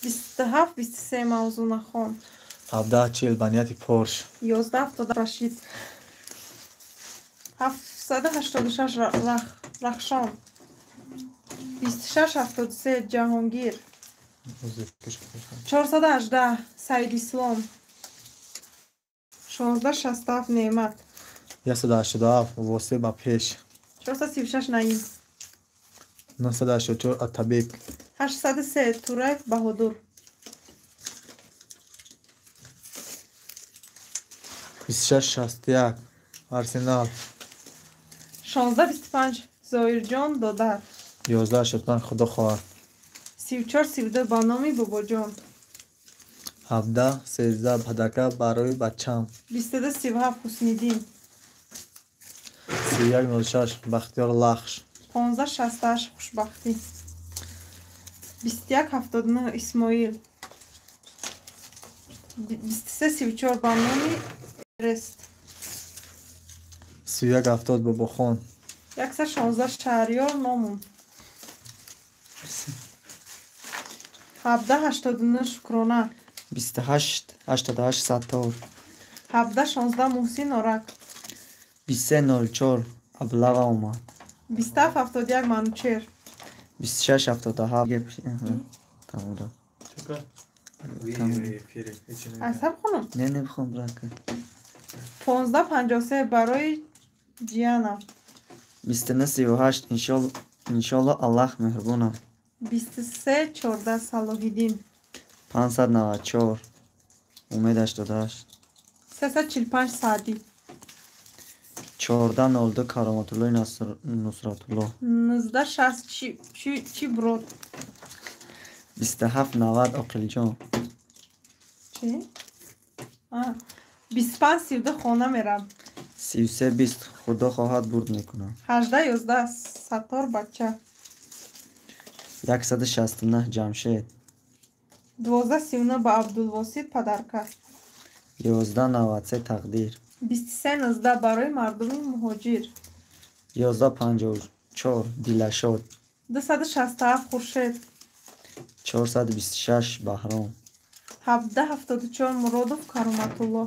27,23 Мавзунахон. 17,40 ба нияти Порш. 11,70 Рашид. 786 Рахшон. 2673 Ҷаҳонгир. 418 Саидислом. 1667 Неъмат. 187 Восе ба пеш. 436 Наим. 984 Атабек. 803 Тураев Баҳодур. 2661 Арсенал. 1625 Зоирҷон Додар. 1185 Худо хоҳад. 3432 ба номи Бобоҷон. 1713 Падака барои бачам. 2237 Ҳусниддин. 3106 Бахтиёр Лахш. 1568 Хушбахтӣ. 2179 Исмоил. 2334 ба номи Рест. 3170 Бобохон. 116 Шаҳриёр Номун. 1789 Шукрона. 2888 Саттор. 1716 Муҳсин Орак. 2304 Аблава омад. 2771 Манучер. 2677 тамом. Асаб хонум? Не, не бихом брака. 1553 барои Ҷиана. 2938 иншолло Аллаҳ меҳрубонам. 2314 Салоҳиддин. 594 Умед 88. 345 Саъдӣ. 1402 Кароматуллои Нусратулло. 1960 чӣ брод? 2790 Оқилҷон. Чӣ? 2532 хона мерам. 3320 Худо хоҳад бурд мекунам. 1811 Саттор бача. 169 Ҷамшед. 1239 ба Абдулвосит падарка. 1193 Тақдир. 2319 барои мардуми муҳоҷир. 1154 Дилашод. 267 Хуршед. 426 Баҳром. 1774 Муродов Кароматулло.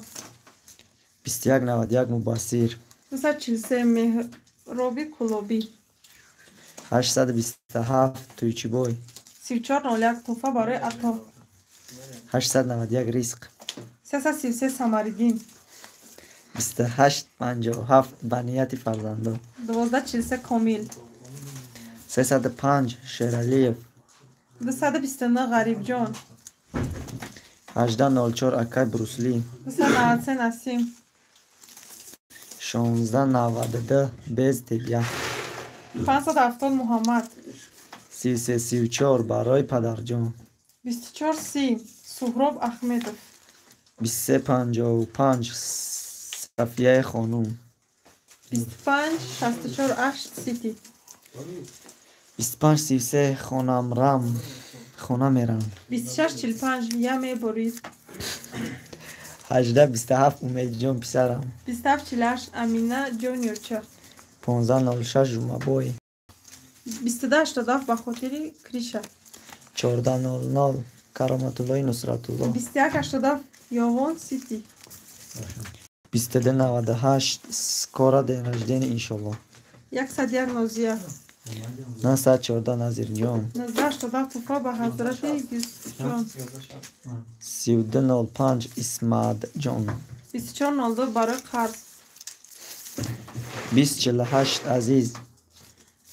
2191 Мубассир. 243 Меҳроби Кулобӣ. 827 Тӯйчибой. 3401 Тӯҳфа барои Ато. 891 Ризқ. 333 Самариддин. 2857 Ба нияти фарзандон. 1243 Комил. 305 Шералиев. 229 Ғарибҷон. 1804 Акай Брусли. 293 Насим. 1692 Без тебя. 570 Муҳаммад. 3334 барои падарҷон. 2430 Суҳроб Аҳмедов. 2355 Сафияи хонум. 2564 8 Сити. 2533 хонамрам хона мерам. 2645 Я меборид. 1827 Умедҷон писарам. 2748 Амина ҷониёрча. 1506 Жумабой. 2287 ба хотири Криша. 1400 Кароматуллои Нусратулло. 2187 Ёвон Сити. 2298 Скоро день рождения иншолло. 101 Нозия. 914 Назирҷон. 1987 Тӯҳфа ба ҳазрати Юсуфҷон. 3205 Исмадҷон. 2402 барои қарз. 2048 Азиз.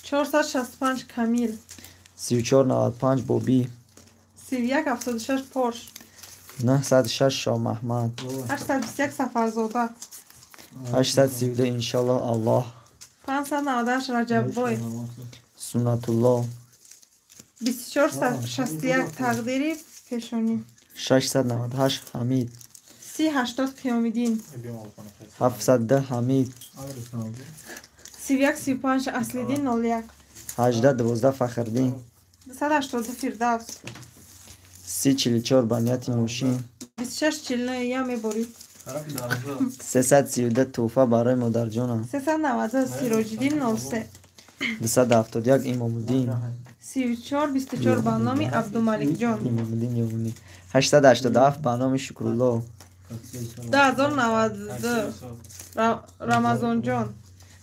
465 Камил. 3495 Бобӣ. 3176 Порш. 906 Шоҳмаҳмад. 821 Сафарзода. 832 Иншолло Аллоҳ. 598 Раҷаббой. Суннатулло. 2461 Тақдири пешонӣ. 698 Ҳамид. 3080 Қиёмиддин. 702 Ҳамид. 3135 Аслиддин 01. 1812 Фахриддин. 282 Фирдавс. 3044 ба нияти мошин. 2649 Я меборид. 332 Тӯҳфа барои модарҷонам. 390 Сироҷиддин 03. 271 Имомуддин. 3424 ба номи Абдумаликҷон. Имомуддин Ёвунӣ. 887 ба номи Шукрулло. 2092 Рамазонҷон.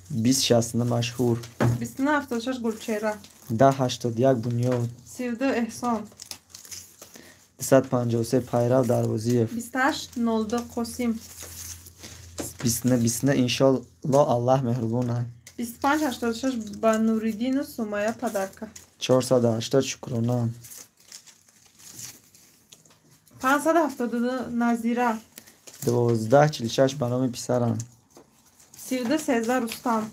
2069 машҳур. 2976 Гулчера. 1081 Бунёд. 32 Эҳсон. 253 Пайрав Дарвозиев. 2802 Қосим. 2929 иншолло Аллаҳ меҳрубон аст. 2586 ба Нуриддину Сумая подарка. 480 Шукрона. 572 Назира. 1246 ба номи писарам. 3213 Рустам.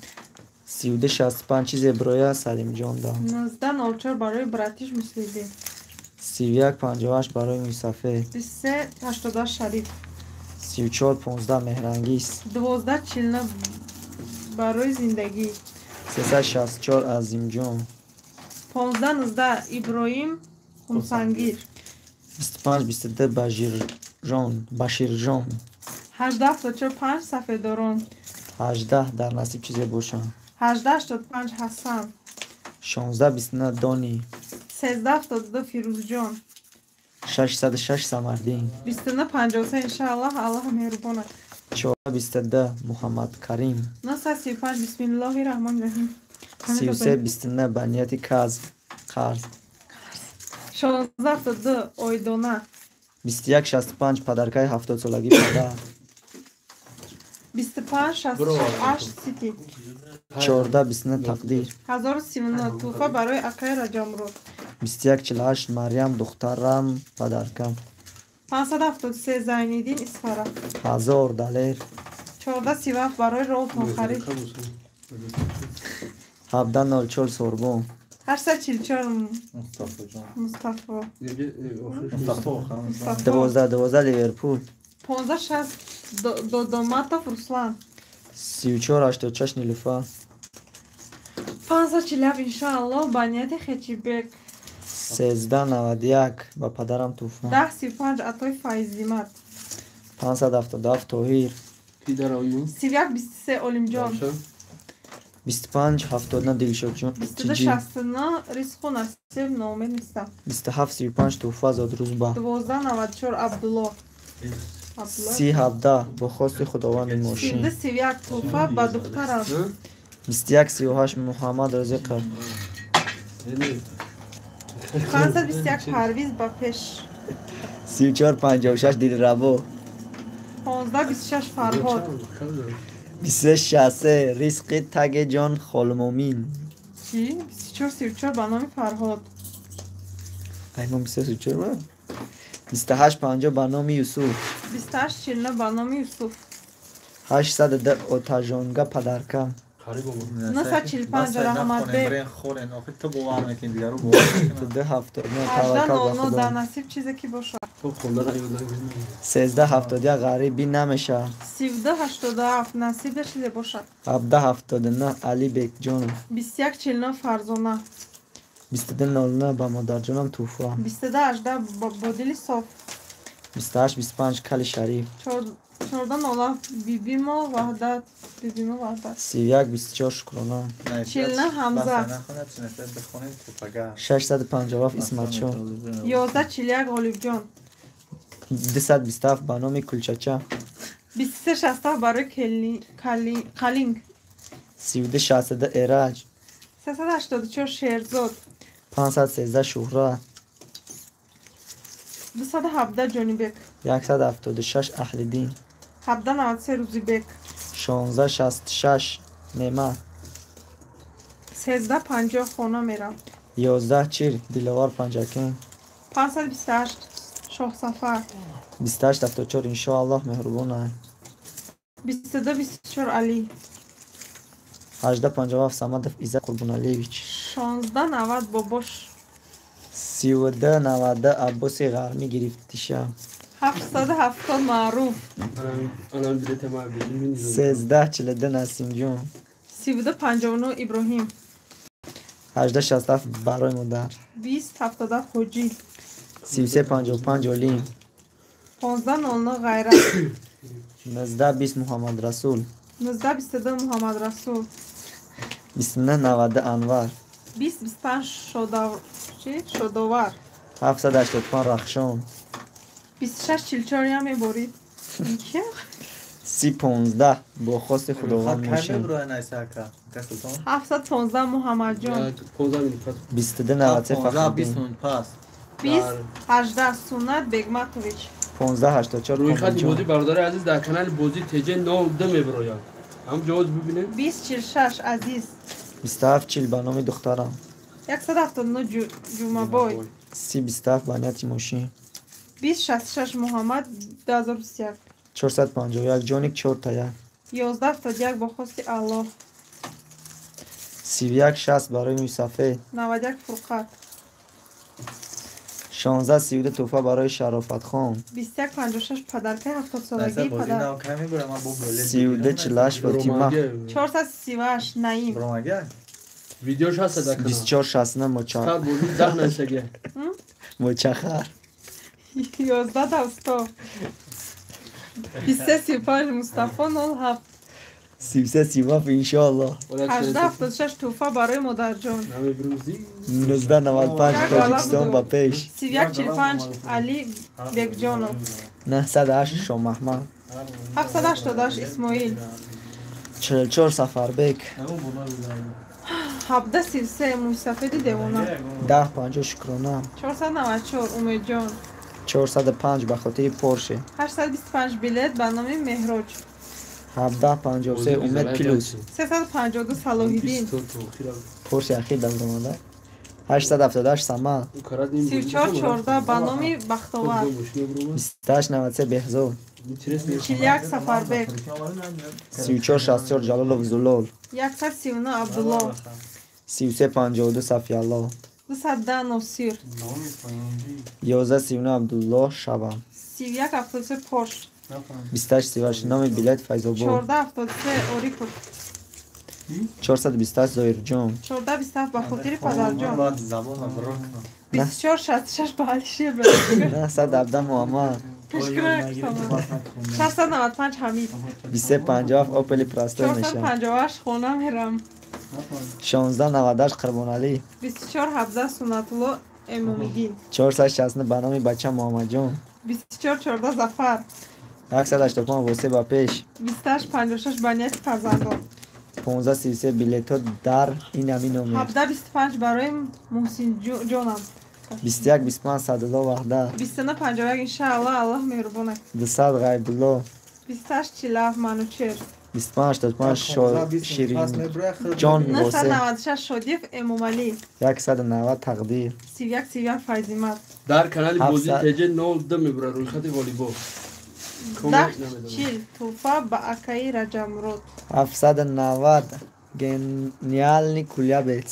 3265 чизе броя Салимҷон дам. 1904 барои братиш Муслиддин. 3158 барои мусафед. 2388 Шариф. 3415 Меҳрангиз. 1249 барои зиндагӣ. 364 Азимҷон. 1519 Иброҳим Хумсангир. 2522 Баширҷон. 1874 Сафедорон. 18 дар насиб чизе бошад. 1885 Ҳасан. 1629 Дони. 1372 Фирӯзҷон. 606 Самардин. 2953 иншааллоҳ Аллоҳ меҳрубон аст. 422 Муҳаммадкарим. 935 бисмиллоҳи раҳмони раҳим. 3329 ба нияти қарз. 1672 Ойдона. 2165 подаркаи 70-солагии падар. 2568 Сити. 1429 Тақдир. 1039 туҳфа барои акаи Раҷабмурод. 2148 Марьям духтарам подарка. 573 Зайниддин Исфара. 1000 Далер. 1437 барои ролтон харид. 1704 Сорбон. 844 Мустафо. 1212 Ливерпул. 1560 Додоматов Руслан. 3486 Нилуфар. 547 иншааллоҳ ба нияти Хечибек. 1391 ба падарам туҳфа. 1035 Атои Файзимат. 577 Тоҳир. 3123 Олимҷон. 2579 Дилшодҷон. 2269 Ризқу насиб ноумед нестам. 2735 туҳфа зодрӯзба. 1294 Абдулло. 3017 бо хости худованди мошин. 3231 туҳфа ба духтарам. 2138 Муҳаммад Розиқов. 521 Парвиз ба пеш. 3456 Дилрабо. 1526 Фарҳод. 2363 Ризқи Тагеҷон Холмумин. Чӣ? 2434 ба номи Фарҳод. Ай мо 2334 ба? 2850 ба номи Юсуф. 2849 ба номи Юсуф. 802 Отажонга подарка. 945 Раҳматбек. 279 дар насиб чизе ки бошад. 1371 Ғарибӣ намешавад. 3287 насиб чизе бошад. 1779 Али Бекҷонов. 2149 Фарзона. 2209 ба модарҷонам туҳфа. 2218 бо дили соф. 2825 Кали Шариф. 1407 Бибимо Ваҳдат. Бибимо Ваҳдат. 3124 Шукрона. 49 Ҳамза. 657 Исматшоҳ. 1141 Ғолибҷон. 227 ба номи Кулчача. 2367 барои Қалинг. 3262 Эраҷ. 384 Шерзод. 513 Шуҳрат. 217 Ҷонибек. 176 Аҳлиддин. 1793 Рӯзибек. 1666 Неъмат. 1350 хона мерам. 1140 Диловар Панҷакент. 528 Шоҳсафар. 2874 иншоаллоҳ меҳрубон аст. 2224 Алӣ. 1857 Самадов Иззат Қурбоналиевич. 1690 Бобош. 3290 Аббоси Ғармӣ гирифтиша. 770 Маъруф. 1342 Насимҷон. 3259 Иброҳим. 1867 барои модар. 2077 Ҳоҷӣ. 3355 Олим. 1500 Ғайрат. 1920 Муҳаммадрасул. 1922 Муҳаммадрасул. 2990 Анвар. 2025 Шодовар. 785 Рахшон. 2644 ям меборид. 3015 бо хости Худованд мошин. 715 Муҳаммадҷон. 2293 Фахриддин. 2018 Суннат Бегматович. 1584. Рӯйхати бозӣ, бародари азиз, дар канали бозӣ ТЖ 02 мебирояд. Ҳам ҷавоз бибинед. 2046 Азиз. 2740 ба номи духтарам. 179 Ҷумабой. 3027 ба нияти мошин. 2066 Муҳаммад 2021. 451 Ҷоник 4 1. 1171 бо хости Аллоҳ. 3160 барои мӯйсафед. 91 Фурқат. 1632 тӯҳфа барои Шарофатхон. 2156 падаркаи 70-солагии падар. 3248 Фотима. 438 Наим. Видеош ҳаст дар канал. 2469 моча. Бозӣ 10 нависагия. Мочахар. 11 Давсто. 2335 Мустафо 07. 3337 иншоаллоҳ. 1876 тӯҳфа барои модарҷон. 1995 Тоҷикистон ба пеш. 3145 Али Бекҷонов. 908 Шомаҳмад. 788 Исмоил. 44 Сафарбек. 1733 мӯйсафеди девона. 1050 Шукрона. 494 Умедҷон. 405 ба хотири Порше. 825 билет ба номи Меҳроҷ. 1753 Умед плюс. 352 Салоҳиддин. Порше ахир давромада. 878 Самал. 3414 ба номи Бахтовар. 2893 Беҳзод. 41 Сафарбек. 3464 Ҷалолов Зулол. 139 Абдулло. 3352 Сафиалло. 210 Носир. 1139 Абдулло Шабам. 3173 Порш. 2838 номи билет Файзобод. 1473 Орипов. 428 Зоирҷон. 1427 ба хотири падарҷон. 2466 ба Алишер. 917 Муҳаммад. 695 Ҳамид. 2357 Опели Простой мешавад. 458 хона мерам. 1698 Қурбоналӣ. 2417 Суннатулло Эмомиддин. 469 ба номи бача Муҳаммадҷон. 2414 Зафар. 185 Восе ба пеш. 2856 ба нияти фарзандон. 1533 билетҳо дар ин ҳамин номер. 1725 барои Муҳсинҷонам. 2125 Садулло Ваҳдат. 2951 иншааллоҳ, Аллоҳ меҳрубон аст. 200 Ғайбулло. 2847 Манучер. 2585 Ширинҷон Восе. 996 Шодиев Эмомалӣ. 190 Тақдир. 3131 Файзимат. Дар канали бозӣ ТЖ 02 мебурад рӯйхати ғолибо. 1040 тӯҳфа ба акаи Раҷабмурод. 790 Гениални Кулябец.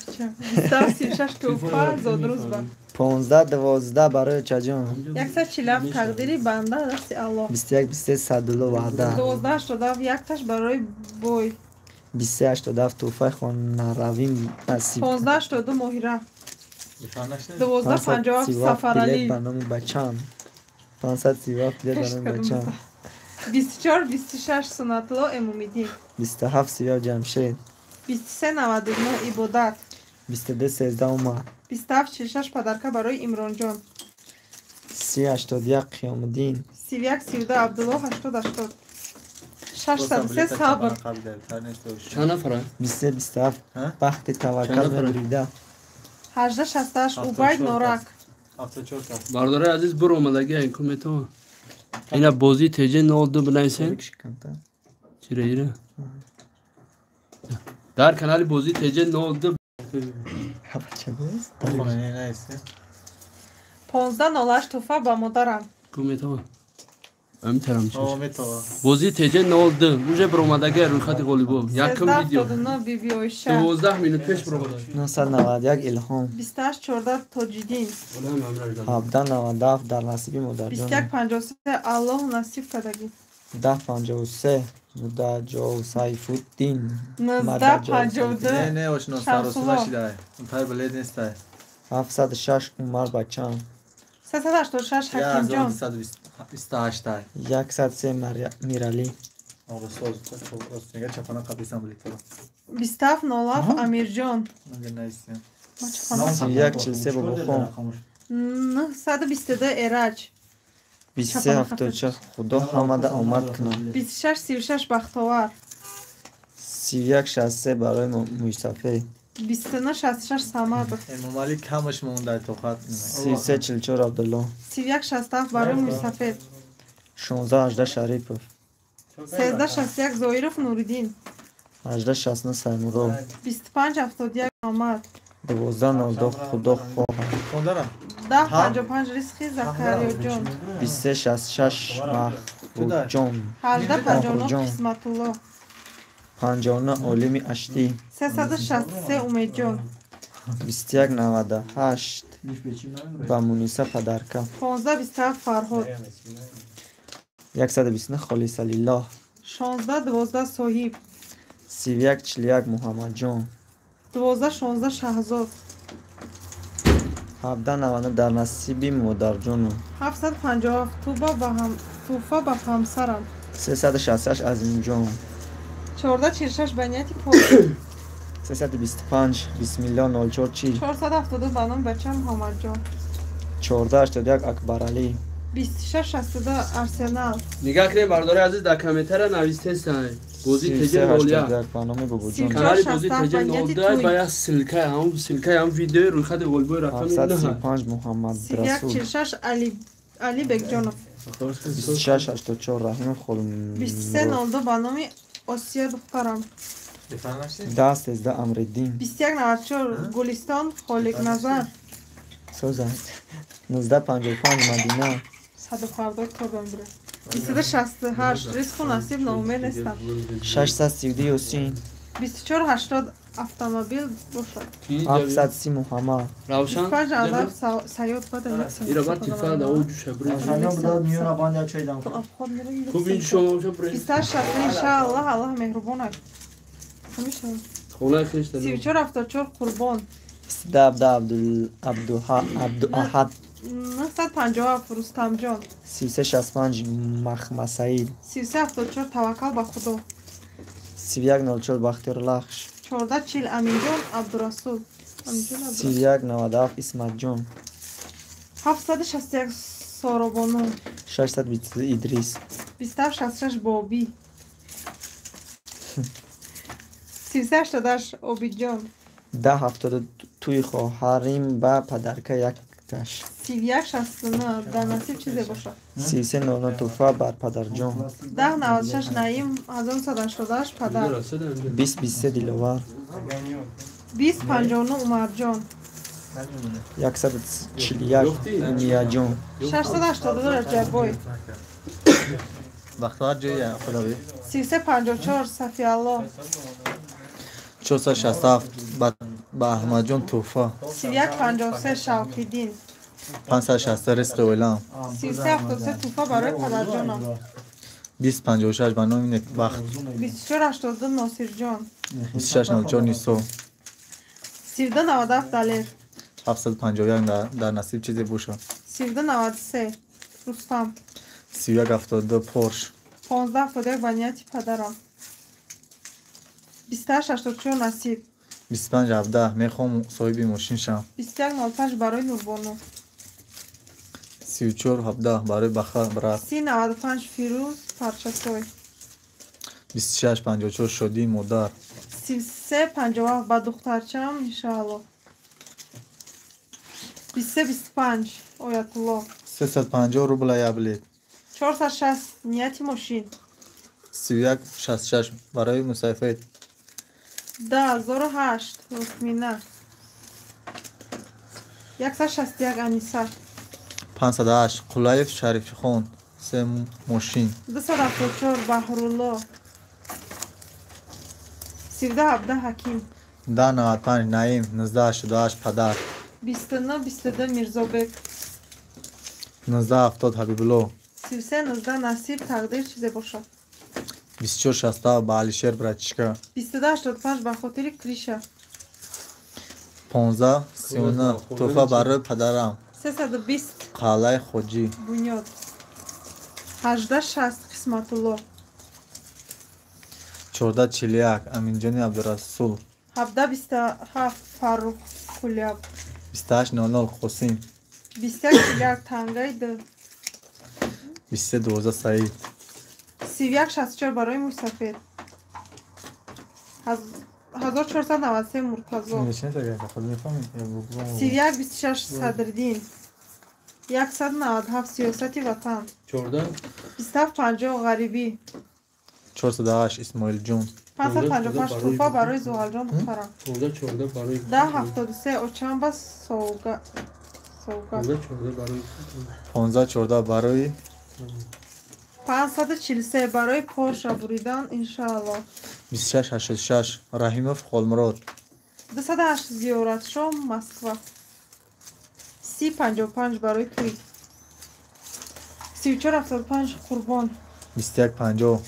2736 тӯҳфа зодрӯз ба. 1512 барои очаҷон. 147 тақдири банда дасти Аллоҳ. 2123 Садулло Ваҳдат. 1287 якташ барои бой. 2387 тӯҳфаи хонаравӣ насиб. 1582 Моҳира. 1257 Сафаралӣ. Билет ба номи бачам. 537 билет ба номи бачам. 2426 Суннатулло Эмомиддин. 2737 Ҷамшед. 2399 Ибодат. 2213 Умар. 2746 падарка барои Имронҷон. 3081 Қиёмуддин. 3132 Абдулло 8080. 603 Сабр. Чанд нафара? 2327 Бахти Таваккал мебурида. 1868 Убайд Норак. Бародари азиз, бур омадагӣ ин комментҳо. Ина бозӣ ТЖ 02 бинависен. Чира ира? Дар канали бозӣ ТЖ 02. 1508 тӯҳфа ба модарам. Комментҳо. Амитарам. Бозӣ ТЖ 02 уже баромадагӣ рӯйхати ғолибо. Якум видео. Биби Оиша. 12 минут пеш баромада. 991 Илҳом. 2814 Тоҷиддин. 1797 дар насиби модарҷон. 2153 Аллоҳ насиб кардагӣ. 1053 Мудаҷов Сайфуддин. 1952 Не, ошно саросима шидай. Пай билет нестай. 706 Умар бачам. 386 Ҳакимҷон. 128. 103 Миралӣ. 2707 Амирҷон. 3143 Бобохон. 922 Эраҷ. 2374 Худо ҳамада омад кунад. 2636 Бахтовар. 3163 барои мӯйсафед. 2966 Самадов. Эмомалӣ камаш монда тоқат. 3344 Абдулло. 3167 барои мӯйсафед. 1618 Шарипов. 1361 Зоиров Нуриддин. 1869 Саймуров. 2571 Муҳаммад. 1202 Худо хоҳад. 1055 Ризқи Закариёҷон. 2366 Маҳрудҷон. 1859 Қисматулло. 59 Олими Аштӣ. 363 Умедҷон. 2198 ба Муниса Падарка. 1527 Фарҳод. 129 Холисалиллоҳ. 1612 Соҳиб. 3141 Муҳаммадҷон. 1216 Шаҳзод. 1799 дар насиби модарҷону. 757 тӯҳфа ба ҳамсарам. 366 Азимҷон. 1446 ба нияти пок. 325 Бисмилло 04 40. 472 ба номи бачаам Муҳаммадҷон. 1481 Акбаралӣ. 2662 Арсенал. Нигаҳ кунед, бардори азиз, дар комментария навистесай. Бозӣ теҷа 01. Ба номи бобоҷон. Канали бозӣ теҷа 02 ба як ссылка, ҳамон ссылка, ҳамон видеои рӯйхати ғолибои рақами 735 Муҳаммад Расул. 3146 Али Бекҷонов. 2684 Раҳимов Холмурод. 2302 ба номи Осия духтарам. 1013 Амриддин. 2194 Гулистон Холиқназар. Соза. 1955 Мадина. Саду фардо тобам бира. 2268 Ризқу насиб ноумед нестам. 632 Ёсин. 2480 автомобил бошад. 730 Муҳаммад. Равшан. 25 Саёд бада. Ира бад телефон да о ҷуша бри. Хуб ин шумо боша бри. 28 иншааллоҳ, Аллоҳ меҳрубон аст. Хонаи хешта. 3474 Қурбон. 37 Абдуаҳад. 957 Рустамҷон. 3365 Махмасаид. 3374 Таваккал ба Худо. 3104 Бахтиёр Лахш. 1440 Аминҷон Абдурасул. 3197 Исматҷон. 761 Соробону. 622 Идрис. 2766 Бобӣ. 388 Обидҷон. 1072 туи хоҳарим ба падарка якташ. 3169 дар насиб чизе бошад. 3300 тӯҳфа бар падарҷон. 1096 Наим 1988 падар. 2023 Диловар. 2059 Умарҷон. 141 Умияҷон. 682 Раҷаббой. Бахтовар ҷоя худови. 3354 Сафиалло. 467 ба Аҳмадҷон тӯҳфа. 3153 Шавқиддин. 560 Ризқи оилаам. 3373 тӯҳфа барои падарҷонам. 2056 ба номи Некбахт. 2482 Носирҷон. 2604 Нисо. 3297 Далер. 751 дар насиб чизе бошад. 3293 Рустам. 3172 Порш. 1571 ба нияти падарам. 2884 Насиб. 2517 мехоҳам соҳиби мошин шавам. 2105 барои Нурбону. 3417 барои Баха брат. 3095 Фирӯз Парчасой. 2654 Шодии модар. 3357 ба духтарчаам иншааллоҳ. 2325 Оятулло. 350 рубла як билет. 460 нияти мошин. 3166 барои мусафед. 10008 Рукмина. 161 Аниса. 508 Қулаев Шарифихон се мошин. 274 Баҳрулло. 17 Ҳаким. 1095 Наим 1988 падар. 2922 Мирзобек. 1970 Ҳабибулло. 3319 Насиб тақдир чизе бошад. 2467 ба Алишер братишка. 2285 ба хотири Криша. 1539 тӯҳфа барои падарам. 320 Қалъаи Хоҷӣ. Бунёд. 1860 Қисматулло. 1441 Аминҷони Абдурасул. 1727 Фаррух Куляб. 2800 Қосим. 2141 Тангаи д. 23-12 Саид. 31-64 барои мӯйсафед. 1493 Муртазо. 31-26 Садриддин. 197 Сиёсати ватан. 27-50 Ғарибӣ. 408 Исмоилҷон. 555 тӯҳфа барои Зуҳалҷон духтарам. 10-73 Очамба Совга. 15-14 барои 543 барои Порша буридан иншааллоҳ. 26-86 Раҳимов Холмурод. 208 Зиёратшо Москва. 30-55 барои тӯй. 34-75 Қурбон. 21-50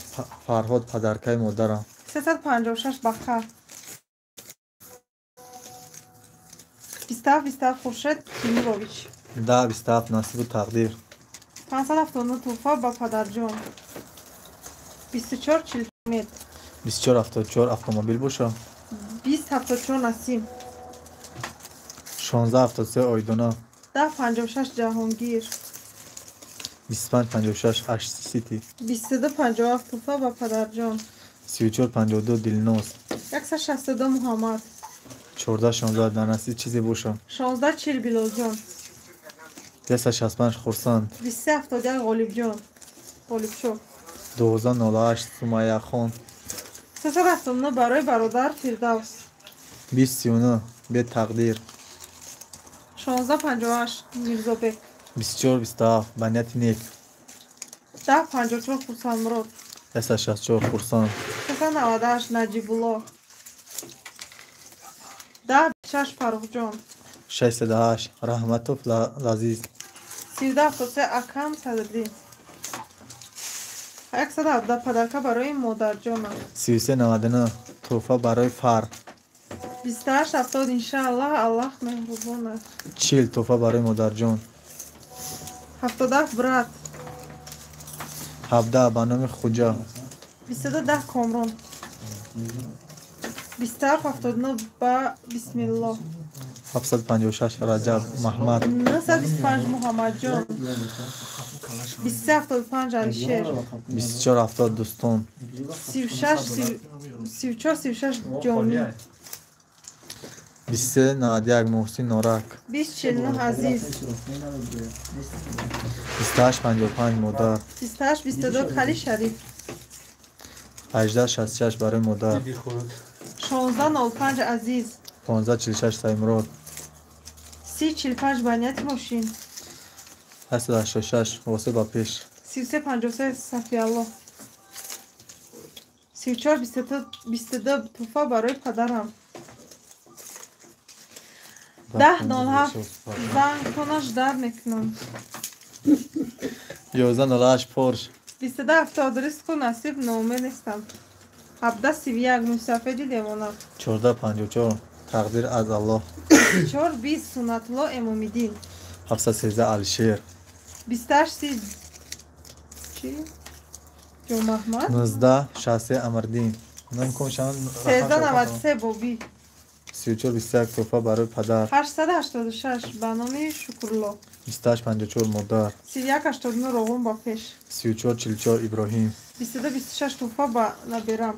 Фарҳод падаркаи модарам. 356 Бақа. 27-27 Хуршед Тимурович. 10-27 Насибу тақдир. 579 тӯҳфа ба падарҷон. 24-40 мет. 24-74 автомобил боша. 20-74 Насим. 16-73 Ойдона. 10-56 Ҷаҳонгир. 25-56 Ашт Сити. 22-57 тӯҳфа ба падарҷон. 34-52 Дилноз. 162 Муҳаммад. 14-16 дар насиб чизе боша. 16-40 Билолҷон. 265 Хурсанд. 23-71 Ғолибҷон. Ғолибшо. 12-08 Сумайяхон. 379 барои бародар Фирдавс. 20-39 Бетақдир. 16-58 Мирзобек. 24-27 ба нияти нек. 10-54 Хурсандмурод. 164 Хурсанд. 398 Наҷибулло. 10-6 Фаррухҷон. 608 Раҳматов Лазиз. 37-73 Акам Садриддин. 117 падарка барои модарҷонам. 33-99 тӯҳфа барои Фар. 28-70 иншааллоҳ Аллоҳ меҳрубон аст. 40 тӯҳфа барои модарҷон. 77 брат. 17 ба номи Хуҷа. 22-10 Комрон. 27-79 ба Бисмиллоҳ. 756 Раҷаб Маҳмад. 925 Муҳаммадҷон. 23-75 Алишер. 24-70 Дӯстон. 34-36 Ҷомӣ. 23-91 Муҳсин Норак. 20-49 Азиз. 28-55 Модар. 28-22 Хали Шариф. 18-66 барои модар. 16-05 Азиз. 15-46 Саймурод. 30-45 ба нияти мошин. 886 Восе ба пеш. 33-53 Сафиалло. 34-22 тӯҳфа барои падарам. 10-07 зангтонаш дард мекунам. 11-08 Порш. 22-70 ризқу насиб ноумед нестам. 17-31 мӯйсафеди девона. 14-54 тақдир аз Аллоҳ. 4-20 Суннатулло Эмомиддин. 713 Алишер. 28-30 чи? Ҷомаҳмад. 19-63 Амрдин. 13-93 Бобӣ. 34-21 тӯҳфа барои падар. 886 ба номи Шукрулло. 28-54 модар. 31-89 Роғун ба пеш. 34-44 Иброҳим. 22-26 тӯҳфа ба наберам.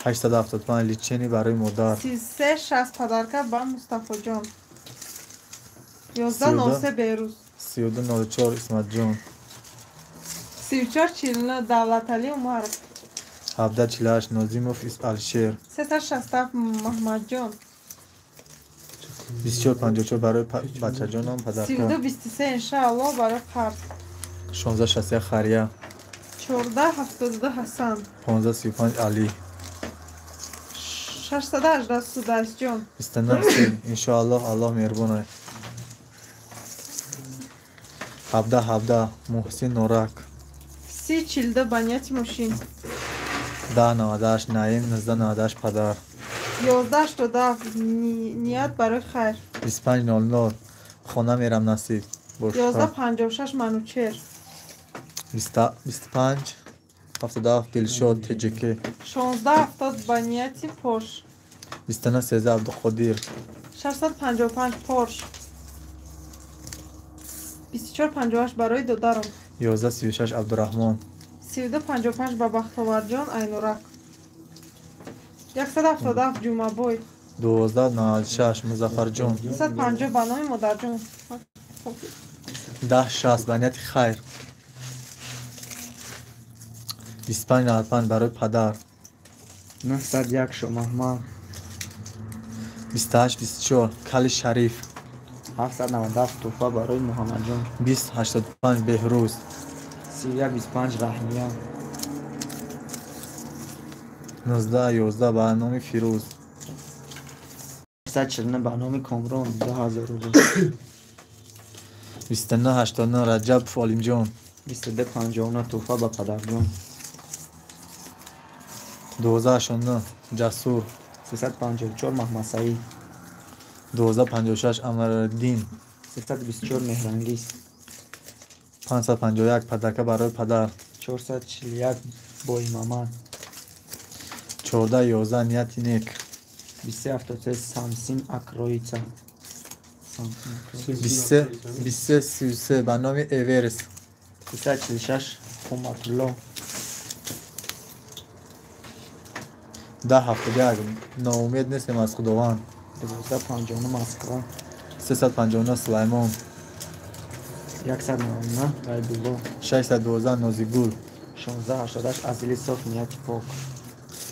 875 личени барои модар. 33-60 падарка ба Мустафоҷон. 11-03 Берӯз. 32-04 Исматҷон. 34-49 Давлаталӣ Умаров. 17-48 Нозимов Алишер. 367 Маҳмадҷон. 24-54 барои бачаҷонам падарка. 32-23 иншааллоҳ барои қарз. 16-61 Хария. 14-72 Ҳасан. 15-35 Алӣ. 618 Судайсҷон. 29 иншоаллоҳ Аллоҳ меҳрубон аст. 17-17 Муҳсин Норак. 30-42 ба нияти мошин. 10-98 Наим. 19-98 падар. 11-87 ният барои хайр. 25-00 хона мерам насиб. 11-56 Манучер. 25-77 Дилшод ТJK. 16-70 ба нияти Порш. 29-13 Абдуқодир. 655 Порш. 24-58 барои додарам. 11:36 Абдураҳмон. 32:55 ба Бахтоварҷон Айнурак. 177 Ҷумъабой. 12:96 Музаффарҷон. 250 ба номи Модарҷон. 10:60 ба нияти хайр. 25:95 барои падар. 901 Шомаҳмад. 28:24 Кали Шариф. 797 тӯҳфа барои Муҳаммадҷон. 20:85 Беҳрӯз. 31:25 Раҳмия. 19:11 ба номи Фирӯз. 149 ба номи Комрон 2000 рубл. 29:89 Раҷабов Олимҷон. 22:59 тӯҳфа ба падарҷон. 12:89 Ҷасур. 354 Маҳмадсаид. 12:56 Амриддин. 324 Меҳрангиз. 551 Падарка барои падар. 441 Боимамад. 14:11 Нияти нек. 23:73 Самсин Акроица. 23:33 ба номи Эверест. 346 Қуматулло. 10:71 Ноумед нестем аз Худованд. 12:59 Москва. 359 Сулаймон. 199 Ғайбулло. 612 Нозигул. 16:88 аз дили соф нияти пок.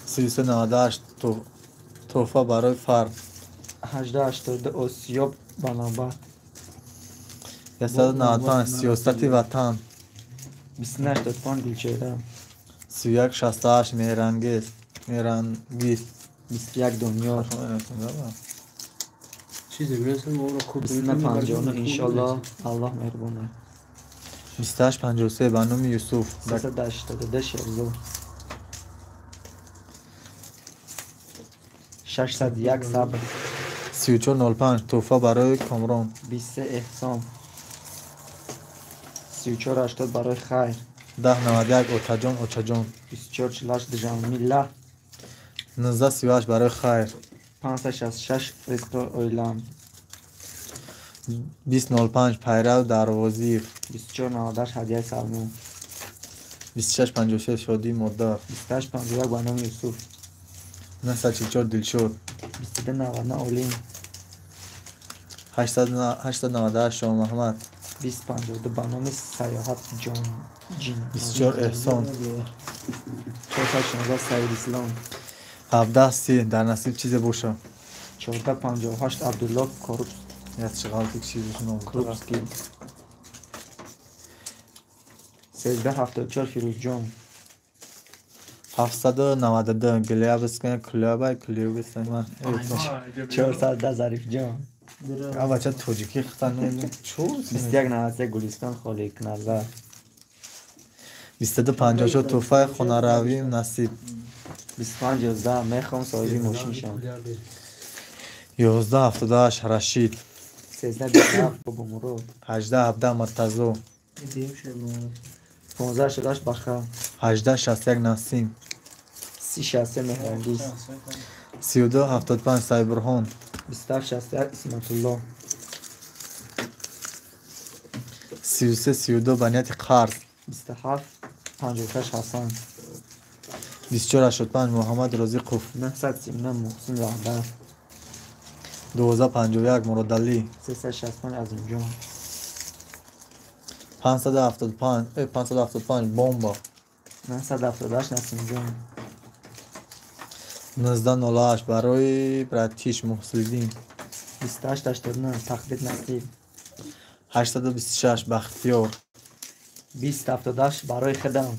33:98 тӯҳфа барои фард. 18:82 Осиёб ба навбат. 195 Сиёсати ватан. 29:85 Гулчеҳра. 31:68 Меҳрангез. Меҳрангиз. 21 Дониёр. 29:59 Иншоллоҳ Аллоҳ меҳрубон аст. 28:53 ба номи Юсуф. 382 Шерзод. 601 Сабр. 34:05 тӯҳфа барои Комрон. 23 Эҳсон. 34:80 барои хайр. 10:91 Отаҷон Очаҷон. 24:48 Дижамила. 19:38 барои хайр. 566 Ризқи оилам. 20:05 Пайрав Дарвозиев. 24:98 Ҳадияи Салмон. 26:56 Шодии модар. 28:51 ба номи Юсуф. 944 Дилшод. 22:99 Олим. 898 Шоҳмаҳмад. 20:52 ба номи Саёҳат Ҷин. 24 Эҳсон. 416 Саид Ислом. 17:30 дар насиб чизе боша. 14:58 Абдулло Крупский. 13:74 Фирӯзҷон. 792 Глябская Клюбай Клюбская. 410 Зарифҷон. А бача тоҷикӣ хата чӯ. 21:93 Гулистон Холиқназар. 22:54 тӯҳфаи хонаравӣ насиб. 25:11 мехоҳам соҳиби мошин шавам. 11:78 Рашид. 13:27 Бобомурод. 18:17 Муртазо. 15:68 Баха. 18:61 Насим. 30:63 Меҳрангиз. 32:75 Сайбурҳон. 27:61 Исматулло. 33:32 ба нияти қарз. 27:56 Ҳасан. 24:85 Муҳаммад Розиқов. 939 Муҳсин Раҳбар. 12:51 Муродалӣ. 365 Азимҷон. 575 Бомба. 978 Насимҷон. 19:08 барои братиш Муҳсиддин. 28:89 Тақдир насиб. 826 Бахтиёр. 20:78 барои худам.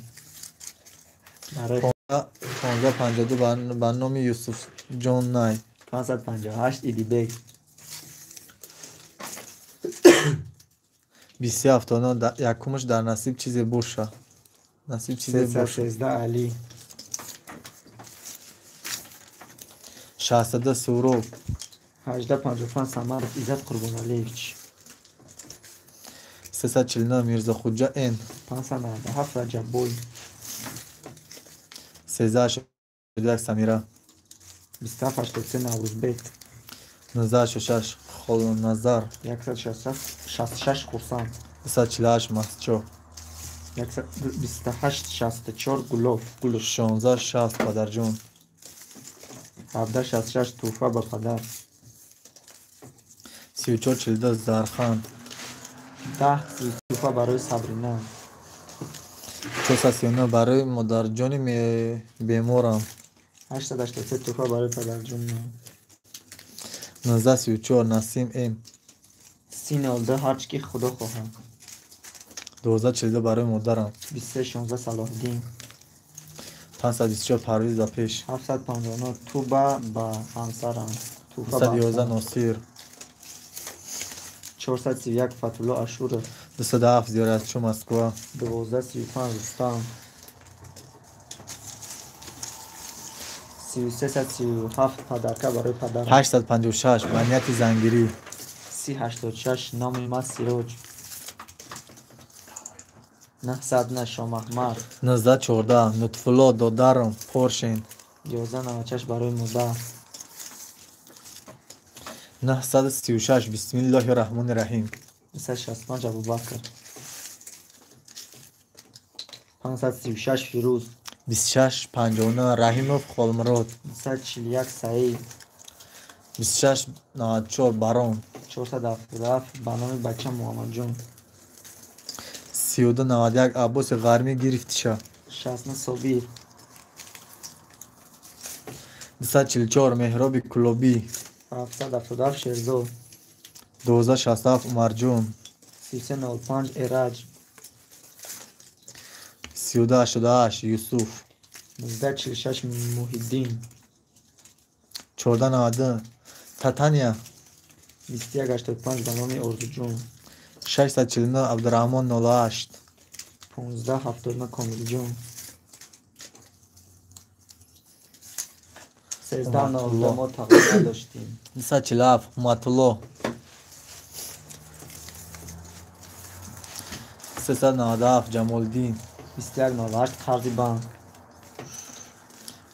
15:52 ба номи Юсуфҷон Най. 558 Идибек. 23:79 якумаш дар насиб чизе боша. Насиб чизе боша. 313 Али. 62 Суроб. 18:55 Самаров Иззат Қурбоналиевич. 349 Мирзохуҷа Н. 597 Раҷаббой. 13:81 Самира. 27:83 Наврӯзбек. 19:86 Холназар. 166 Хурсанд. 248 Масчо. 2864 Гулов. Гулов. 1660 падарҷон. 1766 туҳфа ба падар. 3442 Зархан. 10 туҳфа барои Сабрина. 439 барои модарҷони беморам. 883 туҳфа барои падарҷонам. 1934 Насим М. 3002 ҳарчи ки Худо хоҳад. 1242 барои модарам. 2316 Салоҳиддин. 524 Парвиз ба пеш. 759 Туба ба ҳамсарам. Туҳфа ба 211 Носир. 431 Фатулло Ашуров. 207 Зиёратчо Москва. 1235 Рустам. 3337 падарка барои падарам. 856 ба нияти зангирӣ. 3086 номи ман Сироҷ. 909 Шомаҳмад. 1914 Нутфулло додарам Поршин. 1196 барои модар. 936 Бисмиллоҳи раҳмони раҳим. 365 Абубакр. 536 Фирӯз. 2659 Раҳимов Холмурод. 241 Саид. 2694 Барон. 477 ба номи бача Муҳаммадҷон. 3291 Аббоси Ғармӣ гирифтиша. 69 Собир. 244 Меҳроби Кулобӣ. 777 Шерзод. 1267 Умарҷон. 3305 Эраҷ. 3288 Юсуф. 1946 Муҳиддин. 1492 Татания. 2185 ба номи Орзуҷон. 649 Абдураҳмон 08. 1579 Комилҷон. 1302 мо тағйир надоштем. 247 Ҳуматулло. 397 Ҷамолиддин. 2198 қарзи банк.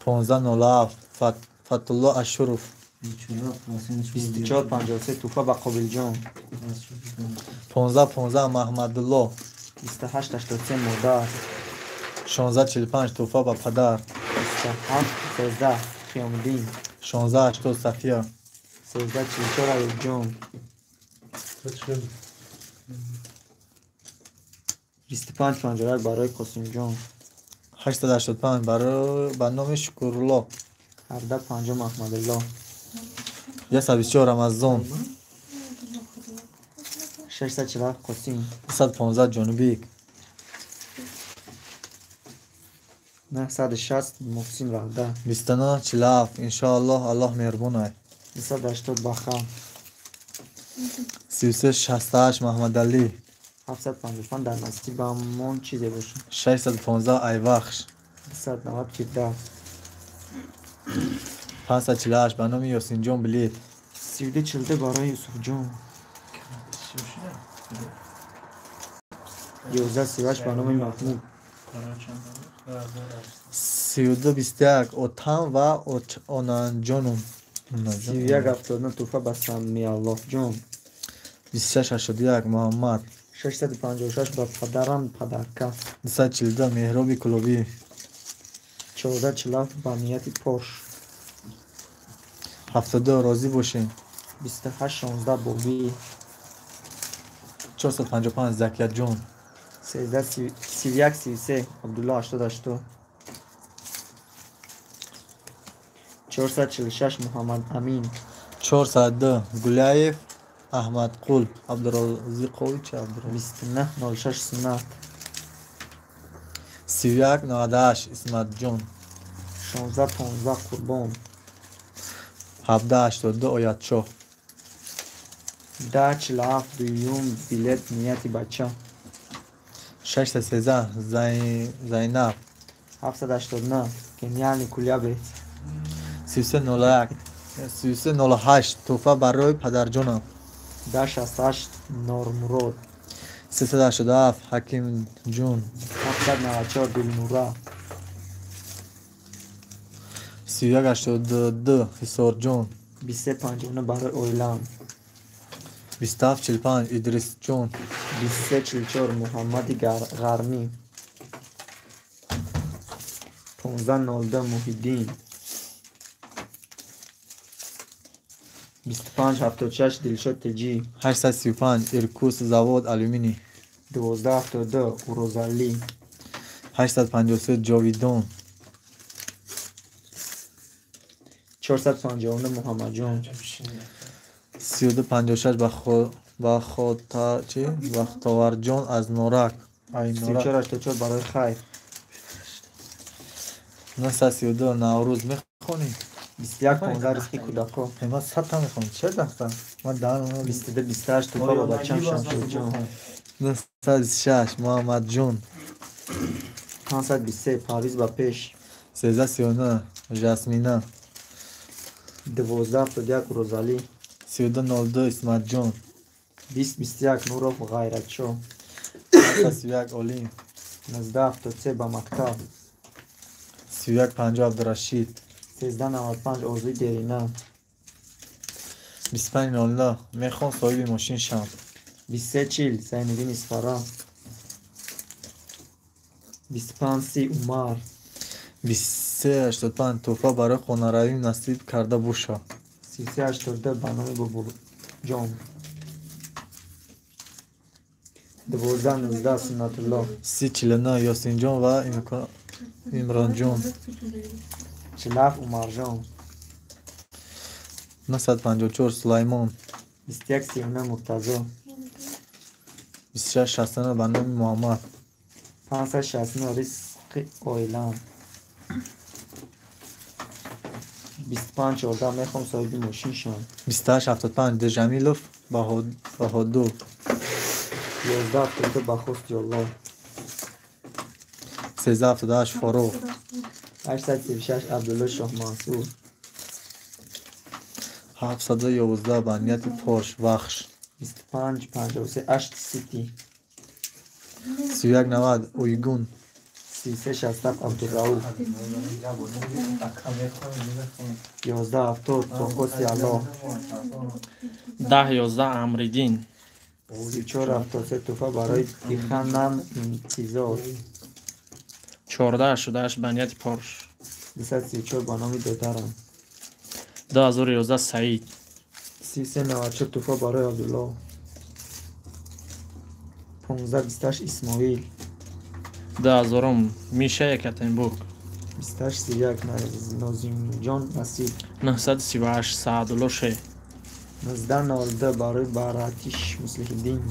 1507 Фатулло Ашуров. 2453 туҳфа ба Қобилҷон. 1515 Маҳмадулло. 2883 модар. 1645 туҳфа ба падар. 2713 Қиёмиддин. 1680 Сафия. 1344 Аюбҷон. 2551 барои Қосимҷон. 885 барои ба номи Шукурулло. 1750 Аҳмадулло. 124 Рамазон. 647 Қосим. 215 Ҷонибек. 960 Муҳсин Ваҳда. 2947 Иншоаллоҳ Аллоҳ меҳрубон ай. 280 Баха. 3368 Маҳмадалӣ. 755 дар насибамон чизе бошад. 615 Айвахш. 290 Фирдавс. 548 ба номи Ёсинҷон билет. 3242 барои Юсуфҷон. 1138 ба номи Маҳмуд. 3221 Отам ва Онанҷонум. 3179 туҳфа ба Самиаллоҳҷон. 2681 Муҳаммад. 656 ба падарам падарка. 242 Меҳроби Кулобӣ. 1447 ба нияти Пош. 72 розӣ бошем. 2816 Бобӣ. 455 Закияҷон. 3133 Абдулло 88. 446 Муҳаммад Амин. 402 Гуляев Аҳмадқул Абдурозиқович 2906 Суннат. 3198 Исматҷон. 1615 Қурбон. 1782 Оятшоҳ. 1047 дуюм билет нияти бача. 613 Зайнаб. 789 Гениальный кулябец. 3301 3308 туҳфа барои падарҷонам. 1068 Нормурод. 387 Ҳакимҷун. 794 Дилнура. 3182 Ҳисорҷон. 2359 барои оилаам. 2745 Идрисҷон. 2344 Муҳаммади Ғармӣ. 15 02 Муҳиддин. 25 76 Дилшод Теҷӣ. 835 Иркус завод алюминий. 12 72 Урозалӣ. 853 Ҷовидон. 459 Муҳаммадҷон. 32 56 чи Бахтоварҷон аз Норак. Ай Норак. 34 84 барои хайр. 932 Наврӯз мехонӣ? 21 15 ризқи кӯдако. Ман садта мехонам. Ча даста? Ман даҳан. 22 28 туҳфа ба бачам Шамшерҷон. 926 Муҳаммадҷон. 523 Парвиз ба пеш. 13 39 Жасмина. 12 71 Урозалӣ. 32 02 Исматҷон. 20 21 Нуров Ғайратшо. 831 Олим. 19 73 ба мактаб. 31 50 Абдурашид. 13 95 Орзуи дерина. 25 09 мехоҳам соҳиби мошин шавам. 23 40 Зайниддин Исфара. 25 30 Умар. 23 85 туҳфа барои хонаравим насиб карда боша. 33 82 ба номи Бобурҷон. 12 19 Суннатулло. 30 49 Ёсинҷон ва Имронҷон. 47 Умарҷон. 954 Сулаймон. 21 39 Муртазо. 26 69 ба номи Муҳаммад. 569 ризқи оилам. 25 14 мехоҳам соҳиби мошин шавам. 28 75 Дежамилов Баҳодур. 11 72 ба хости Аллоҳ. 13 78 Фарух. 836 Абдулло Шоҳмансур. 711 ба нияти Порш Вахш. 25 53 Ашт Сити. 31 90 Уйгун. 33 67 Абдурауф. 11 70 бо хости Аллоҳ. 10 11 Амриддин. 34 73 туҳфа барои диханам интизор. 14 88 ба нияти Порш. 234 ба номи додарам. 2011 Саид. 33 94 туҳфа барои Абдуллоҳ. 15 28 Исмоил. 2000 Миша Екатеринбург. 28 31 Нозимҷон Насиб. 938 Саадулло Ше. 19 02 барои Баратиш Муслиҳиддин.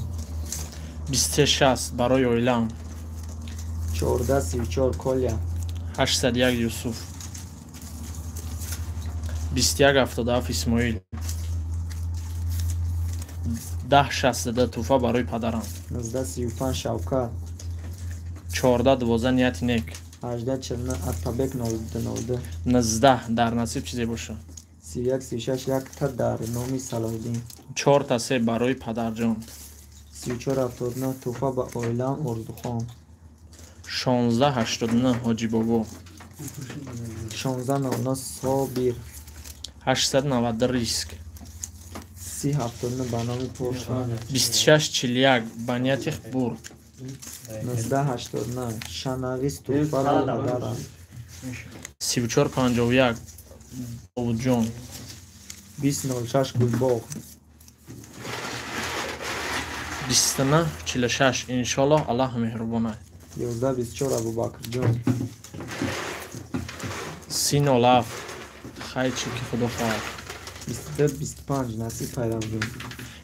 23 60 барои оилаам. 14 34 Коля. 801 Юсуф. 21 77 Исмоил. 10 62 туҳфа барои падарам. 19 35 Шавкат. 14 12 нияти нек. 18 49 Атабек 02 02. 19 дар насиб чизе боша. 31 36 якта дар номи Салоҳиддин. Чорта се барои падарҷон. 34 79 туҳфа ба оилаам Орзухон. 16 89 Ҳоҷибобо. 16 00 Собир. 890 Риск. 30 79 ба номи Порша. 26 41 ба нияти бурд. 19 89 Шанавиз туҳфа ба падарам. 34 51 Довудҷон. 20 06 Гулбоғ. 29 46 иншоллоҳ, Аллоҳ меҳрубонад. 11 24 Абубакрҷон. 30 07 хай чӣ ки худо хоҳад. 22 25 Насиб Пайравҷон.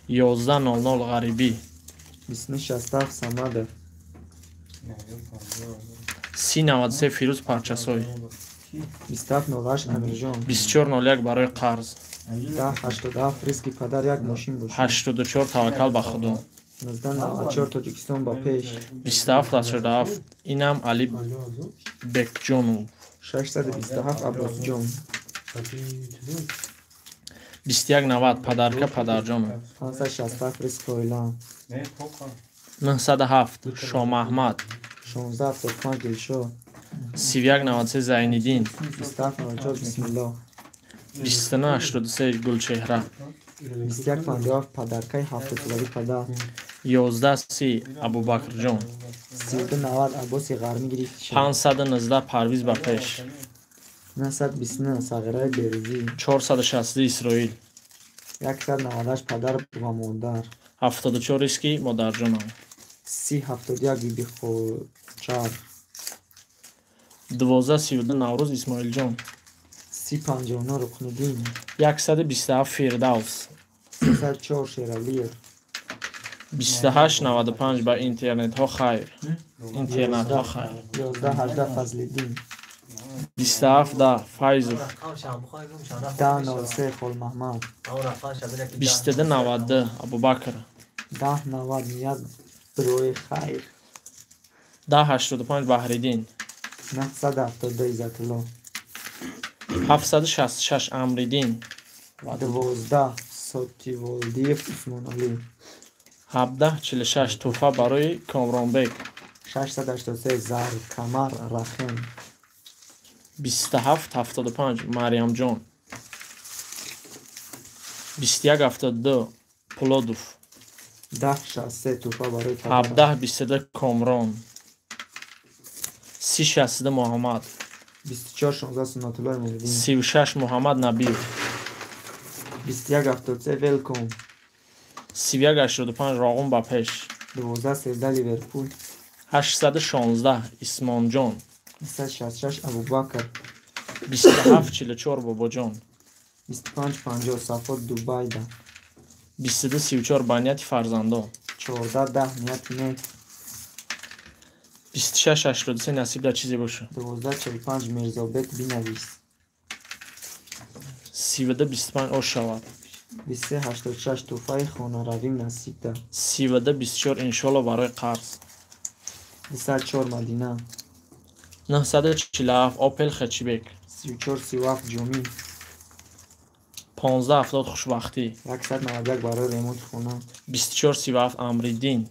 11 00 Ғарибӣ. 29 67 Самадов. 30 93 Фирӯз Парчасой. 27 08 Амирҷон. 24 01 барои қарз. 10 87 ризқи падар як мошин бошад. 84 таваккал ба Худо. 19 94 Тоҷикистон ба пеш. 27 87 инам Али Бекҷонов. 627 Аббосҷон. 21 90 падарка падарҷонов. 567 ризқи оилаам. 907 Шомаҳмад. 16 75 Дилшод. 31 93 Зайниддин. 27 04 Бисмиллоҳ. 29 83 Гулчеҳра. 21 57 падаркаи ҳафтодсолаги падар. 11 30 Абубакрҷон. 32,90 Аббоси Ғармӣ гирифт. 519 Парвиз ба пеш. 929 Сағираи Берузӣ. 462 Исроил. 198 Падар ва модар. 74 Риски модарҷонам. 30,71 Биби Хочар. 12,32 Наврӯз Исмоилҷон. 30,59 Рукниддин. 127 Фирдавс. 304 Шералиев. 28,95 ба интернетҳо хайр. Интернатҳо хайр. 11,18 Фазлиддин. 27,10 Файзов. 10,03 Холмаҳмад. 22,92 Абубакр. 10,90 Нияз Бирои хайр. 10,85 Баҳриддин. 972 Иззатулло. 766 Амриддин. 12 Сотиволдиев Усмоналӣ. 17,46 Тӯҳфа барои Комронбек. 683 Заркамар Рахим. 27,75 Марьямҷон. 21,72 Пулодов. 10,63 Тӯҳфа барои падарам. 17,22 Комрон. 30,62 Муҳаммад. 24,16 Суннатулло Имомиддин. 36 Муҳаммад Набиев. 21,73 Велком. 31,85 Роғун ба пеш. 12,13 Ливерпул. 816 Исмонҷон. 266 Абубакр. 27,44 Бобоҷон. 25,50 Сафо Дубайда. 22,34 ба нияти фарзандон. 14,10 Нияти нек. 26,83 насиб дар чизе боша. 12,45 Мирзобек бинавис. 32,25 ош шавад. 23,86 Тӯҳфаи хонаравӣ насиб да. 32,24 иншолло барои қарз. 204 Мадина. 947 Опел Хечибек. 34,37 Ҷомӣ. 15,70 Хушбахтӣ. 191 барои ремонти хона. 24,37 Амриддин.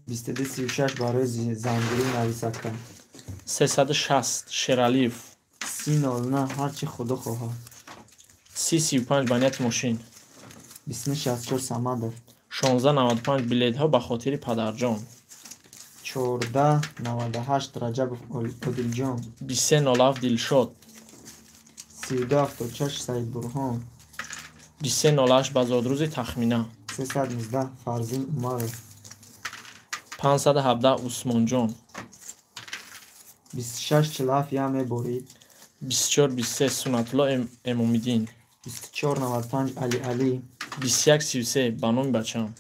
22,36 барои зангӯрӣ нависака. 360 Шералиев. 30,09 Ҳар чӣ Худо хоҳад. 30,35 ба нияти мошин. 29,64 Самадов. 16,95 билетҳо ба хотири падарҷон. 14,98 Раҷабов Одилҷон. 23,07 Дилшод. 32,76 Саидбурҳон. 23,08 ба зодрӯзи Тахмина. 319 Фарзин Умаров. 517 Усмонҷон. 26,47 Я меборид. 24,23 Суннатулло Эмомиддин. 24,95 Али Алӣ. 21,33 ба номи бачам.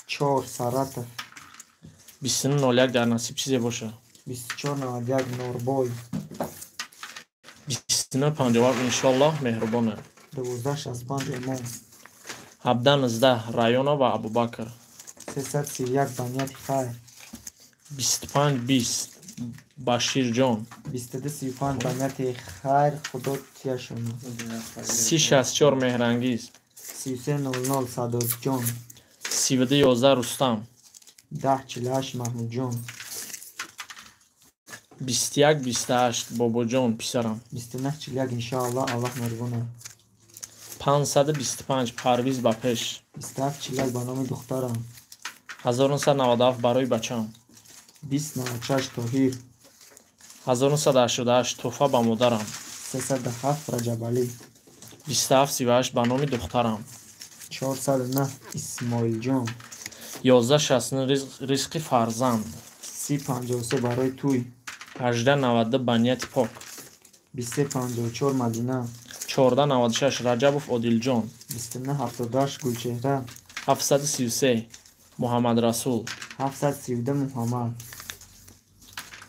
4 Саратов. 29,01 дар насиб чизе боша. 24,91 Норбой. 29,57 иншоллоҳ меҳрубона. 12,65 Эмом. 17,19 Района ва Абубакр. 331 ба нияти хайр. 25,20 Баширҷон. 22,35 ба нияти хайр Худо тияшонад. 30,64 Меҳрангиз. 33,00 Садоҷон. 32,11 Рустам. 10,48 Маҳмудҷон. 21,28 Бобоҷон писарам. 29,41 Иншааллоҳ Аллоҳ меҳрубона. 525 Парвиз ба пеш. 27,41 ба номи духтарам. 1997 барои бачам. 20,96 Тоҳир. 1988 тӯҳфа ба модарам. 307 Раҷабалӣ. 27,38 ба номи духтарам. 409 Исмоилҷон. 11,69 ризқи фарзанд. 30,53 барои тӯй. 18,92 ба нияти пок. 23,54 Мадина. 14,96 Раҷабов Одилҷон. 29,78 Гулчеҳра. 733 Муҳаммадрасул. 732 Муҳаммад.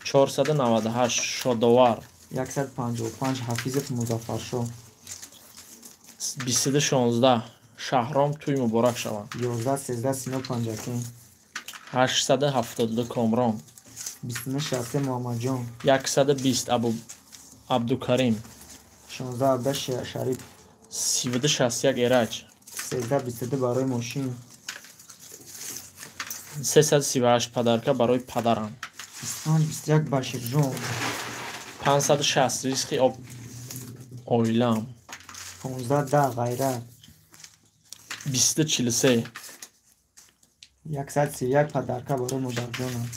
498 Шодовар. 155 Ҳафизов Музаффаршоҳ. 22,16 Шаҳром тӯй муборак шавад. 11,13 Сино Панҷакент. 872 Комрон. 29,63 Муҳаммадҷон. 120 Абдукарим. 16,17 Шарипов. 32,61 Эраҷ. 13,22 барои мошин. 338 подарка барои падарам. 25,21 Баширҷон. 560 ризқи оилаам. 15,10 Ғайрат. 22,43 131 подарка барои модарҷонам.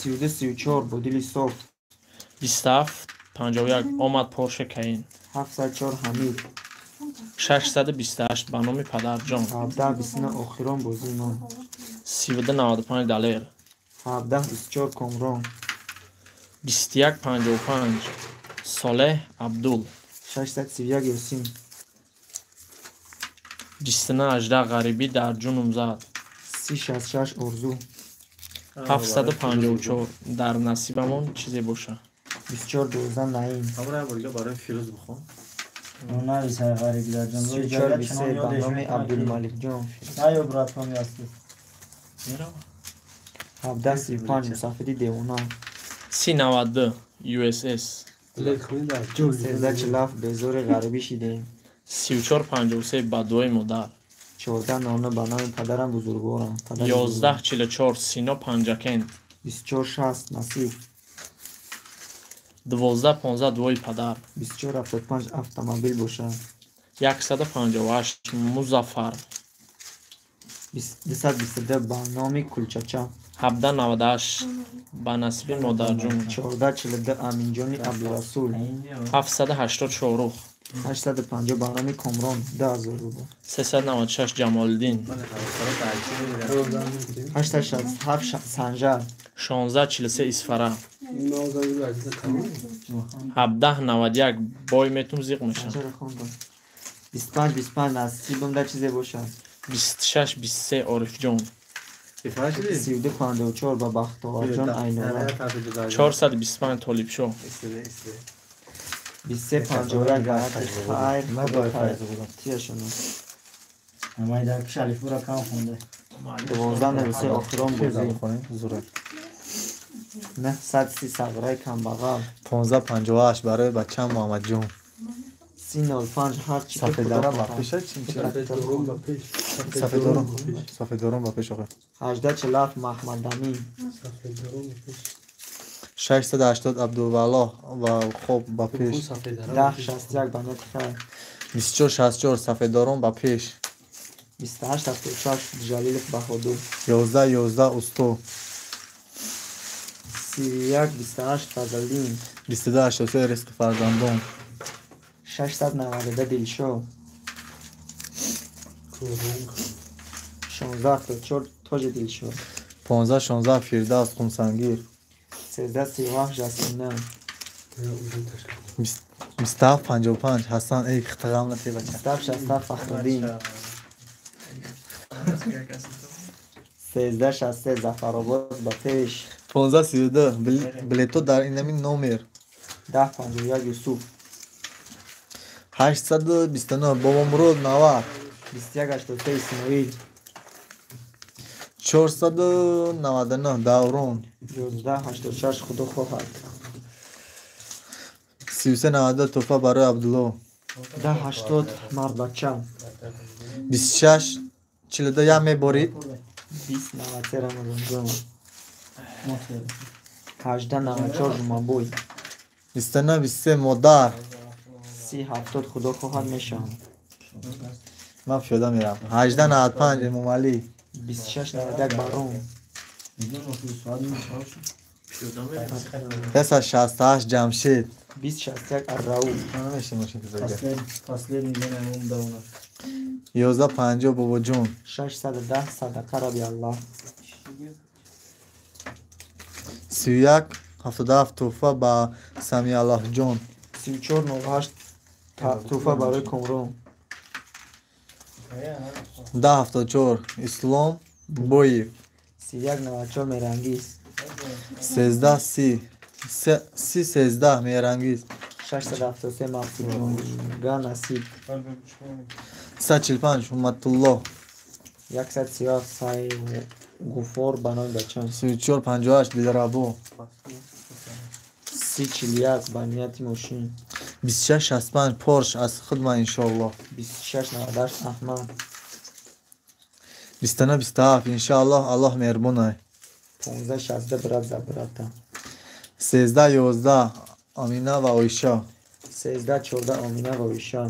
32-34 бо дили соф. 27-51 омад Порше Каин. 704 Ҳамид. 628 ба номи падарҷон. 17-29 охирон бозии мо. 32-95 Далер. 17-24 Комрон. 21-55 Солеҳ Абдул. 631 Ёсин. 29-18 Ғарибӣ дар ҷунум зад. 30-66 Орзу. 754 дар насибамон чизе боша. 24-12 Наим. Барои Фирӯз бихон. 34-23 ба номи Абдулмаликҷон. 17-35 Мусафири девона. 30-92 USS. 13-47 безори ғарибӣ шидем. 34-53 ба дуои модар. 14-09 ба номи падарам бузургворам. 11-44 Сино Панҷакент. 24-60 Насиб. 12-15 дуои падар. 24-75 автомобил бошад. 158 Музаффар. 222 ба номи Кулчача. 17-98 ба насиби модарҷон. 14-42 Аминҷони Абдурасул. 780 Шоҳрух. 850 ба номи Комрон 2000 рубл. 396 Ҷамолиддин. 867 Санҷар. 16-43 Исфара. 17-91 бой метум зиқ мешавад. 25-25 насибам дар чизе бошад. 26-23 Орифҷон. 32-54 ба Бахтоварҷон Айнора. 425 Толибшоҳ. 23-51 Гаҳати хайр тияшона. 12-03 охирон бозӣ. 930 Сағираи камбағал. 15-58 барои бачаам Муҳаммадҷон. 30-05 ҳарчи ки Сафедорон ба пеш Сафедорон ба пеш охе. 18-47 Маҳмадамин. 680 Абдуваллоҳ ва хоб ба пеш. 10-61 ба нияти хайр. 24-64 Сафедорон ба пеш. 28-76 Ҷалилов Баҳодур. 11-11 Усто. 31-28 Фазлиддин. 22-83 Ризқи фарзандон. 692 Дилшод. 16-74 Тоҷи Дилшод. 15-16 Фирдавс Хумсангир. 13-37 Жасмина. 27-55 Ҳасан эй хитағам нафи бача. 27-67 Фахриддин. 13-63 Зафаробод ба пеш. 15-32 билето дар инами номер. 10-51 Юсуф. 829 Бобомурод 90. 21-83 Исмоил. 499 Даврон. 11-86 Худо хоҳад. 33-92 Тӯҳфа барои Абдулло. 10-80 Мардбача. 26-42 як меборид. 20-93 Рамазонҷон. 18-94 Жумабой. 29-23 Модар. 30-70 Худо хоҳад мешавам. Ман пиёда мерам. 18-95 Эмомалӣ. 26-91 Барон. 168 Ҷамшед. 20-61 Аррауф. 11-50 Бобоҷон. 610 Садақа Раби Аллоҳ. 31-77 Тӯҳфа ба Самиаллоҳҷон. 34-08 Тӯҳфа барои Комрон. 10-74 Ислом Боев. 31-94 Мерангиз. 13-30 30-13 Мерангиз. 673 Мақсудҷонга Насиб. 145 Ҳумматуллоҳ. 137 Сайғуфор ба номи бачам. 34-58 Дилрабо. 30-41 ба нияти мошин. 26-65 Порш аз худма иншоаллоҳ. 26-98 Аҳмад. 29-27 иншоаллоҳ Аллоҳ меҳрубонай. 15-62 брат за брата. 13-11 Амина ва Оиша. 13-14 Омина ва Оиша.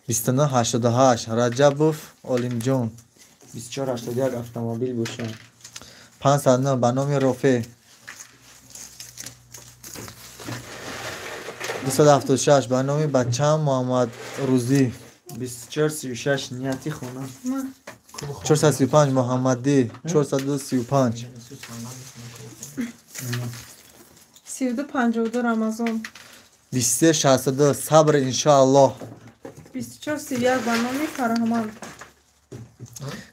29-88 Раҷабов Олимҷон. 24-81 автомобил бошад. 509 ба номи Рофе. 276 ба номи бачам Муҳаммад Рӯзӣ. 2436 нияти хона. 435 Муҳаммадӣ. 435. 3252 Рамазон. 2362 Сабр иншоаллоҳ. 2431 ба номи Фараҳманд.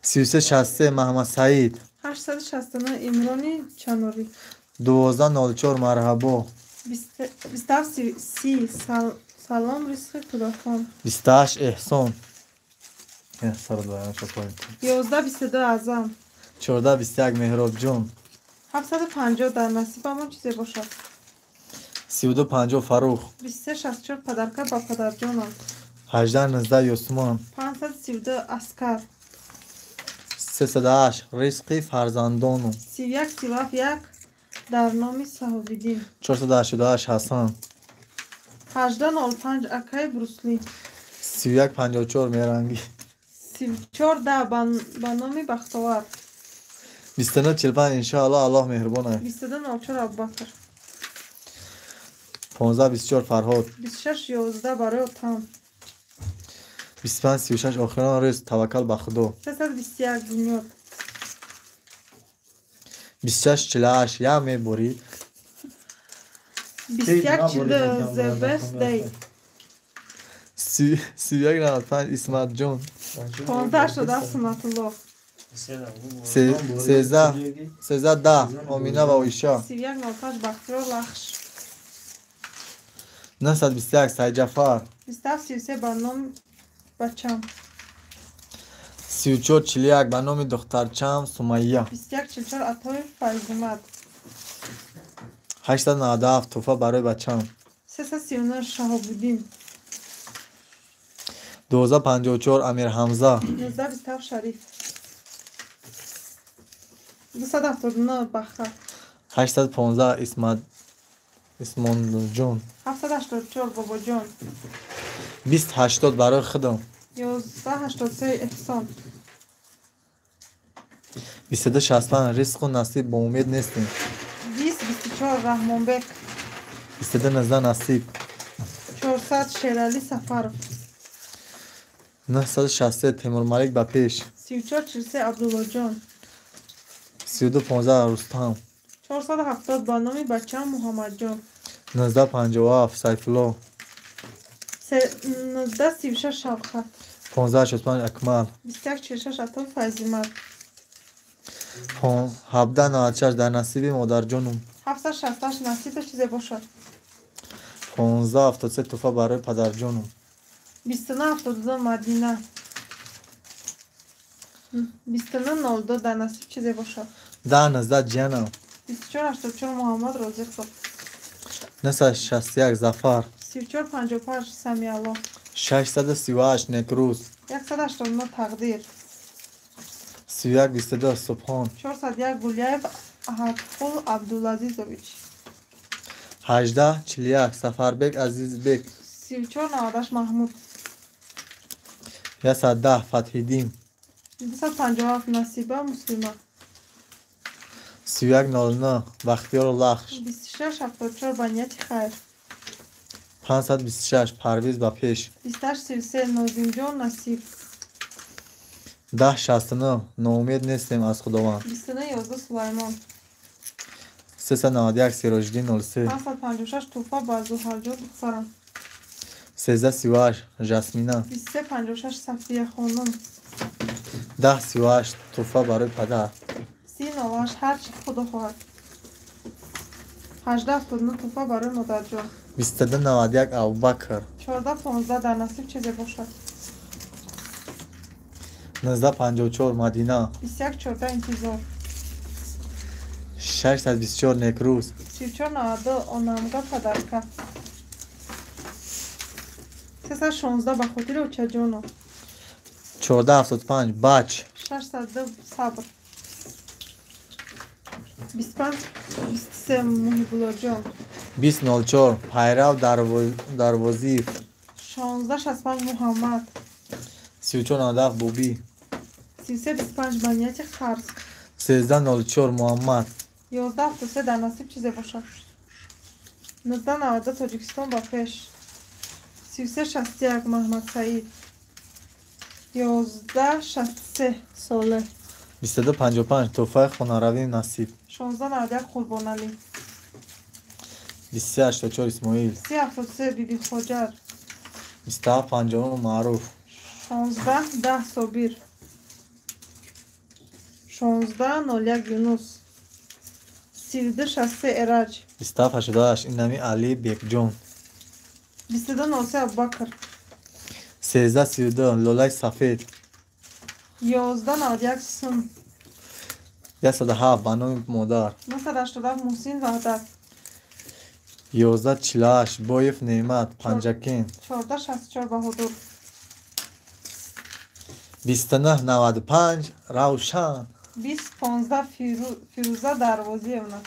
3363 Маҳмад Саид. 869 Имрони Чанорӣ. 1204 Марҳабо. 2730 Салом ризқи кӯдакон. 28 Эҳсон. 1122 Аъзам. 1421 Меҳробҷон. 750 дар насибамон чизе бошад. 3250 Фарух. 2364 Падарка ба падарҷонам. 1819 Юсмон. 532 Аскар. 308 Ризқи фарзандону. 3137 дар номи Саҳобиддин. 488 Ҳасан. 1805 Акаи Брусли. 3154 Мерангӣ. 3410 ба номи Бахтовар. 2945 Иншоаллоҳ Аллоҳ меҳрубон аст. 2204 Абубакр. 1524 Фарҳод. 2611 барои отам. 2536 Охирон рӯз таваккал ба Худо. 321 Бунёд. 2648 Я меборид. 2142 The Best Day. 3195 Исматҷон. 1587 Суннатуллоҳ. 1310 Омина ва Оиша. 3105 Бахтиёр Лахш. 921 Сайҷафар. 2733 ба номи бачам. 3441 ба номи духтарчам Сумайя. 2144 Атои Файзумад. 897 Тӯҳфа барои бачам. 339 Шаҳобуддин. 1254 Амирҳамза. 1927 Шариф. 279 Баха. 815 Исмонҷон. 784 Бобоҷон. 2080 барои худам. 1183 Эҳсон. 2265 Ризқу насиб бо умед нестем. 2024 Раҳмонбек. 2219 Насиб. 400 Шералӣ Сафаров. 963 Темурмалик ба пеш. 3443 Абдуллоҷон. 3215 Рустам. 470 ба номи бачаам Муҳаммадҷон. 1957 Сайфулло. 1936 Шавқат. 1565 Акмал. 2146 Атои Файзимад. 1796 дар насиби модарҷонум. 768 насибаш чизе бошад. 1573 тӯҳфа барои падарҷонум. 2972 Мадина. 2902 дар насиб чизе бошад. 1019 Ҷиянам. 2484 Муҳаммад Розиқов. 961 Зафар. 3455 Самиалло. 638 Некрӯз. 189 Тақдир. 3122 Субҳон. 401 Гулияев Аҳадқул Абдулазизович. 1841 Сафарбек Азизбек. 3498 Маҳмуд. 110 Фатҳиддин. 257 Насиба Муслима. 3109 Бахтиёр Лахш. 2674 ба нияти хайр. 526 Парвиз ба пеш. 2833 Нозимҷон Насиб. 1069 Ноумед нестем аз Худованд. 2911 Сулаймон. 391 Сироҷиддин 03. 556 Тӯҳфа ба Зуҳалҷон духтарам. 1338 Жасмина. 2356 Сафия хонум. 1038 Тӯҳфа барои падар. 3098 ҳар чӣ Худо хоҳад. 1879 Тӯҳфа барои модарҷон. 2291 Абубакр. 1415 дар насиб чизе бошад. 1954 Мадина. 2114 Интизор. 624 Некрӯз. 3492 Онамга падарка. 316 ба хотири очаҷоно. 1475 Бач. 602 Сабр. 25 23 Муҳибуллоҷон. 2004 Пайрав Дарвозиев. 1665 Муҳаммад. 3497 Бубӣ. 3325 ба нияти қарз. 13:04 Муҳаммад. 11:73 дар насиб чизе бошад. 19:92 Тоҷикистон ба пеш. 33:61 Маҳмадсаид. 11:63 Солеҳ. 22:55 Тӯҳфаи хонаравӣ Насиб. 16:91 Қурбоналӣ. 23:84 Исмоил. 3:73 Бибихоҷар. 27:59 Маъруф. 16:10 Собир. 16:01 Юнус. 32:63 Эраҷ. 27:88 Инами Али Бекҷон. 22:03 Абубакр. 13:32 Лолаи сафед. 11:91 Сум. 107 ба номи модар. 987 Муҳсин Ваҳдат. 11:48 Боев Неъмат Панҷакент. 14:64 Баҳодур. 29:95 Равшан. 20:15 Фирӯза Дарвозиевна.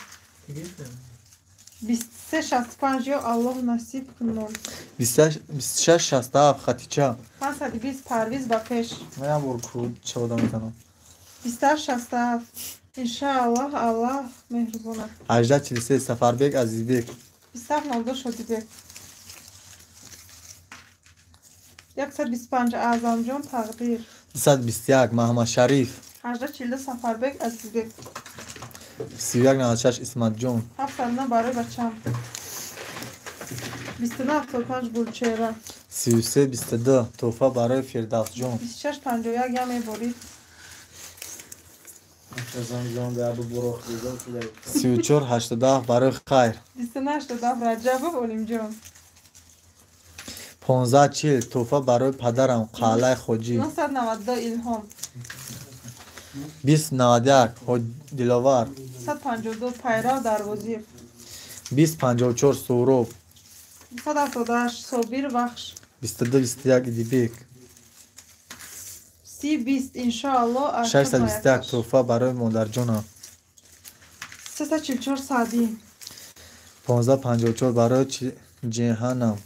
23:65 Ё Аллоҳ насиб кунон. 26:67 Хатича. 520 Парвиз ба пеш. Ман як бор чавода метанам. 28:67 Иншааллоҳ, Аллоҳ меҳрубон аст. 18:43 Сафарбек Азизбек. 27:02 Шодибек. 125 Аъзамҷон Тақдир. 221 Маҳмадшариф. 18:42 Сафарбек Азизбек. 31:96 Исматҷон. 709 барои бачам. 29:75 Гулчеҳра. 33:22 Тӯҳфа барои Фирдавсҷон. 26:51 Я меборид. 34:87 барои хайр. 29:87 Раҷабов Олимҷон. 15:40 Тӯҳфа барои падарам Қалъаи Хоҷӣ. 992 Илҳом. 20:91 Диловар. 152 Пайрав Дарвозиев. 20:54 Суҳроб. 178 Собир Вахш. 22:21 Идибек. 30:20 Иншоаллоҳ. 621 Тӯҳфа барои модарҷонам. 344 Саъдӣ. 15:54 барои ҷеҳанам.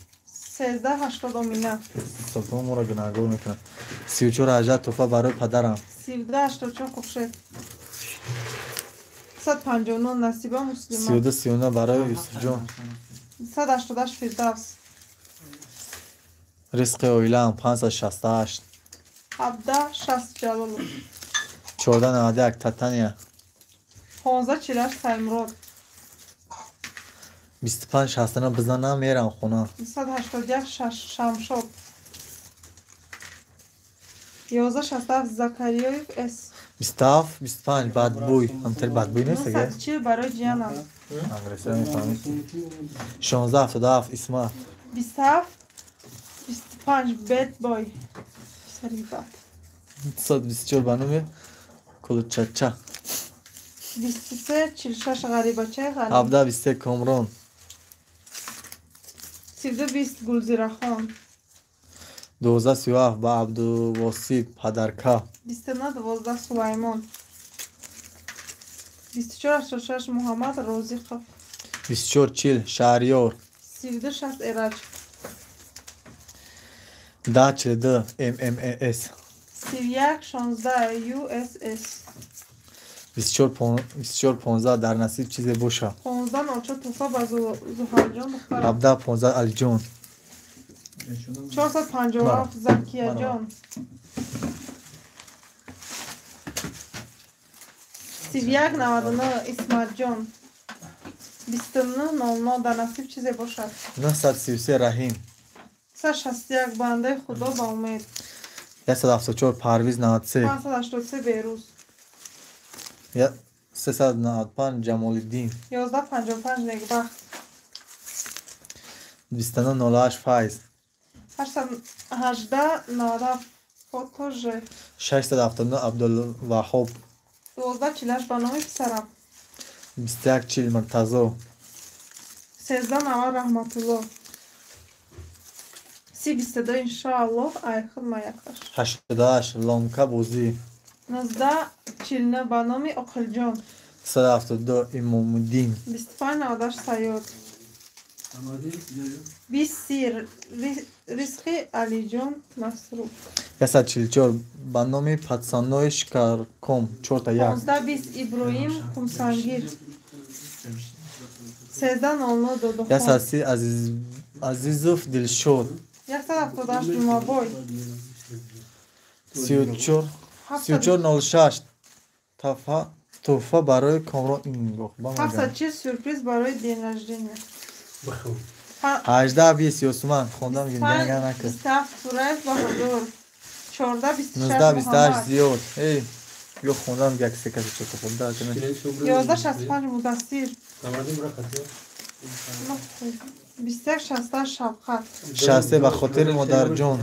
13:80 Омина. Султон моро гунаҳгор мекунад. 34:18 Тӯҳфа барои падарам. 17:84 Хуршед. 159 Насиба Муслима. 32:39 барои Юсуфҷон. 188 Фирдавс. Ризқи оилаам 568. 17:60 Ҷалолов. 14:91 Татания. 15:48 Саймурод. 25:69 бизанам мерам хона. 181 Шамшод. 11:67 Закариёев С. 27:25 Бадбӯй. Ҳамтари бадбӯй нест ага? 940 барои ҷиянам. Англисиро мефаҳмед. 16:77 Исмат. 27:25 Бедбой. Сари бад. 124 ба номи Кулучача. 23:46 Ғарибачаи Ғариб. 17:23 Комрон. 32:20 Гулзирахон. 12:37 ба Абдувосиб Падарка. 29:12 Сулаймон. 24:86 Муҳаммад Розиқов. 24:40 Шаҳриёр. 32:60 Эраҷ. 10:42 ММС. 31:16 USS. 24:15 дар насиб чизе боша. 15:04 тӯҳфа ба Зуҳалҷон духтарам. 17:15 Алиҷон. 457 Закияҷон. 31:99 Исматҷон. 29:00 дар насиб чизе бошад. 933 Раҳим. 161 бандаи Худо ба умед. 174 Парвиз 93. 583 Берӯз. 395 Ҷамолиддин. 11:55 Некбахт. 29:08 Файз. 818:97 Фото Ж. 679 Абдулваҳоб. 12:48 ба номи писарам. 21:40 Муртазо. 13:90 Раҳматулло. 30:22 Иншоаллоҳ айхуд маякаш. 88 Ломка бозӣ. 19:49 ба номи Оқилҷон. 172 Имомуддин. 25:98 Саёд. 20 ризқи Алиҷон Масруф. 144 ба номи Патсаной Шикарком 4 1. 15 20 Иброҳим Хумсангир. 13:00 Додохон. 130 Азизов Дилшод. 178 Ҷумабой. 34 34:06 туҳфа барои Комрон. 740 сюрприз барои день рождения. 18:20 Ёсуман хондам гинга накард. 27 Тураев Баҳодур. 14:26 19:28 Зиёд. Эй, ё хондам як се каси чота хонда. 11:65 Мудассир. 21:68 Шавқат. 63 ба хотири модарҷон.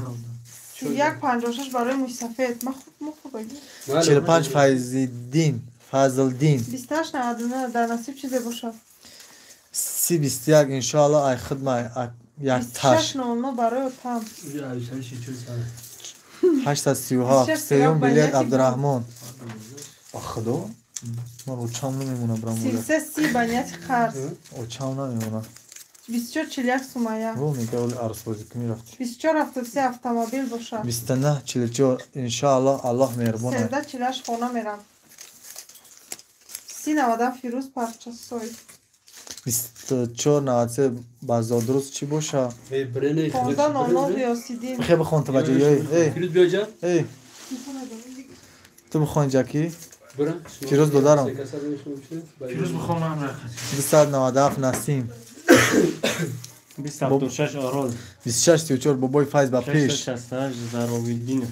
1:56 барои мӯйсафед. Ма хуб мухубаги. 45 Файзиддин Фазлдин. 28:99 дар насиб чизе бошад. 30:21 иншоалло ай хидма як таш. 26:00 барои отам. 837 сеюм билет Абдураҳмон. Ба худо ман очам намемонам брам. 33:30 ба нияти қарз. Очам намемонам. 24:41 Сумая. Во мега оли арсбозӣ кунӣ рафти. 24:73 автомобил бошад. 29:44 иншоалло Аллоҳ меҳрубон. 13:48 хона мерам. 30:97 Фирӯз Парчасой. 24:93 ба зодрӯз чӣ боша? 15:00 Ғиёсиддин. Хе бихон ту ба ҷои. Эй. Фирӯз биё ҷа. Эй. Ту бихон ҷаки. Фирӯз додарам. Фирӯз бихон ман рахат. 297 Насим. 276 Орол. 26:34 Бобои Файз ба пеш. 668 Заровиддинов.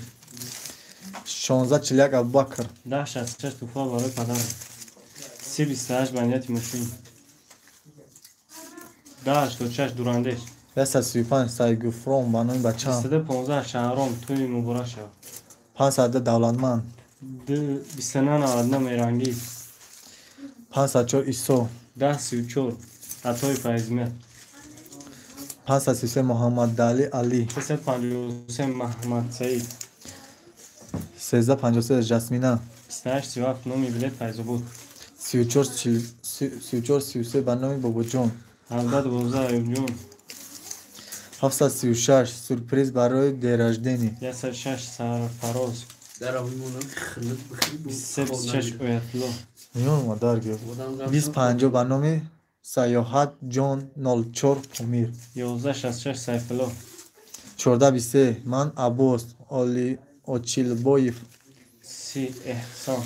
16:41 Абубакр. 10:66 туҳфа барои падарам. 30:28 ба нияти мошин. 10:86 Дурандеш. 135 Сайгуфрон ба номи бачаам. 22:15 Шаҳром тӯи муборак шавад. 502 Давлатманд. 29:99 Мерангиз. 504 Исо. 10:34 Атои Файзмет. 533 Муҳаммадали Али. 353 Маҳмадсаид. 13:53 Жасмина. 28:37 номи билет Файзобод. 34:33 ба номи Бобоҷон. 17:12 Аюбҷон. 736 сюрприз барои день рождения. 106 Сарфароз. 23:26 Оятулло. Миён мадар гир. 20:50 ба номи Саёҳат Ҷон 04 Помир. 11:66 Сайфулло. 14:23 ман Аббос Очилбоев. 30 Эҳсон.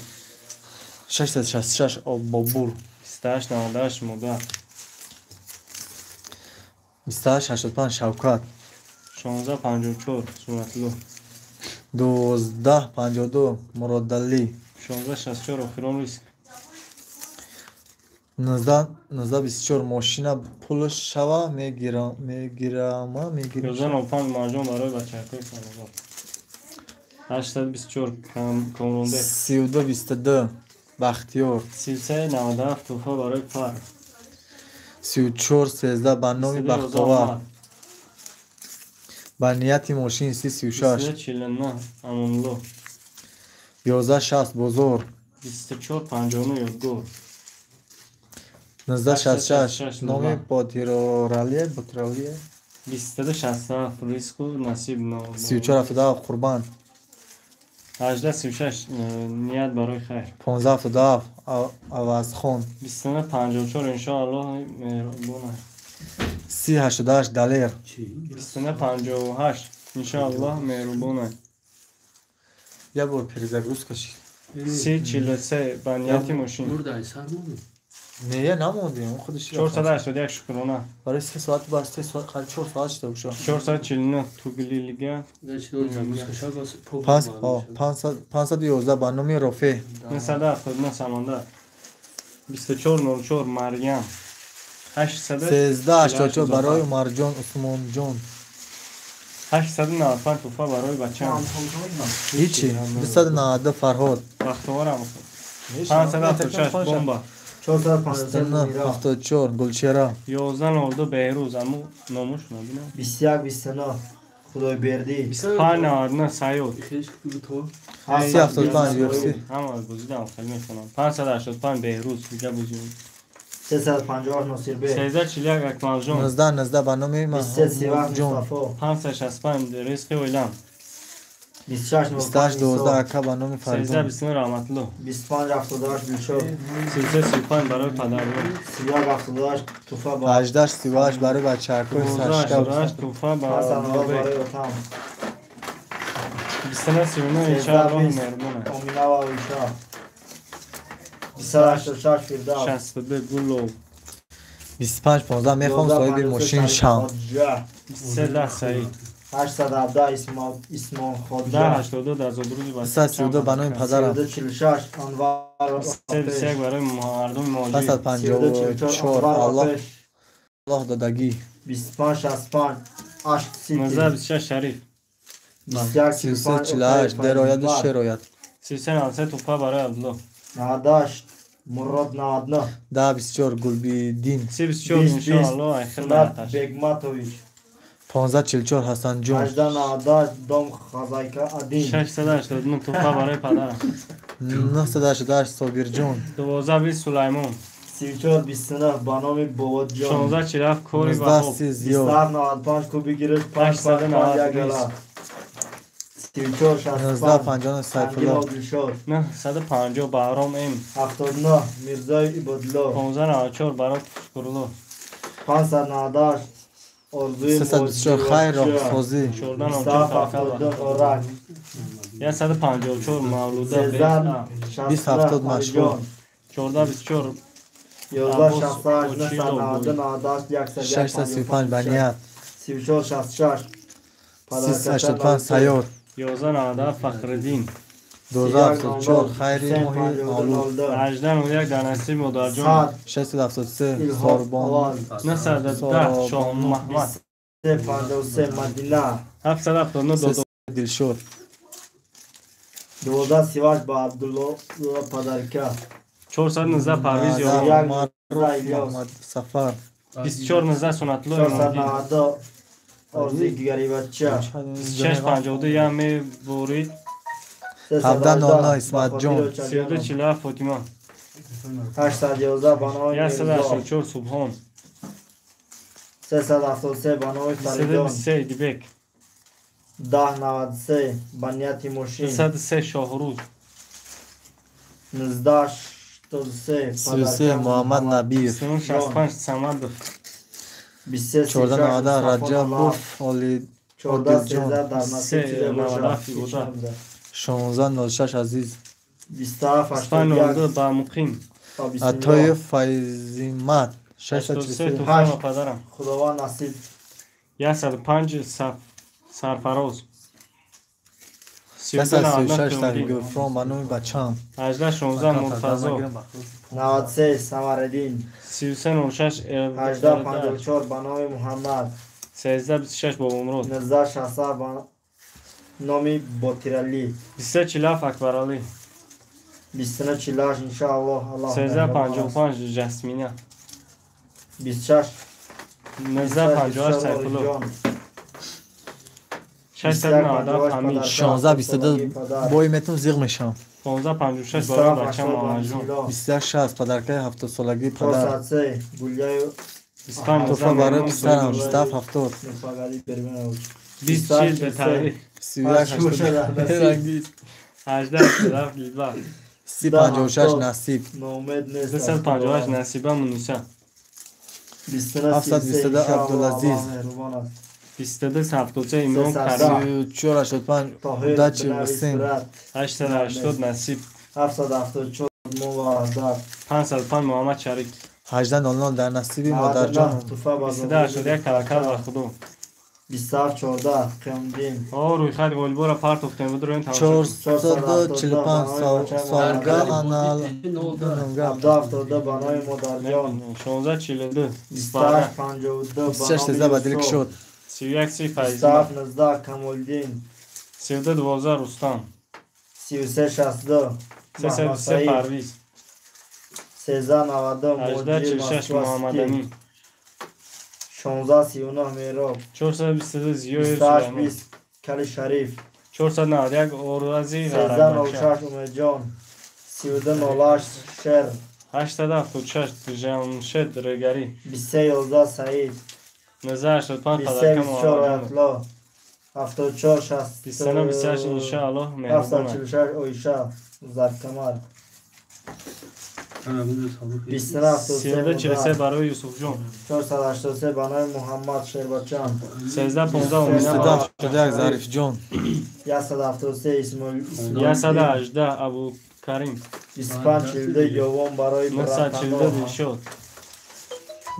666 Бобур. 28:98 Модар. 28:85 Шавкат. 16:54 Суратулло. 12:52 Муродалӣ. 16:64 Охирон риск. 19:24 мошина пулш шава мегирама мегирам. 11:05 Марҷон барои бачакҳои Фарҳод. 824 Комронбек. 32:22 Бахтиёр. 33:97 туҳфа барои пар. 34:13 ба номи Бахтовар. Ба нияти мошин 30:36. 49 Амонулло. 11:60 Бозор. 24:59 Ёдгор. 19:66 номи Ботиралие Ботиралие. 22:67 Ризқу насиб. 34:77 Қурбан. 18:36 ният барои хайр. 15:77 Авазхон. 29:54 иншоаллоҳ меҳрубон. 30:88 Далер. 29:58 иншоаллоҳ меҳрубон. Як бор перезагрузка шид. 30:43 ба нияти мошин. Не, намондем, он худаш 481 Шукрона. Барои 3 соат бас 3 соат қариб 4 соат шуда буша. 449 Туглилига. 511 ба номи Рофе. 979 Самандар. 24:04 Марьям. 13:84 барои Умарҷон Усмонҷон. 895 туҳфа барои бачаам. Ҳичи. 292 Фарҳод. Бахтоварам. 576 Бомба. 454 Гулчера. 11:02 Беҳрӯз аму номуш набинам. 21:29 Худойбердӣ. 25:99 Саёд. 375 UFC. Ҳама бозидам хеле мехонам. 585 Беҳрӯз дига бозиён. 358 Носирбек. 1341 Акмалҷон. 19 19 ба номи 2337 Маҳмудҷон. Мустафо. 565 Ризқи оилам. 26 28 12 ака ба номи Фаридун. 1329 Раҳматулло. 25 78 Дилшод. 3335 барои падарҷон. 31 78 туҳфа ба 18 38 барои бачаҳакои Сашка. 1288 туҳфа ба 590 Нобек. барои отам. 2939 Ича Аллоҳ 13 20 меҳрубон аст. Омина ва Оиша. 286 Фирдавс. 62 Гулов. 25 15 мехоҳам соҳиби мошин шам. 23 10 Саид. 817 Исмонходжа. 1082 дар зодрӯзи 332 ба номи падарам. 3246 Анвар. 321 барои мардуми муҳоҷир. 554 Аллоҳ Аллоҳ додагӣ. 25 65 8 Сити. 1926 Шариф. 21 33 48 дерояду шерояд. 3393 туҳфа барои Абдулло. 98 Мурод 99. 10 24 Гулбиддин. 34 иншоаллоҳ айхир Сунат нааташ. Бегматович. 15 44 Ҳасанҷон. 18 98 Дом хозяйка 1. 689 туҳфа барои падарам. 988 Собирҷон. 12 20 Сулаймон. 34 29 ба номи Бобоҷон. 16 47 Кори 19 Ваҳоб. 30 Зиёд. 27 95 куби гирифт 5 5 5 1 гала. 34 19 65 59 Сайфулло. Дилшод. 950 Баҳром М. 79 Мирзои Ибодло. 1594 Барот Шукурло. 598 Орзуи 324 Хайр роҳсозӣ. 1494 Таваккал. 27 72 Орак. 154 Мавлуда 13 Б. 20 70 Машҳур. 1424 11 68 992 98 635 ба ният. 34 66 385 Сайёр. 1197 Фахриддин. 12 74 Хайри моҳи Олуд. 1891 дар насиби модарҷон. 673 Сорбон. 910 Шоҳмаҳмад. 53 Мадина. 779 Додо. Дилшод. 12 38 ба Абдулло Падарка. 419 Парвиз Ёрон. Маъруф Муҳаммад Сафар. 2419 Сунатулло Имомдин. 492 Орзуи Гарибача. 2652 Я мебурид. 17 00 Исматҷон. 3247 Фотима. 811 ба номи Мирзо. 184 Субҳон. 373 ба номи Фаридон. 323 Идибек. 1093 ба нияти мошин. 303 Шоҳрӯз. 19 83 33 Муҳаммад Набиев. 65 Самадов. 23 14 90 Раҷабов 14 Одилҷон. 13 дар насиб чизе бошад. 16 06 Азиз. 27 25 81 ба Муқим. Атоев Файзимат. 83 643 туҳфа ба падарам. Худованд насиб. 105 Сарфароз. 136 Саргулфром ба номи бачаам. 18 16 Муртазо. 93 Самариддин. 33 06 18 54 ба номи Муҳаммад. 13 26 Бобомурод. 19 67 ба номи Ботиралӣ. 23 47 Акбаралӣ. 29 48 иншааллоҳ Аллоҳ 13 55 Жасмина. 26 19 58 Сайфулло. 697 Ҳамид. 16 22 бой метун зиғ мешавам. 15 56 барои бачаам Муҳаммадҷон. 21 60 падаркаи 70-солагии падар. 403 Гулияю 25 Туҳфа барои писарам 27 70. 20 40 ба таърих. 31 82 рангиз. 18 87 Дилбар. 30 56 Насиб. Ноумед нест. 258 Насиба Муниса. 722 Абдулазиз. 22 73 Имрон Карим. 34 85 Удачи Ҳусейн. 880 Насиб. 774 Муваҳдат. 505 Муҳаммад Шарик. 18 00 дар насиби модарҷон. 22 81 Таваккал ба Худо. 27 14 Қиёмдин. О, рӯйхати ғолиборо партофтем, бидроем тамошо. 445 Солга анал. 7 72 ба номи модарҷон. 16 42 28 52 26 13 ба дили кушод. 31 30 Файзимат. 27 19 Камолиддин. 32 12 Рустам. 33 62 323 Парвиз. 13 92 18 46 Муҳаммадамин. 16 39 Мероб. 422 Зиёев 28 Сулаймон. 20 Кали Шариф. 491 Орази 13 Ғарабача. 06 Умедҷон. 32 08 Шер. 876 Ҷамшед Регарӣ. 23 11 Саид. 1985. 23 24 Оятулло. 74 60. 29 28 иншааллоҳ меҳрубон. 746 Оиша Заркамар. 29 73. 32 43 барои Юсуфҷон. 483 ба номи Муҳаммад Шербачан. 13 15. 22 71 Зарифҷон. 173 Исмоил. 118 Абукарим. 25 42 Ёвон барои 942 Дилшод.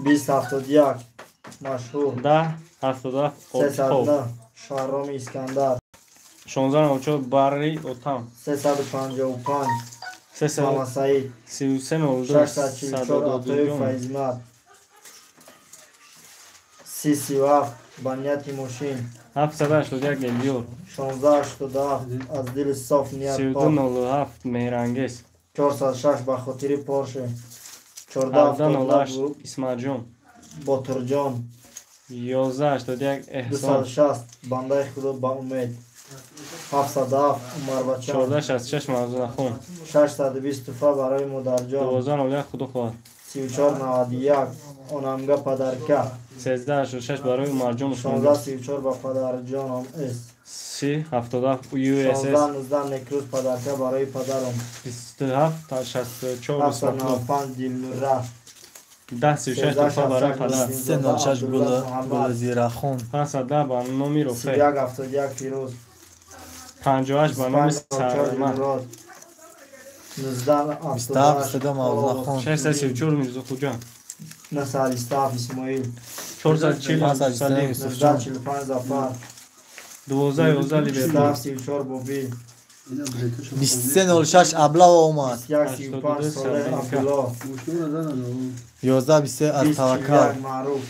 20 71 Машҳур. 10 77 Отхов. 309 Шаҳроми Искандар. 16 04 Барри Отам. 355 Мамасаид. 33 02. 644 Атои Садододиҷон. Файзмат. 30 37 ба нияти мошин. 781 Элиёр. 16 87 аз дили соф ният 32 пок. 07 Меҳрангез. 406 ба хотири Порше. 17 08 14 Исматҷон. Ботирҷон. 11 81 Эҳсон. 260 бандаи худо ба умед. 707 Умарбача. 14 66 Мавзунахон. 620 туҳфа барои модарҷон. 12 01 худо хоҳад. 34 91 онамга падарка. 13 86 барои Умарҷон. 16 34 ба падарҷонам с. 30 77 USS. 16 19 Некрӯз падарка барои падарам. 27 64 Исматулло. 795 Дилнура. 10 36 туҳфа барои падар. 306 Гулзирахон. 510 ба номи Рофе. 31 71 Фирӯз. 58 ба номи Сармат. 25 Мурод. 19 27 22 Мавзунахон. 634 Мирзохуҷа. 927 Исмоил. 440 529 Салим. 19 45 Зафар. 12 11 Ливерпул. 27 34 Бобӣ. 23 06 Аблава омад. 21 35 Солеҳ Абдулло. 11 23 аз Таваккал. 20 41 Маъруф.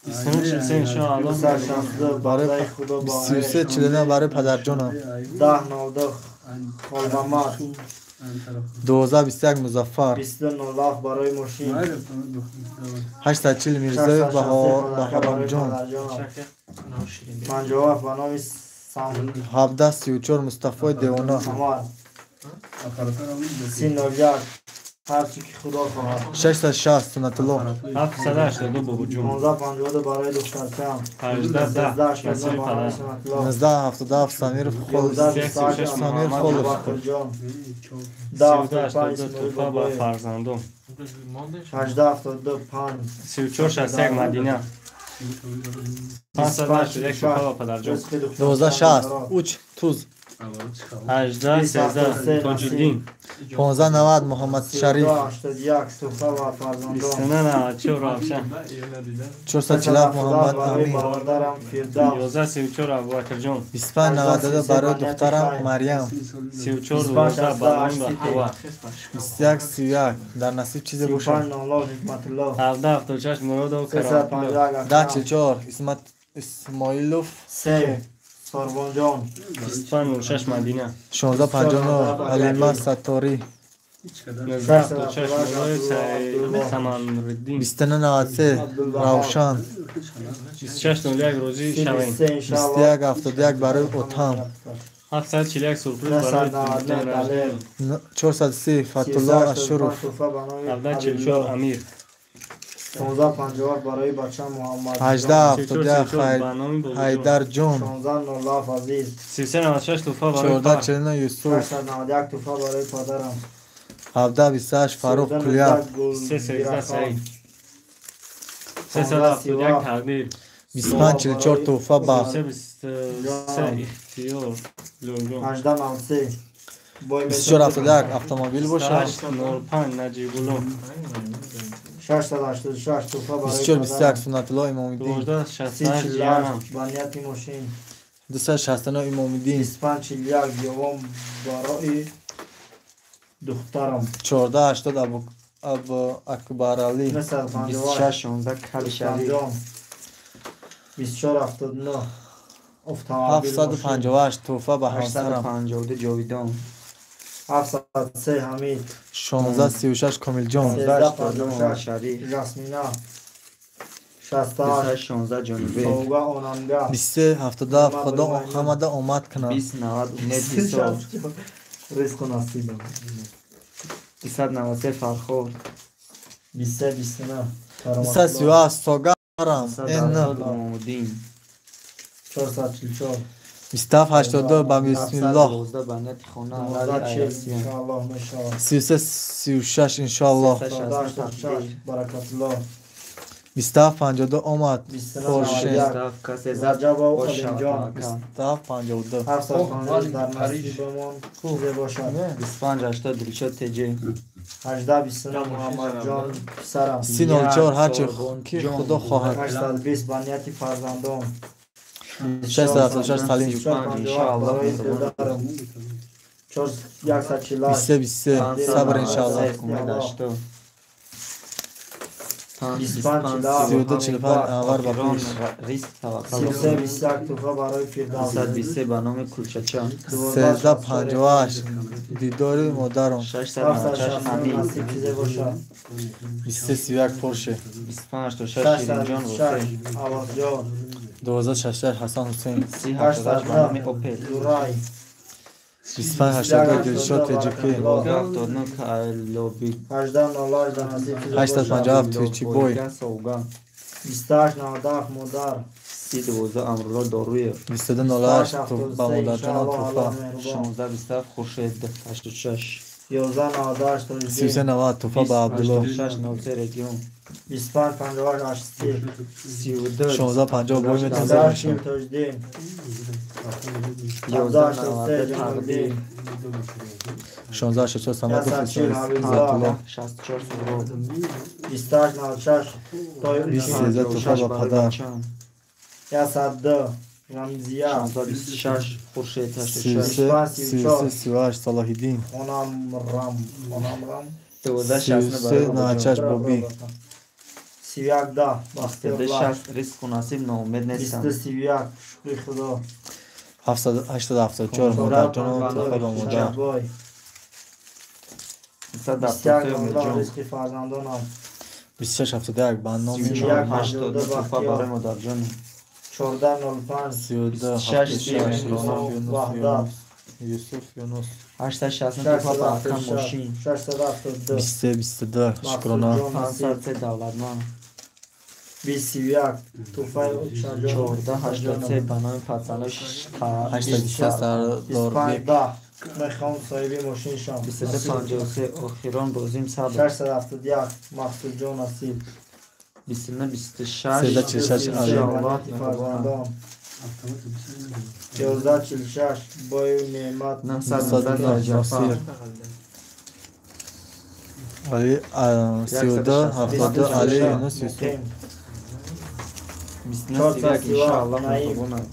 29 43 иншоаллоҳ. 262 бандаи худо ба 33 49 барои падарҷонам. 10 02 Холмамад. 12 21 Музаффар. 22 07 барои мошин. 840 Мирзоев Баҳромҷон. 57 ба номи Сам. 17 34 Мустафои Девона. Самар. 30 01 ҳарчи ки худо хоҳад. 660 Сунатулло. 782 Бобоҷон. 15 52 барои духтарчам. 18 10 Насири 13 89 ба номи падар. Сунатулло. 19 77 Самир 36 Холов. Бақирҷон. 10 75 32 82 Исмоил туҳфа ба Бобоев. фарзандон. 18 72 5. 34 61 Мадина. 581 туҳфа ба падарҷон. 12 60 Уч Туз. 18 13 Тоҷиддин. 15 90 Муҳаммад Шариф. 81 туҳфа ба фарзандон. 29 94 Равшан. 447 Муҳаммад барои Амин. бародарам Фирдавс. 11 34 Абубакрҷон. 25 92 барои духтарам Марьям. 34 12 ба номи Бахтовар. 21 31 дар насиб чизе бошад. 35 00 Ҳикматулло. 17 76 Муродов Кароматулло. 351 10 44 Исмат Исмоилов. 3 Сорбонҷон. 25 06 Мадина. 16 59 Алима Сатторӣ. 19 76 Муродов Саманриддин. 29 93 Равшан. 26 01 Рӯзӣ шавем. 21 71 барои отам. 741 сюрприз барои 999 Далер. 430 Фатулло Ашуров. туҳфа ба номи 17 44 Амир. 16 57 барои бача Муҳаммад. 18 71 ба номи Бобоҷон. Ҳайдарҷон. 16 07 Азиз. 33 96 туҳфа барои 14 49 Юсуф. 691 туҳфа барои падарам. 17 28 Фаррух Кулияв. 3 13 Саид. 371 Тақдир. 25 44 туҳфа ба 3 23 Ихтиёр Лӯлҷон. 18 93 24 71 автомобил бошад. 8 05 Наҷибулло. 686 туҳфа барои 24 21 Сунатулло Имомиддин. 12 68 Ҷиянам. 48 ба нияти мошин. 269 Имомиддин. 25 41 Ёвон барои духтарам. 14 80 Абу Акбаралӣ. 958 26 16 Калишали. 24 79 автомобил. 758 туҳфа ба ҳамсарам. 852 Ҷовидон. 703 Ҳамид. 16 36 Комилҷон. 13 56 Шариф. Жасмина. 68 216 Ҷонибек. Совга онамга. 23 77 Худо ҳамада омад кунад. 20 90 Умед Ҳисор. Ризқу насибам. 393 Фархор. 23 29. 237 Согарам. Н. Мамудин. 444. 27 82 ба бисмиллоҳ. 712 ба нияти хона. 12 40 иншоаллоҳ мешавад. 33 36 иншоаллоҳ. 14 86 Баракатуллоҳ. 27 52 омад. 29 Порше. 91. Касе зад Раҷабов боша. Олимҷон. 27 52. 750 дар насибамон чизе бошад. 25 80 Дилшод ТЖ. 18 29 Муҳаммадҷон писарам. 30 04 ҳарчи ки Худо хоҳад. 820 ба нияти фарзандон. 676 Салим. 457 барои додарам. 148. 23 23 сабр иншоаллоҳ. Умед 80. 25 47. 32 45 Анвар ба пеш. Риск таваккал. 33 21 туҳфа барои Фирдавс. 123 ба номи Кулчача. 13 58 дидори модарам. 696 Ҳамид. Насиб чизе бошад. 23 31 Порше. 25 86 Ширинҷон Восе. 626 Авазҷон. 12 66 Ҳасан Ҳусейн. 30 88 ба номи Опел. Зурай. 25 82 Дилшод ТЖК. 12 79 Кайлоби. 18 08 дар насиб чизе бошад. 857 Твичибой. Совга. 28 97 модар. 30 12 Амрулло Доруев. 22 08 ба модарҷонам туҳфа. 16 27 Хуршед 86. 11 98 Тоҷиддин. 33 90 туҳфа ба Абдулло. 86 03 регион. 25 58 Ашти. 32 16 50 бой метон 18 мешавад. Тоҷиддин. 11 17 83 92 Ҷамолиддин. Тақдир. 16 64 Самадов 140 Иззатулло. 64 Суҳроб. 28 96 20 13 туҳфа ба падар. 102 Рамзия. 16 26 Хуршед 86. 33 33 38 Салоҳиддин. Хонамрам. Хонамрам. 12 69 33 барои Бобоҷон. 96 Боби. 31 10 22 Бахтиёр. 60 Ризқу насиб ноумед нестам. 22 31 Шукри Худо. 874 модарҷонам туҳфа ба модар. Бой. 173 21 00 Умедҷон. Ризқи фарзандонам. 26 71 ба номи 34 82 туҳфа барои модарҷон. 14 05 32 26 76 Юнус. Ваҳдат. Юсуф Юнус. 869 туҳфа ба акам мошин. 672. 23 22 Шукрона. 503 Давлатманд. 20 31 туҳфаи Учаҷон. 14 83 ба номи пацано. 823 Сардорбек. 25 10 мехоҳам соҳиби мошин шам. 22 53 охирон бозим сабр. 671 Мақсудҷон насиб. 29 26 13 46 Али. Иншоаллоҳ. Фарзандон. 11 46 бою неъмат. 919 Ҷафар. Носир. Али 32 72 Али Юнус Юсуф. Муқим. 29 31 иншоаллоҳ меҳрубонам.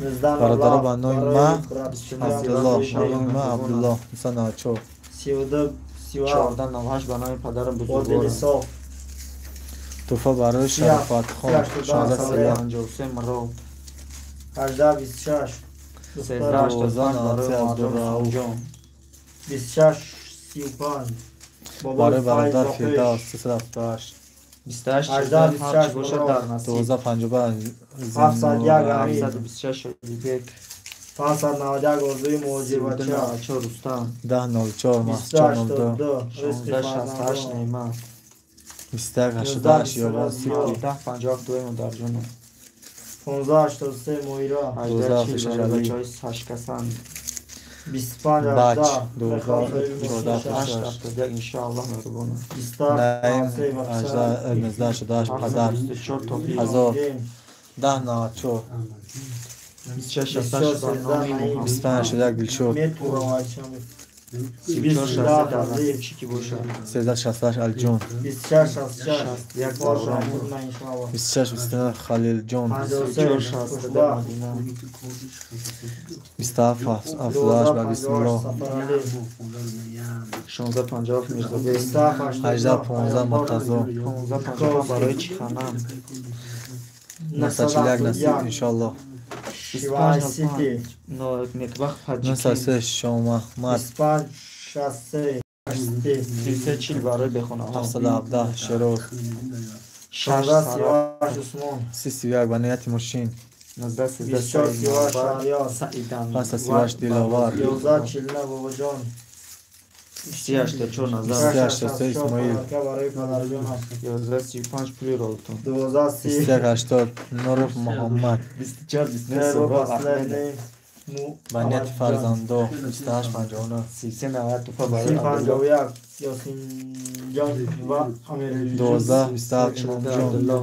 19 Бародаро ба номи ма Абдуллоҳ. Ба Абдуллоҳ. номи ма Абдуллоҳ. 994. 32 37 14 98 ба номи падарам Одили бузургворам. Соф. Туҳфа барои Шарофатхон. 16 31. 53 Мироб. 18 26 13 85 барои 12 модарҷон Абдурауф. Ҷон. 26 35 бобои Барои Файз бародар ба пеш. Фирдавс 378. 28 18 14 ҳарчи бошад дар насиб. 12 55 701 Амир. 726 Шодибек. 591 Орзуи муҳоҷирбача. 94 Рустам. 10 04 Маҳсудҷон 02. 28 82 Ризқи 16 68 фарзандон. Неъмат. 21 88 Ёвон Сити. 10 57 дуои модарҷонам. 15 83 Моира. 18 40 12 барои Али. бачаҳои ҳашткасан. 25 Бач 18 12 14 8 86. 71 иншоаллоҳ меҳрубонам. 27 Наим 93 18 19 88 падар. 724 Тоҳир. 1000 10 94. 26 68 ба номи Муҳаммад. 25 81 Дилшод. Метуравачам. 34 63 дар насиб чӣ ки бошад. 13 68 Алиҷон. 26 66 61 Бошам Даврон. худна иншоаллоҳ. 26 29 Халилҷон. 34 62 Мадина. 27 78 ба бисмиллоҳ. Сафаралӣ. 16 57 Мирзобек. 27 18 15 Муртазо. 15 55 барои Чиханам. 941 насиб иншоаллоҳ. Шивай Сити. 25 Некбахт Ҳаҷикин. 903 Шомаҳмад. 25 63 83. 33 40 барои бехонаҳо. 717 Шерод. 6 16 Сарат. 38 Усмон. 31 ба нияти мошин. 19 13 24 Саид 38 Нобар. Шаҳриёр. Саидан. 538 Диловар. 11 49 Бобоҷон. 384 назар. 383 Исмоил. Барои падарҷон аст. 1135 пули ролтон. 12 2180 Нуров Муҳаммад. 24 29 Суҳроб Аҳмедов. Ба нияти фарзандо 2859. 3390 туҳфа барои 3 51 Ёсинҷон ва Амирҷон. 12 27 Имомҷон. Абдулло.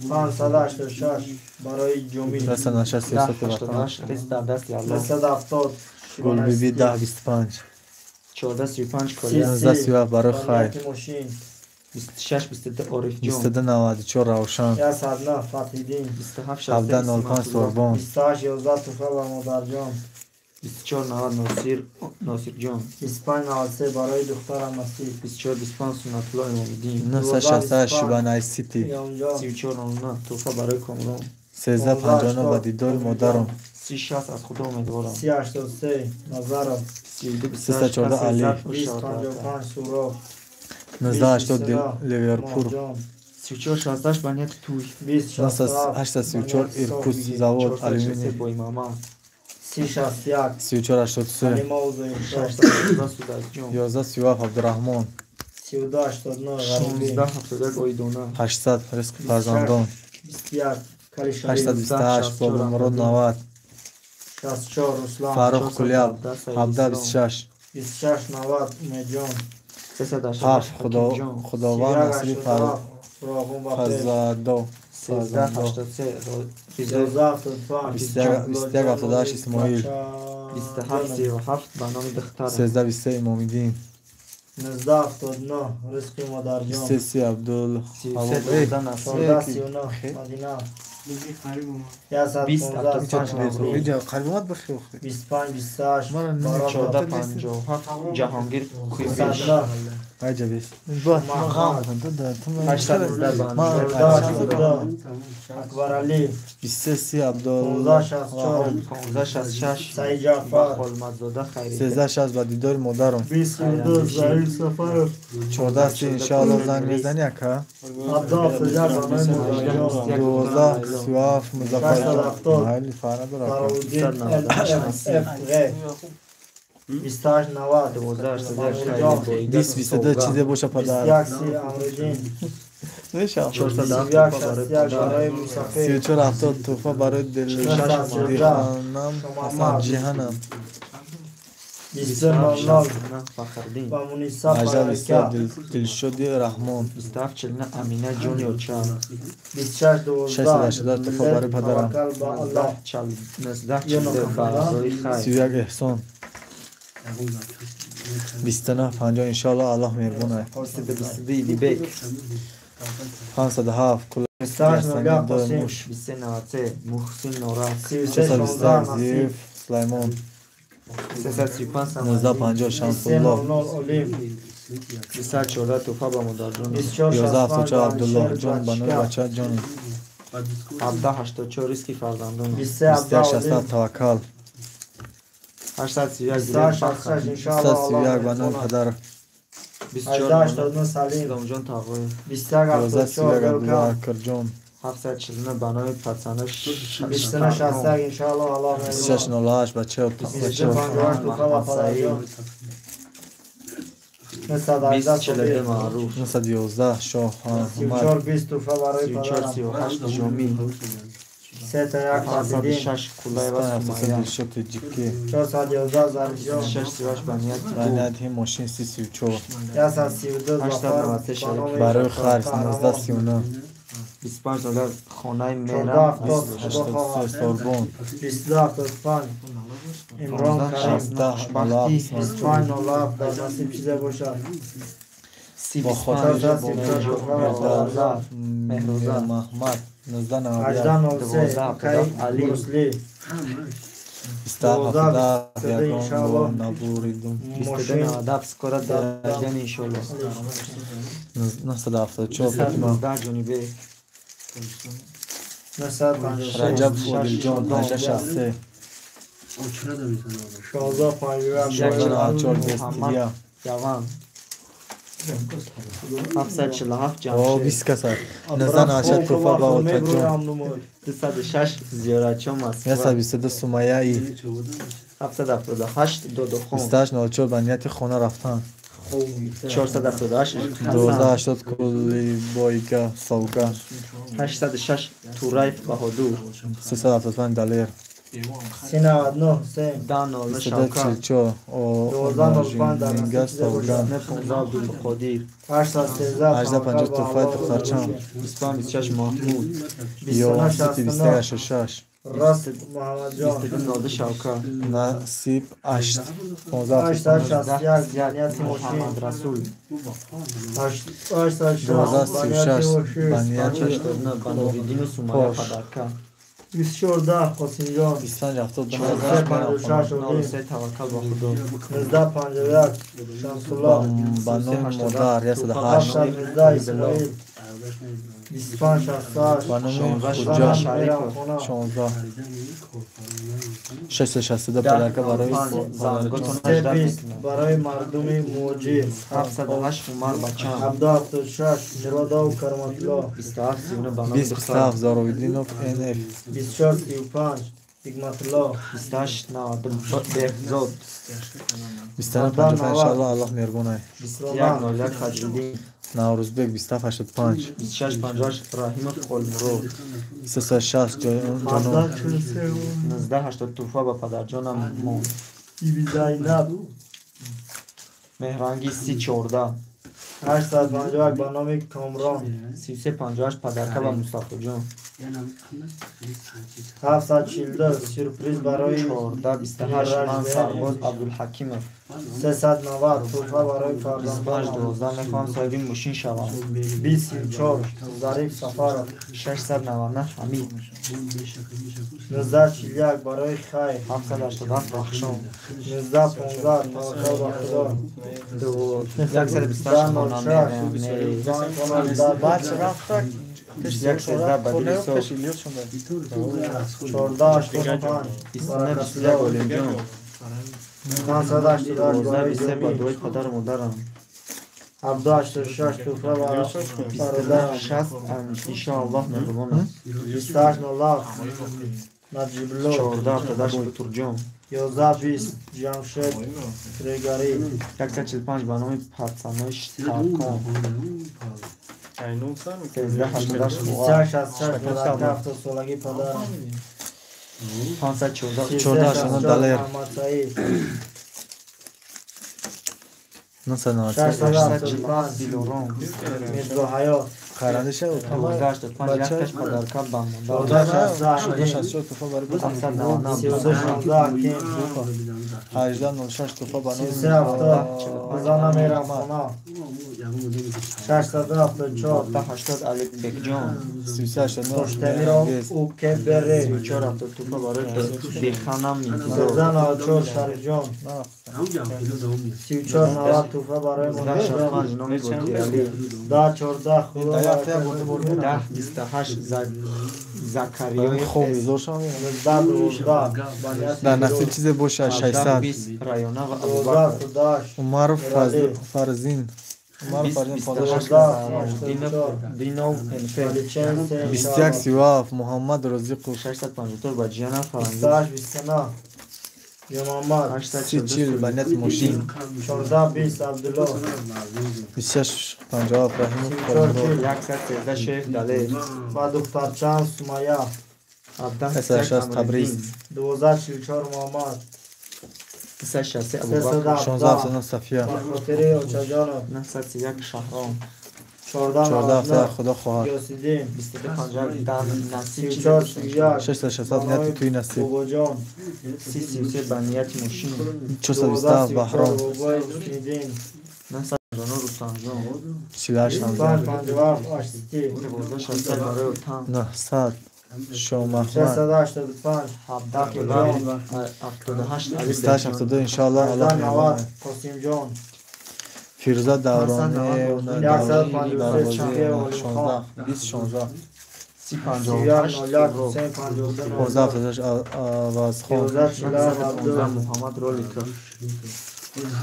586 барои Ҷомӣ. 396 сиёсати ватан. 1088 риз дар дасти Аллоҳ. 970 Гулбиби 10 25. 1435 Колия. 1937 барои хайр. Мошин. 26 22 Орифҷон. 2294 Равшан. 109 Фатҳиддин. 27 1705 Сорбон. 28 11 туҳфа ба модарҷон. 24 90 Носир Носирҷон. 25 93 барои духтарам Насиб. 24 25 Суннатулло Имомиддин. 968 Шибанай Сити. Иёмҷон. 34 09 туҳфа барои Комрон. 1359 ба дидори модарам. 30 60 аз худо умедворам. 30 83 Назаров. 32 28 314 Али. 20 55 Суров. 1980 Ливерпул. 34 68 ба нияти тӯй. 20 67 834 Иркутск завод алюминий. Бо имама. 30 61 34 83. Ҳалима Узоюшо. 6 Судасҷон. 11 37 Абдураҳмон. 32 89 Ғарибӣ. 16 71 Оидона. 800 Ризқи фарзандон. 21 Калишариф. 828 Бобомурод 90. 64 Руслан. Фаррух Куляб 17 26. 26 90 Умедҷон. 7 Худованд насиби фарзандо. 13 83 12 75 21 78 Исмоил. 27 37 ба номи духтарам. 13 23 Имомиддин. 19 79 Ризқи модарҷон. 23 30 Абдул. 33 12 Насир. 14 39 Мадина. 115 25 28 14 57 Ҷаҳонгир Куйбиш. 819 ба Акбаралӣ. 23 Абдул. 15 64 15 66 Саид Ҷаъфар. Холмадзода Хайриддин. 13 60 ба дидори модарам. 22 Заир Сафаров. 14 30 иншаалло занг мезани, ака. 17 71 ба номи модарҷон. 12 37 Музаффарҷон. Майли, фарқ надорад, ака. Фаровуддин ЛФФҒ. 28 90 12 81 20 22 чизе боша, падар. 21 30 Амриддин. 407 21 туҳфа барои 61 падар. барои мусафир. 34 70 туҳфа барои дилдиханам Ҳасан Ҷиҳанам. 22 00 Фахриддин. ба Муниса 18 Парака. 27 Дилшоди Раҳмон. 27 49 Амина ҷони оча. 26 12 680 туҳфа барои падарам. Таваккал ба Аллоҳ. 19 42 барои хайр. 31 Эҳсон. 29 50 иншоалло Аллоҳ меҳрубон аст. 22 22 Идибек. 507 28 01 Қосим. Муш. 23 93 Муҳсин Норас. 33 16 621 Насиб. Зиев Сулаймон. 335 19 50 23 Шамсулло. 00 Олим. 214 туҳфа ба модарҷон. 24 11 65 74 Абдуллоҳҷон ба номи Бачка. бачаҷони. 17 84 Ризқи фарзандон. 23 21 17 67 Олим. Таваккал. 831 28 66 иншоалло Аллоҳ 331 ба номи меҳрубон аст. падар. 24 18 89 Салим. Исломҷон Тағоев. 21 11 74 31 Велкам. Абдуллоакарҷон. 749 ба номи пацана 29 61 иншоалло Аллоҳ меҳрубон аст. 26 08 бачаё. 22 58 туҳфа ба падарҷон. 918 20 42 Собир. Маъруф. 911 Шоҳ Аҳмад. 34 20 туҳфа барои 34 падарам. 38 Ҷомӣ. 3 та 1 Фатҳиддин. 706 Қуллаева 25 73 Сумайя. Дилшод Тоҷикӣ. 411 Зарифҷон. 26 38 ба нияти Ба ӯ. нияти мошин 30 34. 132 Зафар 893 ба номи Барои харҷ Қаҳрамон. 19 39. 25 00 хонаи 14 мерам. 70 Худо хоҳад. 83 Сорбон. 22 75 Имрон Карим. 16 07 25 07 дар насиб чизе бошад. Бо хотири 434 туҳфа ба падарзад. Меҳрӯза. Меҳрмаҳмад 19 91. 18 03 Акай Али. Брусли. 27 77 12 ягон иншааллоҳ. набуридум. 22 97 скоро дараҷан иншолло. 974 Фатима. 19 Ҷонибек. 953 Раҷаб Одилҷон 1863. 16 51 94 Бестия. Яван. 747 О, Ҷамшед. 20 каса. 1998 туҳфа ба Отаҷон. 206 Зиёратчон Москва. 122 Сумайяи. 778 Додохон. 28 04 ба нияти хона рафтан. 478 1280 Кулибойга Совга. 806 Тураев Баҳодур. 375 Далер. 399 Ҳусейн. 10 Шавкат. 44 1205 Га Совга. 15 Абдулқодир. 813 1850 Туфай Духтарчам. 25 26 Маҳмуд. 11 86. Рост Муҳаммадҷон. 22 Шавкат. Насиб 8 15 861 Банияти мошин. Муҳаммад Расул. 860 1236 Банияти 589 ба Нуриддину Сумайя Пош. Падарка. 24 Қосимҷон. 25 72 56 Олим. 03 Таваккал ба Худо. 1951 Шамсулло. Ба номи модар 108 719 Исмоил. 25 68 ба номи 16 Хуҷа Шарипов. 16 662 Падарка барои Занготон 20 барои мардуми муҳоҷир. 708 Умар Бачам. 776 Муродов Кароматулло. 27 39 ба номи 20 духтар. 27 Заровиддинов НФ. 24 35 Ҳикматулло. 28 92 Беҳзод. 29 55 иншаллоҳ Аллоҳ меҳрубонай. 21 01 Фазлиддин. Наврӯзбек 27 85. 26 58 Раҳимов Холмурод. 360 Ҷонон. 17 43 19 80 Туҳфа ба падарҷонам монд. Биби Зайнаб. Меҳрангиз 30 14. 851 ба номи Комрон. 33 58 Падарка ба Мустафоҷон. 742 сюрприз барои 14 28 Ман Сарбоз Абдулҳакимов. 390 туҳфа барои 25 фарзандонам. 12 Мехоҳам соҳиби мошин шавам. 2034 Зариф Сафаров. 699 Ҳамид. 1941 барои хайр. 787 Рахшон. 1915 таваккал ба Худо. 128 Хонандаи Бач рафта 113 ба дили соф. пеш Илёс шонда. 1485 29 21 Олимҷон. 588 12 барои 23 ба ҷомӣ. дуои падару модарам. 786 туҳфа ба 29 бародарам. 60 Иншоаллоҳ меҳрубон аст. 28 07 Наҷибло. 14 78 Бутурҷон. 1120 Ҷамшед Регарӣ. 145 ба номи пацанои Таркон. Айнун сар 13 88 Муғар. 2166 Модарка 70-солагии падарам. 514 14 89 Далер. Муҳаммад Саид. 993 675 Дилором. Мирзоҳаёт. Қарандаша 12 85 якташ падарка ба модар. 14 64 туҳфа барои 799 3216 Ҳаким. 1806 туҳфа ба номи 3370 Рӯзона мерам хона. 674 80 Алибекҷон. 3389 Тоштемиров УКБР. 34 70 туҳфа барои Беханам Интизор. 1394 Шарифҷон. 3490 туҳфа барои модарҷон. 10 65 номи Ботиралӣ. 1014 Худо 10 28 Закариёев хоб изор шавам. 1912 Банияти Дар насиб чизе боша 600. 20 Района ва Абубакр. 12 Умаров Фарзин. Умаров Фарзин 15 20 Динов НФ. 21 37 Муҳаммад Розиқов. 654 ба Ҷиана Фарангиз. 28 29 Ҷомамад. 30 ба нияти мошин. 14 20 Абдулло. 26 57 Раҳимов Холмурод. 113 Шейх Далер. Ба духтарчаам Сумая. 17 160 Табриз. 1244 Муҳаммад. 363 Абубакр. 16 79 Сафия. Ба хотири очаҷонов. 931 Шаҳром. 14 14 99 Худо хоҳад. Ёсиддин. 22 51 Дан Насиб. 34 31 660 нияти туи насиб. Бобоҷон. 30 33 ба нияти мошин. 427 Баҳром. Бобои Ҳусниддин. 959 Рустамҷон. 48 25 57 Аштӣ. 12 63 барои Отам. 900 Шоҳмаҳмад. 685 17 78 Али 28 72 иншоаллоҳ Аллоҳ 18 90 меҳрубон. Қосимҷон. Фирӯза Давронӣ 153 16 20 16 358 31 01 Ҳусейн 52 15 78 Авазхон. 11 47 Абду. Муҳаммад Роликов.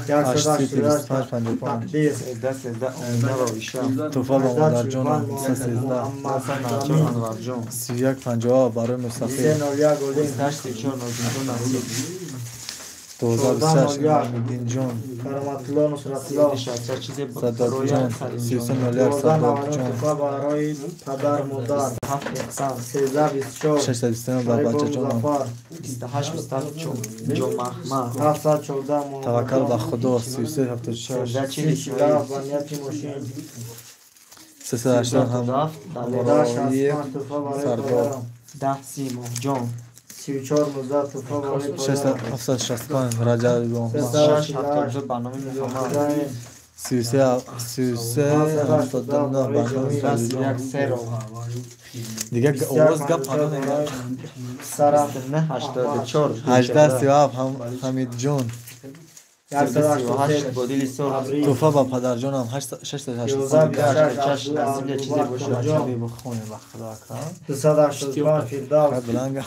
8 25 55 Тақдир. 13 13 Омина ва Оиша. Туҳфа ба модарҷонам 313. 994 Анварҷон. 31 57 барои мустафир. 301 Олим. 28 34 Нозимҷон Насиб. 1226 Мидинҷон. Кароматулло Нусратулло. Садодҷон. 3301 Садодҷон. Барои падар модар. 1324. 629 ба бачаҷонам. 28 27 Ҷомаҳмад. 714 Таваккал ба Худо. 3376. 47 ба нияти мошин. 380 ҳам 65 Сардор. 10 30 Моҳҷон. 34 19 туҳфа барои падарам. 765 Раҷаб. 6 72 ба номи Муҳаммад. 33 79 ба номи Фаридун. Дигар овоз гап ҳано мегӯяд. 29 84 18 37 Ҳамидҷон. 38 Бодили Сурх. Туҳфа ба падарҷонам 685. Насиб я чизе бошад. Бихонем ба Худо ака. 285 Фирдавс. Баланд 19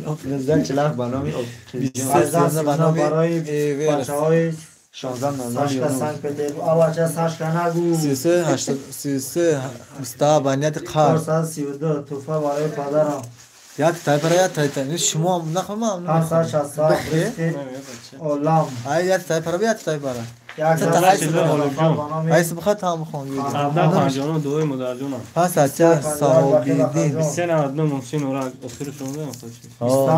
47 ба номи 23 ба номи барои бачаҳои 16 00 Сашка Санкт-Петербург. Авача Сашка нагу. 33 33 27 ба нияти қарз. 432 туҳфа барои падарам. Як тайпара як тайта. Шумо нахоҳам. 767 Олам. Ай як тайпара як тайпара. 142 Ай субха там хон. 1759 дуои модарҷонам. 5 Саҳобиддин. 399 Муҳсин Урак. Охири шумо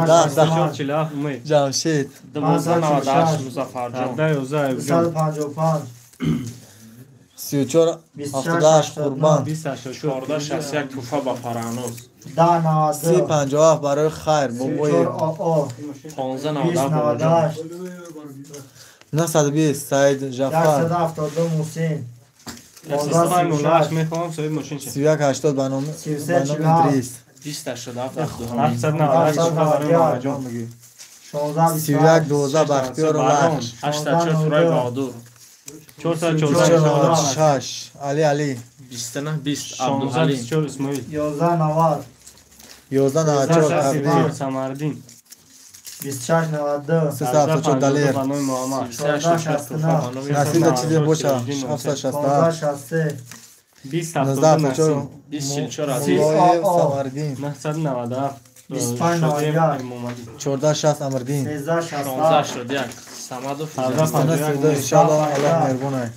Да, да. 47 Умед. Ҷамшед. 1298 Музаффарҷон. 17 11 255 34 78 Қурбон. 14 61 туҳфа ба Фараҳноз. 10 30 57 барои хайр бобои. 15 97 бобоҷон. 920 Саид Ҷафар. 172 Муҳсин. 15 мехоҳам соҳиби мошин шавам. 31 80 ба номи Идрис. 20 87 798 туҳфа барои мамаҷон. 31 12 Бахтиёр Лахш. 84 Сурай Баҳодур. 414 6 Али Али. 29 20 Абдуҳалим. 16 24 Исмоил. 11 90. 11 94 Абди. Самардин. 26 92. 374 Далер. ба номи Муҳаммад. Насиб да чизе боша. 767. 15 63. 20 19 74 74 20 44 Муллоев Самардин. 997 25 91. 14 60 Амрдин. 13 16 67. 81 Самадов. 29 иншаллоҳ Аллоҳ меҳрубон ай.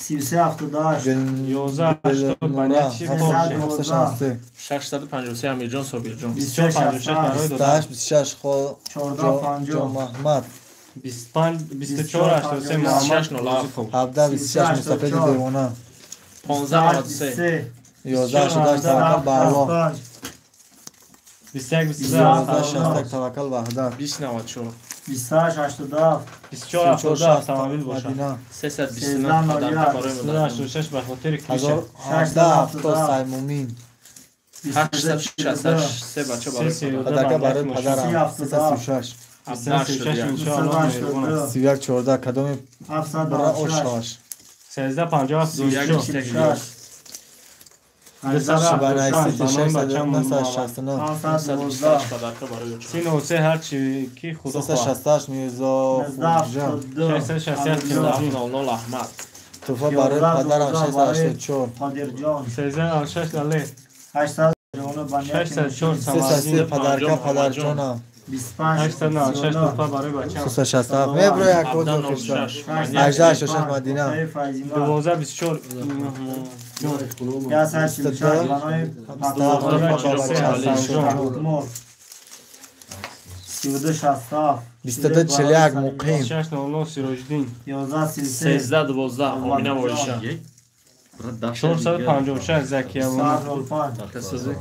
33 78. 11 80 ба нияти Порше. 763. 653 Амирҷон Собирҷон. 24 56 барои додар. 28 26 Хол 14 50. Ҷонмаҳмад. 25 24 83 Муҳаммад 26 07. 17 26 Мустафиди Девона. 15 93. 11 88 Таваккал ба Аллоҳ. 21 22 11 61 Таваккал Ваҳдат. 20 94. 28 87. 24 72 автомобил бошад. Мадина. 329 подарка барои модарҷон. 86 ба хотири клиша. 1017 70 Саймумин. 863 бача барои падар. Подарка барои падарам. 336. 17 иншоаллоҳ меҳрубон аст. 31 14 кадоми бара ошаш. 13 57 34. Шибанаиси 669 969. подарка барои оча. 33 ҳарчи ки худо хоҳад. 368 Мирзо Хурҷон. 661 Тимурҷин. 00 Аҳмад. Туҳфа барои падарам 684. Қодирҷон. 13 06 Лале. 800 ҷона ба нияти 604 363 Самардин. Падарка падарҷонам. 25 896 туҳфа барои бачам. 367 мебро як код 1706 18 86 Мадина. 12 24 144 барои 27 32 67. 22 41 Муқим. 6 00 Сироҷиддин. 11 33. 13 12 Омина Воиша. 456 Закиявона. 05. 20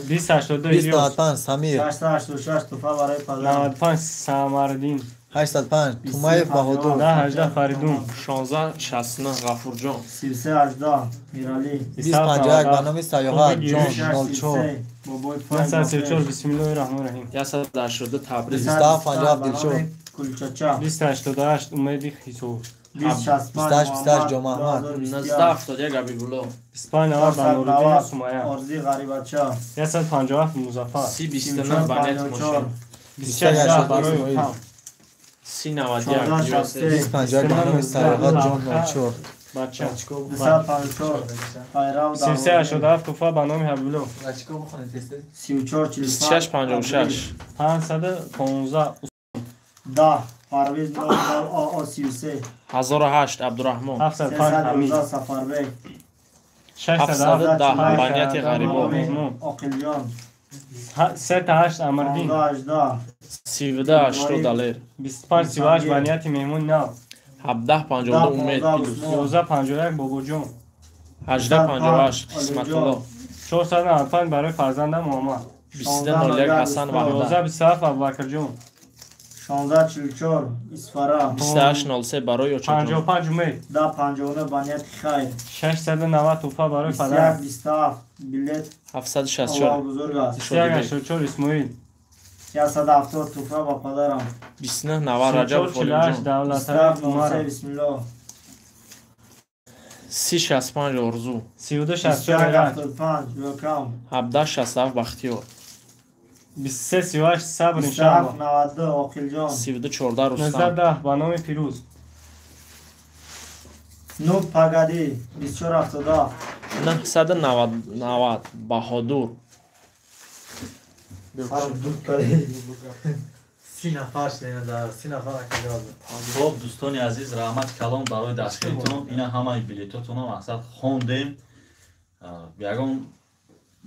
82 Илёс. 20 95 Самир. 686 туҳфа барои падарам. 95 Самардин. 805 Тумаев Баҳодур. 10 18 Фаридун. 16 69 Ғафурҷон. 33 18 Миралӣ. 20 51 ба номи Саёҳат Ҷон 04. Бобои 934 Бисмиллоҳи раҳмони раҳим. 182 Табриз. 27 57 Дилшод. Кулчача. 20 88 Умеди Хисур. 20 28 65 28 Ҷомаҳмад. 19 71 Ҳабибулло. 25 90 ба Нуриддин Сумая. Орзи Ғарибача. 157 Музаффар. 30 29 ба нияти мошин. 26 10 барои Отам. 30 91 20 51 ба номи Саёҳат Ҷон 04. Бача. 254 Пайрав 33 87 туҳфа ба номи Ҳабибулло. 34 26 56 515 10 Парвиз 00 ОО 33. 1008 Абдураҳмон. 705 Ҳамид. 311 Сафарбек. 710 ба нияти Ғарибо. Оқилҷон. 38 Амрдин. 15 18. 32 80 Далер. 25 38 ба нияти меҳмони нав. 17 52 Умед. 11 51 Бобоҷон. 18 58 Қисматулло. 495 барои фарзандам Муҳаммад. 22 01 Ҳасан Ваҳдат. 11 27 Абубакрҷон. 16 44 Исфара. 28 03 барои очаҷон. 55 Умед. 10 59 ба нияти хайр. 690 тӯҳфа барои 21 падарам. 27 билет. 764. Аллоҳ бузург аст. 21 84 Исмоил. 170 тӯҳфа ба падарам. 29 90 Раҷабов 48 Олимҷон. Давлаталиев 27 03 Умаров. Бисмиллоҳ. 30 65 Орзу. 32 64 21 Эраҷ. 75 Велкам. 17 67 Бахтиёр. 23 38 Сабр 27 иншааллоҳ. 92 Оқилҷон. 32 14 19 Рустам. 10 ба номи Пирӯз. Ну погоди 24 77. 990 Баҳодур. 30 нафар шудем, дар 30 нафар акаҷоз. Хоб, дӯстони азиз, раҳмати калон барои дастгиритон. Ина ҳамаи билетотонро мақсад хондем. Ягон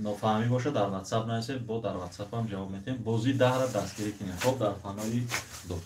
нофаҳмӣ боша, дар Ватсап нависед, бо дар Ватсапам ҷавоб метиҳем. Бозии 10-ра дастгирӣ кунем. Хоб, дар паноҳи Худо.